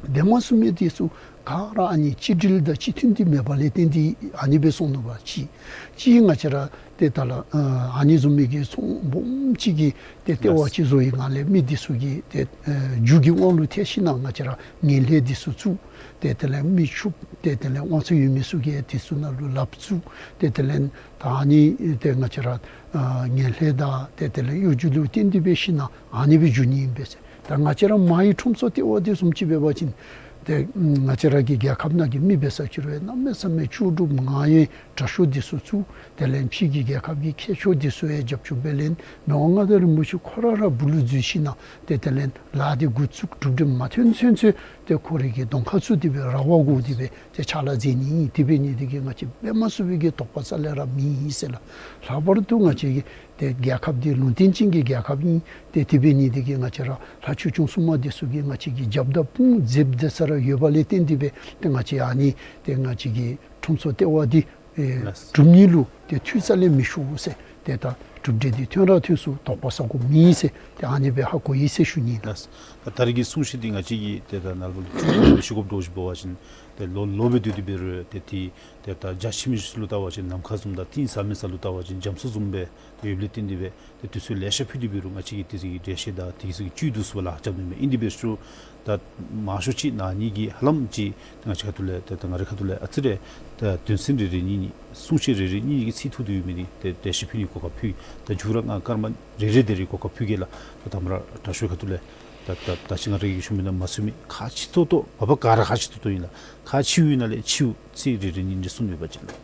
འབད་མ་ཚུགས་མི་འདི་ཚུ་ག་ར་ཨ་ནི་གཅིག་སྒྲིལ་དང་གཅིག་མཐུན་འདི་མེད་པ་ལས་བརྟེན་ཏེ་ཨ་ནི་སྦེ་སོང་ནུག་པ། གཅིག་གཅིག་ང་བཅས་ར་ཏེ་ད་ལགས་ཨ་ཨ་ནི་བཟུམ་མའི་གི་ཚོང་སྦོམ་ཅིག་གི་ཏེ་ལྟེ་བ་ཅིག་བཟོ་བའི་ངང་ལས་མི་འདི་ཚུ་གིས་ཏེ་ཨ་རྒྱུ་གི་དབང་ལུ་ཐལ་ཞིན་ན་ང་བཅས་ར་ངན་ལྷད་འདི་ཚུ་བཙུགས། ཏེ་དེ་ལས་མི་ཤུབ། ཏེ་དེ་ལས་དབང་ཚད་ཡོད་མི་ཚུ་གིས་དེ་ཚུ་ནང་ལུ་ལགཔ་བཙུགས། ཏེ་དེ་ལས་ད་ཨ་ནི་ཏེ་ང་བཅས་ར་ཨ་ངན་ལྷད་དང་ཏེ་དེ་ལས་གཡོ་སྒྱུ་ལུ་བརྟེན་ཏེ་འབད་ཞིན་ན་ཨ་ནི་སྦེ་འགྱོ་ནི་ཨིན་པས་ཟེར། ད་ང་བཅས་ར་མ་གི་ཁྲོམ་ཚོགས་ལྟེ་བ་འདི་བཟུམ་ཅིག་འབད་བ་ཅིན་ཏེ་ང་བཅས་ར་གི་རྒྱལ་ཁབ་ནང་གི་མི་འབད་ས་ཅི་རུང་གནམ་མེད་ས་མེད་ལྕོགས་གྲུབ་ངང་ཡོད་དྲག་ཤོས་འདི་ཚུ་བཙུགས། དེ་ལས་ཕྱི་གི་རྒྱལ་ཁབ་ཀྱི་མཁས་མཆོག་འདི་ཚུ་ཡང་རྒྱབ་སྐྱོར་འབད་ལས་མི་དབང་མངའ་བདག་རིན་པོ་ཆེ་ཁོ་ར་ར་སྦུག་ལུ་འཛུལ་ཞིན་ན་ཏེ་དེ་ལས་ལཱ་འདི་འགོ་བཙུགས། གྲུབ་འབྲས་མ་ཐོན་ཚུན་ཚོད་ཏེ་ཁོ་རའི་གི་གདོང་ཁར་ཚུད་དེ་སྦེ་ར་བ་བསྒོར་ཏེ་སྦེ་ཏེ་ཕྱག་ལཱ་མཛད་ནི་ཨིན། དེ་འབད་ནི་འདི་གིས་ང་བཅས་འབད་མ་ཚུགས་པའི་གི་དོགས་པ་རྩ་ལས་ར་མེད་ཟེར་ལགས། ལྷག་པར་དུ་ང་བཅས་ཀྱི་ཏེ་རྒྱལ་ཁབ་འདི་ལུང་བསྟན་ཅན་གྱི་རྒྱལ་ཁབ་ཨིན། ཏེ་དེ་འབད་ནི་འདི་གིས་ང་བཅས་ར་ལྷ་ཆོས་སྐྱོང་སྲུང་མ་འདི་ཚུ་གིས་ང་བཅས་ཀྱི་རྒྱབ་དང་དཔུང་མཛདཔ་འདི་ཚུ་ར་ཡོད་པ་ལས་བརྟེན་ཏེ་སྦེ་ཏེ་ང་བཅས་ཨ་ནི་ཏེ་ང་བཅས་ཀྱི་ཁྲོམ་ཚོགས་ལྟེ་བ་འདི་ཨེ་ལགས། གྲུབ་ནི་ལུ་ཏེ་འཐུས་རྩ་ལས་མི་ཤོར་ཟེར། ཏེ་ད་གྲུབ་འབྲས་འདི་ཐོན་ར་ཐོན་ཚུགས། དོགས་པ་ཟ་དགོཔ་མེད་ཟེར་ཏེ་ཨ་ནི་སྦེ་ཧ་གོ་ཡི་ཟེར་ཞུ་ནི་ལགས། ལགས། ད་ད་རེས་ཀྱི་གསུང་བཤད་འདི་ང་བཅས་ཀྱིས་ཏེ་ད་ནཱ་ལུ་ཞུ་དགོཔ་འདྲཝ་ཅིག་འབད་བ་ཅིན་ཏེ་ལོ་ལོ་སྦེ་སྡོད་དེ་འབད་རུང་ཏེ་ཏེ་ཏེ་ད་རྒྱ་ཆེ་མི་ཚུ་ལུ་བལྟ་བ་ཅིན་ནམ་མཁའ་བཟུམ་དང་གཏིང་ཟབ་མི་ཚུ་ལུ་བལྟ་བ་ཅིན་རྒྱ་མཚོ་བཟུམ་སྦེ་ཡོདཔ་ལས་བརྟེན་ཏེ་སྦེ་ཏེ་དུས་ཚོད་ལེ་ཤ་ཕུད་དེ་འབད་རུང་ང་བཅས་ཀྱིས་དེ་ཚུ་གི་འགྲེལ་བཤད་དང་དེ་ཚུ་གི་བཅུད་བསྡུ་ཚུགས་པར་ལཱ་རྐྱབ་ནི་མས། ཨིན་དེ་འབད་རུང་ད་མང་ཤོས་ཅིག་ནཱ་ནི་གི་ཧ་ལམ་ཅིག་ང་བཅས་ཁ་ཐུག་ལས་ཏེ་ད་ང་རའི་ཁ་ཐུག་ལས་ཨ་ཙི་རེ་ད་དོན་ཚན་རེ་རེ་གཉིས་གཉིས་གསུང་བཤད་རེ་རེ་གཉིས་གཉིས་ཀྱི་ཚིག་ཐུང་ཐུང་ཡོད་མི་འདི་ཏེ་འགྲེལ་བཤད་ཕུལ་ནི་གོ་སྐབས་ཕུལ། ད་མཇུག་ར་ང་སྐར་མ་རེ་རེ་དེ་རེ་གོ་སྐབས་ཕུལ་གེ་ལགས། ད་དང་པ་ར་དྲག་ཤོས་ཁ་ཐུག་ལས་ད་ད་ད་ཅི་ང་ར་གིས་ཞུ་མི་ནང་མ་ཚུད་མི་ཁག་ཆེ་ཏོག་ཏོ་མ་པ་ག་ར་ཁག་ཆེ་ཏོག་ཏོ་ཨིན་ལགས། ཁག་ཆེ་བའི་ནང་ལས་ཆེ་བ་ཚིག་རེ་རེ་གཉིས་གཉིས་གསུང་ནི་ཡོད་པ་ཅིན་ལགས།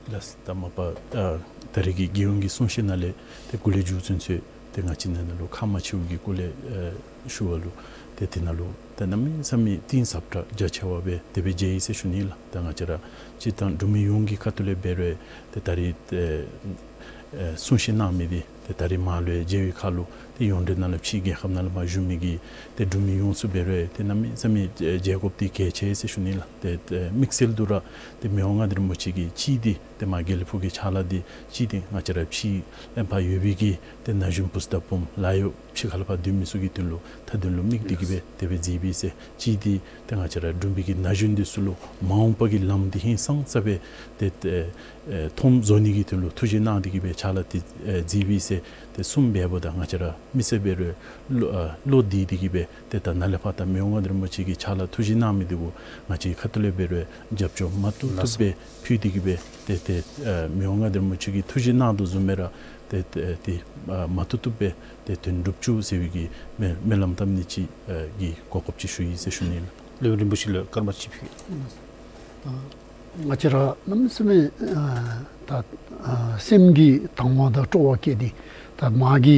ལགས། ད་མ་པ་ཨ་ད་རེས་ཀྱི་རྒྱལ་ཡོངས་ཀྱི་གསུང་བཤད་ནང་ལས་ཏེ་སྐུ་ལས་མཇུག་ཚུན་ཚོད་ཏེ་ང་བཅས་ནང་ན་ལུ་ཁག་མ་ཆེ་བའི་གི་སྐོར་ལས་ཨེ་ཞུ་བ་ལུ་ཏེ་དེ་ནང་ལུ་ཏེ་གནམ་མེད་ས་མེད་གཏིང་ཟབ་དྲགས་རྒྱ་ཆེ་བ་སྦེ་དེ་སྦེ་མཇལ་ཡི་ཟེར་ཞུ་ནི་ལགས། ད་ང་བཅས་ར་སྤྱིར་བཏང་འབྲུག་མི་ཡོངས་ཀྱི་ཁ་ཐུག་ལས་འབད་རུང་ཏེ་ད་རེས་ཏེ་ཨེ་གསུང་བཤད་གནང་མི་འདི་ཏེ་ད་རེས་མར་ལུ་ཡང་མཇལ་བའི་ཁར་ལུ་ཏེ་ཡོངས་འབྲེལ་ནང་ལུ་ཕྱིའི་རྒྱལ་ཁབ་ནང་ལུ་མར་བཞུགས་མི་གི་ཏེ་འབྲུག་མི་ཡོངས་སུ་འབད་རུང་ཏེ་གནམ་མེད་ས་མེད་མཇལ་དགོཔ་འདི་གལ་ཆེ་ཟེར་ཞུ་ནི་ལགས། ཏེ་ཏེ་དམིགས་བསལ་དུ་ར་ཏེ་མི་དབང་མངའ་བདག་རིན་པོ་ཆེ་གིས་གཅིག་འདི་ཏེ་མར་དགེ་ལེགས་ཕུག་གི་ཕྱག་ལཱ་འདི་གཅིག་འདི་ང་བཅས་ར་ཕྱི་ལས་ཕར་ཡོད་པའི་གི་ཏེ་ན་གཞོན་བུཚ་དང་བུམོ་ལཱ་གཡོག་ཕྱི་ཁ་ལས་ཕར་སྡོད་མི་ཚུ་གི་དོན་ལུ་མཐའ་དོན་ལུ་དམིགས་ཏེ་གིས་སྦེ་དེ་སྦེ་མཛད་པས་ཟེར། གཅིག་འདི་ཏེ་ང་བཅས་ར་འབྲུག་པའི་གི་ན་གཞོན་འདི་ཚུ་ལུ་མ་འོངས་པ་གི་ལམ་འདི་ཧིང་སངས་ས་སྦེ་ཏེ་ཏེ་ཨེ་མཐོངམ་བཟོ་ནི་གི་དོན་ལུ་ཐུགས་བཞེད་གནང་སྟེ་གིས་སྦེ་ཕྱག་ལཱ་འདི་ཨེ་མཛད་པས་ཟེར། ཏེ་གསུངམ་འབདཝ་ད་ང་བཅས་ར་མི་སེར་འབད་རུང་བློ་ཨ་བློ་བདེ་སྟེ་གིས་སྦེ་ཏེ་ད་ནཱ་ལས་ཕར་ད་མི་དབང་མངའ་བདག་རིན་པོ་ཆེ་གིས་ཕྱག་ལཱ་ཐུགས་བཞེད་གནང་མི་འདི་གུ་ང་བཅས་ཁ་ཐུག་ལས་འབད་རུང་རྒྱབ་སྐྱོར་མ་བཏུབ་བཏུབ་སྦེ་ཕུལ་ཏེ་གིས་སྦེ་ཏེ་ཏེ་ཨེ་མི་དབང་མངའ་བདག་རིན་པོ་ཆེ་གིས་ཐུགས་བཞེད་གནང་དོ་བཟུམ་སྦེ་ར་ཏེ་ཏེ་ཏེ་ཨ་མ་བཏུབ་བཏུབ་སྦེ་ཏེ་དོན་འགྲུབ་བཅུག་ཟེར་བའི་གི་སྨོན་སྨོན་ལམ་བཏབ་ནི་ཅིག་ཨེ་གི་གོ་སྐབས་ཅིག་ཞུ་ཡི་ཟེར་ཞུ་ནི་ལགས། ལེགས་པའི་རིན་པོ་ཆེ་ལུ་སྐར་མ་གཅིག་ཕུལ། ང་བཅས་ར་གནམ་མེད་ས་མེད་ཨ་ད་ཨ་སེམས་ཀྱི་དང་བ་དང་སྤྲོ་བ་བསྐྱེད་དེ་ད་མ་གི་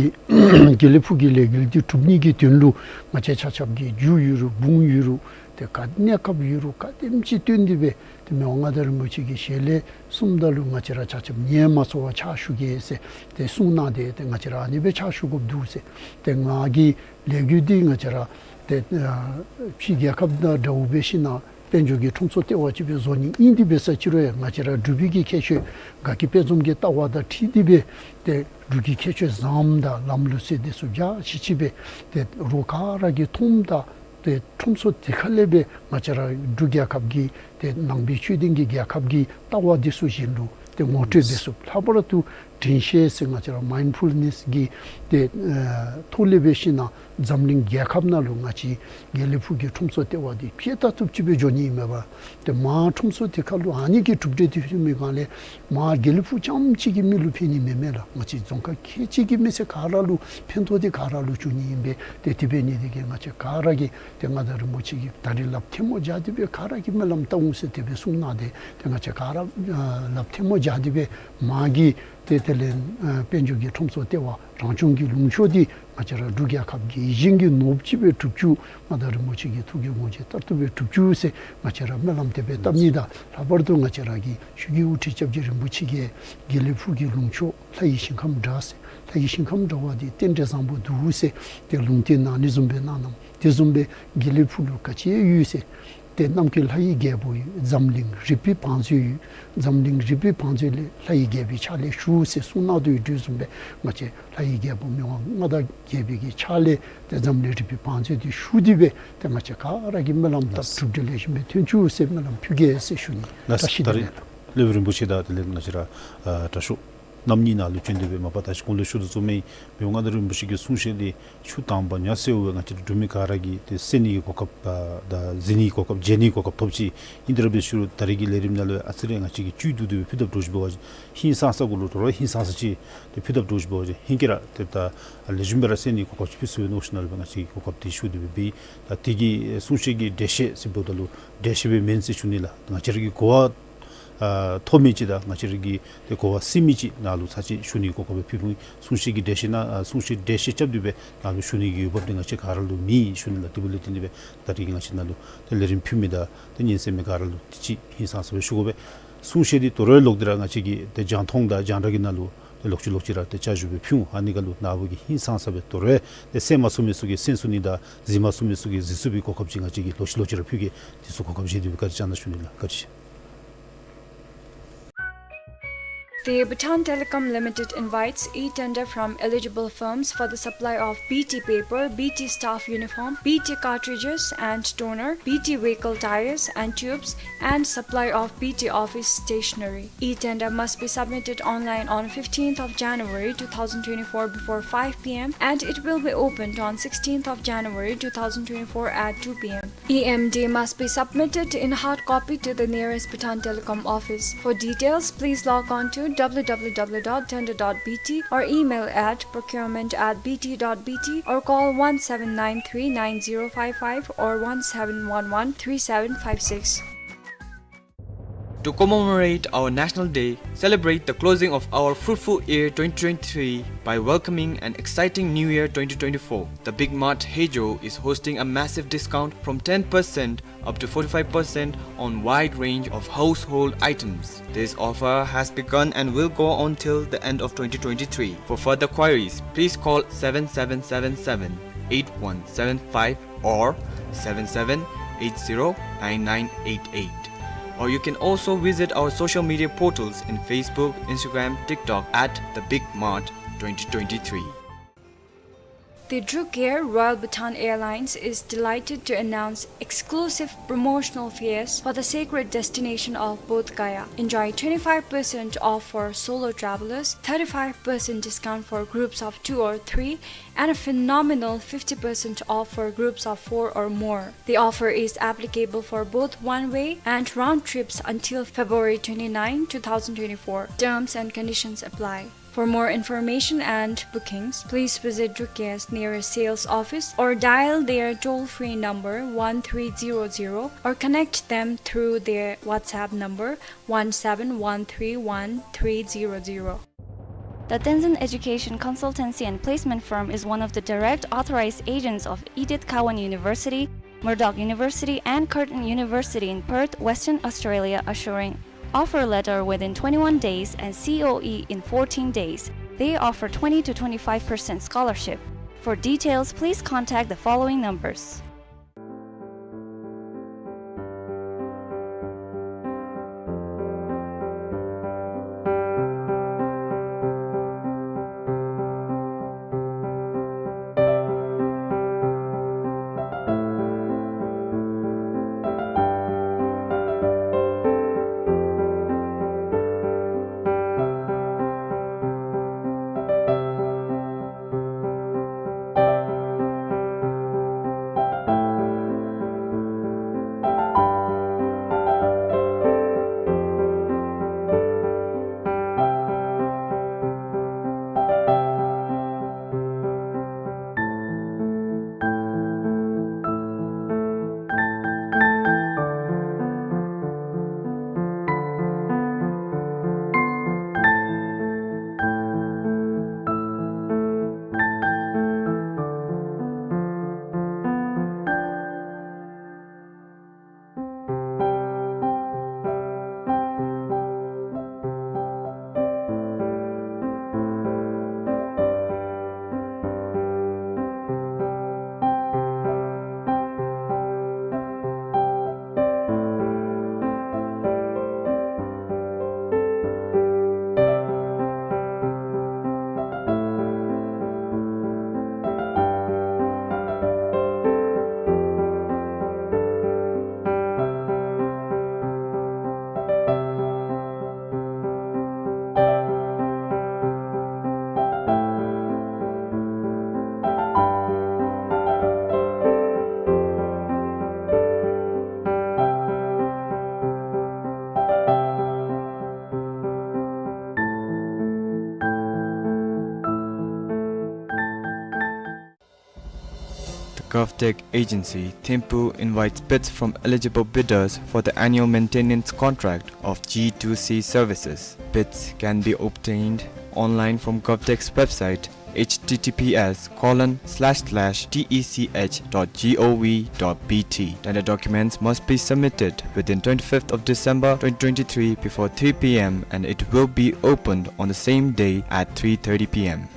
དགེ་ལེགས་ཕུག་གི་ལས་འགུལ་འདི་གྲུབ་ནི་གི་དོན་ལུ་ང་བཅས་ཆ་ཁྱབ་ཀྱིས་རྒྱུ་ཡོད་རུང་འབུངས་ཡོད་རུང་ཏེ་ག་གནས་སྐབས་ཡོད་རུང་ག་དེམ་ཅིག་བཏོན་ཏེ་སྦེ་ཏེ་མི་དབང་མངའ་བདག་རིན་པོ་ཆེ་གི་ཞལ་ལས་གསུངམ་ད་ལུ་ང་བཅས་ར་ཆ་ཁྱབ་ཉན་མ་ཚུགས་པར་ཕྱག་ཞུ་གེ་ཟེར་ཏེ་གསུངས་གནང་སྟེ་ཏེ་ང་བཅས་ར་ཨ་ནི་སྦེ་ཕྱག་ཞུ་དགོཔ་འདུག་ཟེར། ཏེ་ང་གི་ལས་འགུལ་འདི་ང་བཅས་ར་ཏེ་ཨ་ཕྱི་རྒྱལ་ཁབ་དང་འདྲཝ་འབད་ཞིན་ན་དཔལ་འབྱོར་གྱི་ཁྲོམ་ཚོགས་ལྟེ་བ་ཅིག་སྦེ་བཟོ་ནི་ཨིན། དེ་འབད་ས་ཅི་རུང་ཡང་ང་བཅས་ར་འབྲུག་པའི་གི་ཁྱད་ཆོས་དགའ་སྐྱིད་དཔལ་འཛོམས་ཀྱི་ལྟ་བ་དང་འཁྲིལ་ཏེ་སྦེ་ཏེ་འབྲུག་གི་ཁྱད་ཆོས་བཟངམ་དང་ལམ་ལུགས་ཟེར་འདི་ཚུ་རྒྱ་ཆེ་ཆེ་སྦེ་ཏེ་རོགས་ག་ར་གིས་མཐོངམ་ད་ཏེ་ཁྲོམ་ཚོགས་དེ་ཁ་ལས་སྦེ་ང་བཅས་ར་འབྲུག་རྒྱལ་ཁབ་ཀྱི་ཏེ་ནང་པའི་ཆོས་ལྡན་གྱི་རྒྱལ་ཁབ་ཀྱི་ལྟ་བ་འདི་ཚུ་གཞན་ལུ་ ཏེ་ངོ་སྤྲོད་འབད་ཚུགས། ལྷག་པར་དུ་དྲན་ཤེས་ཟེར་ང་བཅས་ར་མའིནཌ་ཕུལ་ནེསི་གི་ཏེ་ཨེ་ཐོག་ལས་འབད་ཞིནམ་ལས་འཛམ་གླིང་རྒྱལ་ཁབ་ནང་ལུ་ང་བཅས་དགེ་ལེགས་ཕུག་གི་ཁྲོམ་ཚོགས་ལྟེ་བ་འདི་ཕྱེད་དང་བཏུབ་ཅིག་སྦེ་འགྱོ་ནི་ཨིན་མས་པ། ཏེ་མར་ཁྲོམ་ཚོགས་དེ་ཁར་ལུ་ཨ་ནི་གི་གྲུབ་འབྲས་འདི་ཐོན་མི་སྒང་ལས་མར་དགེ་ལེགས་ཕུག་རྐྱངམ་གཅིག་གི་མི་ལུ་ཕན་ནི་མེན་མས་ལགས། ང་བཅས་རྫོང་ཁག་ཁལ་གཅིག་གི་མི་སེར་ག་ར་ལུ་ཕན་ཐོགས་འདི་ག་ར་ལུ་འབྱུང་ནི་ཨིན་པས། ཏེ་དེ་འབད་ནི་འདི་གིས་ང་བཅས་ག་ར་གིས་ཏེ་མངའ་བདག་རིན་པོ་ཆེ་གིས་ད་རིས་ལགཔ་ཐལ་མོ་སྦྱར་ཏེ་སྦེ་ག་ར་གིས་སྨོན་ལམ་བཏབ་འོང་ཟེར་དེ་སྦེ་གསུངས་གནང་སྟེ་ཏེ་ང་བཅས་ག་ར་ཨ་ལགཔ་ཐལ་མོ་སྦྱར་ཏེ་སྦེ་མར་གྱི་ཏེ་དེ་ལས་ཨ་དཔལ་འབྱོར་གྱི་ཁྲོམ་ཚོགས་ལྟེ་བ་རང་སྐྱོང་གི་ལུང་ཕྱོགས་འདི་ང་བཅས་ར་འབྲུག་རྒྱལ་ཁབ་ཀྱི་ཡིད་བཞིན་གྱི་ནོར་བུ་ཅིག་སྦེ་གྲུབ་བཅུག། མངའ་བདག་རིན་པོ་ཆེ་གི་ཐུགས་ཀྱི་དགོངས་བཞེད་ལྟར་དུ་སྦེ་གྲུབ་བཅུག་ཟེར་ང་བཅས་ར་སྨོན་ལམ་དེ་སྦེ་བཏབ་ནི་དང་ལྷག་པར་དུ་ང་བཅས་ར་གི་ཆོས་ཀྱི་དབུ་ཁྲིད་སྐྱབས་རྗེ་རིན་པོ་ཆེ་གིས་དགེ་ལེགས་ཕུག་གི་ལུང་ཕྱོགས་ལྷ་ཡི་ཞིང་ཁམས་འདྲ་ཟེར། ལྷ་ཡི་ཞིང་ཁམས་འདྲ་བ་འདི་རྟེན་འབྲེལ་བཟང་པོ་འདུག་ཟེར་ཏེ་ལུང་བསྟན་གནང་ནི་བཟུམ་སྦེ་གནང་གནངམ་དེ་བཟུམ་སྦེ་དགེ་ལེགས་ཕུག་ལུ་ག་ཅི་ཡོད་ཟེར་ཏེ་ནམ་མཁའི་ལྷ་ཡི་རྒྱལ་པོ་ཡོད། འཛམ་གླིང་རིག་པའི་བང་མཛོད་ཡོད། འཛམ་གླིང་རིག་པའི་བང་མཛོད་ལས་ལྷ་ཡི་རྒྱལ་པོའི་ཕྱག་ལས་ཞུ་ཟེར་གསུངས་གནང་དོ་ཡོད་དོ་བཟུམ་སྦེ་ང་བཅས་ལྷ་ཡི་རྒྱལ་པོ་མི་དབང་མངའ་བདག་རྒྱལ་པོའི་གི་ཕྱག་ལས་ཏེ་འཛམ་གླིང་རིག་པའི་བང་མཛོད་འདི་ཞུ་སྟེ་སྦེ་ཏེ་ང་བཅས་ག་ར་གིས་སྨོན་ལམ་བཏབ་གྲུབ་འབྲས་ལེགས་ཤོམ་སྦེ་ཐོན་བཅུག་ཟེར་སྨོན་ལམ་ཕུལ་གེ་ཟེར་ཞུ་ནི། ལགས་བཀྲ་ཤིས་བདེ་ལེགས། ད་རེས་སློབ་དཔོན་རིན་པོ་ཆེ་དང་དེ་ལས་ང་བཅས་ར་ཨ་དྲག་ཤོས་རྣམ་གཉིས་ནཱ་ལུ་བྱོན་ཏེ་སྦེ་མ་པ་ད་ཅི་གོང་ལུ་ཞུ་དོ་བཟུམ་སྦེ་མི་དབང་མངའ་བདག་རིན་པོ་ཆེ་གི་གསུང་བཤད་འདི་ཆུ་དྭངས་པ་ཉ་གསལཝ་སྦེ་ང་བཅས་འབྲུག་མི་ག་ར་གིས་ཏེ་གསན་ནི་གི་གོ་སྐབས་ཨ་ད་གཟིགས་ནི་གི་གོ་སྐབས་མཇལ་ནི་གི་གོ་སྐབས་ཐོབ་ཅི། ཨིན་ཏེ་ར་འབད་ཞུ་རུང་ད་རེས་ཀྱི་ལས་རིམ་ནང་ལུ་ཨ་ཙི་རེ་ང་བཅས་ཀྱིས་བཅུད་བསྡུ་སྟེ་སྦེ་ཕུལ་དཔ་འདྲཝ་ཅིག་འབད་བ་ཅིན་ཧིང་སངས་ས་གུ་ལུ་དོ་རུང་ཧིང་སངས་ས་ཅིག་ཏེ་ཕུལ་དཔ་འདྲཝ་ཅིག་འབད་བ་ཅིན་ཧིང་ཀེ་ར་ཏེ་ད་ལེགས་ཤོམ་སྦེ་ར་གསན་ནི་གི་གོ་སྐབས་ཅིག་ཕུལ་ཚུགས་པས་མནོ་ཞིནམ་ལས་སྦེ་ང་བཅས་ཀྱིས་གོ་སྐབས་འདི་ཞུ་སྟེ་སྦེ་འབད་ཡི། ད་དེ་གི་གསུང་བཤད་ཀྱི་འགྲེལ་བཤད་ཟེར་འབདཝ་ད་ལུ་འགྲེལ་བཤད་སྦེ་མེན་ཟེར་ཞུ་ནི་ལགས། ང་བཅས་ར་གིས་གོ་བ་ཨ་ཐོབ་མི་ཅིག་དང་ང་བཅས་ར་གིས་ཏེ་གོ་བ་ཟིན་མི་ཅིག་ནཱ་ལུ་ཚར་ཅིག་ཞུ་ནི་གི་གོ་སྐབས་སྦེ་ཕུལ་ཕུལཝ་ཨིན། གསུང་བཤད་ཀྱི་འགྲེལ་བཤད་ནང་ཨ་གསུང་བཤད་འགྲེལ་བཤད་རྐྱབ་སྟེ་སྦེ་ནཱ་ལུ་ཞུ་ནི་གི་འོས་འབབ་འདི་ང་བཅས་ག་ར་ལུ་མེད་ཞུ་ནི་ལགས། དེ་འབདཝ་ལས་བརྟེན་ཏེ་སྦེ་ད་རེས་ཀྱི་ང་བཅས་ནཱ་ལུ་ཏེ་ལས་རིམ་ཕུལ་མི་དང་ཏེ་ཉན་གསན་མི་ག་ར་ལུ་ཏེ་ཅིག་ཧིང་སངས་ས་སྦེ་ཞུ་དགོ་པས། གསུང་བཤད་འདི་དོ་རུང་ལོག་སྟེ་ར་ང་བཅས་ཀྱིས་ཏེ་རྒྱང་མཐོང་དང་རྒྱང་བསྒྲགས་ཀྱི་ནང་ལུ་ཏེ་ལོག་ཅི་ལོག་ཅི་ར་ཏེ་བསྐྱར་ཞུ་སྦེ་ཕུལ་འོང་། ཨ་ནི་ཁར་ལུ་ནཱ་བུ་གིས་ཧིང་སངས་ས་སྦེ་དོ་རུང་ཏེ་གསན་མ་ཚུགས་མི་ཚུ་གིས་གསན་ཚུགས་ནི་དང་གཟིགས་མ་ཚུགས་མི་ཚུ་གིས་གཟིགས་ཚུགས་པའི་གོ་སྐབས་ཅིག་ང་བཅས་ཀྱིས་ལོག་ཅི་ལོག་ཅི་ར་ཕུལ་གེ། དེ་ཚུ་གོ་སྐབས་བཞེས་ཏེ་སྦེ་བཀའ་དྲིན་བསྐྱང་གནང་ཞུ་ནི་ལགས། བཀའ་དྲིན་ཆེ། The Bhutan Telecom Limited invites e-tender from eligible firms for the supply of B T paper, B T staff uniform, B T cartridges and toner, B T vehicle tires and tubes, and supply of B T office stationery. E-tender must be submitted online on fifteenth of January two thousand twenty-four before five p m and it will be opened on sixteenth of January two thousand twenty-four at two p m. E M D must be submitted in hard copy to the nearest Bhutan Telecom office. For details, please log on to w w w dot tender dot b t or email at procurement at b t dot b t or call one seven nine three nine zero five five or one seven one one three seven five six. To commemorate our National Day, celebrate the closing of our fruitful year twenty twenty-three by welcoming an exciting New Year twenty twenty-four. The Big Mart Hejao is hosting a massive discount from ten percent up to forty-five percent on wide range of household items. This offer has begun and will go on till the end of twenty twenty-three. For further queries, please call seven seven seven seven eight one seven five or seven seven eight zero nine nine eight eight. Or you can also visit our social media portals in Facebook, Instagram, TikTok at The Big Mart twenty twenty-three. The Druk Air Royal Bhutan Airlines is delighted to announce exclusive promotional fairs for the sacred destination of Bodh Gaya. Enjoy twenty-five percent off for solo travelers, thirty-five percent discount for groups of two or three, and a phenomenal fifty percent off for groups of four or more. The offer is applicable for both one-way and round trips until February twenty-ninth, two thousand twenty-four. Terms and conditions apply. For more information and bookings, please visit Druk Air's nearest sales office or dial their toll-free number one three zero zero or connect them through their WhatsApp number one seven one three one three zero zero. The Tenzin Education Consultancy and Placement Firm is one of the direct authorized agents of Edith Cowan University, Murdoch University, and Curtin University in Perth, Western Australia, assuring offer letter within twenty-one days and C O E in fourteen days. They offer twenty to twenty-five percent scholarship. For details, please contact the following numbers. GovTech Agency, Thimphu invites bids from eligible bidders for the annual maintenance contract of G two C services. Bids can be obtained online from GovTech's website, H T T P S colon slash slash T E C H dot G O V dot B T. Tender documents must be submitted within twenty-fifth of December twenty twenty-three before three P M, and it will be opened on the same day at three thirty P M.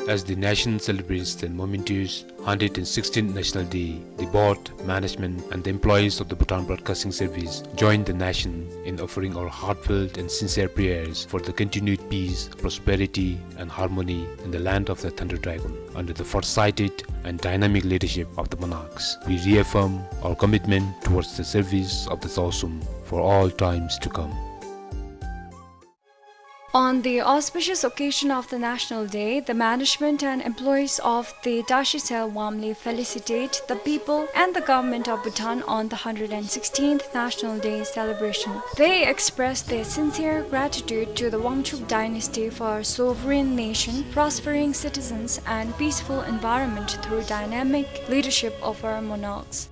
As the nation celebrates the momentous hundred and sixteenth National Day, the board, management, and the employees of the Bhutan Broadcasting Service join the nation in offering our heartfelt and sincere prayers for the continued peace, prosperity, and harmony in the land of the Thunder Dragon, under the foresighted and dynamic leadership of the monarchs. We reaffirm our commitment towards the service of the Tsawa Sum for all times to come. On the auspicious occasion of the National Day, the management and employees of the Tashi cell warmly felicitate the people and the government of Bhutan on the hundred and sixteenth National Day celebration. They express their sincere gratitude to the Wangchuck dynasty for our sovereign nation, prospering citizens, and peaceful environment through dynamic leadership of our monarchs.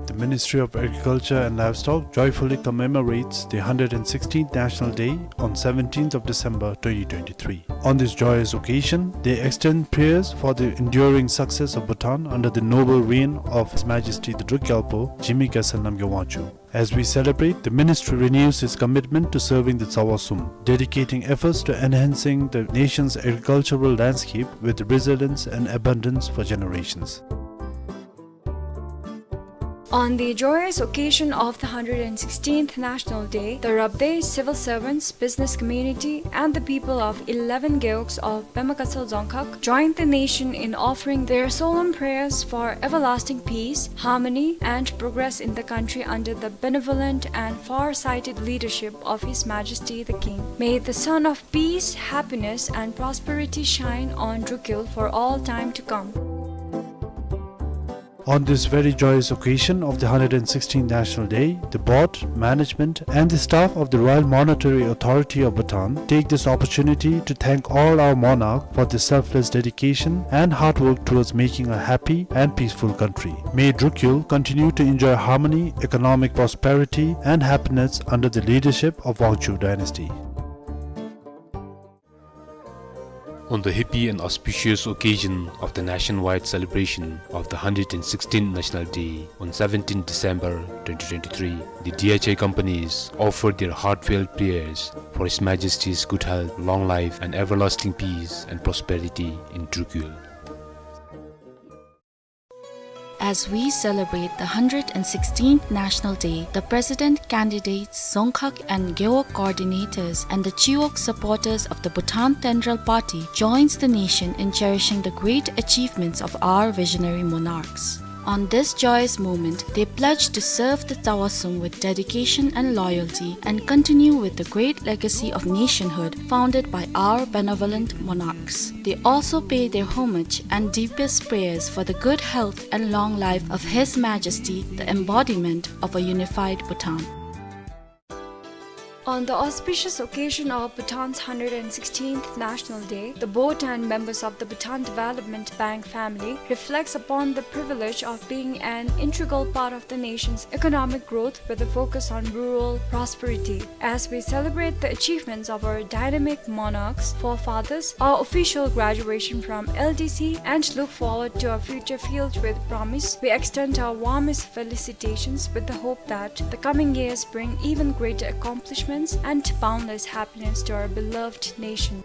The Ministry of Agriculture and Livestock joyfully commemorates the hundred and sixteenth National Day on seventeenth of December twenty twenty-three. On this joyous occasion, they extend prayers for the enduring success of Bhutan under the noble reign of His Majesty the Druk Gyalpo, Jigme Gyaltsuen Namgyel Wangchuck. As we celebrate, the ministry renews its commitment to serving the Tsawa Sum, dedicating efforts to enhancing the nation's agricultural landscape with resilience and abundance for generations. On the joyous occasion of the hundred and sixteenth National Day, the Rabdey civil servants, business community, and the people of eleven gewogs of Pema Gatshel Dzongkhag joined the nation in offering their solemn prayers for everlasting peace, harmony, and progress in the country under the benevolent and far-sighted leadership of His Majesty the King. May the sun of peace, happiness, and prosperity shine on Drukyul for all time to come. On this very joyous occasion of the hundred and sixteenth National Day, the board, management, and the staff of the Royal Monetary Authority of Bhutan take this opportunity to thank all our monarch for their selfless dedication and hard work towards making a happy and peaceful country. May Drukyul continue to enjoy harmony, economic prosperity, and happiness under the leadership of Wangchuck dynasty. On the happy and auspicious occasion of the nationwide celebration of the hundred and sixteenth National Day on seventeenth December twenty twenty-three, the D H I companies offered their heartfelt prayers for His Majesty's good health, long life, and everlasting peace and prosperity in Drukyul. As we celebrate the hundred and sixteenth National Day, the President candidates, Dzongkhag and Gewog coordinators, and the Chiwog supporters of the Bhutan Tendrel Party joins the nation in cherishing the great achievements of our visionary monarchs. On this joyous moment, they pledge to serve the Tsawa Sum with dedication and loyalty and continue with the great legacy of nationhood founded by our benevolent monarchs. They also pay their homage and deepest prayers for the good health and long life of His Majesty, the embodiment of a unified Bhutan. On the auspicious occasion of Bhutan's hundred and sixteenth National Day, the board and members of the Bhutan Development Bank family reflects upon the privilege of being an integral part of the nation's economic growth with a focus on rural prosperity. As we celebrate the achievements of our dynamic monarchs, forefathers, our official graduation from L D C, and look forward to a future filled with promise, we extend our warmest felicitations with the hope that the coming years bring even greater accomplishments and boundless happiness to our beloved nation.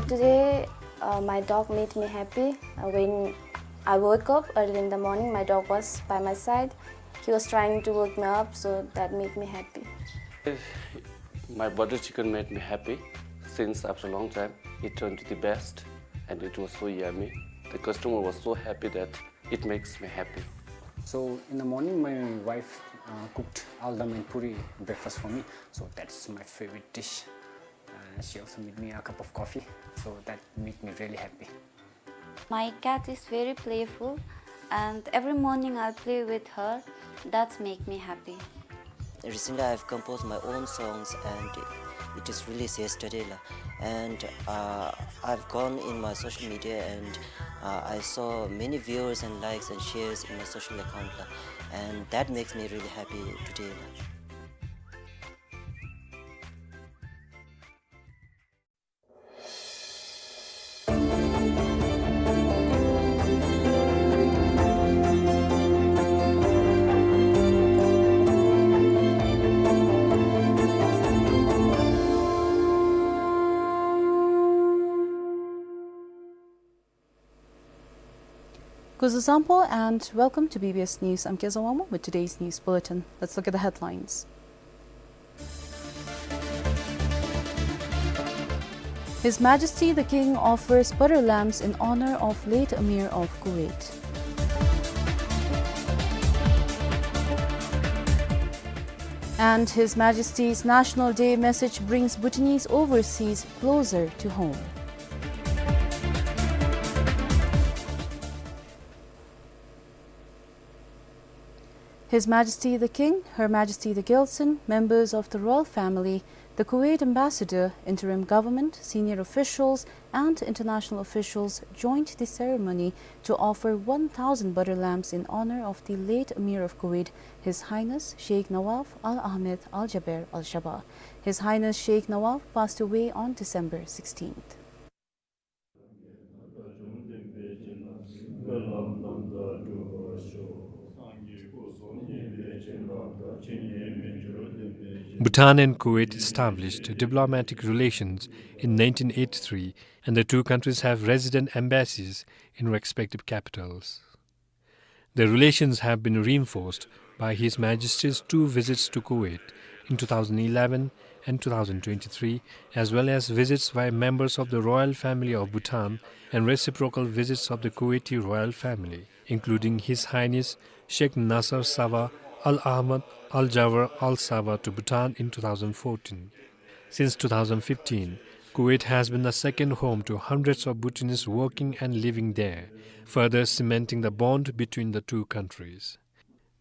Today, uh, my dog made me happy. Uh, when I woke up early in the morning, my dog was by my side. He was trying to wake me up, so that made me happy. My butter chicken made me happy since after a long time. It turned to the best, and it was so yummy. The customer was so happy that it makes me happy. So in the morning, my wife, uh, cooked aldam and puri breakfast for me. So that's my favorite dish. Uh, she also made me a cup of coffee. So that made me really happy. My cat is very playful, and every morning I'll play with her. That's make me happy. Recently, I've composed my own songs, and it is released yesterday, la. And, uh, I've gone in my social media, and, uh, I saw many viewers and likes and shares in my social account, la. And that makes me really happy today, la. Kuzuzangpo and welcome to B B S News. I'm Keza Wangmo with today's news bulletin. Let's look at the headlines. His Majesty the King offers butter lambs in honor of late Emir of Kuwait. And His Majesty's National Day message brings Bhutanese overseas closer to home. His Majesty the King, Her Majesty the Gyaltsuen, members of the royal family, the Kuwait ambassador, interim government, senior officials, and international officials joined the ceremony to offer one thousand butter lambs in honor of the late Emir of Kuwait, His Highness Sheikh Nawaf Al Ahmed Al Jaber Al Sabah. His Highness Sheikh Nawaf passed away on December sixteenth. Bhutan and Kuwait established diplomatic relations in nineteen eighty-three, and the two countries have resident embassies in respective capitals. The relations have been reinforced by His Majesty's two visits to Kuwait in two thousand eleven and two thousand twenty-three, as well as visits by members of the royal family of Bhutan and reciprocal visits of the Kuwaiti royal family, including His Highness Sheikh Nasser Sabah Al Ahmad Al Jaber Al Sabah to Bhutan in two thousand fourteen. Since two thousand fifteen, Kuwait has been the second home to hundreds of Bhutanese working and living there, further cementing the bond between the two countries.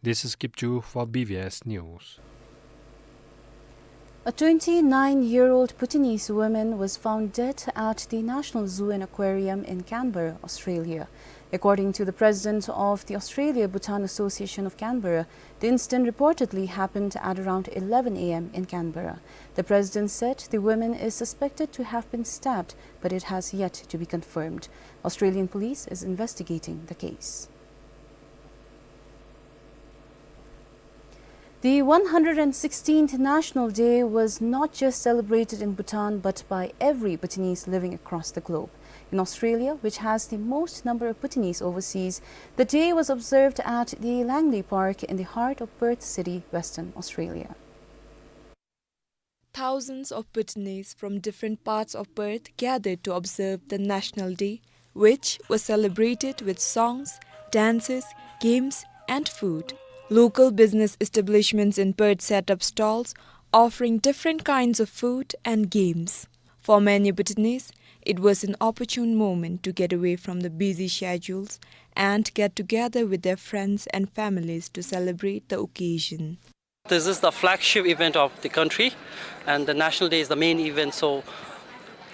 This is Kipchu for B B S News. A twenty-nine-year-old Bhutanese woman was found dead at the National Zoo and Aquarium in Canberra, Australia. According to the president of the Australia Bhutan Association of Canberra, the incident reportedly happened at around eleven A M in Canberra. The president said the woman is suspected to have been stabbed, but it has yet to be confirmed. Australian police is investigating the case. The one hundred sixteenth National Day was not just celebrated in Bhutan, but by every Bhutanese living across the globe. In Australia, which has the most number of Bhutanese overseas, the day was observed at the Langley Park in the heart of Perth City, Western Australia. Thousands of Bhutanese from different parts of Perth gathered to observe the National Day, which was celebrated with songs, dances, games, and food. Local business establishments in Perth set up stalls offering different kinds of food and games. For many Bhutanese, it was an opportune moment to get away from the busy schedules and get together with their friends and families to celebrate the occasion. This is the flagship event of the country, and the National Day is the main event, so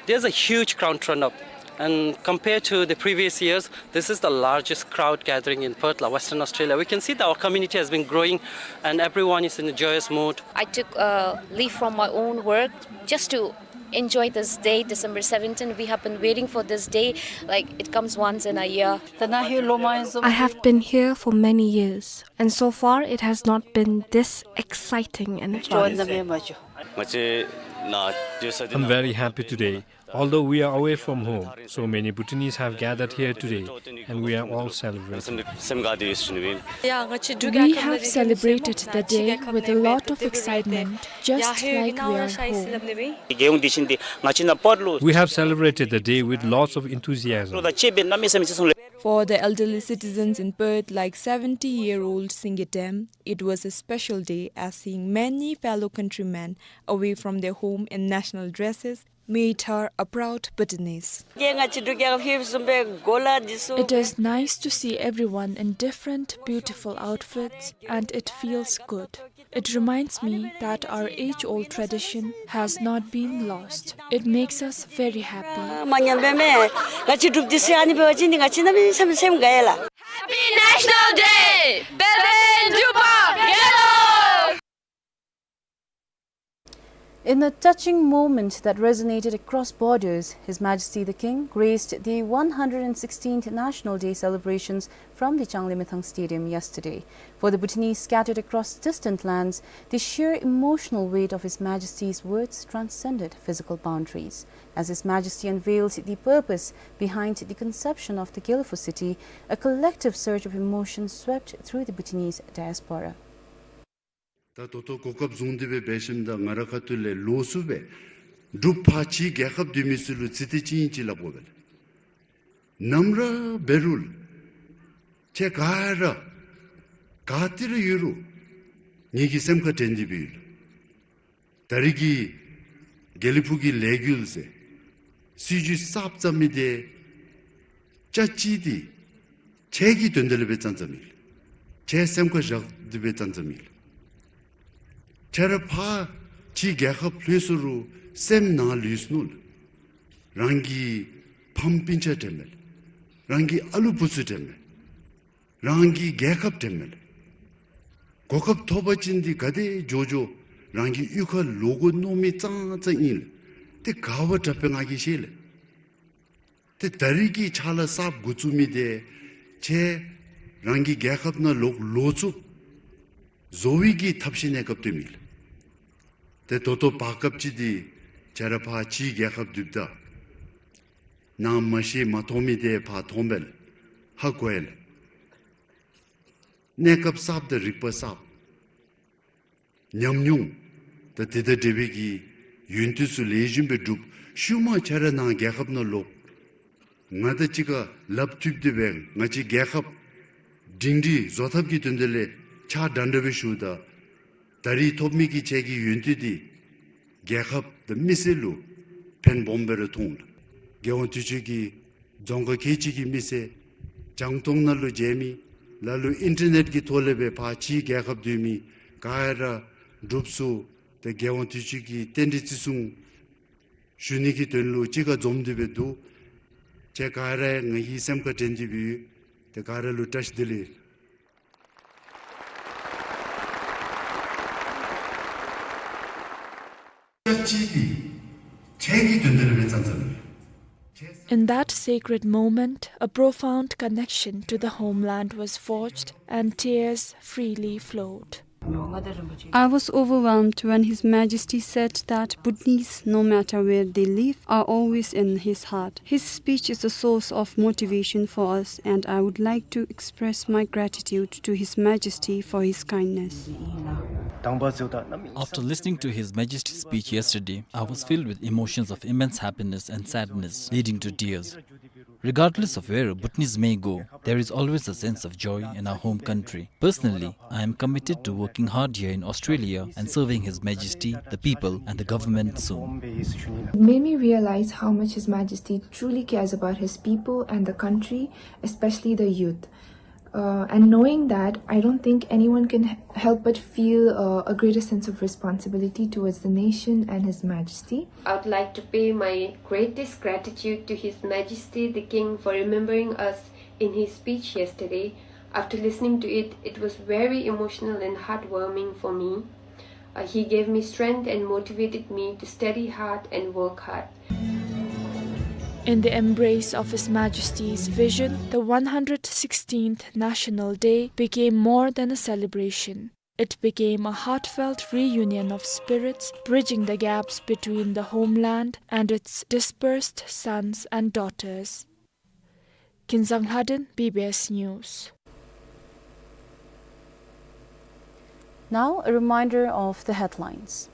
there's a huge crowd turn up. And compared to the previous years, this is the largest crowd gathering in Perth, la, Western Australia. We can see that our community has been growing and everyone is in a joyous mood. I took, uh, leave from my own work just to enjoy this day, December seventeenth. We have been waiting for this day, like, it comes once in a year. I have been here for many years, and so far it has not been this exciting and joyous. I'm very happy today. Although we are away from home, so many Bhutanese have gathered here today, and we are all celebrating. We have celebrated the day with a lot of excitement, just like we are home. We have celebrated the day with lots of enthusiasm. For the elderly citizens in Perth, like seventy-year-old Singye Tem, it was a special day, as seeing many fellow countrymen away from their home in national dresses made her a proud Bhutanese. It is nice to see everyone in different beautiful outfits, and it feels good. It reminds me that our age-old tradition has not been lost. It makes us very happy. Happy National Day! Pelden Drupal Gyallo! In a touching moment that resonated across borders, His Majesty the King graced the one hundred sixteenth National Day celebrations from the Changlimithang Stadium yesterday. For the Bhutanese scattered across distant lands, the sheer emotional weight of His Majesty's words transcended physical boundaries. As His Majesty unveiled the purpose behind the conception of the Gelephu city, a collective surge of emotion swept through the Bhutanese diaspora. ད་ད་ལྟོ་གོ་སྐབས་བཟུང་སྟེ་སྦེ་འབད་ཞིནམ་ད་ང་རའི་ཁ་ཐུག་ལས་ལོགས་སུ་སྦེ་འབྲུགཔ་ཕར་ཕྱིའི་རྒྱལ་ཁབ་སྡོད་མི་ཚུ་ལུ་ཚིག་དེ་ཅིག་ཨིན་ཅིག་སླབ་དགོ་པས་ལགས། ནམ་ར་འབད་རུང་ཁྱེད་ག་ར་ག་ཏེ་ར་ཡོད་རུང་ངེ་གི་སེམས་ཁར་དྲན་ཏེ་སྦེ་ཡོད་ལགས། ད་རིས་ཀྱི་དགེ་ལེགས་ཕུག་གི་ལས་འགུལ་ཟེར་སྲིད་བྱུས་གསརཔ་བརྩམ་མི་འདི་ཅ་ཅི་འདི་ཁྱེད་ཀྱི་དོན་དག་ལུ་སྦེ་བརྩམས་བརྩམསཔ་ཨིན་ལགས། ཁྱེད་སེམས་ཁར་བཞག་སྟེ་སྦེ་བརྩམས་བརྩམསཔ་ཨིན་ལགས། ཁྱེད་ར་ཕར་ཕྱིའི་རྒྱལ་ཁབ་ལྷོད་སོང་རུང་སེམས་ནང་ལུས་སོང་ནུག་ལགས། རང་གི་ཕམ་སྤུན་ཆ་དྲནམ་མས་ལགས། རང་གི་ཨ་ལུ་བུ་ཚུ་དྲནམ་མས་ལགས། རང་གི་རྒྱལ་ཁབ་དྲནམ་མས་ལགས། གོ་སྐབས་ཐོབ་པ་ཅིན་འདི་ག་དེ་མགྱོགས་མགྱོགས་རང་གི་གཡུས་ཁར་ལོག་དགོ་མནོ་མི་ཙང་ཙང་ཨིན་ལགས། ཏེ་ག་བ་དྲགཔ་སྦེ་ང་གིས་ཤེས་ལགས། ཏེ་ད་རིས་ཀྱི་ཕྱག་ལཱ་གསརཔ་འགོ་བཙུགས་མི་འདི་ཁྱེད་རང་གི་རྒྱལ་ཁབ་ནང་ལོག་ལོག་ཚུགསཔ་བཟོ་བའི་གི་ཐབས་ཤེས་གནས་སྐབས་སྟོནམ་ཨིན་ལགས། ཏེ་ད་ལྟོ་བར་སྐབས་ཅིག་འདི་ཁྱེད་ར་ཕར་ཕྱིའི་རྒྱལ་ཁབ་སྡོདཔ་ད་ནང་མ་ཤེས་མ་མཐོང་མི་འདི་ཕར་མཐོངམ་མས་ལགས། ཧ་གོ་ཡི་ལགས། གནས་སྐབས་གསརཔ་དང་རིག་པ་གསརཔ། ཉམས་མྱོང་ད་དེ་དང་འབྲེལ་བའི་གི་ཡོན་ཏན་ཚུ་ལེགས་ཤོམ་སྦེ་སྒྲུབ། ཤུལ་མ་ཁྱེད་ར་ནང་རྒྱལ་ཁབ་ནང་ལོག་ང་དང་གཅིག་ཁར་ལགཔ་མཐུད་དེ་སྦེ་ང་བཅས་རྒྱལ་ཁབ་སྒྲིང་སྒྲི་བཟོ་ཐབས་ཀྱི་དོན་དག་ལས་ཕྱག་འདྲ་འདྲ་སྦེ་ཞུཝ་ད་ད་རིས་ཐོབ་མི་གི་ཁྱེད་ཀྱི་ཡོན་ཏན་འདི་རྒྱལ་ཁབ་དང་མི་སེར་ལུ་ཕན་སྦོམ་སྦེ་ར་མཐོང་ལགས། རྒྱལ་དབང་དུས་ཆེན་གྱིས་རྫོང་ཁག་ཁལ་གཅིག་གི་མི་སེར་རྒྱང་མཐོང་ནང་ལུ་མཇལ་མི་ལ་ལུ་ཨིན་ཊར་ནེཊ་ཀྱི་ཐོག་ལས་སྦེ་ཕར་ཕྱིའི་རྒྱལ་ཁབ་སྡོད་མི་ག་ར་འབྲུགཔ་ཚུ་ཏེ་རྒྱལ་དབང་དུས་ཆེན་གྱི་རྟེན་འབྲེལ་བརྩི་སྲུང་ཞུ་ནི་གི་དོན་ལུ་གཅིག་ཁར་འཛོམས་ཏེ་སྦེ་འདུག། ཁྱེད་ག་ར་ང་གི་སེམས་ཁར་དྲན་ཏེ་སྦེ་ཡོད། ཏེ་ག་ར་ལུ་བཀྲ་ཤིས་བདེ་ལེགས། In that sacred moment, a profound connection to the homeland was forged and tears freely flowed. I was overwhelmed when His Majesty said that Bhutanese, no matter where they live, are always in his heart. His speech is a source of motivation for us, and I would like to express my gratitude to His Majesty for his kindness. After listening to His Majesty's speech yesterday, I was filled with emotions of immense happiness and sadness, leading to tears. Regardless of where a Bhutanese may go, there is always a sense of joy in our home country. Personally, I am committed to working hard here in Australia and serving His Majesty, the people, and the government soon. It made me realize how much His Majesty truly cares about his people and the country, especially the youth. Uh, and knowing that, I don't think anyone can h-, help but feel, uh, a greater sense of responsibility towards the nation and His Majesty. I would like to pay my greatest gratitude to His Majesty the King for remembering us in his speech yesterday. After listening to it, it was very emotional and heartwarming for me. Uh, he gave me strength and motivated me to study hard and work hard. In the embrace of His Majesty's vision, the one hundred sixteenth National Day became more than a celebration. It became a heartfelt reunion of spirits, bridging the gaps between the homeland and its dispersed sons and daughters. Kinzang Lhaden, B B S News. Now, a reminder of the headlines.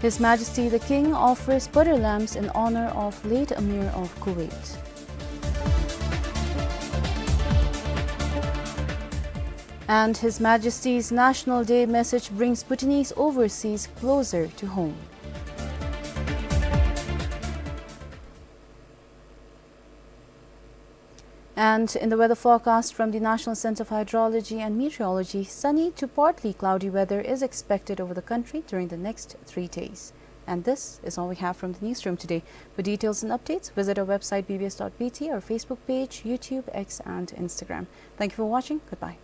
His Majesty the King offers butter lamps in honor of late Amir of Kuwait. And His Majesty's National Day message brings Bhutanese overseas closer to home. And in the weather forecast from the National Center for Hydrology and Meteorology, sunny to partly cloudy weather is expected over the country during the next three days. And this is all we have from the newsroom today. For details and updates, visit our website B B S dot B T, our Facebook page, YouTube, X, and Instagram. Thank you for watching. Goodbye.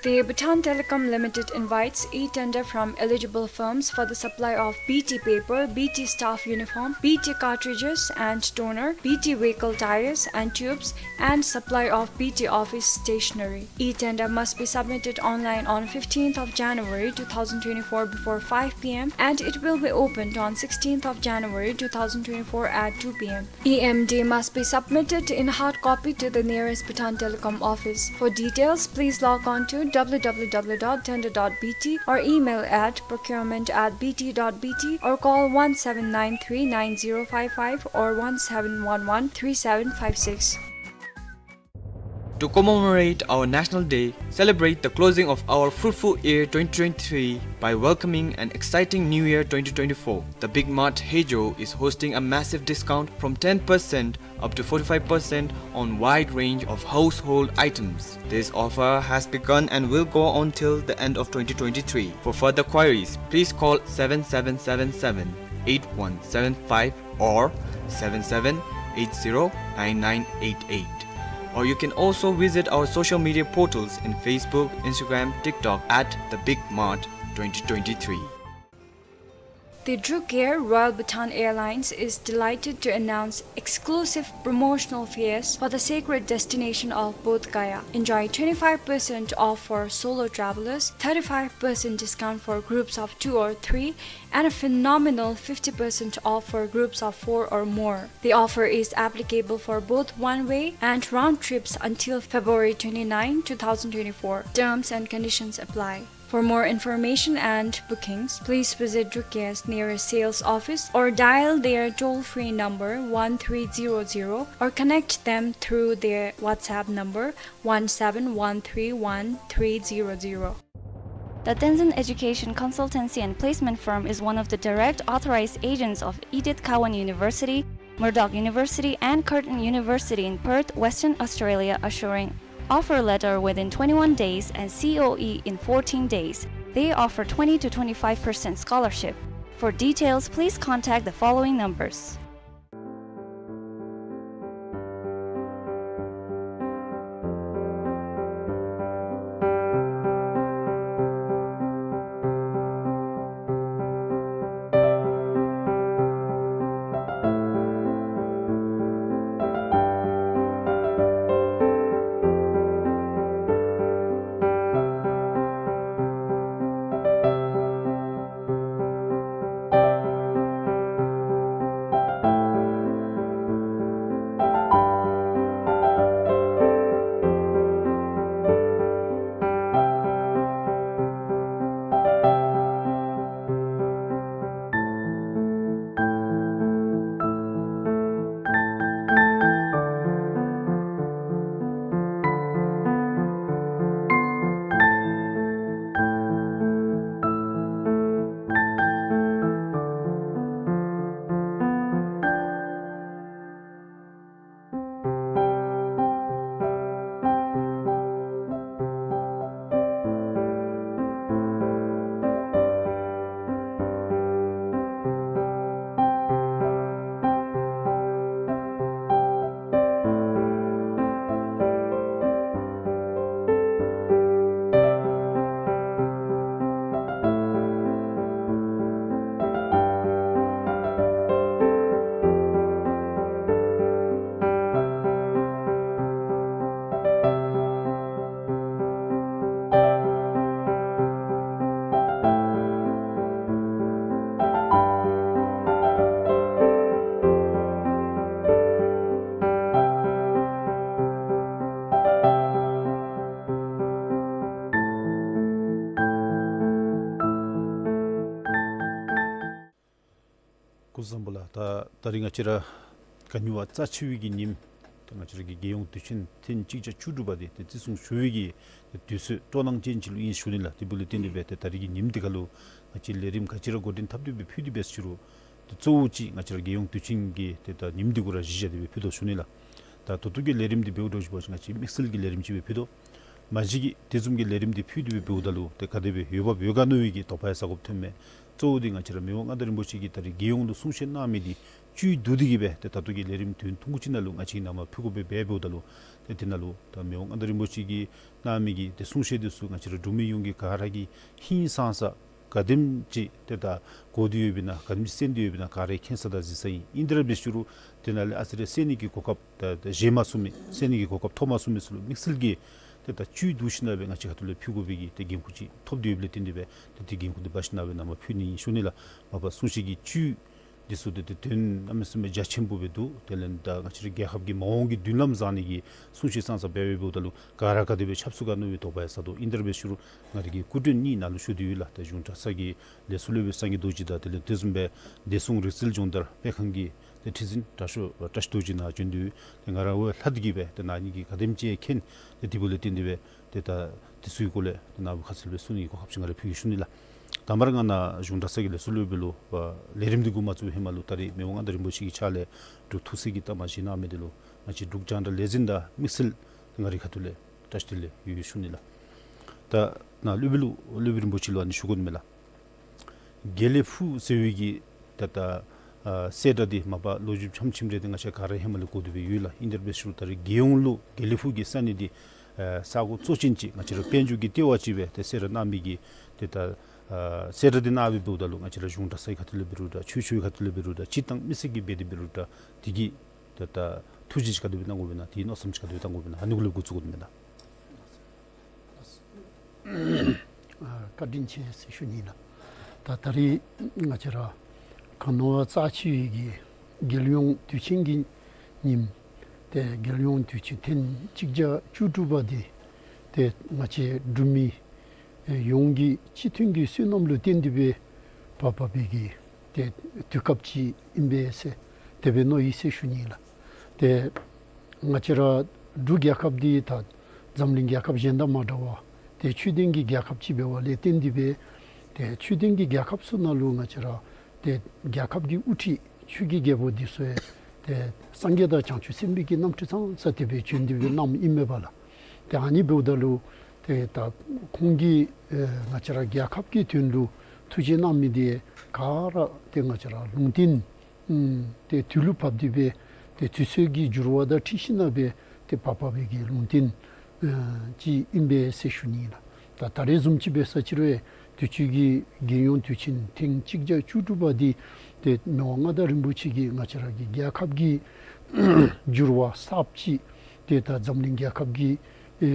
The Bhutan Telecom Limited invites e-tender from eligible firms for the supply of B T paper, B T staff uniform, B T cartridges and toner, B T vehicle tires and tubes, and supply of B T office stationery. E-tender must be submitted online on fifteenth of January two thousand twenty-four before five p m, and it will be opened on sixteenth of January two thousand twenty-four at two p m. E M D must be submitted in hard copy to the nearest Bhutan Telecom office. For details, please log on to W W W dot tender dot B T or email at procurement at B T dot B T or call one seven nine three nine zero five five or one seven one one three seven five six. To commemorate our National Day, celebrate the closing of our fruitful year twenty twenty-three by welcoming an exciting New Year twenty twenty-four. The Big Mart Hejro is hosting a massive discount from ten percent up to forty-five percent on wide range of household items. This offer has begun and will go on till the end of twenty twenty-three. For further queries, please call seven seven seven seven eight one seven five or seven seven eight zero nine nine eight eight. Or you can also visit our social media portals in Facebook, Instagram, TikTok at The Big Mart twenty twenty-three. The Druk Air Royal Bhutan Airlines is delighted to announce exclusive promotional fares for the sacred destination of Bodh Gaya. Enjoy twenty-five percent off for solo travelers, thirty-five percent discount for groups of two or three, and a phenomenal fifty percent off for groups of four or more. The offer is applicable for both one-way and round trips until February twenty-ninth, two thousand twenty-four. Terms and conditions apply. For more information and bookings, please visit Druk Air's nearest sales office or dial their toll-free number one three zero zero or connect them through their WhatsApp number one seven one three one three zero zero. The Tenzin Education Consultancy and Placement Firm is one of the direct authorized agents of Edith Cowan University, Murdoch University, and Curtin University in Perth, Western Australia, assuring offer letter within twenty-one days and C O E in fourteen days. They offer twenty to twenty-five percent scholarship. For details, please contact the following numbers. བཟང་པོ་ལགས། ད་ད་རིས་ང་བཅས་ར་ག་ནི་བ་རྩ་ཆེ་བའི་གི་ཉིནམ་ད་ང་བཅས་ར་གི་རྒྱལ་ཡོངས་དུས་ཆེན་ཐེངས་གཅིག་བརྒྱ་བཅུ་དྲུག་པ་དེ་ཏེ་བརྩི་སྲུང་ཞུ་བའི་གི་དུས་ཚོད་སྤྲོ་སྣང་ཅན་ཅིག་ལུ་ཨིན་ཞུ་ནི་ལགས། དེ་འབདཝ་ལས་བརྟེན་ཏེ་སྦེ་ཏེ་ད་རིས་ཀྱི་ཉིནམ་འདི་ཁར་ལུ་ང་བཅས་ལས་རིམ་ག་ཅི་ར་འགོ་འདྲེན་འཐབ་སྟེ་སྦེ་ཕུལ་ཏེ་འབད་ཟེར་རུང་ཏེ་གཙོ་བོ་ཅིག་ང་བཅས་ར་རྒྱལ་ཡོངས་དུས་ཆེན་གྱི་ཏེ་ད་ཉིནམ་འདི་གུ་ར་གཞི་བཞག་སྟེ་སྦེ་ཕུལ་དོ་ཞུ་ནི་ལགས། ད་ད་ལྟོ་གི་ལས་རིམ་འདི་འབདཝ་ད་ཅིག་འབད་བ་ཅིན་ང་བཅས་དམིགས་བསལ་གྱི་ལས་རིམ་ཅིག་སྦེ་ཕུལ་དོ། མ་གཞི་གིས་དེ་བཟུམ་གྱི་ལས་རིམ་འདི་ཕུལ་ཏེ་སྦེ་འབདཝ་ད་ལུ་ཏེ་ག་དེ་སྦེ་འོས་འབབ་ཡོད་ག་མནོ་བའི་གི་དོགས་པ་ཡང་ཟ་དགོཔ་ཐོནམ་མས། གཙོ་བོ་འདི་ང་བཅས་ར་མི་དབང་མངའ་བདག་རིན་པོ་ཆེ་གིས་ད་རིས་རྒྱལ་ཡོངས་ལུ་གསུང་བཤད་གནང་མི་འདི་བཅུད་བསྡུ་སྟེ་གི་སྦེ་ཏེ་ད་ལྟོ་གི་ལས་རིམ་དོན་ཐུང་ཀུ་ཅིག་ནང་ལུ་ང་བཅས་ནཱ་མར་ཕུལ་དགོཔ་སྦེ་འབདཝ་ད་ལུ་ཏེ་དེ་ནང་ལུ་ད་མི་དབང་མངའ་བདག་རིན་པོ་ཆེ་གིས་གནང་མི་གི་ཏེ་གསུང་བཤད་འདི་ཚུ་ང་བཅས་ར་འབྲུག་མི་ཡོངས་ཀྱིས་ག་ར་གིས་ཧིང་སངས་ས་ག་དེམ་ཅིག་ཏེ་ད་གོ་སྟེ་ཡོདཔ་ཨིན་ན་ག་དེམ་ཅིག་གསན་ཏེ་ཡོདཔ་ཨིན་ན་ག་ར་མཁྱེན་ས་དང་གཟིགས་ས་ཨིན། ཨིན་དེ་ར་འབད་ཟེར་རུང་དེ་ནང་ལས་ཨ་ཙི་རེ་གསན་ནི་གི་གོ་སྐབས་ད་ད་བཞེས་མ་ཚུགས་མི་གསན་ནི་གི་གོ་སྐབས་ཐོབ་མ་ཚུགས་མི་ཚུ་ལུ་དམིགས་བསལ་གྱི་ཏེ་ད་བཅུད་བསྡུ་ཞིནམ་ལས་སྦེ་ང་བཅས་ཁ་ཐུག་ལས་ཕུལ་དགོ་པའི་གི་ཏེ་འགན་ཁུར་ཅིག་ཐོབ་སྟེ་ཡོདཔ་ལས་བརྟེན་ཏེ་སྦེ་ཏེ་དེ་འགན་ཁུར་འདི་འབག་ཞིནམ་ལས་སྦེ་ནཱ་མར་ཕུལ་ནི་ཨིན་ཞུ་ནི་ལགས། མ་པ་གསུང་བཤད་ཀྱི་བཅུད་འདི་ཚུ་ཏེ་ཏེ་དོན་གནམ་མེད་ས་མེད་རྒྱ་ཆེན་པོ་སྦེ་འདུག། དེ་ལས་ད་ང་བཅས་ར་རྒྱལ་ཁབ་ཀྱི་མ་འོངས་ཀྱི་མདུན་ལམ་བཟང་ནི་གི་གསུང་བཤད་ཙང་ཙ་འབད་འབདཝ་ད་ལུ་ག་ར་ག་དེ་སྦེ་ཆབ་སྲིད་ག་མནོ་བའི་དོགས་པ་ཡང་ཟ་དོ། ཨིན་དེ་ར་འབད་ཟེར་རུང་ང་ར་གིས་སྐུ་མགྲོན་གཉིས་ནཱ་ལུ་ཞུ་སྟེ་ཡོད་ལགས། ད་གཞུང་གྲྭ་ཚང་གི་ལས་ཚོགས་སློབ་དཔོན་སངས་རྒྱས་རྡོ་རྗེ་དང་དེ་ལས་དེ་བཟུམ་སྦེ་བདེ་སྲུང་རིག་རྩལ་སྦྱོང་བརྡར་སྤེལ་ཁང་གི་ཏེ་ཁྲི་འཛིན་དྲག་ཤོས་བཀྲ་ཤིས་རྡོ་རྗེ་ནཱ་བྱོན་ཏེ་ཡོད། ཏེ་ང་ར་འོས་ལྷག་སྟེ་གི་སྦེ་ཏེ་ནཱ་ཨ་ནི་གིས་ག་དེམ་ཅིག་མཁྱེན། ཏེ་དེ་འབདཝ་ལས་བརྟེན་ཏེ་སྦེ་ཏེ་ད་དེ་ཚུ་གི་སྐོར་ལས་ཏེ་ནཱ་ཁ་གསལ་སྦེ་གསུང་ནི་གི་གོ་སྐབས་ཅིག་ང་ར་ཕུལ་གེ་ཞུ་ནི་ལགས། དང་པ་ར་ང་ནཱ་གཞུང་གྲྭ་ཚང་གི་ལས་ཚོགས་སློབ་དཔོན་ལུ་ལས་རིམ་འདི་གུ་མ་ཚུད་ཧེ་མ་ལུ་ད་རིས་མི་དབང་མངའ་བདག་རིན་པོ་ཆེ་གི་ཕྱག་ལས་འབྲུག་ཐུགས་སྲས་ཀྱི་གཏའ་མ་བཞེས་གནང་མི་འདི་ལུ་ང་བཅས་འབྲུག་རྒྱང་བསྒྲགས་ལས་འཛིན་དང་དམིགས་བསལ་ང་རའི་ཁ་ཐུག་ལས་བཀྲ་ཤིས་བདེ་ལེགས་ཡོད་ཡོད་ཞུ་ནི་ལགས། ད་ནཱ་སློབ་དཔོན་ལུ་སློབ་དཔོན་རིན་པོ་ཆེ་ལུ་ཨ་ནི་ཞུ་དགོ་ནི་མས་ལགས། དགེ་ལེགས་ཕུག་ཟེར་བའི་གི་ད་ད་ཨ་གསལ་བསྒྲགས་འདི་མ་པ་ལོ་རྒྱུས་ཕྱམ་ཕྱིམ་རེ་འདི་ང་བཅས་ག་ར་ཧེ་མ་ལས་གོ་སྟེ་སྦེ་ཡོད་ལགས། ཨིན་དེ་ར་འབད་ཟེར་རུང་ད་རིས་རྒྱལ་ཡོངས་ལུ་དགེ་ལེགས་ཕུག་གི་ས་གནས་འདི་ཨ་ས་གོ་གཙོ་ཅན་ཅིག་ང་བཅས་ར་དཔལ་འབྱོར་གྱི་ལྟེ་བ་ཅིག་སྦེ་ཏེ་གསལ་བསྒྲགས་གནང་མི་གི་ཏེ་ད་ཨ་གསལ་བསྒྲགས་འདི་གནང་སྦེ་འབདཝ་ད་ལུ་ང་བཅས་ར་གཞུང་གྲྭ་ཚང་གི་ཁ་ཐུག་ལས་འབད་རུང་འདྲ་ཆོས་ཕྱོགས་ཀྱི་ཁ་ཐུག་ལས་འབད་རུང་འདྲ་སྤྱིར་བཏང་མི་སེར་གྱིས་འབད་དེ་འབད་རུང་འདྲ་དེ་གི་ད་ད་ཐུགས་རྗེ་ཅིག་ག་དེ་སྦེ་གནང་དགོཔ་ཨིན་ན་དེ་མནོ་བསམ་ཅིག་ག་དེ་སྦེ་བཏང་དགོཔ་ཨིན་ན་ཨ་ནི་གུ་ལས་འགོ་བཙུགས་དགོ་ནི་མས་ལགས། ཨ་བཀའ་དྲིན་ཆེ་ཟེར་ཞུ་ནི་ལགས། ད་ད་རིས་ང་བཅས་ར་ག་ནི་བ་རྩ་ཆེ་བའི་གི་རྒྱལ་ཡོངས་དུས་ཆེན་གྱི་ཉིནམ་ཏེ་རྒྱལ་ཡོངས་དུས་ཆེན་ཐེངས་གཅིག་བརྒྱ་བཅུ་དྲུག་པ་འདི་ཏེ་ང་བཅས་འབྲུག་མི་ཡོངས་ཀྱི་སྤྱི་མཐུན་གྱི་བསོད་ནམས་ལུ་བརྟེན་ཏེ་སྦེ་འབད་འབད་བའི་གི་ཏེ་དུས་སྐབས་ཅིག་ཨིན་པས་ཟེར་དེ་སྦེ་མནོ་ཡི་ཟེར་ཞུ་ནི་ལགས། ཏེ་ང་བཅས་ར་འབྲུག་རྒྱལ་ཁབ་འདི་ད་འཛམ་གླིང་རྒྱལ་ཁབ་གཞན་དང་མ་འདྲ་བར་ཏེ་ཆོས་ལྡན་གྱི་རྒྱལ་ཁབ་ཅིག་འབད་བ་ལས་བརྟེན་ཏེ་སྦེ་ཏེ་ཆོས་ལྡན་གྱི་རྒྱལ་ཁབ་ཚུ་ནང་ལུ་ང་བཅས་ར་ཏེ་རྒྱལ་ཁབ་ཀྱི་དབུ་ཁྲིད་ཆོས་ཀྱི་རྒྱལ་པོ་འདི་ཚུ་ཡང་ཏེ་སངས་རྒྱས་དང་བྱང་ཆུབ་སེམས་དཔའི་གི་རྣམ་སྤྲུལ་ཙང་ཙ་དེ་སྦེ་བྱོན་ཏེ་སྦེ་གནངམ་ཨིན་མས་པ་ལགས། ཏེ་ཨ་ནི་འབདཝ་ད་ལུ་ཏེ་ད་ཁོང་གིས་ཨེ་ང་བཅས་ར་རྒྱལ་ཁབ་ཀྱི་དོན་ལུ་ཐུགས་རྗེ་གནང་མི་འདི་ག་ར་ཏེ་ང་བཅས་ར་ལུང་བསྟན་ཨུམ་ཏེ་དུས་ལུ་བབས་ཏེ་སྦེ་ཏེ་དུས་ཚོད་ཀྱི་འགྱུར་བ་དང་འཁྲིལ་ཞིན་ན་སྦེ་ཏེ་བབས་བབས་པའི་གི་ལུང་བསྟན་ཨེ་ཅིག་ཨིན་པས་ཟེར་ཞུ་ནི་ལགས། ད་ད་རེས་བཟུམ་ཅིག་འབད་ས་ཅིག་རུང་དུས་ཅི་གི་རྒྱལ་ཡོངས་དུས་ཆེན་ཐེངས་གཅིག་བརྒྱ་བཅུ་དྲུག་པ་འདི་ཏེ་མི་དབང་མངའ་བདག་རིན་པོ་ཆེ་གིས་ང་བཅས་ར་གི་རྒྱལ་ཁབ་ཀྱི་འགྱུར་བ་གསརཔ་ཅིག་ཏེ་ད་འཛམ་གླིང་རྒྱལ་ཁབ་ཀྱི་ཨེ་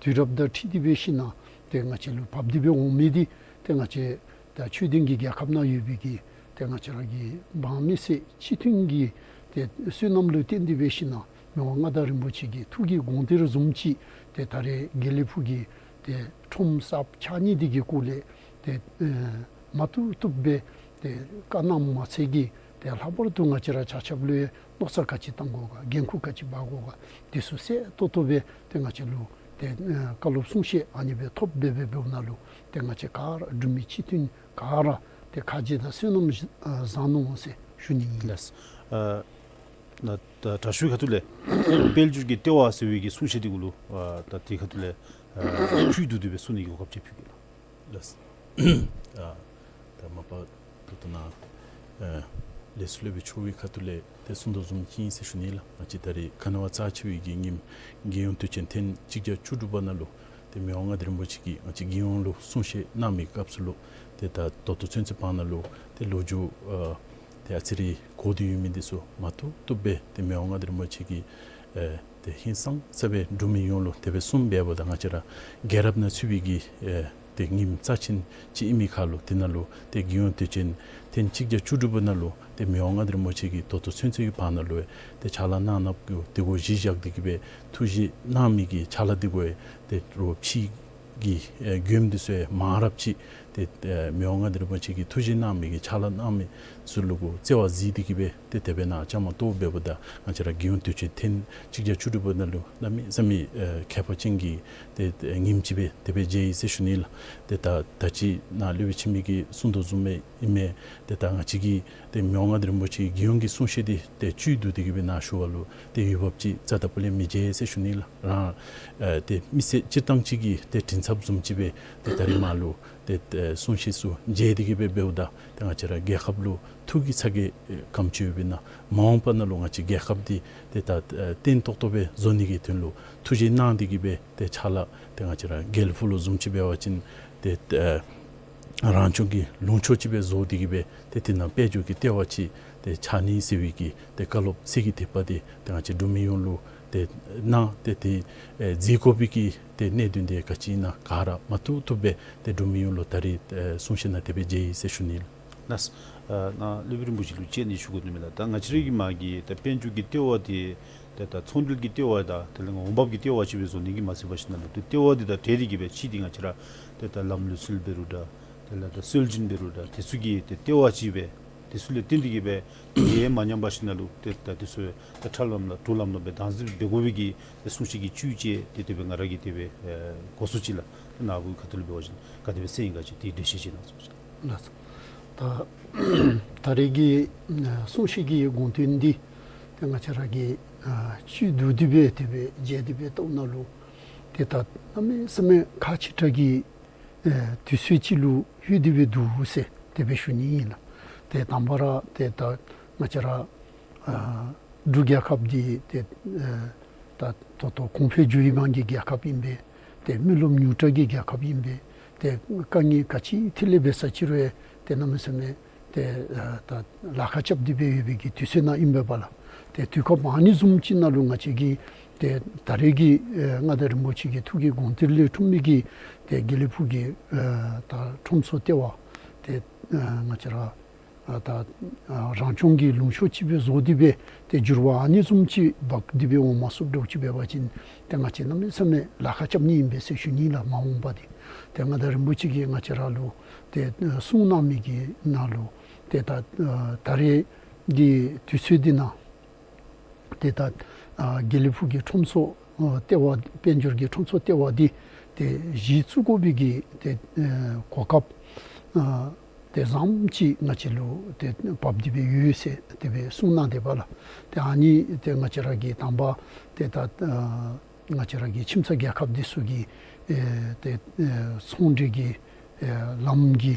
དུས་རབས་དང་འཁྲིལ་ཏེ་སྦེ་ཞིན་ན་ཏེ་ང་བཅས་ལུ་བབས་ཏེ་སྦེ་འོང་མི་འདི་ཏེ་ང་བཅས་ད་ཆོས་ལྡན་གྱི་རྒྱལ་ཁབ་ནང་ཡོད་པའི་གི་ཏེ་ང་བཅས་ར་གི་འབངས་མི་སེར་སྤྱི་མཐུན་གྱི་ཏེ་བསོད་ནམས་ལུ་བརྟེན་ཏེ་སྦེ་ཞིན་ན་མི་དབང་མངའ་བདག་རིན་པོ་ཆེ་གི་ཐུགས་ཀྱི་དགོངས་གཏེར་བཟུམ་ཅིག་ཏེ་ད་རེས་དགེ་ལེགས་ཕུག་གི་ཏེ་ཁྲོམ་གསརཔ་ཕྱགས་སྙིགས་འདི་གི་སྐོར་ལས་ཏེ་ཨེ་མ་བཏུབ་བཏུབ་སྦེ་ཏེ་བཀའ་གནངམ་མ་ཚད་ཀྱི་ཏེ་ལྷག་པར་དུ་ང་བཅས་ར་ཆ་ཁྱབ་ལུ་ཡང་མནོ་བསམ་ག་ཅི་བཏང་དགོ་ག་འགན་ཁུར་ག་ཅི་འབག་དགོ་ག་འདི་ཚུ་གསལ་ཏོག་ཏོ་སྦེ་ཏེ་ང་བཅས་ལུ་ཏེ་ཨེ་བཀའ་སློབ་གསུང་བཤད་ཨ་ནི་སྦེ་ཐོབ་སྦེ་སྦེ་འབདཝ་ད་ལུ་ཏེ་ང་བཅས་ག་ར་འབྲུག་མི་སྤྱི་མཐུན་ག་ར་ཏེ་ཁ་རྗེ་དང་བསོད་ནམས་བཟང་ནུག་ཟེར་ཞུ་ནི་ཨིན། ལགས། ཨ་ད་ད་དྲག་ཤོས་ཁ་ཐུག་ལས་དཔལ་འབྱོར་གྱི་ལྟེ་བ་ཟེར་བའི་གི་གསུང་བཤད་འདི་གུ་ལུ་ཨ་ད་དེ་ཁ་ཐུག་ལས་ཨ་བཅུད་བསྡུ་སྟེ་སྦེ་གསུང་ནི་གི་གོ་སྐབས་ཅིག་ཕུལ་གེ་ལགས། ལགས། ཨ་ད་མ་པ་ད་ལྟོ་ནཱ་ཨ་ལས་ཚོགས་སློབ་དཔོན་མཆོག་གི་ཁ་ཐུག་ལས་ཏེ་གསུང་དོ་བཟུམ་ཅིག་ཨིན་ཟེར་ཞུ་ནི་ལགས། ང་བཅས་ད་རེས་ག་ནི་བ་རྩ་ཆེ་བའི་གི་ཉིནམ་རྒྱལ་ཡོངས་དུས་ཆེན་ཐེངས་གཅིག་བརྒྱ་བཅུ་དྲུག་པ་ནང་ལུ་ཏེ་མི་དབང་མངའ་བདག་རིན་པོ་ཆེ་གིས་ང་བཅས་རྒྱལ་ཡོངས་ལུ་གསུང་བཤད་གནང་མི་སྐབས་སུ་ལུ་ཏེ་ད་ད་ལྟོ་ཚུན་ཚོད་བར་ན་ལུ་ཏེ་ལོ་རྒྱུས་ཨ་ཏེ་ཨ་ཙི་རེ་གོ་སྟེ་ཡོད་མི་འདི་ཚུ་མ་བཏུབ་བཏུབ་སྦེ་ཏེ་མི་དབང་མངའ་བདག་རིན་པོ་ཆེ་གིས་ཨེ་ཏེ་ཧིང་སངས་ས་སྦེ་འབྲུག་མི་ཡོངས་ལུ་དེ་སྦེ་གསུངས་འབདཝ་ད་ང་བཅས་ར་རྒྱལ་རབས་ནང་ཚུད་པའི་གི་ཨེ་ཏེ་ཉིནམ་རྩ་ཆེན་ཅིག་ཨིན་མི་ཁར་ལུ་དེ་ནང་ལུ་ཏེ་རྒྱལ་ཡོངས་དུས་ཆེན་ཐེངས་གཅིག་བརྒྱ་བཅུ་དྲུག་པ་ནང་ལུ་ཏེ་མི་དབང་མངའ་བདག་རིན་པོ་ཆེ་གིས་ད་ལྟོ་ཚུན་ཚོད་ཀྱི་བར་ན་ལུ་ཏེ་ཕྱག་ལཱ་གནང་གནངམ་གི་དེ་གུ་གཞི་བཞག་སྟེ་གི་སྦེ་ཐུགས་བཞེད་གནང་མི་གི་ཕྱག་ལཱ་འདི་གུ་ཡང་ཏེ་རོགས་ཕྱི་གི་ཨེ་མགྱོནམ་འདི་ཚུ་ཡང་མང་རབས་ཅིག་ ཏེ་ཨེ་མི་དབང་མངའ་བདག་རིན་པོ་ཆེ་གིས་ཐུགས་བཞེད་གནང་མི་གི་ཕྱག་ལཱ་གནང་མི་ཚུ་ལུ་གུ་བརྩེ་བ་གཟིགས་ཏེ་གི་སྦེ་ཏེ་དེ་སྦེ་ནཱ་བཅའ་མར་གཏོགས་འབདཝ་ད་ང་བཅས་ར་རྒྱལ་ཡོངས་དུས་ཆེན་ཐེངས་གཅིག་བརྒྱ་བཅུ་དྲུག་པ་ནང་ལུ་གནམ་མེད་ས་མེད་ཨེ་ཁྱད་པར་ཅན་གྱི་ཏེ་ཏེ་ཉིནམ་ཅིག་སྦེ་དེ་སྦེ་མཇལ་ཡི་ཟེར་ཞུ་ནི་ལགས། ཏེ་ད་ད་ཅི་ནཱ་སློབ་དཔོན་འཆི་མེད་ཀྱིས་གསུང་དོ་བཟུམ་སྦེ་ཨིན་མས། ཏེ་ད་ང་བཅས་ཀྱིས་ཏེ་མི་དབང་མངའ་བདག་རིན་པོ་ཆེ་རྒྱལ་ཡོངས་ཀྱི་གསུང་བཤད་འདི་ཏེ་བཅུད་བསྡུ་སྟེ་གི་སྦེ་ནཱ་ཞུ་བ་ལུ་ཏེ་འོས་འབབ་ཅིག་རྩ་དང་པོ་ལས་མི་མཇལ་ཟེར་ཞུ་ནི་ལགས། རང་ཨེ་ཏེ་མི་སེར་སྤྱིར་བཏང་ཅིག་གི་ཏེ་མགྲིན་ཚབ་བཟུམ་ཅིག་སྦེ་ཏེ་ད་རིས་མར་ལུ་ཏེ་ཨེ་གསུང་བཤད་ཚུ་མཇལ་ཏེ་གི་སྦེ་འབདཝ་ད་ཏེ་ང་བཅས་ར་རྒྱལ་ཁབ་ལུ་ཐུགས་ཀྱི་ཚ་གྱང་ག་དེམ་ཅིག་ཡོདཔ་ཨིན་ན་མ་འོངས་པ་ནང་ལུ་ང་བཅས་རྒྱལ་ཁབ་འདི་ཏེ་ད་ཨེ་བརྟན་ཏོག་ཏོ་སྦེ་བཟོ་ནི་གི་དོན་ལུ་ཐུགས་བཞེད་གནང་སྟེ་གི་སྦེ་ཏེ་ཕྱག་ལཱ་ཏེ་ང་བཅས་ར་དགེ་ལེགས་ཕུག་ལུ་བཟུམ་ཅིག་འབད་བ་ཅིན་ཏེ་ཨེ་རང་སྐྱོང་གི་ལུང་ཕྱོགས་ཅིག་སྦེ་བཟོ་སྟེ་གི་སྦེ་ཏེ་དེ་ནང་དཔལ་འབྱོར་གྱི་ལྟེ་བ་ཅིག་ཏེ་ཆགས་ནི་ཟེར་བའི་གི་ཏེ་བཀའ་སློབ་གསེར་གྱི་ཐིགས་པ་འདི་ཏེ་ང་བཅས་འབྲུག་མི་ཡོངས་ལུ་ཏེ་གནང་། ཏེ་དེ་ཨེ་མཛད་དགོ་པའི་གི་ཏེ་གནད་དོན་འདི་ག་ཅི་ཨིན་ན་ག་ར་མ་བཏུབ་བཏུབ་སྦེ་ཏེ་འབྲུག་མི་ཡོངས་ལུ་ད་རིས་ཨེ་གསུང་བཤད་ནང་དེ་སྦེ་མཇལ་ཡི་ཟེར་ཞུ་ནི་ལགས། ལགས། ཨ་ནཱ་སློབ་དཔོན་རིན་པོ་ཆེ་ལུ་དཔྱད་ནི་ཞུ་དགོ་ནི་མས་ལགས། ད་ང་བཅས་རའི་གི་མ་གི་ད་དཔལ་འབྱོར་གྱི་ལྟེ་བ་འདི་ཏེ་ད་ཚོང་འབྲེལ་གྱི་ལྟེ་བ་དང་དེ་ལས་འོང་འབབ་ཀྱི་ལྟེ་བ་ཅིག་སྦེ་བཟོ་ནི་གི་མ་ཚད་པ་ཞིན་ན་ལུ་ཏེ་ལྟེ་བ་འདི་དང་འབྲེལ་ཏེ་གི་སྦེ་ཅིག་འདི་ང་བཅས་ར་ཏེ་ད་ལམ་ལུགས་སྲོལ་འབད་རུང་འདྲ་དེ་ལས་ད་སྲོལ་རྒྱུན་འབད་རུང་འདྲ་དེ་ཚུ་གི་ཏེ་ལྟེ་བ་ཅིག་སྦེ་དེ་ཚུ་ལས་བརྟེན་ཏེ་གི་སྦེ་ཏེ་མ་ཉམས་པ་ཞིན་ན་ལུ་ཏེ་ད་དེ་ཚུ་ད་ཁྲ་ལམ་ལམ་དྲོ་ལམ་ལམ་སྦེ་དམ་འཛིན་འབད་དགོ་པའི་གི་ཏེ་གསུང་བཤད་ཀྱི་བཅུད་བཅས་ཏེ་དེ་སྦེ་ང་ར་གིས་དེ་སྦེ་ཨེ་གོ་སོ་ཅི་ལགས། ནཱ་གུ་ཁ་ཐུག་ལུ་འབད་བ་ཅིན་ག་དེ་སྦེ་གསན་ཡི་ག་ཅིག་ཏེ་འགྲེལ་བཤད་ཅིག་གནང་ཚུགས་ཅི་ལགས། ད་ད་རེས་ཀྱི་ཨ་གསུང་བཤད་ཀྱི་དགོངས་དོན་འདི་ཏེ་ང་བཅས་ར་གིས་ཨ་བཅུད་བསྡུ་སྟེ་སྦེ་དེ་སྦེ་མཇལ་ཏེ་སྦེ་བལྟཝ་ད་ལུ་ཏེ་ད་གནམ་མེད་ས་མེད་ཁག་ཆེ་དྲགས་ཀྱི་ཨེ་དུས་ཚོད་ཅིག་ལུ་ལྷོད་དེ་སྦེ་འདུག་ཟེར་དེ་སྦེ་ཞུ་ནི་ཨིན་ལགས། ཏེ་དང་པ་ར་ཏེ་ད་ང་བཅས་ར་ཨ་འབྲུག་རྒྱལ་ཁབ་འདི་ཏེ་ཨེ་ད་ད་ལྟོ་གོང་འཕེལ་འགྱོ་བའི་སྒང་གི་རྒྱལ་ཁབ་ཨིན་པས། ཏེ་མི་རློབས་ཉུང་དྲགས་ཀྱི་རྒྱལ་ཁབ་ཨིན་པས། ཏེ་དཀའ་ངལ་ག་ཅི་ཐིག་ལེ་འབད་ས་ཅིག་རུང་ཏེ་གནམ་མེད་ས་མེད་ཏེ་ཨ་ད་ལཱ་ཁག་རྐྱབ་སྟེ་སྦེ་ཡོད་པའི་གི་དུས་ཚོད་ནང་ཨིན་པས་པ་ལགས། ཏེ་དུས་སྐབས་ཨ་ནི་བཟུམ་ཅིག་ནང་ལུ་ང་བཅས་ཀྱིས་ཏེ་ད་རེས་ཀྱི་ཨེ་མངའ་བདག་རིན་པོ་ཆེ་གི་ཐུགས་ཀྱི་དགོངས་གཏེར་ལས་འཁྲུངས་མི་གི་ཏེ་དགེ་ལེགས་ཕུག་གི་ཨེ་ད་ཁྲོམ་ཚོགས་ལྟེ་བ་ཏེ་ཨེ་ང་བཅས་ར་ཨ་ད་ཨ་རང་སྐྱོང་གི་ལུང་ཕྱོགས་ཅིག་སྦེ་བཟོ་སྟེ་སྦེ་ཏེ་འགྱུར་བ་ཨ་ནི་བཟུམ་ཅིག་འབག་སྟེ་སྦེ་འོང་མ་ཚུགསཔ་འདྲཝ་ཅིག་འབད་བ་ཅིན་ཏེ་ང་བཅས་གནམ་མེད་ས་མེད་ལཱ་ཁག་རྐྱབ་ནི་ཨིན་པས་ཟེར་ཞུ་ནི་ལགས། མ་འོངས་པ་འདི་ཏེ་མངའ་བདག་རིན་པོ་ཆེ་གིས་ང་བཅས་ར་ལུ་ཏེ་ཨ་གསུང་གནང་མི་གི་ནང་ལུ་ཏེ་ད་ཨ་ད་རེས་ཀྱི་དུས་ཚོད་འདི་ནང་ཏེ་ད་ཨ་དགེ་ལེགས་ཕུག་གི་ཁྲོམ་ཚོགས་ཨ་ལྟེ་བ་དཔལ་འབྱོར་གྱི་ཁྲོམ་ཚོགས་ལྟེ་བ་འདི་ཏེ་གཞི་བཙུགས་དགོ་པའི་གི་ཏེ་ཨ་གོ་སྐབས་ཨ་ཏེ་བཟངམ་ཅིག་ང་བཅས་ལུ་ཏེ་བབས་ཏེ་སྦེ་ཡོད་ཟེར་དེ་སྦེ་གསུང་གནང་དེས་པ་ལགས། ཏེ་ཨ་ནི་ཏེ་ང་བཅས་ར་གི་དང་པ་ཏེ་ད་ཨ་ང་བཅས་ར་གི་ཁྱིམ་ཚང་རྒྱལ་ཁབ་འདི་ཚུ་གི་ཨེ་ཏེ་ཨེ་ཚོང་འབྲེལ་གྱི་ཨེ་ལམ་གྱི་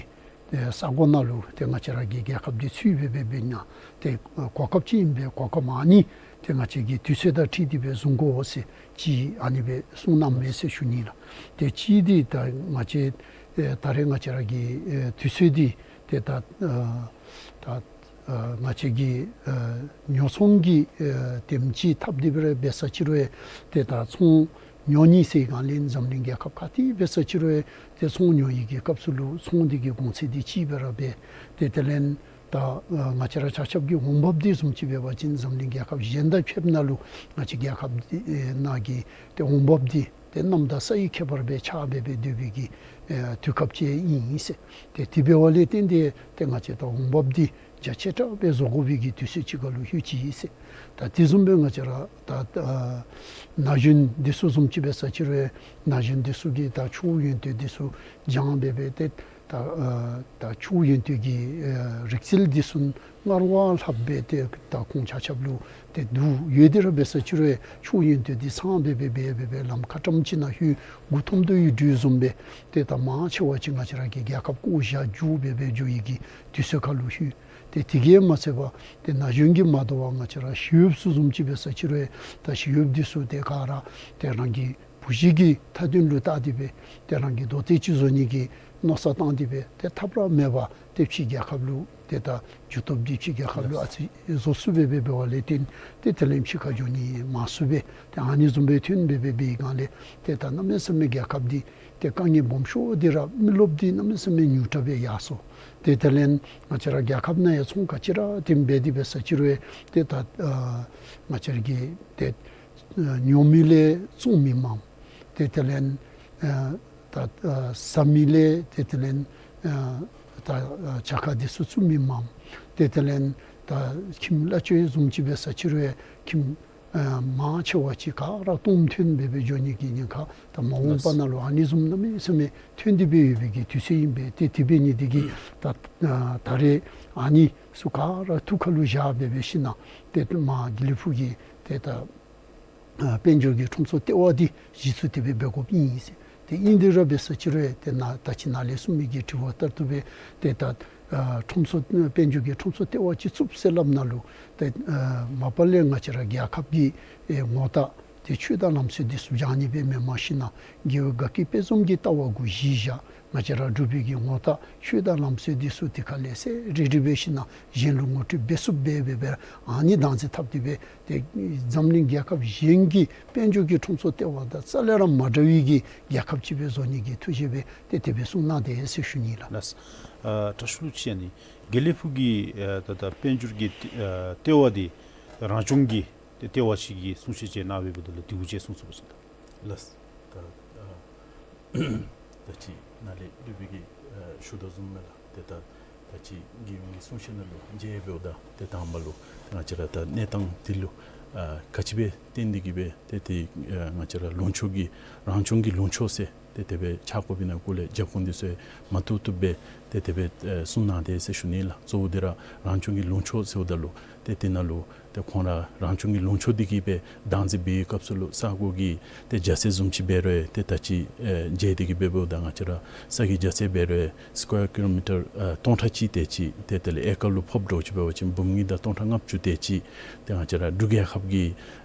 ཨེ་ས་གོ་ནང་ལུ་ཏེ་ང་བཅས་ར་གི་རྒྱལ་ཁབ་འདི་ཚུད་སྦེ་སྦེ་འབད་ནི་ཏེ་གོ་སྐབས་ཅིག་ཨིན་པས། གོ་སྐབས་ཨ་ནི་ཏེ་ང་བཅས་ཀྱིས་དུས་ཚོད་དང་འཁྲིལ་ཏེ་སྦེ་བཟུང་དགོ་ཟེར་ཅིག་ཨ་ནི་སྦེ་གསུང་གནངམ་མས་ཟེར་ཞུ་ནི་ལགས། ཏེ་གཅིག་འདི་ད་ང་བཅས་ཨེ་ད་རེས་ང་བཅས་ར་གི་ཨེ་དུས་ཚོད་འདི་ཏེ་ད་ཨ་ད་ཨ་ང་བཅས་ཀྱི་ཨ་ཉོ་ཚོང་གི་ཨ་དེམ་ཅིག་འཐབ་སྟེ་སྦེ་ར་འབད་ས་ཅིག་རུང་ཏེ་ད་ཚོང་ཉོ་ནི་ཟེར་སྒང་ལས་འཛམ་གླིང་རྒྱལ་ཁབ་ག་ཏེ་འབད་ས་ཅིག་རུང་ཏེ་ཚོང་ཉོ་ནི་གི་སྐབས་སུ་ལུ་ཚོང་འདི་གི་གོང་ཚད་འདི་གཅིག་སྦེ་ར་འབད། ཏེ་དེ་ལས་ད་ཨ་ང་བཅས་ར་ཆ་ཁྱབ་ཀྱི་འོང་འབབ་འདི་བཟུམ་ཅིག་འབད་བ་ཅིན་འཛམ་གླིང་རྒྱལ་ཁབ་གཞན་དང་ཕྱདཔ་ད་ལུ་ང་བཅས་རྒྱལ་ཁབ་འདི་ཨེ་ནང་གི་ཏེ་འོང་འབབ་འདི་ཏེ་གནམ་དང་ས་ཡི་ཁྱད་པར་སྦེ་ཆགས་སྦེ་སྦེ་སྡོད་པའི་གི་ཨེ་དུས་སྐབས་ཅིག་ཨིན་ཟེར། ཏེ་དེ་འབདཝ་ལས་བརྟེན་ཏེ་ཏེ་ང་བཅས་ད་འོང་འབབ་འདི་རྒྱ་ཆེ་དྲགས་སྦེ་བཟོ་དགོ་པའི་གི་དུས་ཚོད་ཅིག་ཁར་ལུ་ལྷོད་ཅི་ཟེར། ད་དེ་བཟུམ་སྦེ་ང་བཅས་ར་ད་ཨ་ན་གཞོན་འདི་ཚུ་བཟུམ་ཅིག་འབད་ས་ཅིག་རུང་ན་གཞོན་འདི་ཚུ་གིས་ད་ཆུ་ཡོན་ཏན་འདི་ཚུ་སྦྱང་སྦེ་སྦེ་ཏེ་ད་ཨ་ད་ཆུ་ཡོན་ཏན་གྱི་ཨ་རིག་རྩལ་འདི་ཚུ་སྔར་བ་ལྷགཔ་སྦེ་ཏེ་ད་ཁོང་ཆ་ཁྱབ་ལུ་ཏེ་དུས་ཡོད་དེ་ར་འབད་ས་ཅིག་རུང་ཆུ་ཡོན་ཏན་འདི་ཚང་སྦེ་སྦེ་སྦེ་སྦེ་སྦེ་ལམ་ཁ་ཊམ་ཅིག་ནང་ལྷོད། མགུ་འཐོམ་དོ་ཡོད་དོ་བཟུམ་སྦེ་ཏེ་ད་མང་ཆེ་བ་ཅིག་ང་བཅས་ར་གི་རྒྱལ་ཁབ་བཀོ་བཞག་རྒྱུག་སྦེ་སྦེ་འགྱོ་ཡི་གི་དུས་ཚོད་ཁར་ལུ་ལྷོད། ཏེ་དེ་གིས་མ་ཚད་པར་ཏེ་ན་གཞོན་གྱིས་མ་དོ་བར་ང་བཅས་ར་ཞི་གཡོགཔ་ཚུ་བཟུམ་ཅིག་འབད་ས་ཅིག་རུང་ད་ཞི་གཡོགཔ་འདི་ཚུ་ཏེ་ག་ར་ཏེ་རང་གི་བུ་གཞི་གི་མཐའ་དོན་ལུ་བལྟ་སྟེ་སྦེ་ཏེ་རང་གི་རྡོག་ཐེབས་ཅིག་བཟོ་ནི་གི་མནོ་བསམ་བཏང་སྟེ་སྦེ་ཏེ་ཐབས་ར་མེད་པར་ཏེ་ཕྱི་རྒྱལ་ཁབ་ལུ་ཏེ་ད་རྒྱུ་སྟོབས་འདི་ཕྱི་རྒྱལ་ཁབ་ལུ་ཨ་ཙི་བཟོ་ཚུགས་སྦེ་སྦེ་འབདཝ་ལས་བརྟེན་ཏེ་དེ་ལས་ཕྱི་ཁར་འགྱོ་ནི་མང་སུ་སྦེ་ཏེ་ཨ་ནི་བཟུམ་སྦེ་ཐོན་སྦེ་སྦེ་འབད་བའི་སྒང་ལས་ཏེ་ད་གནམ་མེད་ས་མེད་རྒྱལ་ཁབ་འདི་ཏེ་དཀའ་ངལ་སྦོམ་ཤོས་འདི་ར་མི་རློབས་འདི་གནམ་མེད་ས་མེད་ཉུང་དྲགས་སྦེ་ཡར་སོ། ཏེ་དེ་ལས་ང་བཅས་ར་རྒྱལ་ཁབ་ནང་ཡང་ཚོང་ག་ཅི་ར་དེམ་འབད་དེ་འབད་ས་ཅིག་རུང་ཏེ་ད་ཨ་ང་བཅས་ར་གི་ཏེ་ཨ་ཉོ་མི་ལས་བཙོང་མི་མངམ། ཏེ་དེ་ལས་ཨ་ད་ཨ་ཟ་མི་ལས་ཏེ་དེ་ལས་ ཨ་ད་ཨ་བྱ་དགའ་འདི་ཚུ་བཙུགས་མི་མངམ། ཏེ་དེ་ལས་ད་ཁྱིམ་གླ་ཆ་བཟུམ་ཅིག་འབད་ས་ཅིག་རུང་ཁྱིམ་ཨ་མང་ཆེ་བ་ཅིག་ག་ར་སྟོངམ་ཐོན་སྦེ་སྦེ་འགྱོ་ནི་གི་ཉེན་ཁ་ད་མ་འོངས་པ་ནང་ལུ་ཨ་ནི་བཟུམ་གནམ་མེད་ས་མེད་ཐོན་ཏེ་སྦེ་ཡོད་པའི་གི་དུས་ཚོད་ཨིན་པས། ཏེ་དེ་འབད་ནི་འདི་གིས་ད་ཨ་ད་རེས་ཨ་ནི་ཚུ་ག་ར་ཐུགས་ཁ་ལུ་བཞག་སྦེ་སྦེ་ཞིནམ་ཏེ་མར་དགེ་ལེགས་ཕུག་གི་ཏེ་ད་ཨ་དཔལ་འབྱོར་གྱི་ཁྲོམ་ཚོགས་ལྟེ་བ་འདི་གཞི་བཙུགས་ཏེ་སྦེ་འབད་དགོཔ་ཨིན་ཟེར། ཏེ་ཨིན་དེ་ར་འབད་ས་ཅིག་རུང་ཏེ་ནཱ་ད་ཅི་ནཱ་ལས་གསུངས་མི་གི་དྲི་བ་ལྟར་དུ་སྦེ་ཏེ་ད་ཨ་ཁྲོམ་ཚོགས་དཔལ་འབྱོར་གྱི་ཁྲོམ་ཚོགས་ལྟེ་བ་ཅིག་བཙུགས་ཟེར་སླབ་ནང་ལུ་ཏེ་ཨ་མ་པ་ལས་ང་བཅས་ར་རྒྱལ་ཁབ་ཀྱི་ཨེ་ངོ་རྟགས་ཏེ་ཆོས་དང་ལམ་སྲོལ་འདི་ཚུ་སྦྱང་ནི་སྦེ་མེན་པར་ཞིནམ་དགེ་བའི་དགའ་སྐྱིད་དཔལ་འཛོམས་ཀྱི་ལྟ་བ་གུ་གཞི་བཞག་ང་བཅས་ར་འབྲུག་པའི་གི་ངོ་རྟགས་ཆོས་དང་ལམ་སྲོལ་འདི་ཚུ་དེ་ཁ་ལས་གསལ་རི་རི་སྦེ་ཞིནམ་གཞན་ལུ་ངོ་སྤྲོད་འབད་ཚུགསཔ་སྦེ་འབད་སྦེ་ཨ་ནི་བདག་འཛིན་འཐབ་སྟེ་སྦེ་ཏེ་འཛམ་གླིང་རྒྱལ་ཁབ་གཞན་གྱི་དཔལ་འབྱོར་གྱི་ཁྲོམ་ཚོགས་ལྟེ་བ་དང་རྩ་ལས་ར་མ་འདྲ་བའི་གི་རྒྱལ་ཁབ་ཅིག་སྦེ་བཟོ་ནི་གི་ཐུགས་བཞེད་སྦེ་ཏེ་དེ་སྦེ་གསུངས་གནང་དེས་ཟེར་ཞུ་ནི་ལགས། ལགས། ཨ་དྲག་ཤོས་ལུ་ཅིག་ཨ་ནི་དགེ་ལེགས་ཕུག་གི་ཨ་ད་ད་དཔལ་འབྱོར་གྱི་ཨ་ལྟེ་བ་འདི་རང་སྐྱོང་གི་ཏེ་ལྟེ་བ་ཅིག་གི་གསུང་བཤད་ཅིག་གནང་སྦེ་འབདཝ་ད་ལུ་དེ་གུ་ཅིག་གསུང་ཚུགས་པ་ཅིན་ད། ལགས། ད་ཨ་ད་ཅི་ནཱ་ལས་སློབ་དཔོན་གྱིས་ཨ་ཞུ་དོ་བཟུམ་སྦེ་ལགས། ཏེ་ད་ད་ཅི་དགེ་བའི་གསུང་བཤད་ནང་ལུ་མཇལ་འབདཝ་ད་ཏེ་དང་པ་ལུ་ང་བཅས་ར་ད་གནས་སྟངས་འདི་ལུ་ཨ་ག་ཅི་སྦེ་བརྟེན་ཏེ་གིས་སྦེ་ཏེ་ཏེ་ཨ་ང་བཅས་ར་ལུང་ཕྱོགས་ཀྱི་རང་སྐྱོང་གི་ལུང་ཕྱོགས་ཟེར་ཏེ་དེ་སྦེ་ཆགས་དགོཔ་ཨིན་ན་སྐོར་ལས་རྒྱབ་ཁུངས་འདི་ཚུ་མ་བཏུབ་བཏུབ་སྦེ་ཏེ་དེ་སྦེ་ཨེ་གསུངས་གནང་དེས་ཟེར་ཞུ་ནི་ལགས། གཙོ་བོ་འདི་ར་རང་སྐྱོང་གི་ལུང་ཕྱོགས་ཟེརཝ་ད་ལུ་ཏེ་དེ་ནང་ལུ་ཏེ་ཁོང་ར་རང་སྐྱོང་གི་ལུང་ཕྱོགས་འདི་གིས་སྦེ་བདག་འཛིན་འབད་བའི་སྐབས་སུ་ལུ་ས་གོ་གི་ཏེ་རྒྱ་ཚད་བཟུམ་ཅིག་འབད་རུང་ཏེ་ད་ཅི་ཨེ་མཇལ་ཏེ་གིས་སྦེ་འབདཝ་ད་ང་བཅས་ར་ས་གི་རྒྱ་ཚད་འབད་རུང་སི་ཀོ་ཡར་ཀི་ལོ་མི་ཊར་ཨ་སྟོང་ཕྲག་གཅིག་དེ་ཅིག་ཏེ་དེ་ལས་ཨེ་ཀར་ལུ་ཕབ་འདྲཝ་ཅིག་འབད་བ་ཅིན་འབུམ་གཉིས་དང་སྟོང་ཕྲག་ལྔ་བཅུ་དེ་ཅིག་ཏེ་ང་བཅས་ར་འབྲུག་རྒྱལ་ཁབ་ཀྱི་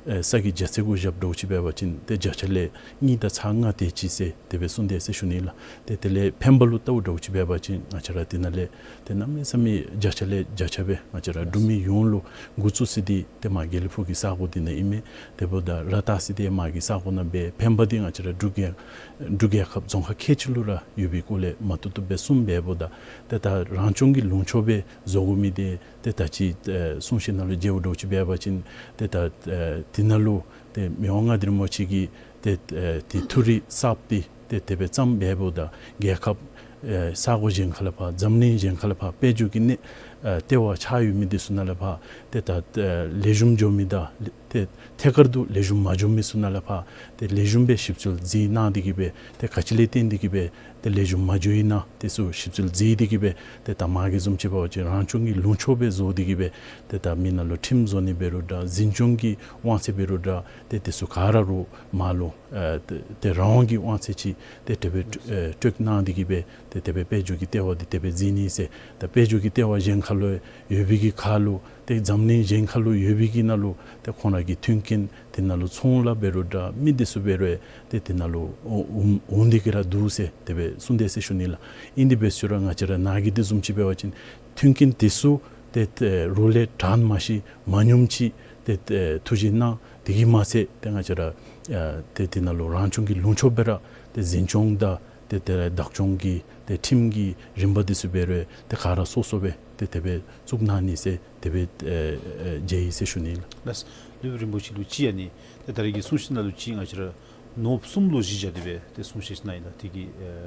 ཨེ་ས་གི་རྒྱ་ཚད་གུ་བཞག་འདྲཝ་ཅིག་འབད་བ་ཅིན་ཏེ་བརྒྱ་ཆ་ལས་གཉིས་དང་ཚག་ལྔ་དེ་ཅིག་ཟེར་དེ་སྦེ་གསུངས་དེས་ཟེར་ཞུ་ནི་ལགས། ཏེ་དེ་ལས་ཕན་པ་ལུ་བལྟཝ་འདྲཝ་ཅིག་འབད་བ་ཅིན་ང་བཅས་ར་དེ་ནང་ལས་ཏེ་གནམ་མེད་ས་མེད་བརྒྱ་ཆ་ལས་བརྒྱ་ཆ་སྦེ་ང་བཅས་ར་འབྲུག་མི་ཡོངས་ལུ་འགོ་བཙུགས་ས་འདི་ཏེ་མར་དགེ་ལེགས་ཕུག་གི་ས་གོ་འདི་ནང་ཨིན་མས། དེ་འབདཝ་ད་ར་བཏགས་ས་འདི་མར་གྱི་ས་གོ་ནང་སྦེ་ཕན་པ་འདི་ང་བཅས་ར་འབྲུག་རྒྱལ་འབྲུག་རྒྱལ་ཁབ་རྫོང་ཁག་ཁལ་གཅིག་ལུ་ར་ཡོད་པའི་སྐོར་ལས་མ་བཏུབ་བཏུབ་སྦེ་གསུངས་འབདཝ་ད་ཏེ་ད་རང་སྐྱོང་གི་ལུང་ཕྱོགས་སྦེ་བཟོ་དགོ་མི་འདི་ཏེ་ད་ཅི་ཨེ་གསུང་བཤད་ནང་ལུ་མཇལཝ་འདྲཝ་ཅིག་འབད་བ་ཅིན་ཏེ་ད་ཨེ་དེ་ནང་ལུ་ཏེ་མི་དབང་མངའ་བདག་རིན་པོ་ཆེ་གིས་ཏེ་ཨེ་ཏེ་ཐུགས་རིག་གསརཔ་འདི་ཏེ་དེ་སྦེ་བརྩམས་འབདཝ་ད་རྒྱལ་ཁབ་ཨེ་ས་གོ་གཞན་ཁ་ལས་ཕར་འཛམ་གླིང་གཞན་ཁ་ལས་ཕར་དཔལ་འབྱོར་གྱི་གནས་ཨེ་ལྟེ་བ་ཆགས་ཡོད་མི་འདི་ཚུ་ནང་ལས་ཕར་ཏེ་ད་ཨེ་ལེགས་ཤོམ་འགྱོ་མི་དང་ཏེ་ཐད་ཀར་དུ་ལེགས་ཤོམ་མ་འགྱོ་མི་ཚུ་ནང་ལས་ཕར་ཏེ་ལེགས་ཤོམ་སྦེ་ཞིབ་འཚོལ་མཛད་གནང་སྟེ་གིས་སྦེ་ཏེ་ག་ཅི་ལས་བརྟེན་ཏེ་གིས་སྦེ་ཏེ་ལེགས་ཤོམ་མ་འགྱོ་ཡི་ན་དེ་ཚུ་ཞིབ་འཚོལ་མཛད་དེ་གིས་སྦེ་ཏེ་ད་མ་གི་བཟུམ་ཅིག་འབད་བ་ཅིན་རང་སྐྱོང་གི་ལུང་ཕྱོགས་སྦེ་བཟོ་སྟེ་གིས་སྦེ་ཏེ་ད་མི་ནང་ལུ་ཁྲིམས་བཟོ་ནི་འབད་རུང་འདྲ་འཛིན་སྐྱོང་གི་དབང་ཚད་འབད་རུང་འདྲ་ཏེ་དེ་ཚུ་ག་ར་རུང་མར་ལུ་ཨེ་ཏེ་ཏེ་རང་དབང་གི་དབང་ཚད་ཅིག་ཏེ་དེ་སྦེ་ཨེ་སྤྲོད་གནང་སྟེ་གིས་སྦེ་ཏེ་དེ་སྦེ་དཔལ་འབྱོར་གྱི་ལྟེ་བ་འདི་དེ་སྦེ་མཛད་ནི་ཟེར། ད་དཔལ་འབྱོར་གྱི་ལྟེ་བ་གཞན་ཁ་ལུ་ཡོད་པའི་གི་ཁར་ལུ་ཏེ་འཛམ་གླིང་གཞན་ཁ་ལུ་ཡོད་པའི་གི་ནང་ལུ་ཏེ་ཁོང་ར་གི་མཐུན་རྐྱེན་དེ་ནང་ལུ་ཚོང་ལཱ་འབད་རུང་འདྲ་མི་དེ་ཚུ་འབད་རུང་ཏེ་དེ་ནང་ལུ་འོང་འོང་འོང་སྟེ་གིས་ར་འདུག་ཟེར་དེ་སྦེ་གསུངས་དེས་ཟེར་ཞུ་ནི་ལགས། ཨིན་དེ་འབད་ཟེར་རུང་ང་བཅས་ར་ནཱ་གི་དེ་བཟུམ་ཅིག་འབད་བ་ཅིན་མཐུན་རྐྱེན་དེ་ཚུ་ཏེ་ཏེ་རོགས་ལས་དྲག་མ་ཤེས་མ་ཉམས་ཅིག་ཏེ་ཏེ་ཐུགས་བཞེད་གནང་། དེ་གིས་མ་ཚད་ཏེ་ང་བཅས་ར་ཨ་ཏེ་དེ་ནང་ལུ་རང་སྐྱོང་གི་ལུང་ཕྱོགས་སྦེ་ར་ཏེ་འཛིན་སྐྱོང་དང་ཏེ་ཏེ་བདག་སྐྱོང་གི་ཏེ་ཁྲིམས་ཀྱི་རིམ་པ་དེ་ཚུ་འབད་རུང་ཏེ་ག་ར་སོ་སོ་སྦེ་ཏེ་དེ་སྦེ་བཙུགས་གནང་ནི་ཟེར་དེ་སྦེ་ཨེ་ཨེ་མཇལ་ཡི་ཟེར་ཞུ་ནི་ལགས། ལགས། སློབ་དཔོན་རིན་པོ་ཆེ་ལུ་ཅིག་ཨ་ནི་ཏེ་ད་རེས་ཀྱི་གསུང་བཤད་ནང་ལུ་ཅིག་ང་བཅས་ར་ནོར་བུ་གསུམ་ལུ་གཞི་བཞག་སྟེ་སྦེ་ཏེ་གསུང་བཤད་ཅིག་གནང་ཡི་ལགས། དེ་གི་ཨེ་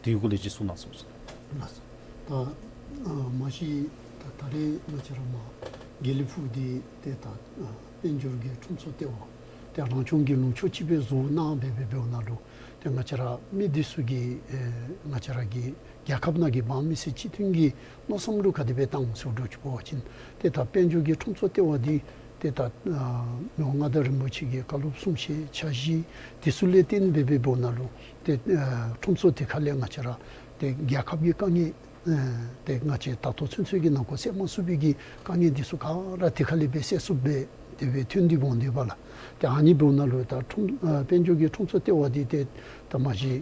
དེ་གི་སྐོར་ལས་ཅིག་གསུང་གནང་ཟེར་ཞུ་ནི་ལགས། ད་ཨ་མ་གཞི་ད་ད་རེས་ང་བཅས་ར་མར་དགེ་ལེགས་ཕུག་འདི་ཏེ་ད་ཨ་དཔལ་འབྱོར་གྱི་ཁྲོམ་ཚོགས་ལྟེ་བ་ཏེ་རང་སྐྱོང་གི་ལུང་ཕྱོགས་ཅིག་སྦེ་བཟོ་གནང་སྦེ་སྦེ་འབདཝ་ནང་ལུ་ཏེ་ང་བཅས་ར་མི་འདི་ཚུ་གིས་ཨེ་ང་བཅས་ར་གི་རྒྱལ་ཁབ་ནང་གི་འབངས་མི་སེར་སྤྱི་མཐུན་གྱི་མནོ་བསམ་ལུ་ག་དེ་སྦེ་བཏང་ཟེར་འདྲཝ་ཅིག་འབད་བ་ཅིན་ཏེ་ད་དཔལ་འབྱོར་གྱི་ཁྲོམ་ཚོགས་ལྟེ་བ་འདི་ཏེ་ད་ཨ་མི་དབང་མངའ་བདག་རིན་པོ་ཆེ་གི་བཀའ་སློབ་གསུང་བཤད་འཆར་གཞི་དེ་ཚུ་ལས་བརྟེན་སྦེ་སྦེ་འབདཝ་ནང་ལུ་ཏེ་ཨ་ཁྲོམ་ཚོགས་དེ་ཁ་ལས་ང་བཅས་ར་ཏེ་རྒྱལ་ཁབ་ཀྱི་དཀའ་ངལ་ཨེ་ཏེ་ང་བཅས་ད་ལྟོ་ཚུན་ཚོད་ཀྱི་ནང་འཁོད་སེལ་མ་ཚུགས་པའི་གི་དཀའ་ངལ་འདི་ཚུ་ག་ར་དེ་ཁ་ལས་སྦེ་སེལ་ཚུགསཔ་སྦེ་དེ་སྦེ་ཐོན་ཏེ་འོང་དེས་པ་ལགས། ཏེ་ཨ་ནི་འབདཝ་ནང་ལུ་ད་ཁྲོམ་ཨ་དཔལ་འབྱོར་གྱི་ཁྲོམ་ཚོགས་ལྟེ་བ་འདི་ཏེ་ད་མ་གཞི་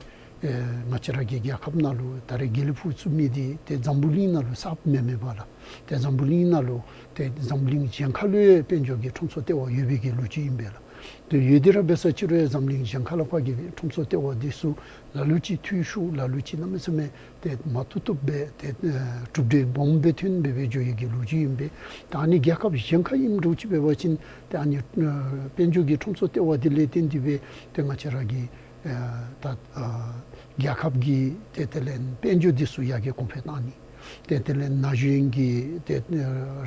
ཨེ་ང་བཅས་ར་གི་རྒྱལ་ཁབ་ནང་ལུ་ད་རེས་དགེ་ལེགས་ཕུག་བཙུགས་མི་འདི་ཏེ་འཛམ་བུ་གླིང་ནང་ལུ་གསརཔ་མེན་མས་པ་ལགས། ཏེ་འཛམ་བུ་གླིང་ནང་ལུ་ཏེ་འཛམ་གླིང་གཞན་ཁ་ལུ་ཡང་དཔལ་འབྱོར་གྱི་ཁྲོམ་ཚོགས་ལྟེ་བ་ཡོད་པའི་གི་ལོ་རྒྱུས་ཨིན་པས་ལགས། ཏེ་ཡོད་དེ་ར་འབད་ས་ཅིག་རུང་ཡང་འཛམ་གླིང་གཞན་ཁ་ལས་ཕར་གྱི་ཁྲོམ་ཚོགས་ལྟེ་བ་འདི་ཚུ་ལ་ལུ་ཅིག་འཐུས་ཤོར་ལ་ལུ་ཅིག་གནམ་མེད་ས་མེད་ཏེ་མ་བཏུབ་བཏུབ་སྦེ་ཏེ་ཨེ་གྲུབ་འབྲས་སྦོམ་སྦེ་ཐོན་སྦེ་སྦེ་འགྱོ་ཡི་གི་ལོ་རྒྱུས་ཨིན་པས། ད་ཨ་ནི་རྒྱལ་ཁབ་གཞན་ཁ་ཨིནམ་འདྲཝ་ཅིག་འབད་བ་ཅིན་ཏེ་ཨ་ནི་ཨེ་དཔལ་འབྱོར་གྱི་ཁྲོམ་ཚོགས་ལྟེ་བ་འདི་ལས་བརྟེན་ཏེ་སྦེ་ཏེ་ང་བཅས་ར་གི་ཨེ་ད་ཨ་ རྒྱལ་ཁབ་ཀྱི་ཏེ་དེ་ལས་དཔལ་འབྱོར་འདི་ཚུ་ཡར་རྒྱས་གོང་འཕེལ་གཏང་ནི། ཏེ་དེ་ལས་ན་གཞོན་གྱི་ཏེ་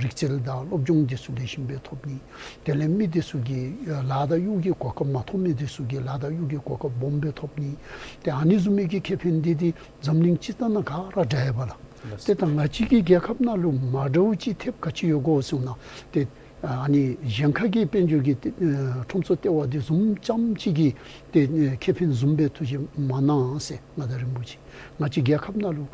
རིག་རྩལ་དང་སློབ་སྦྱོང་འདི་ཚུ་ལེགས་ཤོམ་སྦེ་ཐོབ་ནི། དེ་ལས་མི་འདི་ཚུ་གིས་ལཱ་དང་གཡོག་གི་གོ་སྐབས་མ་ཐོབ་མི་འདི་ཚུ་གིས་ལཱ་དང་གཡོག་གི་གོ་སྐབས་སྦོམ་སྦེ་ཐོབ་ནི། ཏེ་ཨ་ནི་བཟུམ་མའི་གི་ཁེ་ཕན་འདི་འདི་འཛམ་གླིང་སྤྱིར་བཏང་ནང་ག་ར་འདྲ་ཡོདཔ་ལགས། ལགས། ཏེ་ད་ང་བཅས་ཀྱི་རྒྱལ་ཁབ་ནང་ལུ་མ་འདྲཝ་ཅིག་ཐེབས་ག་ཅི་ཡོད་གོ་ཟེར་ན་ཏེ་ཨ་ནི་གཞན་ཁ་གི་དཔལ་འབྱོར་གྱི་ཨེ་ཁྲོམ་ཚོགས་ལྟེ་བ་འདི་བཟུམ་ཙམ་ཅིག་གིས་ཏེ་ཨེ་ཁེ་ཕན་བཟུམ་སྦེ་ཐུགས་བཞེད་མ་གནང་ཟེར། མངའ་བདག་རིན་པོ་ཆེ་ང་བཅས་རྒྱལ་ཁབ་ནང་ལུ་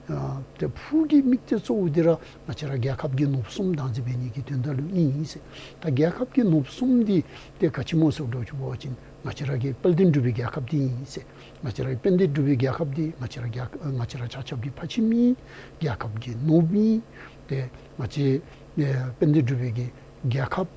ཨ་ཏེ་ཕུགས་ཀྱི་དམིགས་གཏད་གཙོ་བོ་འདི་ར་ང་བཅས་ར་རྒྱལ་ཁབ་ཀྱི་ནོར་བུ་གསུམ་བདག་འཛིན་འབད་ནི་གི་དོན་དག་ལུ་ཨིན་ཟེར། ད་རྒྱལ་ཁབ་ཀྱི་ནོར་བུ་གསུམ་འདི་ཏེ་ག་ཅི་སྨོ་ཟེར་འགྱོ་ཅི་འབད་བ་ཅིན་ང་བཅས་ར་གི་དཔལ་ལྡན་འབྲུག་པའི་རྒྱལ་ཁབ་འདི་ཨིན་ཟེར། ང་བཅས་ར་གི་དཔལ་ལྡན་འབྲུག་པའི་རྒྱལ་ཁབ་འདི་ང་བཅས་ར་རྒྱལ་ང་བཅས་ར་ཆ་ཁྱབ་ཀྱི་ཕ་ཁྱིམ་ཨིན། རྒྱལ་ཁབ་ཀྱི་ནོར་བུ་ཨིན། ཏེ་ང་བཅས་ཨེ་དཔལ་ལྡན་འབྲུག་པའི་གི་རྒྱལ་ཁབ་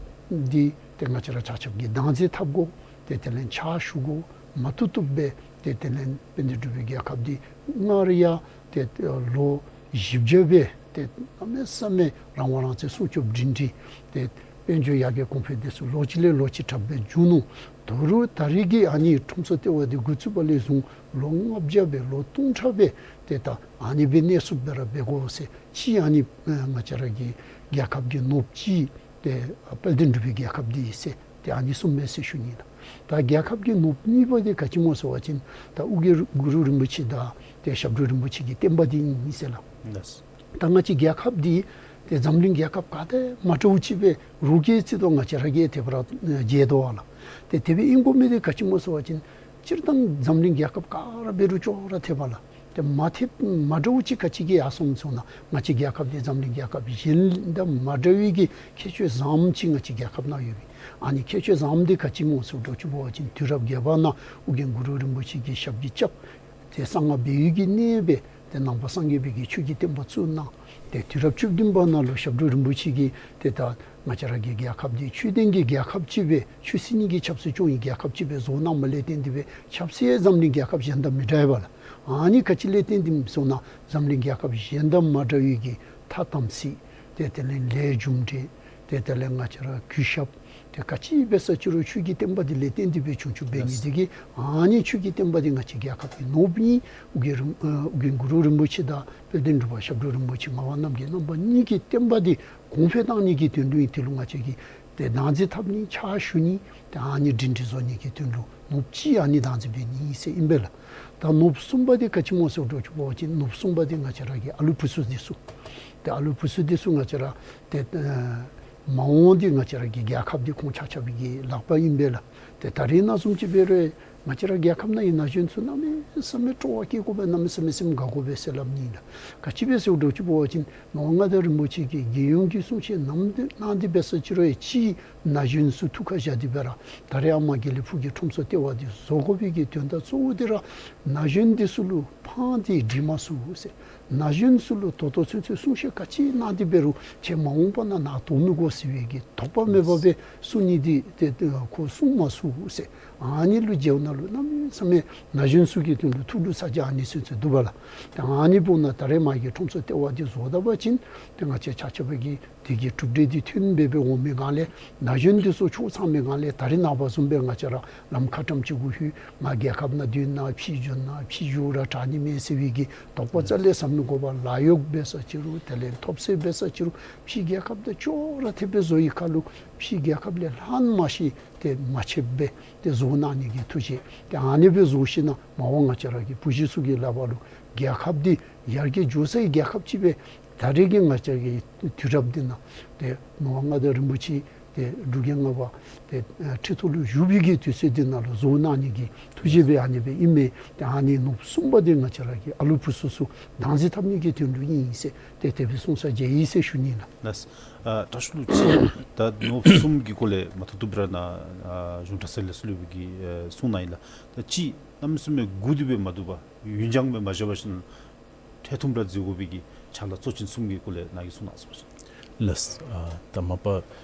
འདི་ཏེ་ང་བཅས་ར་ཆ་ཁྱབ་ཀྱིས་བདག་འཛིན་འཐབ་དགོ། ཏེ་དེ་ལས་ཕྱག་ཞུ་དགོ། མ་བཏུབ་བཏུབ་སྦེ་ཏེ་དེ་ལས་དཔལ་ལྡན་འབྲུག་པའི་རྒྱལ་ཁབ་འདི་སྔར་ཡང་ཏེ་ལོ་བཞི་བརྒྱ་སྦེ་ཏེ་གནམ་མེད་ས་མེད་རང་དབང་རང་བཙན་སྲུང་སྐྱོབ་སྒྲིང་སྒྲིང་ཏེ་དཔལ་འབྱོར་ཡར་རྒྱས་གོང་འཕེལ་འདི་ཚུ་ལོ་གཅིག་ལས་ལོ་གཅིག་དྲག་སྦེ་འགྱོ་ནུག། ད་རུང་ད་རེས་ཀྱི་ཨ་ནི་ཁྲོམ་ཚོགས་ལྟེ་བ་འདི་འགོ་བཙུགས་པ་ལས་བཟུང་ལོ་ལྔ་བརྒྱ་སྦེ་ལོ་སྟོང་ཕྲག་སྦེ་ཏེ་ད་ཨ་ནི་སྦེ་གནས་ཚུགསཔ་སྦེ་ར་འབད་དགོ་ཟེར། ཅིག་ཨ་ནི་ཨ་ང་བཅས་ར་གི་རྒྱལ་ཁབ་ཀྱི་ནོར་བུ་ཅིག་ཏེ་དཔལ་ལྡན་འབྲུག་པའི་རྒྱལ་ཁབ་འདི་ཨིན་ཟེར་ཏེ་ཨ་ནི་གསུངམ་མས་ཟེར་ཞུ་ནི་ལགས། ད་རྒྱལ་ཁབ་ཀྱི་ནོར་བུ་གཉིས་པ་འདི་ག་ཅི་སྨོ་ཟེར་བ་ཅིན་ད་ཨོ་རྒྱན་གུ་རུ་རིན་པོ་ཆེ་དང་ཏེ་ཞབས་དྲུང་རིན་པོ་ཆེ་གི་བསྟན་པ་འདི་ཨིན་ཟེར་ལགས། ལགས། ད་ང་བཅས་རྒྱལ་ཁབ་འདི་ཏེ་འཛམ་གླིང་རྒྱལ་ཁབ་ག་ཏེ་མ་འདྲཝ་ཅིག་སྦེ་རོགས་ཀྱིས་རྩིས་དོ་ང་བཅས་ར་གིས་དེ་སྦེ་ར་མཇལ་དོ་བ་ལགས། ཏེ་དེ་སྦེ་ཨིན་དགོ་མི་འདི་ག་ཅི་སྨོ་ཟེར་བ་ཅིན་སྤྱིར་བཏང་འཛམ་གླིང་རྒྱལ་ཁབ་ག་ར་འབད་རུང་ཅོག་ར་འཐདཔ་ལགས། ཏེ་མ་འཐདཔ་མ་འདྲཝ་ཅིག་ག་ཅི་གིས་ཡར་སོངམ་ཟེར་ན་ང་བཅས་རྒྱལ་ཁབ་འདི་འཛམ་གླིང་རྒྱལ་ཁབ་གཞན་དང་མ་འདྲ་བའི་གི་ཁྱད་ཆོས་བཟངམ་ཅིག་ང་བཅས་རྒྱལ་ཁབ་ནང་ཡོད་པས། ཨ་ནི་ཁྱད་ཆོས་བཟངམ་འདི་ག་ཅི་སྨོ་ཟེར་འགྱོ་ཅི་འབད་བ་ཅིན་དུས་རབས་བརྒྱད་པ་ནང་ཨོ་རྒྱན་གུ་རུ་རིན་པོ་ཆེ་གི་ཞབས་ཀྱིས་རྐྱབ་ཏེ་གསང་སྔགས་སྦས་ཡུལ་གྱི་གནས་སྦེ་ཏེ་ནང་པ་སངས་རྒྱས་པའི་གི་ཆོས་ཀྱི་བསྟན་པ་བཙུགས་གནང་། ཏེ་དུས་རབས་བཅུ་བདུན་པ་ནང་ལུ་ཞབས་དྲུང་རིན་པོ་ཆེ་གིས་ཏེ་ད་ང་བཅས་ར་གི་རྒྱལ་ཁབ་འདི་ཆོས་ལྡན་གྱི་རྒྱལ་ཁབ་ཅིག་སྦེ་ཆོས་སྲིད་གཉིས་ཀྱི་ཆབ་སྲིད་སྐྱོང་བའི་རྒྱལ་ཁབ་ཅིག་སྦེ་བཟོ་གནངམ་ལས་བརྟེན་ཏེ་སྦེ་ཆབ་སྲིད་འཛམ་གླིང་རྒྱལ་ཁབ་གཞན་དང་མི་འདྲ་བས་ལགས། ཨ་ནི་ག་ཅི་ལས་བརྟེན་ཏེ་སྨོ་ཟེར་ན་འཛམ་གླིང་རྒྱལ་ཁབ་གཞན་དང་མ་འདྲ་བའི་གི་ཐ་དམ་ཚིག་ཏེ་དེ་ལས་ལས་རྒྱུ་འབྲས་ཏེ་དེ་ལས་ང་བཅས་ར་གུས་ཞབས་ཏེ་ག་ཅི་འབད་ས་ཅི་རུང་ཆོས་ཀྱི་བསྟན་པ་འདི་ལས་བརྟེན་ཏེ་སྦེ་བྱུང་བྱུངམ་འབད་ནི་དེ་གིས་ཨ་ནི་ཆོས་ཀྱི་བསྟན་པ་འདི་ང་བཅས་རྒྱལ་ཁབ་ཀྱི་ནོར་བུ་ཨིན། ཨོ་རྒྱན་རིན་ཨོ་རྒྱན་གུ་རུ་རིན་པོ་ཆེ་དང་དཔལ་ལྡན་འབྲུག་པ་ཞབས་དྲུང་རིན་པོ་ཆེ་ངག་དབང་རྣམ་རྒྱལ་རྣམ་པ་གཉིས་ཀྱི་བསྟན་པ་འདི་གོང་འཕེལ་གཏང་ནི་གི་དོན་ལུ་ཨིན། དེ་ལུ་ང་བཅས་ཀྱིས་ཏེ་བདག་འཛིན་འཐབ་ནི་ཕྱག་ཞུ་ནི་ཏེ་ཨ་ནི་སྒྲིང་སྒྲིང་བཟོ་ནི་གི་དོན་ལུ་ནོར་བུ་ཅིག་ཨ་ནི་བདག་འཛིན་འབད་ནི་ཨིན་ཟེར་ཨིན་པས་ལགས། ད་ནོར་བུ་གསུམ་པ་འདི་ག་ཅི་སྨོ་ཟེར་འགྱོ་ཅི་འབད་བ་ཅིན་ནོར་བུ་གསུམ་པ་འདི་ང་བཅས་ར་གི་ཨ་ལུ་བུ་ཚུ་འདི་ཚུ། ཏེ་ཨ་ལུ་བུ་ཚུ་འདི་ཚུ་ང་བཅས་ར་ཏེ་ཨེ་མ་འོངས་འདི་ང་བཅས་ར་གི་རྒྱལ་ཁབ་འདི་ཁོང་ཆ་ཁྱབ་ཀྱི་ལག་པར་ཨིན་པས་ལགས། ཏེ་ད་རེས་ནངས་བཟུམ་ཅིག་འབད་རུང་ང་བཅས་ར་རྒྱལ་ཁབ་ནང་གི་ན་གཞོན་ཚུ་གནམ་མེད་ས་མེད་སྤྲོ་བ་སྐྱེ་དགོ་པས། གནམ་མེད་ས་མེད་སེམས་དགའ་དགོ་པས་ཟེར་སླབ་ནི་ཨིན་ལགས། ག་ཅི་སྦེ་ཟེར་འགྱོ་ཅི་འབད་བ་ཅིན་མི་དབང་མངའ་བདག་རིན་པོ་ཆེ་གིས་རྒྱལ་ཡོངས་ཀྱི་གསུང་བཤད་གནང་སྟེ་གནང་སྟེ་འབད་ས་ཅི་རུང་ཡང་ཅིག་ན་གཞོན་ཚུ་ཐུགས་ཁར་བཞག་སྟེ་སྦེ་ར་ད་རེས་ཨ་མ་དགེ་ལེགས་ཕུག་གི་ཁྲོམ་ཚོགས་ལྟེ་བ་འདི་བཟོ་དགོ་པའི་གི་དོན་དག་གཙོ་བོ་འདི་ར་ན་གཞོན་འདི་ཚུ་ལུ་ཕངས་ཏེ་འདྲི་མ་ཚུགས་ཟེར། ན་གཞོན་ཚུ་ལུ་ད་ལྟོ་ཚུན་ཚོད་གསུང་བཤད་ག་ཅི་གནང་སྟེ་འབད་རུང་ཁྱེད་མ་འོངས་པ་ནང་ནཱ་དོ་མི་དགོ་ཟེར་བའི་གི་དོགས་པ་མེད་པར་སྦེ་གསུང་ནི་འདི་ཏེ་ཏེ་ཁོ་གསུང་མ་ཚུགས་ཟེར། ཨ་ནི་ལུ་མཇལཝ་ད་ལུ་གནམ་མེད་ས་མེད་ན་གཞོན་ཚུ་གི་དོན་ལུ་ཐུགས་ལུ་ཚ་གྱང་ཨ་ནི་ཚུན་ཚོད་འདུག་པས་ལགས། ཏེ་ཨ་ནི་འབདཝ་ད་ད་རེས་མ་གི་ཁྲོམ་ཚོགས་ལྟེ་བ་འདི་བཟོ་ད་པ་ཅིན་ཏེ་ང་བཅས་ཆ་ཁྱབ་ཀྱིས་དེ་གི་གྲུབ་འབྲས་འདི་ཐོན་སྦེ་སྦེ་འོང་མི་སྒང་ལས་ན་གཞོན་འདི་ཚུ་ཆོས་ཚང་མི་སྒང་ལས་ད་རེས་ནངས་པ་བཟུམ་སྦེ་ང་བཅས་ར་ལམ་ཁ་ཊམ་ཅིག་གུ་ལྷོད་ང་རྒྱལ་ཁབ་ནང་སྡོད་ན་ཕྱི་འགྱོ་ན་ཕྱི་འགྱོ་ར་དྲག་ནི་མས་ཟེར་བའི་གི་དོགས་པ་རྩ་ལས་ཟ་མི་དགོ་པར་ལཱ་གཡོག་འབད་ས་ཅི་རུང་དེ་ལས་ཐོབ་ཚད་འབད་ས་ཅི་རུང་ཕྱི་རྒྱལ་ཁབ་དང་ཅོག་ར་འཐདཔ་སྦེ་བཟོ་བའི་ཁར་ལུ་ཕྱི་རྒྱལ་ཁབ་ལས་ལྷག་མ་ཤེས་ཏེ་མ་ཆདཔ་སྦེ་ཏེ་བཟོ་གནང་ནི་གི་ཐུགས་བཞེད་ཏེ་ཨ་ནི་སྦེ་བཟོ་ཞིན་ན་མ་འོངས་ང་བཅས་ར་གི་བུ་གཞི་ཚུ་གི་ལག་པར་ལུ་རྒྱལ་ཁབ་འདི་ཡར་རྒྱས་འགྱོ་སའི་རྒྱལ་ཁབ་ཅིག་སྦེ་ད་རེས་ཀྱི་ང་བཅས་ཀྱི་དུས་རབས་འདི་ནང་ཏེ་མི་དབང་མངའ་བདག་རིན་པོ་ཆེ་ཏེ་འབྲུག་རྒྱལ་ལྔ་པ་ཏེ་ཁྲི་ཐོག་ལུ་བཞུགས་པའི་གི་དུས་ཚོད་འདི་ནང་ལུ་བཟོ་གནང་ནི་གི་ཐུགས་བཞེད་སྦེ་ཨ་ནི་སྦེ་ཨིན་མས། ཏེ་ཨ་ནི་ནོར་བུ་གསུམ་པ་འདི་ང་བཅས་ར་གི་ཨ་ལུ་བུ་ཚུ་ཚུ་བདག་འཛིན་འཐབ་ནི་གི་དོན་ལུ་ཨིན་ཟེར་ཏེ་དེ་སྦེ་གསུང་ས་མཇལ་ཡི་ཟེར་ཞུ་ནི་ལགས། ལགས། ཨ་དྲག་ཤོས་ལུ་ཅིག་ད་ནོར་བུ་གསུམ་གྱི་སྐོར་ལས་མ་ཐུབ་ཐུབ་ར་ནཱ་ཨ་གཞུང་གྲྭ་ཚང་ལས་ཚུ་ལུ་གིས་ཨེ་གསུངས་གནང་ཡི་ལགས། ད་ཅིག་གནམ་མེད་ས་མེད་སྒུག་སྟེ་སྦེ་མ་བཏུབ་པར་ཡུན་འགྱངས་སྦེ་མ་བཞག་པར་ཞིན་འཕྲལ་ཐུམ་ར་མཛད་དགོ་པའི་གི་ཕྱག་ལཱ་གཙོ་ཆེན་གསུམ་གྱི་སྐོར་ལས་ནཱ་གིས་གསུང་གནང་ཟེར་བ་ཅིན། ལགས། ཨ་ད་མ་པ་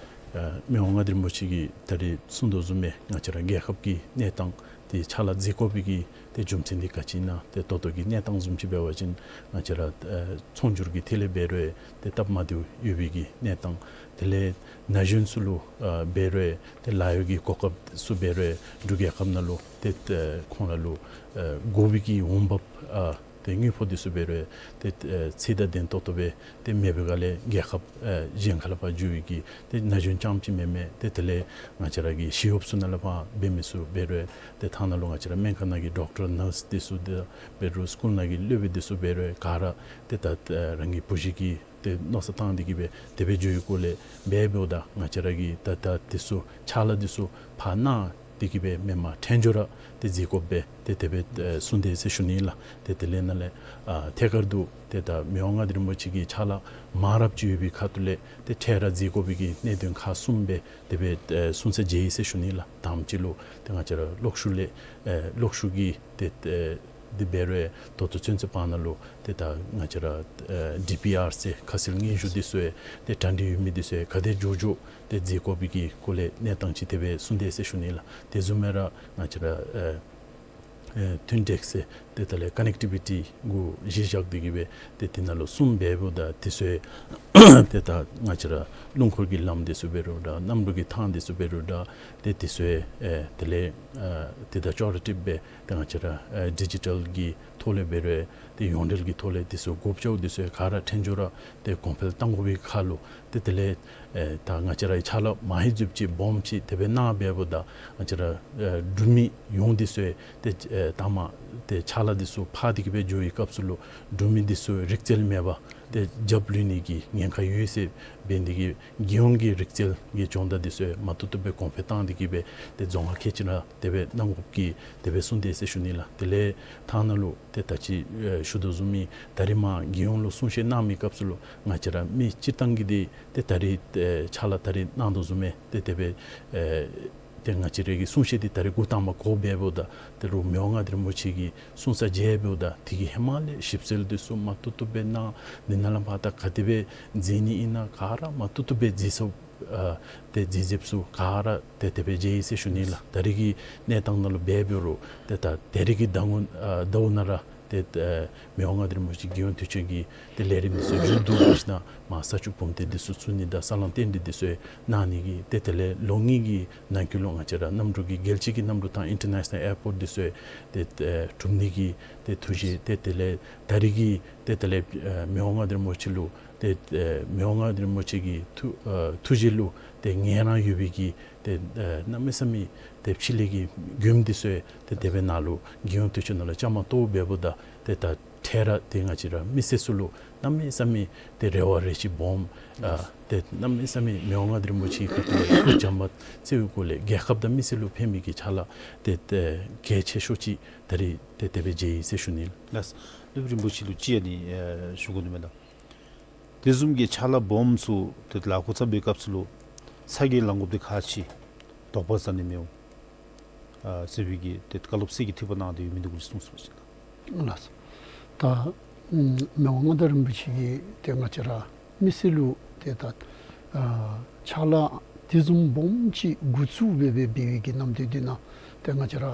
ཨ་མི་དབང་མངའ་བདག་རིན་པོ་ཆེ་གིས་ད་རེས་གསུངས་དོ་བཟུམ་སྦེ་ང་བཅས་ར་རྒྱལ་ཁབ་ཀྱི་གནས་སྟངས་ ཏེ་ཕྱག་ལཱ་མཛད་དགོ་པའི་གི་ཏེ་རྒྱུ་མཚན་འདི་ག་ཅི་ཨིན་ན། ཏེ་ད་ལྟོ་གི་གནས་སྟངས་བཟུམ་ཅིག་འབད་བ་ཅིན་ང་བཅས་ར་ཨེ་ཚོང་སྒྱུར་གྱི་ཐད་ལས་འབད་རུང་ཏེ་སྟབས་མ་བདེཝ་ཡོད་པའི་གི་གནས་སྟངས། དེ་ལས་ན་གཞོན་ཚུ་ལུ་ཨ་འབད་རུང་ཏེ་ལཱ་གཡོག་གི་གོ་སྐབས་ཚུ་འབད་རུང་འབྲུག་རྒྱལ་ཁབ་ནང་ལུ་ཏེ་ཨེ་ཁོང་ར་ལུ་ཨེ་དགོ་པའི་གི་འོང་འབབ་ཨ་ཏེ་དངུལ་ཕོགས་འདི་ཚུ་འབད་རུང་ཏེ་ཨེ་ཚད་དང་ལྡན་ཏོག་ཏོ་སྦེ་ཏེ་མེད་པའི་སྒང་ལས་རྒྱལ་ཁབ་ཨེ་གཞན་ཁ་ལས་ཕར་འགྱོ་བའི་གི་ཏེ་ན་གཞོན་རྐྱངམ་ཅིག་མེན་མས། ཏེ་དེ་ལས་ང་བཅས་ར་གི་ཞི་གཡོགཔ་ཚུ་ནང་ལས་ཕར་འབད་མི་ཚུ་འབད་རུང་ཏེ་ཐང་ནང་ལུ་ང་བཅས་ར་སྨན་ཁང་ནང་གི་ཌོག་ཊར་ནརསི་འདི་ཚུ་འདི་འབད་རུང་སི་ཀུལ་ནང་གི་སློབ་དཔོན་འདི་ཚུ་འབད་རུང་ག་ར་ཏེ་ད་ཨེ་རང་གི་བུ་གཞི་གི་ཏེ་མནོ་བསམ་བཏང་སྟེ་གི་སྦེ་དེ་སྦེ་འགྱོ་བའི་སྐོར་ལས་འབད་འབདཝ་ད་ང་བཅས་ར་གིས་ད་ད་འདི་ཚུ་ཕྱག་ལཱ་འདི་ཚུ་ཕར་གནང་སྟེ་གི་སྦེ་མེན་པར་ཕྲན་བྱོལ་ར་ཏེ་མཛད་དགོཔ་སྦེ་ཏེ་དེ་སྦེ་ཨེ་གསུངས་དེས་ཟེར་ཞུ་ནི་ལགས། ཏེ་དེ་ལས་ནཱ་ལས་ཨ་ཐད་ཀར་དུ་ཏེ་ད་མི་དབང་མངའ་བདག་རིན་པོ་ཆེ་གི་ཕྱག་ལཱ་མང་རབས་ཅིག་ཡོད་པའི་ཁ་ཐུག་ལས་ཏེ་ཕྲལ་ར་མཛད་དགོ་པའི་གི་གནད་དོན་ཁག་གསུམ་སྦེ་དེ་སྦེ་ཨེ་གསུངས་ས་མཇལ་ཡི་ཟེར་ཞུ་ནི་ལགས། དང་པ་ཅིག་ལུ་ཏེ་ང་བཅས་ར་གློག་ཤུགས་ལས་ཨེ་གློག་ཤུགས་ཀྱི་ཏེ་ཨེ་འདི་འབད་རུང་ད་ལྟོ་ཚུན་ཚོད་བར་ན་ལུ་ཏེ་ད་ང་བཅས་ར་ཨེ་ཌི་པི་ཨར་ཟེར་ཁ་གསལ་སྙན་ཞུ་འདི་ཚུ་ཡང་ཏེ་གྲ་སྒྲིག་ཡོད་མི་འདི་ཚུ་ཡང་ག་དེ་མགྱོགས་མགྱོགས་ཏེ་མཛད་དགོ་པའི་གི་སྐོར་ལས་གནས་སྟངས་ཅིག་དེ་སྦེ་གསུངས་དེས་ཟེར་ཞུ་ནི་ལགས། དེ་བཟུམ་སྦེ་ར་ང་བཅས་ར་ཨེ་ཨེ་མཐུད་འབྲེལ་ཟེར་ཏེ་དེ་ལས་ཀ་ནེག་ཊི་བི་ཊི་གུ་གཞི་བཞག་སྟེ་གི་སྦེ་ཏེ་དེ་ནང་ལུ་གསུམ་འབདཝ་ད་དེ་ཚུ་ཡང་ཏེ་ད་ང་བཅས་ར་རླུང་འཁོར་གྱི་ལམ་འདི་ཚུ་འབད་རུང་འདྲ་གནམ་གྲུ་གི་ཐང་འདི་ཚུ་འབད་རུང་འདྲ་ཏེ་དེ་ཚུ་ཡང་ཨེ་དེ་ལས་ཨ་ཏེ་ད་ཅོག་ར་འཐདཔ་སྦེ་ཏེ་ང་བཅས་ར་ཨེ་ཌི་ཇི་ཊལ་གྱི་ཐོག་ལས་འབད་རུང་ཏེ་ཡོངས་འབྲེལ་གྱི་ཐོག་ལས་དེ་ཚུ་གོ་སྐབས་འདི་ཚུ་ག་ར་ཕྲན་བྱོལ་ར་ཏེ་གོང་འཕེལ་གཏང་དགོ་པའི་ཁར་ལུ་ཏེ་དེ་ལས་ཨེ་ད་ང་བཅས་ར་ཕྱག་ལཱ་མ་ཧེ་མཛུབ་ཅིག་སྦོམ་ཅིག་དེ་སྦེ་གནང་འབདཝ་ད་ང་བཅས་ར་ཨེ་འབྲུག་མི་ཡོངས་འདི་ཚུ་ཏེ་ཨེ་ད་མ་ཏེ་ཕྱག་ལཱ་འདི་ཚུ་ཕར་འདི་གི་སྦེ་འགྱོ་བའི་སྐབས་སུ་ལུ་འབྲུག་མི་འདི་ཚུ་རིག་རྩལ་མེད་པར་ཏེ་རྒྱབ་ལུས་ནི་གི་ཉེན་ཁ་ཡོད་ཟེར་འབད་ནི་དེ་གིས་རྒྱལ་ཡོངས་ཀྱི་རིག་རྩལ་གྱི་སྦྱོང་བརྡར་འདི་ཚུ་མ་ཐུབ་ཐུབ་སྦེ་གོང་འཕེལ་བཏང་སྟེ་གི་སྦེ་ཏེ་རྫོང་ཁག་ཁལ་གཅིག་ནང་དེ་སྦེ་གནང་དགོཔ་གི་དེ་སྦེ་གསུངས་དེས་ཟེར་ཞུ་ནི་ལགས། དེ་ལས་ཐང་ནང་ལུ་ཏེ་ད་ཅི་ཨེ་ཞུ་དོ་བཟུམ་སྦེ་ད་རིས་མར་རྒྱལ་ཡོངས་ལུ་གསུང་བཤད་གནང་མི་སྐབས་སུ་ལུ་ང་བཅས་ར་མི་སྤྱིར་བཏང་གི་འདི་ཏེ་ད་རིས་ཨེ་ཕྱག་ལཱ་ད་རིས་གནང་དོ་བཟུམ་སྦེ་ཏེ་དེ་སྦེ་ཨེ་ཏེ་ང་བཅས་ར་གི་གསུང་བཤད་འདི་ད་རིས་འགོ་དང་པ་འགོ་འབདཝ་ད་ཏེ་རུང་མི་དབང་མངའ་བདག་རིན་པོ་ཆེ་གི་གསུང་ས་མཇལཝ་ད་དེ་གི་ཧེ་མ་ལས་ཞིབ་འཚོལ་འདི་ཚུ་མ་ཐུབ་ཐུབ་སྦེ་གནང་། འདི་ནང་ལས་ཕར་ད་ག་དེ་སྦེ་མཛད་ནི་ཨིན་ན་ག་ར་མ་ཐུབ་ཐུབ་སྦེ་མཛད་ས་ཨ་ཏེ་མཛད་མཛདཔ་ཚུ་ག་ར་ཏེ་དེ་སྦེ་མཇལ་ཡི་ཟེར་ཞུ་ནི་ལགས། ད་རིས་ཀྱི་གནས་སྟངས་ནང་ལུ་འབད་འབད་རུང་ཏེ་ད་ད་རིས་ཀྱི་ཟླཝ་ཨ་ཟླཝ་ནང་ར་ཏེ་ཨེ་མི་དབང་མངའ་བདག་རིན་པོ་ཆེ་རྒྱལ་ཡོངས་དུས་ཆེན་གྱི་ཏེ་ལས་རིམ་འདི་ཚུ་མཇུག་བསྡུ་ཞིནམ་མར་ས་ཆུ་བུམ་ཐང་འདི་ཚུ་བཙུགས་ནི་དང་ས་ལམ་རྟེན་འབྲེལ་འདི་ཚུ་གནང་ནི་གི་ཏེ་དེ་ལས་ལོ་གཉིས་ཀྱི་ནང་འཁོད་ལུ་ང་བཅས་ར་གནམ་གྲུ་གི་རྒྱལ་སྤྱི་གི་གནམ་གྲུ་ཐང་ཨིན་ཊར་ནེ་ཤ་ནཱལ་ཨེར་པོརཊ་འདི་ཚུ་ཏེ་ཨེ་གྲུབ་ནི་གི་ཏེ་ཐུགས་བཞེད་ཏེ་དེ་ལས་ད་རིས་ཀྱི་ཏེ་དེ་ལས་ཨེ་མི་དབང་མངའ་བདག་རིན་པོ་ཆེ་ལུ་ཏེ་ཨེ་མི་དབང་མངའ་བདག་རིན་པོ་ཆེ་གི་ཐུགས་ཨེ་ཐུགས་བཞེད་ལུ་ཏེ་ངལ་རངས་ཡོད་པའི་གི་ཏེ་ཨེ་གནམ་མེད་ས་མེད་ཏེ་ཕྱི་ལས་ཀྱི་མགྱོནམ་འདི་ཚུ་ཏེ་དེ་སྦེ་ནཱ་ལུ་རྒྱལ་ཡོངས་དུས་ཆེན་ནང་ལུ་བཅའ་མར་གཏོགས་འབདཝ་ད་ཏེ་ད་ཕྲལ་ར་ཏེ་ང་བཅས་ར་མི་སེར་ཚུ་ལུ་གནམ་མེད་ས་མེད་ཏེ་རེ་བ་རེ་ཆེ་སྦོམ་ཨ་ཏེ་གནམ་མེད་ས་མེད་མི་དབང་མངའ་བདག་རིན་པོ་ཆེ་གི་ཁ་ཐུག་ལས་ཐུགས་བྱམས་པ་བརྩེ་བའི་སྒོ་ལས་རྒྱལ་ཁབ་དང་མི་སེར་ལུ་ཕན་མི་གི་ཕྱག་ལཱ་ཏེ་ཏེ་གལ་ཆེ་ཤོས་ཅིག་ད་རིས་ཏེ་དེ་སྦེ་མཇལ་ཡི་ཟེར་ཞུ་ནི་ལགས། ལགས། སློབ་དཔོན་རིན་པོ་ཆེ་ལུ་ཅིག་ཨ་ནི་ཨེ་ཞུ་དགོ་ནི་མས་ལགས། དེ་བཟུམ་གྱི་ཕྱག་ལཱ་སྦོམ་ཚུ་ཏེ་ལཱ་འགོ་བརྩམ་པའི་སྐབས་སུ་ལུ་ཚ་གྱང་ལང་དགོཔ་འདི་ག་ཅི་དོགས་པ་ཟ་ནི་མེད་འོང་ཨ་ཟེར་བའི་གི་ཏེ་བཀའ་སློབ་གསེར་གྱི་ཐིགས་པ་གནང་སྟེ་ཡོད་མི་འདི་གུ་ལུ་གསུངས་སོང་ཟེར་ལགས། ལགས། ད་ཨམ་མི་དབང་མངའ་བདག་རིན་པོ་ཆེ་གིས་ཏེ་ང་བཅས་ར་མི་སེར་ལུ་ཏེ་ད་ཨ་ཕྱག་ལཱ་དེ་བཟུམ་སྦོམ་ཅིག་འགོ་བཙུགས་འབད་འབད་འབད་བའི་གི་ནམ་དུས་འདི་ནང་ཏེ་ང་བཅས་ར་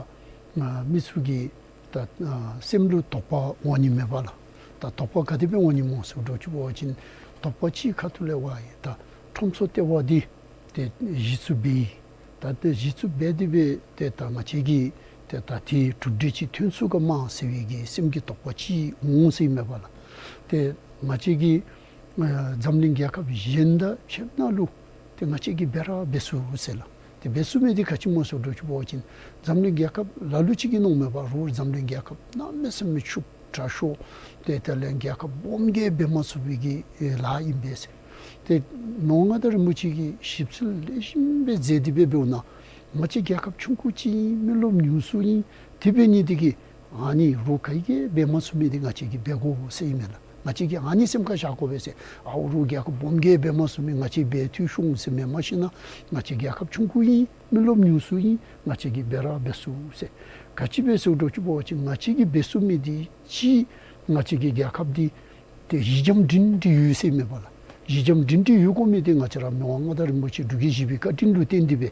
ཨ་མི་ཚུ་གི་ད་ཨ་སེམས་ལུ་དོགས་པ་འོང་ནི་མས་པ་ལགས། ད་དོགས་པ་ག་དེ་སྦེ་འོང་ནི་སྨོ་ཟེར་འགྱོ་བཅུག་པ་ཅིན་དོགས་པ་ཅིག་ཁ་ཐུག་ལས་འབད་བ་ཅིན་ད་ཁྲོམ་ཚོགས་ལྟེ་བ་འདི་ཏེ་གཞི་བཙུགས་འབད་ཡི། ད་ཏེ་གཞི་བཙུགས་འབད་དེ་སྦེ་ཏེ་ད་ང་བཅས་ཀྱིས་ཏེ་ད་ཏེ་གྲུབ་འབྲས་ཅིག་ཐོན་ཚུགས་ག་མ་ཟེར་བའི་གི་སེམས་ཀྱི་དོགས་པ་ཅིག་འོང་ཟེར་མས་པ་ལགས། ཏེ་ང་བཅས་ཀྱིས་ཨ་འཛམ་གླིང་རྒྱལ་ཁབ་གཞན་དང་ཕྱདཔ་ད་ལུ་ཏེ་ང་བཅས་ཀྱིས་འབད་ར་འབད་ཚུགས་ཟེར་ལགས། ཏེ་འབད་ཚུགས་མི་འདི་ག་ཅི་སྨོ་ཟེར་འགྱོ་བཅུག་པ་ཅིན་འཛམ་གླིང་རྒྱལ་ཁབ་ལ་ལུ་ཅིག་གིས་མནོཝ་མས་པ། རོགས་འཛམ་གླིང་རྒྱལ་ཁབ་གནམ་མེད་ས་མེད་ཕྱུགཔོ་དྲག་ཤོས་ཏེ་དེ་ལས་རྒྱལ་ཁབ་སྦོམ་གིས་འབད་མ་ཚུགས་པའི་གི་ཨེ་ལཱ་ཨིན་པས་ཟེར། ཏེ་མི་དབང་མངའ་བདག་རིན་པོ་ཆེ་གིས་ཞིབ་འཚོལ་ལེགས་ཤོམ་སྦེ་མཛད་དེ་སྦེ་འབདཝ་ད་ང་བཅས་རྒྱལ་ཁབ་ཆུང་ཀུ་ཅིག་ཨིན། མི་རློབས་ཉུང་སུ་ཨིན། དེ་འབད་ནི་འདི་གིས་ཨ་ནི་རོགས་ག་གིས་འབད་མ་ཚུགས་མི་འདི་ང་བཅས་ཀྱིས་འབད་དགོ་ཟེར་ཨིན་མས་ལགས། ང་བཅས་ཀྱིས་ཨ་ནི་སེམས་ཁར་བཞག་དགོ་པས་ཟེར། ཨའོ་རོགས་རྒྱལ་ཁབ་སྦོམ་གིས་འབད་མ་ཚུགས་མི་ང་བཅས་འབད་འཐུས་ཤོང་ཟེར་མེན། མ་གཞི་ནཱ་ང་བཅས་རྒྱལ་ཁབ་ཆུང་ཀུ་ཨིན། མི་རློབས་ཉུང་སུ་ཨིན། ང་བཅས་ཀྱིས་འབད་ར་འབད་ཚུགས་ཟེར། ག་ཅི་སྦེ་ཟེར་འགྱོ་བཅུག་པ་ཅིན་ང་བཅས་ཀྱིས་འབད་ཚུགས་མི་འདི་ཅིག་ང་བཅས་ཀྱི་རྒྱལ་ཁབ་འདི་ཏེ་གཞི་འགྱམ་སྒྲིང་སྒྲི་ཡོད་ཟེར་མས་པ་ལགས། གཞི་འགྱམ་སྒྲིང་སྒྲི་ཡོད་དགོ་མི་འདི་ང་བཅས་ར་མི་དབང་མངའ་བདག་རིན་པོ་ཆེ་འབྲུག་རྒྱལ་བཞི་པའི་བཀའ་དྲིན་ལུ་བརྟེན་ཏེ་སྦེ་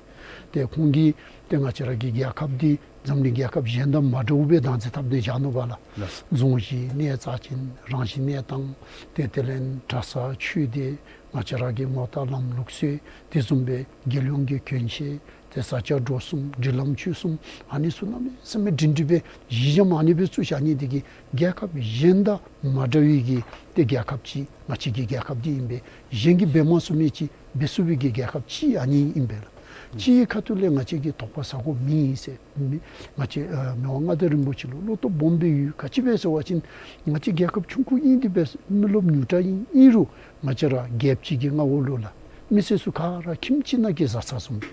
ཏེ་ཁོང་གིས་ཏེ་ང་བཅས་ར་གི་རྒྱལ་ཁབ་འདི་འཛམ་གླིང་རྒྱལ་ཁབ་གཞན་དང་མ་འདྲཝ་སྦེ་བདག་འཛིན་འཐབ་ནི་བཞག་ནུག་པ་ལགས། ལགས། རྫོང་གཞི་གནས་རྩ་ཅན་རང་བཞིན་གནས་སྟངས་ཏེ་དེ་ལས་གྲྭ་ས་ཆོས་སྡེ་ང་བཅས་ར་གི་ངོ་རྟགས་ལམ་ལུགས་སྲོལ་དེ་བཟུམ་སྦེ་རྒྱལ་ཡོངས་ཀྱི་གྱོན་ཆས་ཏེ་ས་སྐྱ་འགྲོ་གསུམ་སྒྲིག་ལམ་ཆོས་གསུམ་ཨ་ནི་ཚུ་གནམ་མེད་ས་མེད་སྒྲིང་སྒྲི་སྦེ་གཞི་འགྱམ་ཨ་ནི་སྦེ་བཙུགས་བཞག་ནི་འདི་གིས་རྒྱལ་ཁབ་གཞན་དང་མ་འདྲ་བའི་གི་ཏེ་རྒྱལ་ཁབ་ཅིག་ང་བཅས་ཀྱི་རྒྱལ་ཁབ་འདི་ཨིན་པས། གཞན་གྱིས་འབད་མ་ཚུགས་མི་ཅིག་འབད་ཚུགས་པའི་གི་རྒྱལ་ཁབ་ཅིག་ཨ་ནི་ཨིན་པས་ལགས། ཅིག་ཁ་ཐུག་ལས་ང་བཅས་ཀྱིས་དོགས་པ་ཟ་དགོཔ་མེད་ཟེར། མི་ང་བཅས་ཨ་མི་དབང་མངའ་བདག་རིན་པོ་ཆེ་ལུ་བློ་སྟོབས་སྦོམ་སྦེ་ཡོད། ག་ཅི་སྦེ་ཟེར་བ་ཅིན་ང་བཅས་རྒྱལ་ཁབ་ཆུང་ཀུ་ཨིན། དེ་སྦེ་མི་རློབས་ཉུང་དྲགས་ཨིན་ཨིན་རུང་ང་བཅས་ར་རྒྱལཔོ་ཅིག་གི་མངའ་འོག་ལུ་ལགས་མི་སེར་ཚུ་ག་ར་ཁྱིམ་གཅིག་ནང་གི་བཟའ་ཚང་བཟུམ་སྦེ་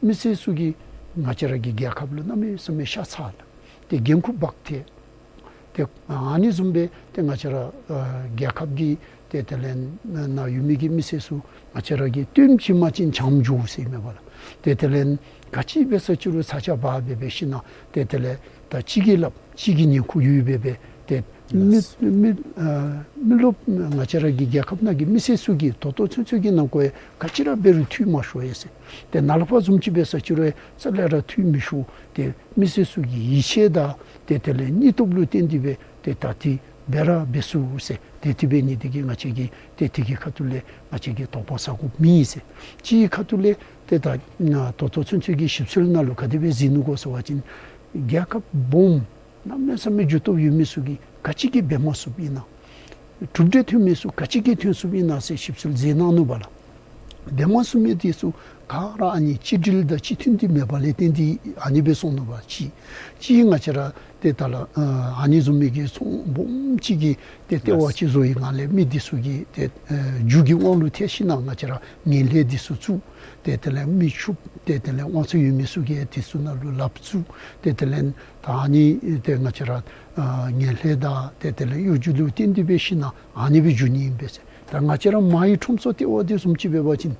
མི་སེར་ཚུ་གིས་ང་བཅས་ར་གི་རྒྱལ་ཁབ་ལུ་གནམ་མེད་ས་མེད་ཤ་ཚ་ལགས། ཏེ་འགན་ཁུར་འབག་སྟེ་ཏེ་ཨ་ནི་བཟུམ་སྦེ་ཏེ་ང་བཅས་ར་ཨ་རྒྱལ་ཁབ་ཀྱི་ཏེ་དེ་ལས་ནཱ་ཡོད་མི་གི་མི་སེར་ཚུ་ང་བཅས་ར་གིས་བཏོན་བྱིན་མ་བྱིན་བྱམས་འགྱོ་ཟེར་མས་པ་ལགས། ཏེ་དེ་ལས་ག་ཅི་འབད་ས་ཅི་རུང་ཚ་གྱང་འབག་སྦེ་འབད་ཞིན་ན་ཏེ་དེ་ལས་ད་གཅིག་གིས་སླབ་གཅིག་གིས་ཉན་ཁུག་ཡོད་སྦེ་སྦེ་ཏེ་མི་ལགས། མི་ཨ་མི་རློབས་ང་བཅས་ར་གི་རྒྱལ་ཁབ་ནང་གི་མི་སེར་ཚུ་གིས་ད་ལྟོ་ཚུན་ཚོད་ཀྱི་ནང་འཁོད་ག་ཅི་ར་འབད་རུང་འཐུས་མ་ཤོར་ཡི་ཟེར། ཏེ་ནཱ་ལས་ཕར་བཟུམ་ཅིག་འབད་ས་ཅི་རུང་རྩ་ལས་ར་འཐུས་མི་ཤོར། ཏེ་མི་སེར་ཚུ་གི་ཡིད་ཆེས་དང་ཏེ་དེ་ལས་སྙིང་སྟོབས་ལུ་བརྟེན་ཏེ་སྦེ་ཏེ་ད་འདི་འབད་ར་འབད་ཚུགས་ཟེར། ཏེ་དེ་འབད་ནི་འདི་གིས་ང་བཅས་ཀྱིས་ཏེ་དེ་གི་ཁ་ཐུག་ལས་ང་བཅས་ཀྱིས་དོགས་པ་ཟ་དགོཔ་མེད་ཟེར། ཅིག་ཁ་ཐུག་ལས་ཏེ་ད་ད་ལྟོ་ཚུན་ཚོད་ཀྱི་ཞིབ་འཚོལ་ནང་ལུ་ག་དེ་སྦེ་གཟིགས་ནུག་གོ་ཟེར་བ་ཅིན་རྒྱལ་ཁབ་སྦོམ་གནམ་མེད་ས་མེད་རྒྱུ་སྟོབས་ཡོད་མི་ཚུ་གིས་ག་ཅི་གིས་འབད་མ་ཚུགསཔ་ཨིན་ན། གྲུབ་འབྲས་ཐོན་མི་ཚུ་ག་ཅི་གིས་ཐོན་ཚུགསཔ་ཨིན་ན་ཟེར་ཞིབ་འཚོལ་མཛད་གནང་ནུག་པ་ལགས། འབད་མ་ཚུགས་མི་འདི་ཚུ་ག་ར་ཨ་ནི་གཅིག་སྒྲིལ་དང་གཅིག་མཐུན་འདི་མེད་པ་ལས་བརྟེན་ཏེ་ཨ་ནི་སྦེ་སོང་ནུག་པ། གཅིག་གཅིག་ང་བཅས་ར་ཏེ་ད་ལགས་ཨ་ཨ་ནི་བཟུམ་མའི་གི་ཚོང་སྦོམ་ཅིག་གི་ཏེ་ལྟེ་བ་ཅིག་བཟོ་བའི་ངང་ལས་མི་འདི་ཚུ་གིས་ཏེ་ཨ་རྒྱུ་གི་དབང་ལུ་ཐལ་ཞིན་ན་ང་བཅས་ར་ངན་ལྷད་འདི་ཚུ་བཙུགས། ཏེ་དེ་ལས་མི་ཤུབ་སྟེ་དེ་ལས་དབང་ཚད་ཡོད་མི་ཚུ་གིས་དེ་ཚུ་ནང་ལུ་ལགཔ་བཙུགས། ཏེ་དེ་ལས་ད་ཨ་ནི་ཏེ་ང་བཅས་ར་ཨ་ངན་ལྷད་དང་ཏེ་དེ་ལས་གཡོ་སྒྱུ་ལུ་བརྟེན་ཏེ་འབད་ཞིན་ན་ཨ་ནི་སྦེ་འགྱོ་ནི་ཨིན་པས་ཟེར། ད་ང་བཅས་ར་མ་ཡི་ཁྲོམ་ཚོགས་ལྟེ་བ་འདི་བཟུམ་ཅིག་འབད་བ་ཅིན་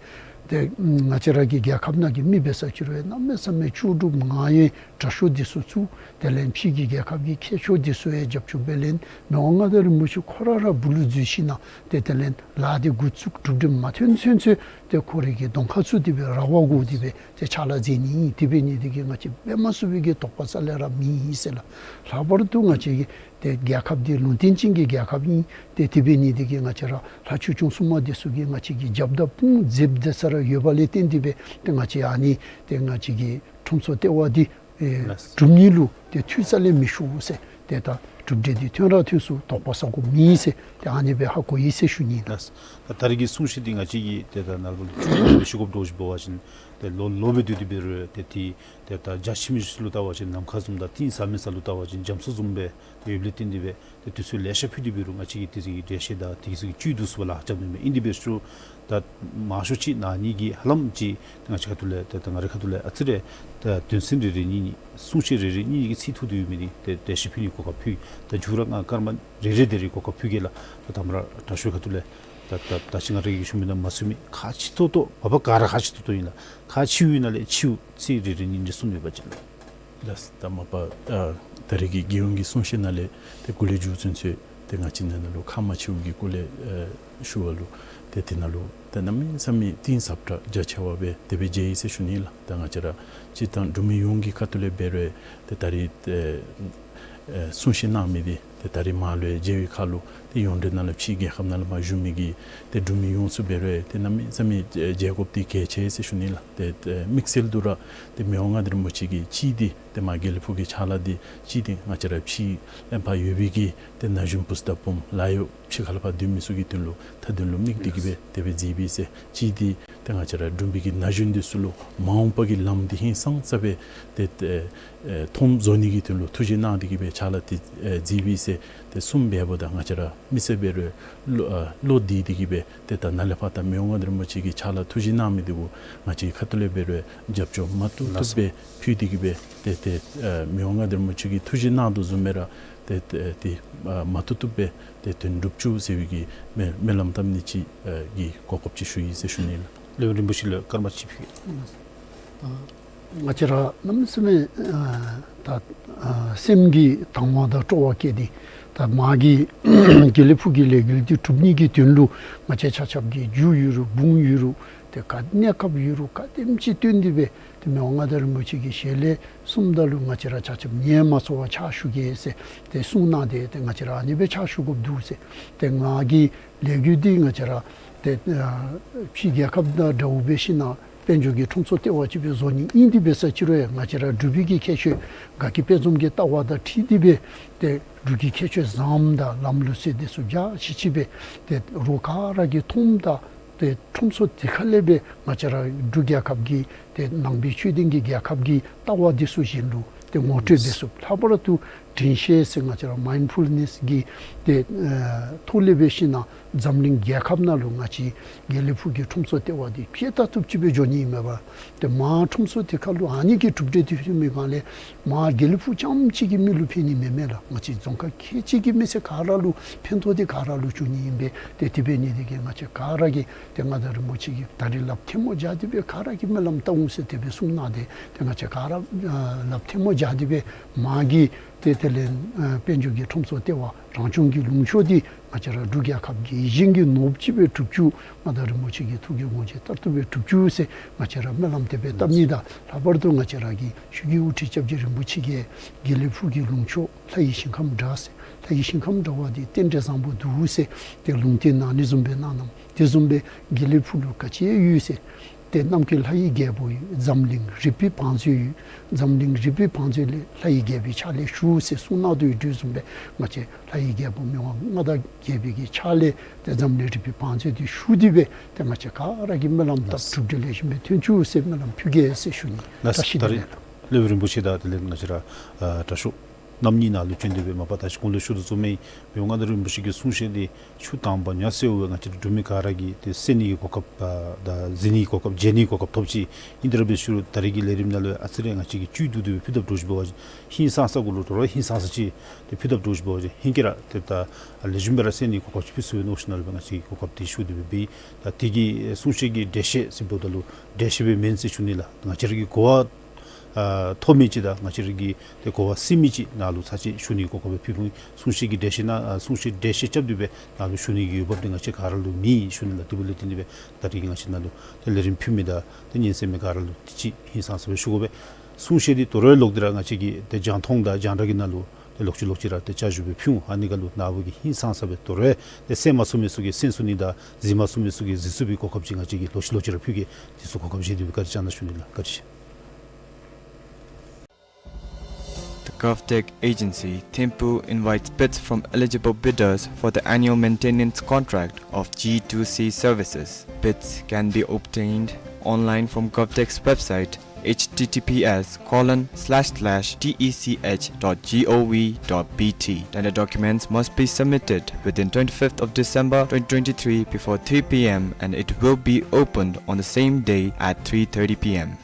ཏེ་ང་བཅས་ར་གི་རྒྱལ་ཁབ་ནང་གི་མི་འབད་ས་ཅི་རུང་གནམ་མེད་ས་མེད་ལྕོགས་གྲུབ་ངང་ཡོད་དྲག་ཤོས་འདི་ཚུ་བཙུགས། དེ་ལས་ཕྱི་གི་རྒྱལ་ཁབ་ཀྱི་མཁས་མཆོག་འདི་ཚུ་ཡང་རྒྱབ་སྐྱོར་འབད་ལས་མི་དབང་མངའ་བདག་རིན་པོ་ཆེ་ཁོ་ར་ར་སྦུག་ལུ་འཛུལ་ཞིན་ན་ཏེ་དེ་ལས་ལཱ་འདི་འགོ་བཙུགས། གྲུབ་འབྲས་མ་ཐོན་ཚུན་ཚོད་ཏེ་ཁོ་རའི་གི་གདོང་ཁར་ཚུད་དེ་སྦེ་ར་བ་བསྒོར་ཏེ་སྦེ་ཏེ་ཕྱག་ལཱ་མཛད་ནི་ཨིན། དེ་འབད་ནི་འདི་གིས་ང་བཅས་འབད་མ་ཚུགས་པའི་གི་དོགས་པ་རྩ་ལས་ར་མེད་ཟེར་ལགས། ལྷག་པར་དུ་ང་བཅས་ཀྱི་ཏེ་རྒྱལ་ཁབ་འདི་ལུང་བསྟན་ཅན་གྱི་རྒྱལ་ཁབ་ཨིན། ཏེ་དེ་འབད་ནི་འདི་གིས་ང་བཅས་ར་ལྷ་ཆོས་སྐྱོང་སྲུང་མ་འདི་ཚུ་གིས་ང་བཅས་ཀྱི་རྒྱབ་དང་དཔུང་མཛདཔ་ད་ས་ར་ཡོད་པ་ལས་བརྟེན་ཏེ་སྦེ་ཏེ་ང་བཅས་ཨ་ནི་ཏེ་ང་བཅས་ཀྱི་ཁྲོམ་ཚོགས་ལྟེ་བ་འདི་ཨེ་ལགས། སྒྲུབ་ནི་ལུ་ཏེ་འཐུས་རྩ་ལས་མི་ཤོར་ཟེར། ཏེ་ད་གྲུབ་འབྲས་འདི་ཐོན་ར་ཐོན་ཚུགས། དོགས་པ་ཟ་དགོཔ་མེད་ཟེར་ཏེ་ཨ་ནི་སྦེ་ཧ་གོ་ཡི་ཟེར་ཞུ་ནི་ལགས། ལགས། ད་ད་རེས་ཀྱི་གསུང་བཤད་འདི་ང་བཅས་ཀྱིས་ཏེ་ད་ནཱ་ལུ་ཅིག་ཞུ་དགོཔ་འདྲཝ་ཅིག་འབད་བ་ཅིན་ཏེ་ལོ་ལོ་སྦེ་སྡོད་དེ་འབད་རུང་ཏེ་ཏེ་ཏེ་ད་རྒྱ་ཆེ་མི་ཚུ་ལུ་བལྟ་བ་ཅིན་ནམ་མཁའ་བཟུམ་དང་གཏིང་ཟབ་མི་ཚུ་ལུ་བལྟ་བ་ཅིན་རྒྱ་མཚོ་བཟུམ་སྦེ་ཏེ་ཡོདཔ་ལས་བརྟེན་ཏེ་སྦེ་ཏེ་དུས་ཚོད་ལེ་ཤ་ཕུལ་ཏེ་འབད་རུང་ང་བཅས་ཀྱིས་དེ་ཚུ་གི་འགྲེལ་བཤད་དང་དེ་ཚུ་གི་བཅུད་བསྡུ་ཚུགས་པར་ལཱ་རྐྱབ་མེད་མས། ཨིན་དེ་འབད་རུང་ད་མང་ཤོས་ཅིག་ནཱ་ནི་གི་ཧ་ལམ་ཅིག་ཏེ་ང་བཅས་ཁ་ཐུག་ལས་ཏེ་ད་ང་རའི་ཁ་ཐུག་ལས་ཨ་ཙི་རེ་ད་དོན་ཚན་རེ་རེ་གཉིས་གཉིས་གསུང་བཤད་རེ་རེ་གཉིས་གཉིས་ཀྱི་ཚིག་ཐུང་ཐུང་ཡོད་མི་འདི་ཏེ་འགྲེལ་བཤད་ཕུལ་ནི་གོ་སྐབས་ཕུལ། ད་མཇུག་ར་ང་སྐར་མ་རེ་རེ་དེ་རེ་གོ་སྐབས་ཕུལ་གེ་ལགས། ད་དང་པ་ར་དྲག་ཤོས་ཁ་ཐུག་ལས་ད་ད་ད་ཅི་ང་རའི་གི་ཞུ་མི་ནང་མ་ཚུད་མི་ཁག་ཆེ་ཏོག་ཏོ་མ་པ་ག་ར་ཁག་ཆེ་ཏོག་ཏོ་ཨིན་ལགས། ཁག་ཆེ་བའི་ནང་ལས་ཆེཝ་ཚིག་རེ་རེ་གཉིས་གཉིས་གསུངས་ཡོད་པ་ཅིན་ལགས། ལགས། ད་མ་པ་ཨ་ད་རེས་ཀྱི་རྒྱལ་ཡོངས་ཀྱི་གསུང་བཤད་ནང་ལས་ཏེ་གོ་ལས་མཇུག་ཚུན་ཚོད་ཏེ་ང་བཅས་ནང་ན་ལུ་ཁག་མ་ཆེཝ་གི་སྐོར་ལས་ཨེ་ཞུ་བ་ལུ་ཏེ་དེ་ནང་ལུ་ཏེ་གནམ་མེད་ས་མེད་གཏིང་ཟབ་དྲགས་རྒྱ་ཆེ་བ་སྦེ་དེ་སྦེ་མཇལ་ཡི་ཟེར་ཞུ་ནི་ལགས། ད་ང་བཅས་ར་སྤྱིར་བཏང་འབྲུག་མི་ཡོངས་ཀྱི་ཁ་ཐུག་ལས་འབད་རུང་ཏེ་ད་རེས་ཏེ་ཨེ་གསུང་བཤད་གནང་མི་འདི་ཏེ་ད་རེས་མར་ལུ་མཇལ་བའི་ཁར་ལུ་ཏེ་ཡོངས་འབྲེལ་ནང་ལུ་ཕྱི་རྒྱལ་ཁབ་ནང་ལུ་མར་བཞུགས་མི་གི་ཏེ་འབྲུག་མི་ཡོངས་སུ་འབད་རུང་ཏེ་གནམ་མེད་ས་མེད་མཇལ་དགོཔ་འདི་གལ་ཆེ་ཟེར་ཞུ་ནི་ལགས། ཏེ་ཏེ་དམིགས་བསལ་དུ་ར་ཏེ་མི་དབང་མངའ་བདག་རིན་པོ་ཆེ་གིས་གཅིག་འདི་ཏེ་མར་དགེ་ལེགས་ཕུག་གི་ཕྱག་ལཱ་འདི་གཅིག་འདི་ང་བཅས་ར་ཕྱི་ལས་ཕར་ཡོད་པའི་གི་ཏེ་ན་གཞོན་བུཚ་དང་བུམོ་ལཱ་གཡོག་ཕྱི་ཁ་ལས་ཕར་སྡོད་མི་ཚུ་གི་དོན་ལུ་ཐ་དོན་ལུ་དམིགས་ཏེ་གི་སྦེ་དེ་སྦེ་མཛད་པས་ཟེར། གཅིག་འདི་ཏེ་ང་བཅས་ར་འབྲུག་པའི་གི་ན་གཞོན་འདི་ཚུ་ལུ་མ་འོངས་པ་གི་ལམ་འདི་ཧིང་སངས་ས་སྦེ་ཏེ་ཏེ་ཨེ་མཐོངམ་བཟོ་ནི་གི་དོན་ལུ་ཐུགས་བཞེད་གནང་སྟེ་གི་སྦེ་ཕྱག་ལཱ་འདི་ཨེ་མཛད་པས་ཟེར། ཏེ་གསུངམ་འབདཝ་ད་ང་བཅས་ར་མི་སེར་འབད་རུང་བློ་ཨ་བློ་བདེ་སྟེ་གི་སྦེ་ཏེ་ད་ནཱ་ལས་ཕར་ད་མི་དབང་མངའ་བདག་རིན་པོ་ཆེ་གིས་ཕྱག་ལཱ་ཐུགས་བཞེད་གནང་མི་འདི་གུ་ང་བཅས་ཁ་ཐུག་ལས་འབད་རུང་རྒྱབ་སྐྱོར་མ་བཏུབ་བཏུབ་སྦེ་ཕུལ་ཏེ་གི་སྦེ་ཏེ་ཏེ་ཨེ་མི་དབང་མངའ་བདག་རིན་པོ་ཆེ་གིས་ཐུགས་བཞེད་གནང་དོ་བཟུམ་སྦེ་ར་ཏེ་ཏེ་ཏེ་ཨ་མ་བཏུབ་བཏུབ་སྦེ་ཏེ་དོན་འགྲུབ་བཅུག་ཟེར་བའི་གི་སྨོན་སྨོན་ལམ་བཏབ་ནི་ཅིག་ཨེ་གི་གོ་སྐབས་ཅིག་ཞུ་ཡི་ཟེར་ཞུ་ནི་ལགས། སློབ་དཔོན་རིན་པོ་ཆེ་ལུ་སྐར་མ་གཅིག་ཕུལ་གེ། ད་ ང་བཅས་ར་གནམ་མེད་ས་མེད་ཨ་ད་ཨ་སེམས་ཀྱི་དང་བ་དང་སྤྲོ་བ་སྐྱེས་ཏེ་ད་མ་གི་དགེ་ལེགས་ཕུག་གི་ལས་འགུལ་འདི་གྲུབ་ནི་གི་དོན་ལུ་ང་བཅས་ཆ་ཁྱབ་ཀྱིས་རྒྱུ་ཡོད་རུང་འབུངས་ཡོད་རུང་ཏེ་ག་གནས་སྐབས་ཡོད་རུང་ག་དེམ་ཅིག་བཏོན་ཏེ་སྦེ་ཏེ་མི་དབང་མངའ་བདག་རིན་པོ་ཆེ་གི་ཞལ་ལས་གསུངམ་ད་ལུ་ང་བཅས་ར་ཆ་ཁྱབ་ཉན་མ་ཚུགས་པར་ཕྱག་ཞུ་གེ་ཟེར་ཏེ་གསུངས་གནང་སྟེ་ཏེ་ང་བཅས་ར་ཨ་ནི་སྦེ་ཕྱག་ཞུ་དགོཔ་འདུག་ཟེར། ཏེ་ང་གི་ལས་འགུལ་འདི་ང་བཅས་ར་ཏེ་ཨ་ཕྱི་རྒྱལ་ཁབ་དང་འདྲཝ་སྦེ་ཞིན་ན་དཔལ་འབྱོར་གྱི་ཁྲོམ་ཚོགས་ལྟེ་བ་ཅིག་སྦེ་བཟོ་ནི་ཨིན། དེ་འབད་ས་ཅིག་རུང་ཡང་ང་བཅས་ར་འབྲུག་པའི་གི་ཁྱད་ཆོས་དགའ་སྐྱིད་དཔལ་འཛོམས་ཀྱི་ལྟ་བ་དང་འཁྲིལ་ཏེ་སྦེ་ཏེ་འབྲུག་གི་ཁྱད་ཆོས་བཟངམ་དང་ལམ་ལུགས་སྲོལ་འདི་ཚུ་འཇའ་ཆི་ཆི་སྦེ་ཏེ་རོགས་ག་ར་གིས་མཐོངམ་ད་ཏེ་ཁྲོམ་ཚོགས་དེ་ཁ་ལས་སྦེ་ང་བཅས་ར་འབྲུག་རྒྱལ་ཁབ་ཀྱི་ཏེ་ནང་པའི་ཆོས་ལྡན་གྱི་རྒྱལ་ཁབ་ཀྱི་ལྟ་བ་འདི་ཚུ་གཞན་ལུ་ཏེ་ངོ་སྤྲོད་འབད་ཚུགས། ལྷག་པར་དུ་དྲན་ཤེས་ཟེར་ང་བཅས་ར་མའིནཌ་ཕུལ་ནེསི་གི་ཏེ་ཨ་ཐོག་ལས་འབད་ཞིན་ན་འཛམ་གླིང་རྒྱལ་ཁབ་ནང་ལུ་ང་བཅས་དགེ་ལེགས་ཕུག་གི་ཁྲོམ་ཚོགས་ལྟེ་བ་འདི་ཕྱེད་དྲགས་ཐུབ་ཅིག་སྦེ་འགྱོ་ནི་ཨིན་མས་པ། ཏེ་མ་ཁྲོམ་ཚོགས་དེ་ཁ་ལུ་ཨ་ནི་གི་གྲུབ་འབྲས་འདི་ཐོན་མི་སྒང་ལས་མ་དགེ་ལེགས་ཕུག་རྐྱངམ་གཅིག་གི་མི་ལུ་ཕན་ནི་མེན་མས་ལགས། ང་བཅས་རྫོང་ཁག་ཁལ་གཅིག་གི་མི་སེར་ག་ར་ལུ་ཕན་ཐོགས་འདི་ག་ར་ལུ་འབྱུང་ནི་ཨིན་པས། ཏེ་དེ་འབད་ནི་དེ་གིས་ང་བཅས་ག་ར་གིས་ཏེ་མངའ་བདག་རིན་པོ་ཆེ་གིས་ད་རིས་ལགཔ་ཐལ་མོ་སྦྱར་ཏེ་སྦེ་ག་ར་གིས་སྨོན་ལམ་བཏབ་འོང་ཟེར་དེ་སྦེ་གསུངས་གནང་སྟེ་ཏེ་ང་བཅས་ག་ར་ཨ་ལགཔ་ཐལ་མོ་སྦྱར་ཏེ་སྦེ་མ་གི་ཏེ་དེ་ལས་ཨ་དཔལ་འབྱོར་གྱི་ཁྲོམ་ཚོགས་ལྟེ་བ་རང་སྐྱོང་གི་ལུང་ཕྱོགས་འདི་ང་བཅས་ར་འབྲུག་རྒྱལ་ཁབ་ཀྱི་ཡིད་བཞིན་གྱི་ནོར་བུ་ཅིག་སྦེ་གྲུབ་བཅུག། མངའ་བདག་རིན་པོ་ཆེ་གི་ཐུགས་ཀྱི་དགོངས་བཞེད་ལྟར་དུ་སྦེ་གྲུབ་བཅུག་ཟེར་ང་བཅས་ར་སྨོན་ལམ་དེ་སྦེ་བཏབ་ནི་དང་ལྷག་པར་དུ་ང་བཅས་ར་གི་ཆོས་ཀྱི་དབུ་ཁྲིད་སྐྱབས་རྗེ་རིན་པོ་ཆེ་གིས་དགེ་ལེགས་ཕུག་གི་ལུང་ཕྱོགས་ལྷ་ཡི་ཞིང་ཁམས་འདྲ་ཟེར། ལྷ་ཡི་ཞིང་ཁམས་འདྲ་བ་འདི་རྟེན་འབྲེལ་བཟང་པོ་འདུག་ཟེར་ཏེ་ལུང་བསྟན་གནང་ནི་བཟུམ་སྦེ་གནང་གནངམ་དེ་བཟུམ་སྦེ་དགེ་ལེགས་ཕུག་ལུ་ག་ཅི་ཡོད་ཟེར་ཏེ་རྣམ་མཁྱེན་ལྷ་ཡི་རྒྱལ་པོ་ཡོད། འཛམ་གླིང་རིག་པའི་བང་མཛོད་ཡོད། འཛམ་གླིང་རིག་པའི་བང་མཛོད་ལས་ལྷ་ཡི་རྒྱལ་པོའི་ཕྱག་ལས་ཞུ་ཟེར་གསུངས་གནང་དོ་ཡོད་དོ་བཟུམ་སྦེ་ང་བཅས་ལྷ་ཡི་རྒྱལ་པོ་མི་དབང་མངའ་བདག་རྒྱལ་པོའི་གི་ཕྱག་ལས་ཏེ་འཛམ་གླིང་རིག་པའི་བང་མཛོད་འདི་ཞུ་སྟེ་སྦེ་ཏེ་ང་བཅས་ག་ར་གིས་སྨོན་ལམ་བཏབ། ལགས། གྲུབ་འབྲས་ལེགས་ཤོམ་སྦེ་ཐོན་བཅུག་ཟེར་སྨོན་ལམ་ཕུལ་གེ་ཟེར་ཞུ་ནི། ལགས། བཀྲ་ཤིས་བདེ་ལེགས། ད་རིས་སློབ་དཔོན་རིན་པོ་ཆེ་དང་དེ་ལས་ང་བཅས་ར་ཨ་དྲག་ཤོས་རྣམ་གཉིས་ནཱ་ལུ་བྱོན་ཏེ་སྦེ་མ་པ་ད་ཅི་གོང་ལུ་ཞུ་དོ་བཟུམ་སྦེ་མི་དབང་མངའ་བདག་རིན་པོ་ཆེ་གི་གསུང་བཤད་འདི་ཆུ་དྭངས་པ་ཉ་སེརཝ་སྦེ་ང་བཅས་ར་འབྲུག་མི་ག་ར་གིས་ཏེ་གསན་ནི་གི་གོ་སྐབས་ཨ་དང་གཟིགས་ནི་གི་གོ་སྐབས་མཇལ་ནི་གི་གོ་སྐབས་ཐོབ་ཅི། ཨིན་ཏེ་ར་འབད་ཞུ་རུང་ད་རིས་ཀྱི་ལས་རིམ་ནང་ལུ་ཨ་ཙི་རེ་ང་བཅས་ཀྱིས་བཅུད་བསྡུ་སྟེ་སྦེ་ཕུལ་དཔ་འདྲཝ་ཅིག་འབད་བ་ཅིན་ཧིང་སངས་ས་གུ་ལུ་དོ་རུང་ཧིང་སངས་ས་ཅིག་ཏེ་ཕུལ་དཔ་འདྲཝ་ཅིག་འབད་བ་ཅིན་ཧིང་གི་ར་ཏེ་ད་ལེགས་ཤོམ་སྦེ་ར་གསན་ནི་གི་གོ་སྐབས་ཅིག་ཕུལ་ཚུགས་པས་མནོ་ཞིན་ན་ལུ་སྦེ་ང་བཅས་ཀྱིས་གོ་སྐབས་འདི་ཞུ་སྟེ་སྦེ་འབད་ཡི། ད་དེ་གི་གསུང་བཤད་ཀྱི་འགྲེལ་བཤད་ཟེར་འབདཝ་ད་ལུ་འགྲེལ་བཤད་སྦེ་མེན་ཟེར་ཞུ་ནི་ལགས། ང་བཅས་ར་གི་གོ་བ་ཨ་ཐོབ་མི་ཅིག་དང་ང་བཅས་ར་གི་ཏེ་གོ་བ་ཟིན་མི་ཅིག་ནཱ་ལུ་ཚར་ཅིག་ཞུ་ནི་གི་གོ་སྐབས་སྦེ་ཕུལ་ཕུལཝ་ཨིན། གསུང་བཤད་ཀྱི་འགྲེལ་བཤད་ནང་ཨ་གསུང་བཤད་འགྲེལ་བཤད་རྐྱབ་སྟེ་སྦེ་ནཱ་ལུ་ཞུ་ནི་གི་འོས་འབབ་འདི་ང་བཅས་ག་ར་ལུ་མེད་ཞུ་ནི་ལགས། དེ་འབདཝ་ལས་བརྟེན་ཏེ་སྦེ་ད་རིས་ང་བཅས་ནཱ་ལུ་ཏེ་ལས་རིམ་ཕུལ་མི་དང་ཏེ་ཉན་གསན་མི་ག་ར་ལུ་དུས་ཅི་ཧིང་སངས་ས་སྦེ་ཞུ་དགོ་པས། གསུང་བཤད་འདི་དོ་རུང་ལོག་སྟེ་ར་ང་བཅས་ཀྱི་ཏེ་རྒྱང་མཐོང་དང་རྒྱང་བསྒྲགས་ཀྱི་ནང་ལུ་ཏེ་ལོག་ཅི་ལོག་ཅི་ར་ཏེ་བསྐྱར་ཞུ་སྦེ་ཕུལ་འོང་། ཨ་ནི་ཁར་ལུ་ནཱ་བུ་གིས་ཧིང་སངས་ས་སྦེ་དོ་རུང་ཏེ་གསན་མ་ཚུགས་མི་ཚུ་གིས་གསན་ཚུགས་ནི་དང་གཟིགས་མ་ཚུགས་མི་ཚུ་གིས་གཟིགས་ཚུགས་པའི་གོ་སྐབས་ཅིག་ང་བཅས་ཀྱིས་ལོག་ཅི་ལོག་ཅི་ར་ཕུལ་གེ། དེ་ཚུ་གོ་སྐབས་བཞེས་ཏེ་སྦེ་བཀའ་དྲིན་བསྐྱང་གནང་ཞུ་ནི་ལགས། བཀའ་དྲིན་ཆེ། The GovTech agency, Thimphu, invites bids from eligible bidders for the annual maintenance contract of G two C services. Bids can be obtained online from GovTech's website, H T T P S colon slash slash T E C H dot G O V dot B T. Tender documents must be submitted within twenty-fifth of December twenty twenty-three before three P M and it will be opened on the same day at three thirty P M.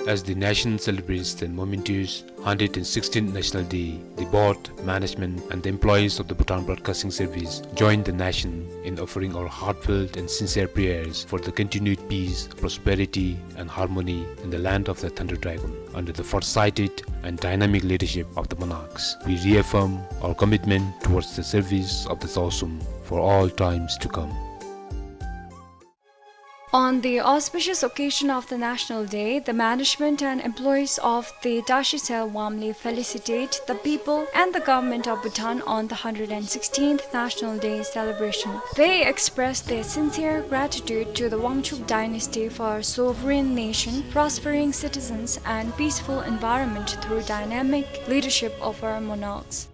As the nation celebrates the momentous hundred and sixteenth National Day, the board, management, and the employees of the Bhutan Broadcasting Service join the nation in offering our heartfelt and sincere prayers for the continued peace, prosperity, and harmony in the land of the Thunder Dragon. Under the foresighted and dynamic leadership of the monarchs, we reaffirm our commitment towards the service of the Sausum for all times to come. On the auspicious occasion of the National Day, the management and employees of the Tashi Cell warmly felicitate the people and the government of Bhutan on the hundred and sixteenth National Day celebration. They express their sincere gratitude to the Wangchuck dynasty for a sovereign nation, prospering citizens, and peaceful environment through dynamic leadership of our monarchs.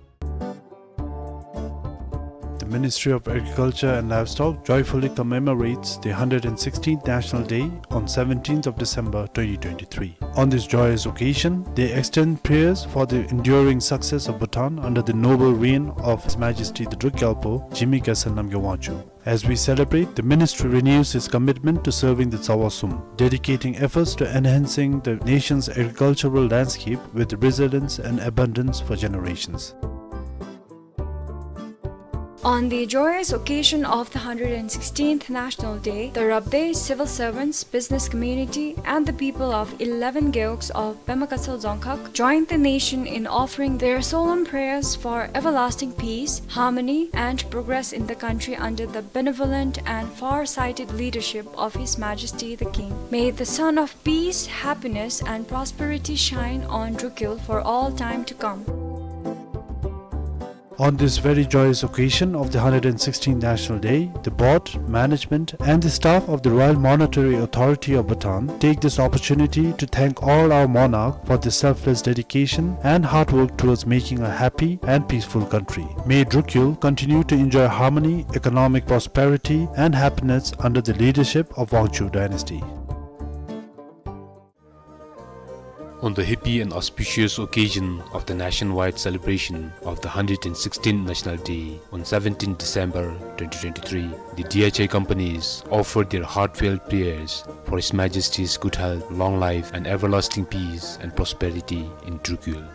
The Ministry of Agriculture and Livestock joyfully commemorates the hundred and sixteenth National Day on seventeenth of December twenty twenty-three. On this joyous occasion, they extend prayers for the enduring success of Bhutan under the noble reign of His Majesty the Druk Gyalpo, Jigme Gyaltsuen Namgyel Wangchuck. As we celebrate, the ministry renews its commitment to serving the Tsawa Sum, dedicating efforts to enhancing the nation's agricultural landscape with resilience and abundance for generations. On the joyous occasion of the hundred and sixteenth National Day, the Rabdey civil servants, business community, and the people of eleven gewogs of Pema Gatshel Dzongkhag joined the nation in offering their solemn prayers for everlasting peace, harmony, and progress in the country under the benevolent and far-sighted leadership of His Majesty the King. May the sun of peace, happiness, and prosperity shine on Drukyul for all time to come. On this very joyous occasion of the hundred and sixteenth National Day, the board, management, and the staff of the Royal Monetary Authority of Bhutan take this opportunity to thank all our monarch for their selfless dedication and hard work towards making a happy and peaceful country. May Drukyul continue to enjoy harmony, economic prosperity, and happiness under the leadership of Wangchuck dynasty. On the happy and auspicious occasion of the nationwide celebration of the hundred and sixteenth National Day on seventeenth December twenty twenty-three, the D H I companies offered their heartfelt prayers for His Majesty's good health, long life, and everlasting peace and prosperity in Drukyul.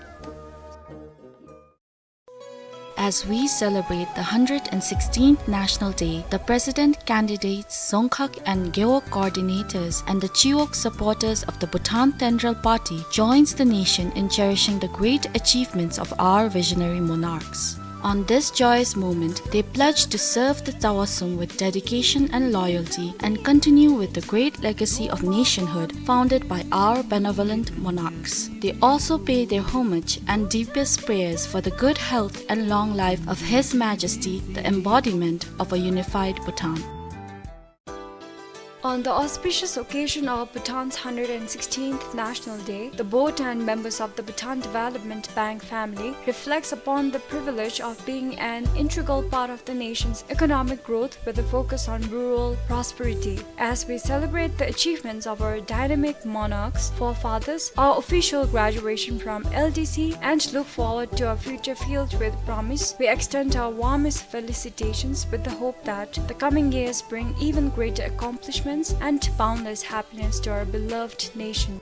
As we celebrate the hundred and sixteenth National Day, the President candidates, Dzongkhag and Gewog coordinators, and the Chiwog supporters of the Bhutan Tengyel Party joins the nation in cherishing the great achievements of our visionary monarchs. On this joyous moment, they pledge to serve the Tsawa Sum with dedication and loyalty and continue with the great legacy of nationhood founded by our benevolent monarchs. They also pay their homage and deepest prayers for the good health and long life of His Majesty, the embodiment of a unified Bhutan. On the auspicious occasion of Bhutan's hundred and sixteenth National Day, the board and members of the Bhutan Development Bank family reflects upon the privilege of being an integral part of the nation's economic growth with a focus on rural prosperity. As we celebrate the achievements of our dynamic monarchs, forefathers, our official graduation from L D C, and look forward to a future filled with promise, we extend our warmest felicitations with the hope that the coming years bring even greater accomplishments and boundless happiness to our beloved nation.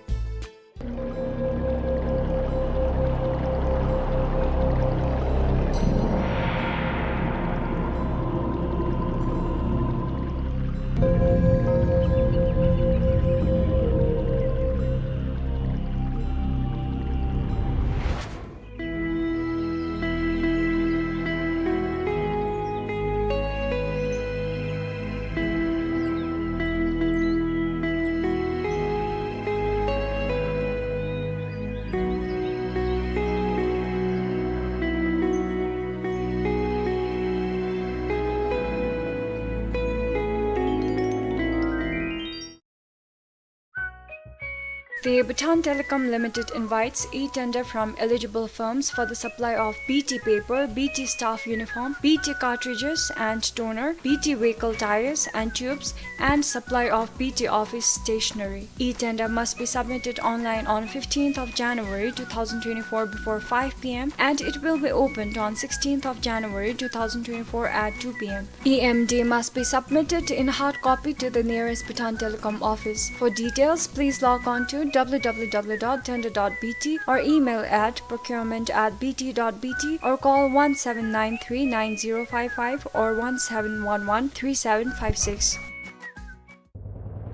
The Bhutan Telecom Limited invites e-tender from eligible firms for the supply of B T paper, B T staff uniform, B T cartridges and toner, B T vehicle tires and tubes, and supply of B T office stationery. E-tender must be submitted online on fifteenth of January two thousand twenty-four before five P M, and it will be opened on sixteenth of January two thousand twenty-four at two P M. E M D must be submitted in hard copy to the nearest Bhutan Telecom office. For details, please log on to W W W dot tender dot B T or email at procurement at B T dot B T or call one seven nine three nine zero five five or one seven one one three seven five six.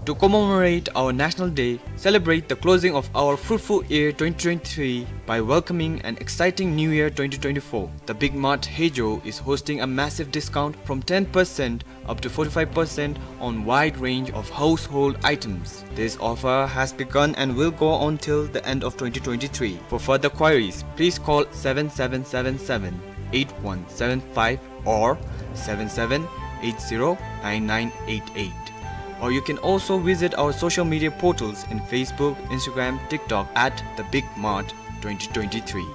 To commemorate our National Day, celebrate the closing of our fruitful year twenty twenty-three by welcoming an exciting New Year twenty twenty-four. The Big Mart Hejro is hosting a massive discount from ten percent up to forty-five percent on wide range of household items. This offer has begun and will go on till the end of twenty twenty-three. For further queries, please call seven seven seven seven eight one seven five or seven seven eight zero nine nine eight eight. Or you can also visit our social media portals in Facebook, Instagram, TikTok at The Big Mart twenty twenty-three.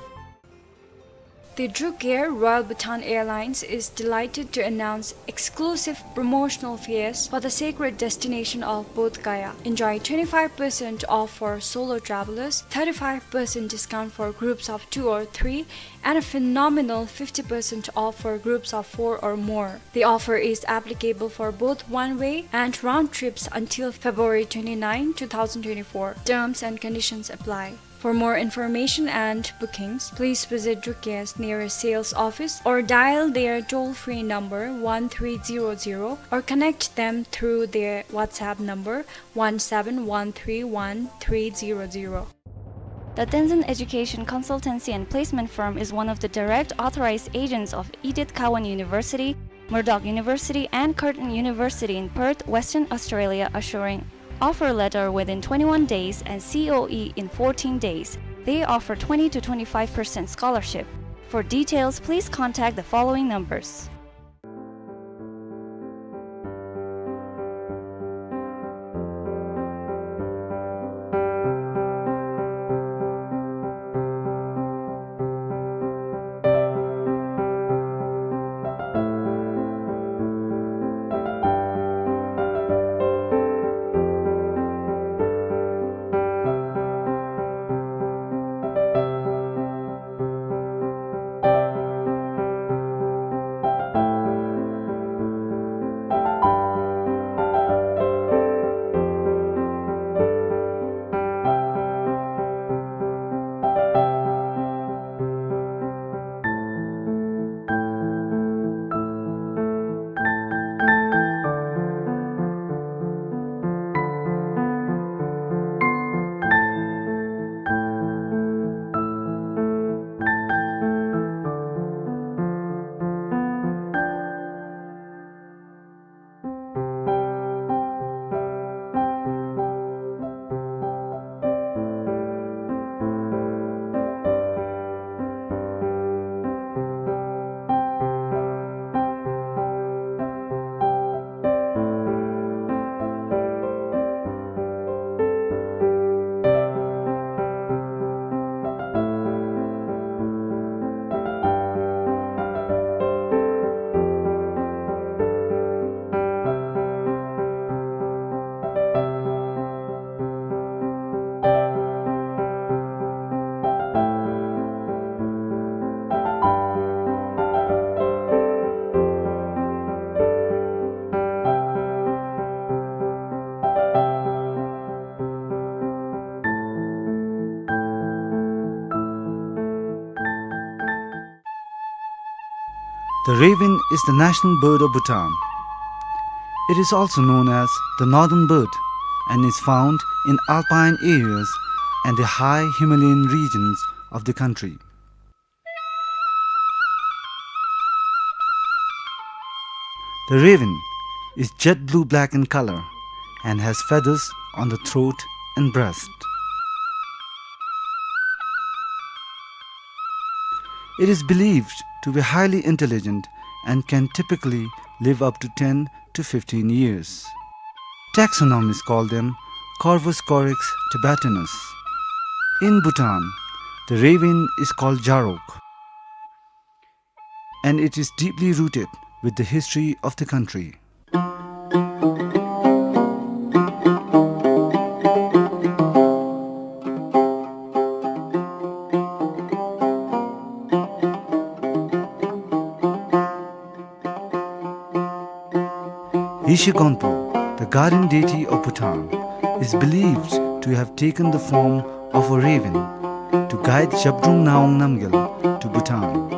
The Druk Air Royal Bhutan Airlines is delighted to announce exclusive promotional fares for the sacred destination of Bodh Gaya. Enjoy twenty-five percent off for solo travelers, thirty-five percent discount for groups of two or three, and a phenomenal fifty percent off for groups of four or more. The offer is applicable for both one-way and round trips until February twenty-ninth, two thousand twenty-four. Terms and conditions apply. For more information and bookings, please visit Druk Air's nearest sales office or dial their toll-free number one three zero zero or connect them through their WhatsApp number one seven one three one three zero zero. The Tenzin Education Consultancy and Placement Firm is one of the direct authorized agents of Edith Cowan University, Murdoch University, and Curtin University in Perth, Western Australia, assuring offer letter within twenty-one days and C O E in fourteen days. They offer twenty to twenty-five percent scholarship. For details, please contact the following numbers. The raven is the national bird of Bhutan. It is also known as the northern bird and is found in alpine areas and the high Himalayan regions of the country. The raven is jet blue-black in color and has feathers on the throat and breast. It is believed to be highly intelligent and can typically live up to ten to fifteen years. Taxonomists call them Corvus corax tibetanus. In Bhutan, the raven is called Jarok, and it is deeply rooted with the history of the country. Yeshe Gonpo, the guardian deity of Bhutan, is believed to have taken the form of a raven to guide Zhabdrung Ngawang Namgyal to Bhutan.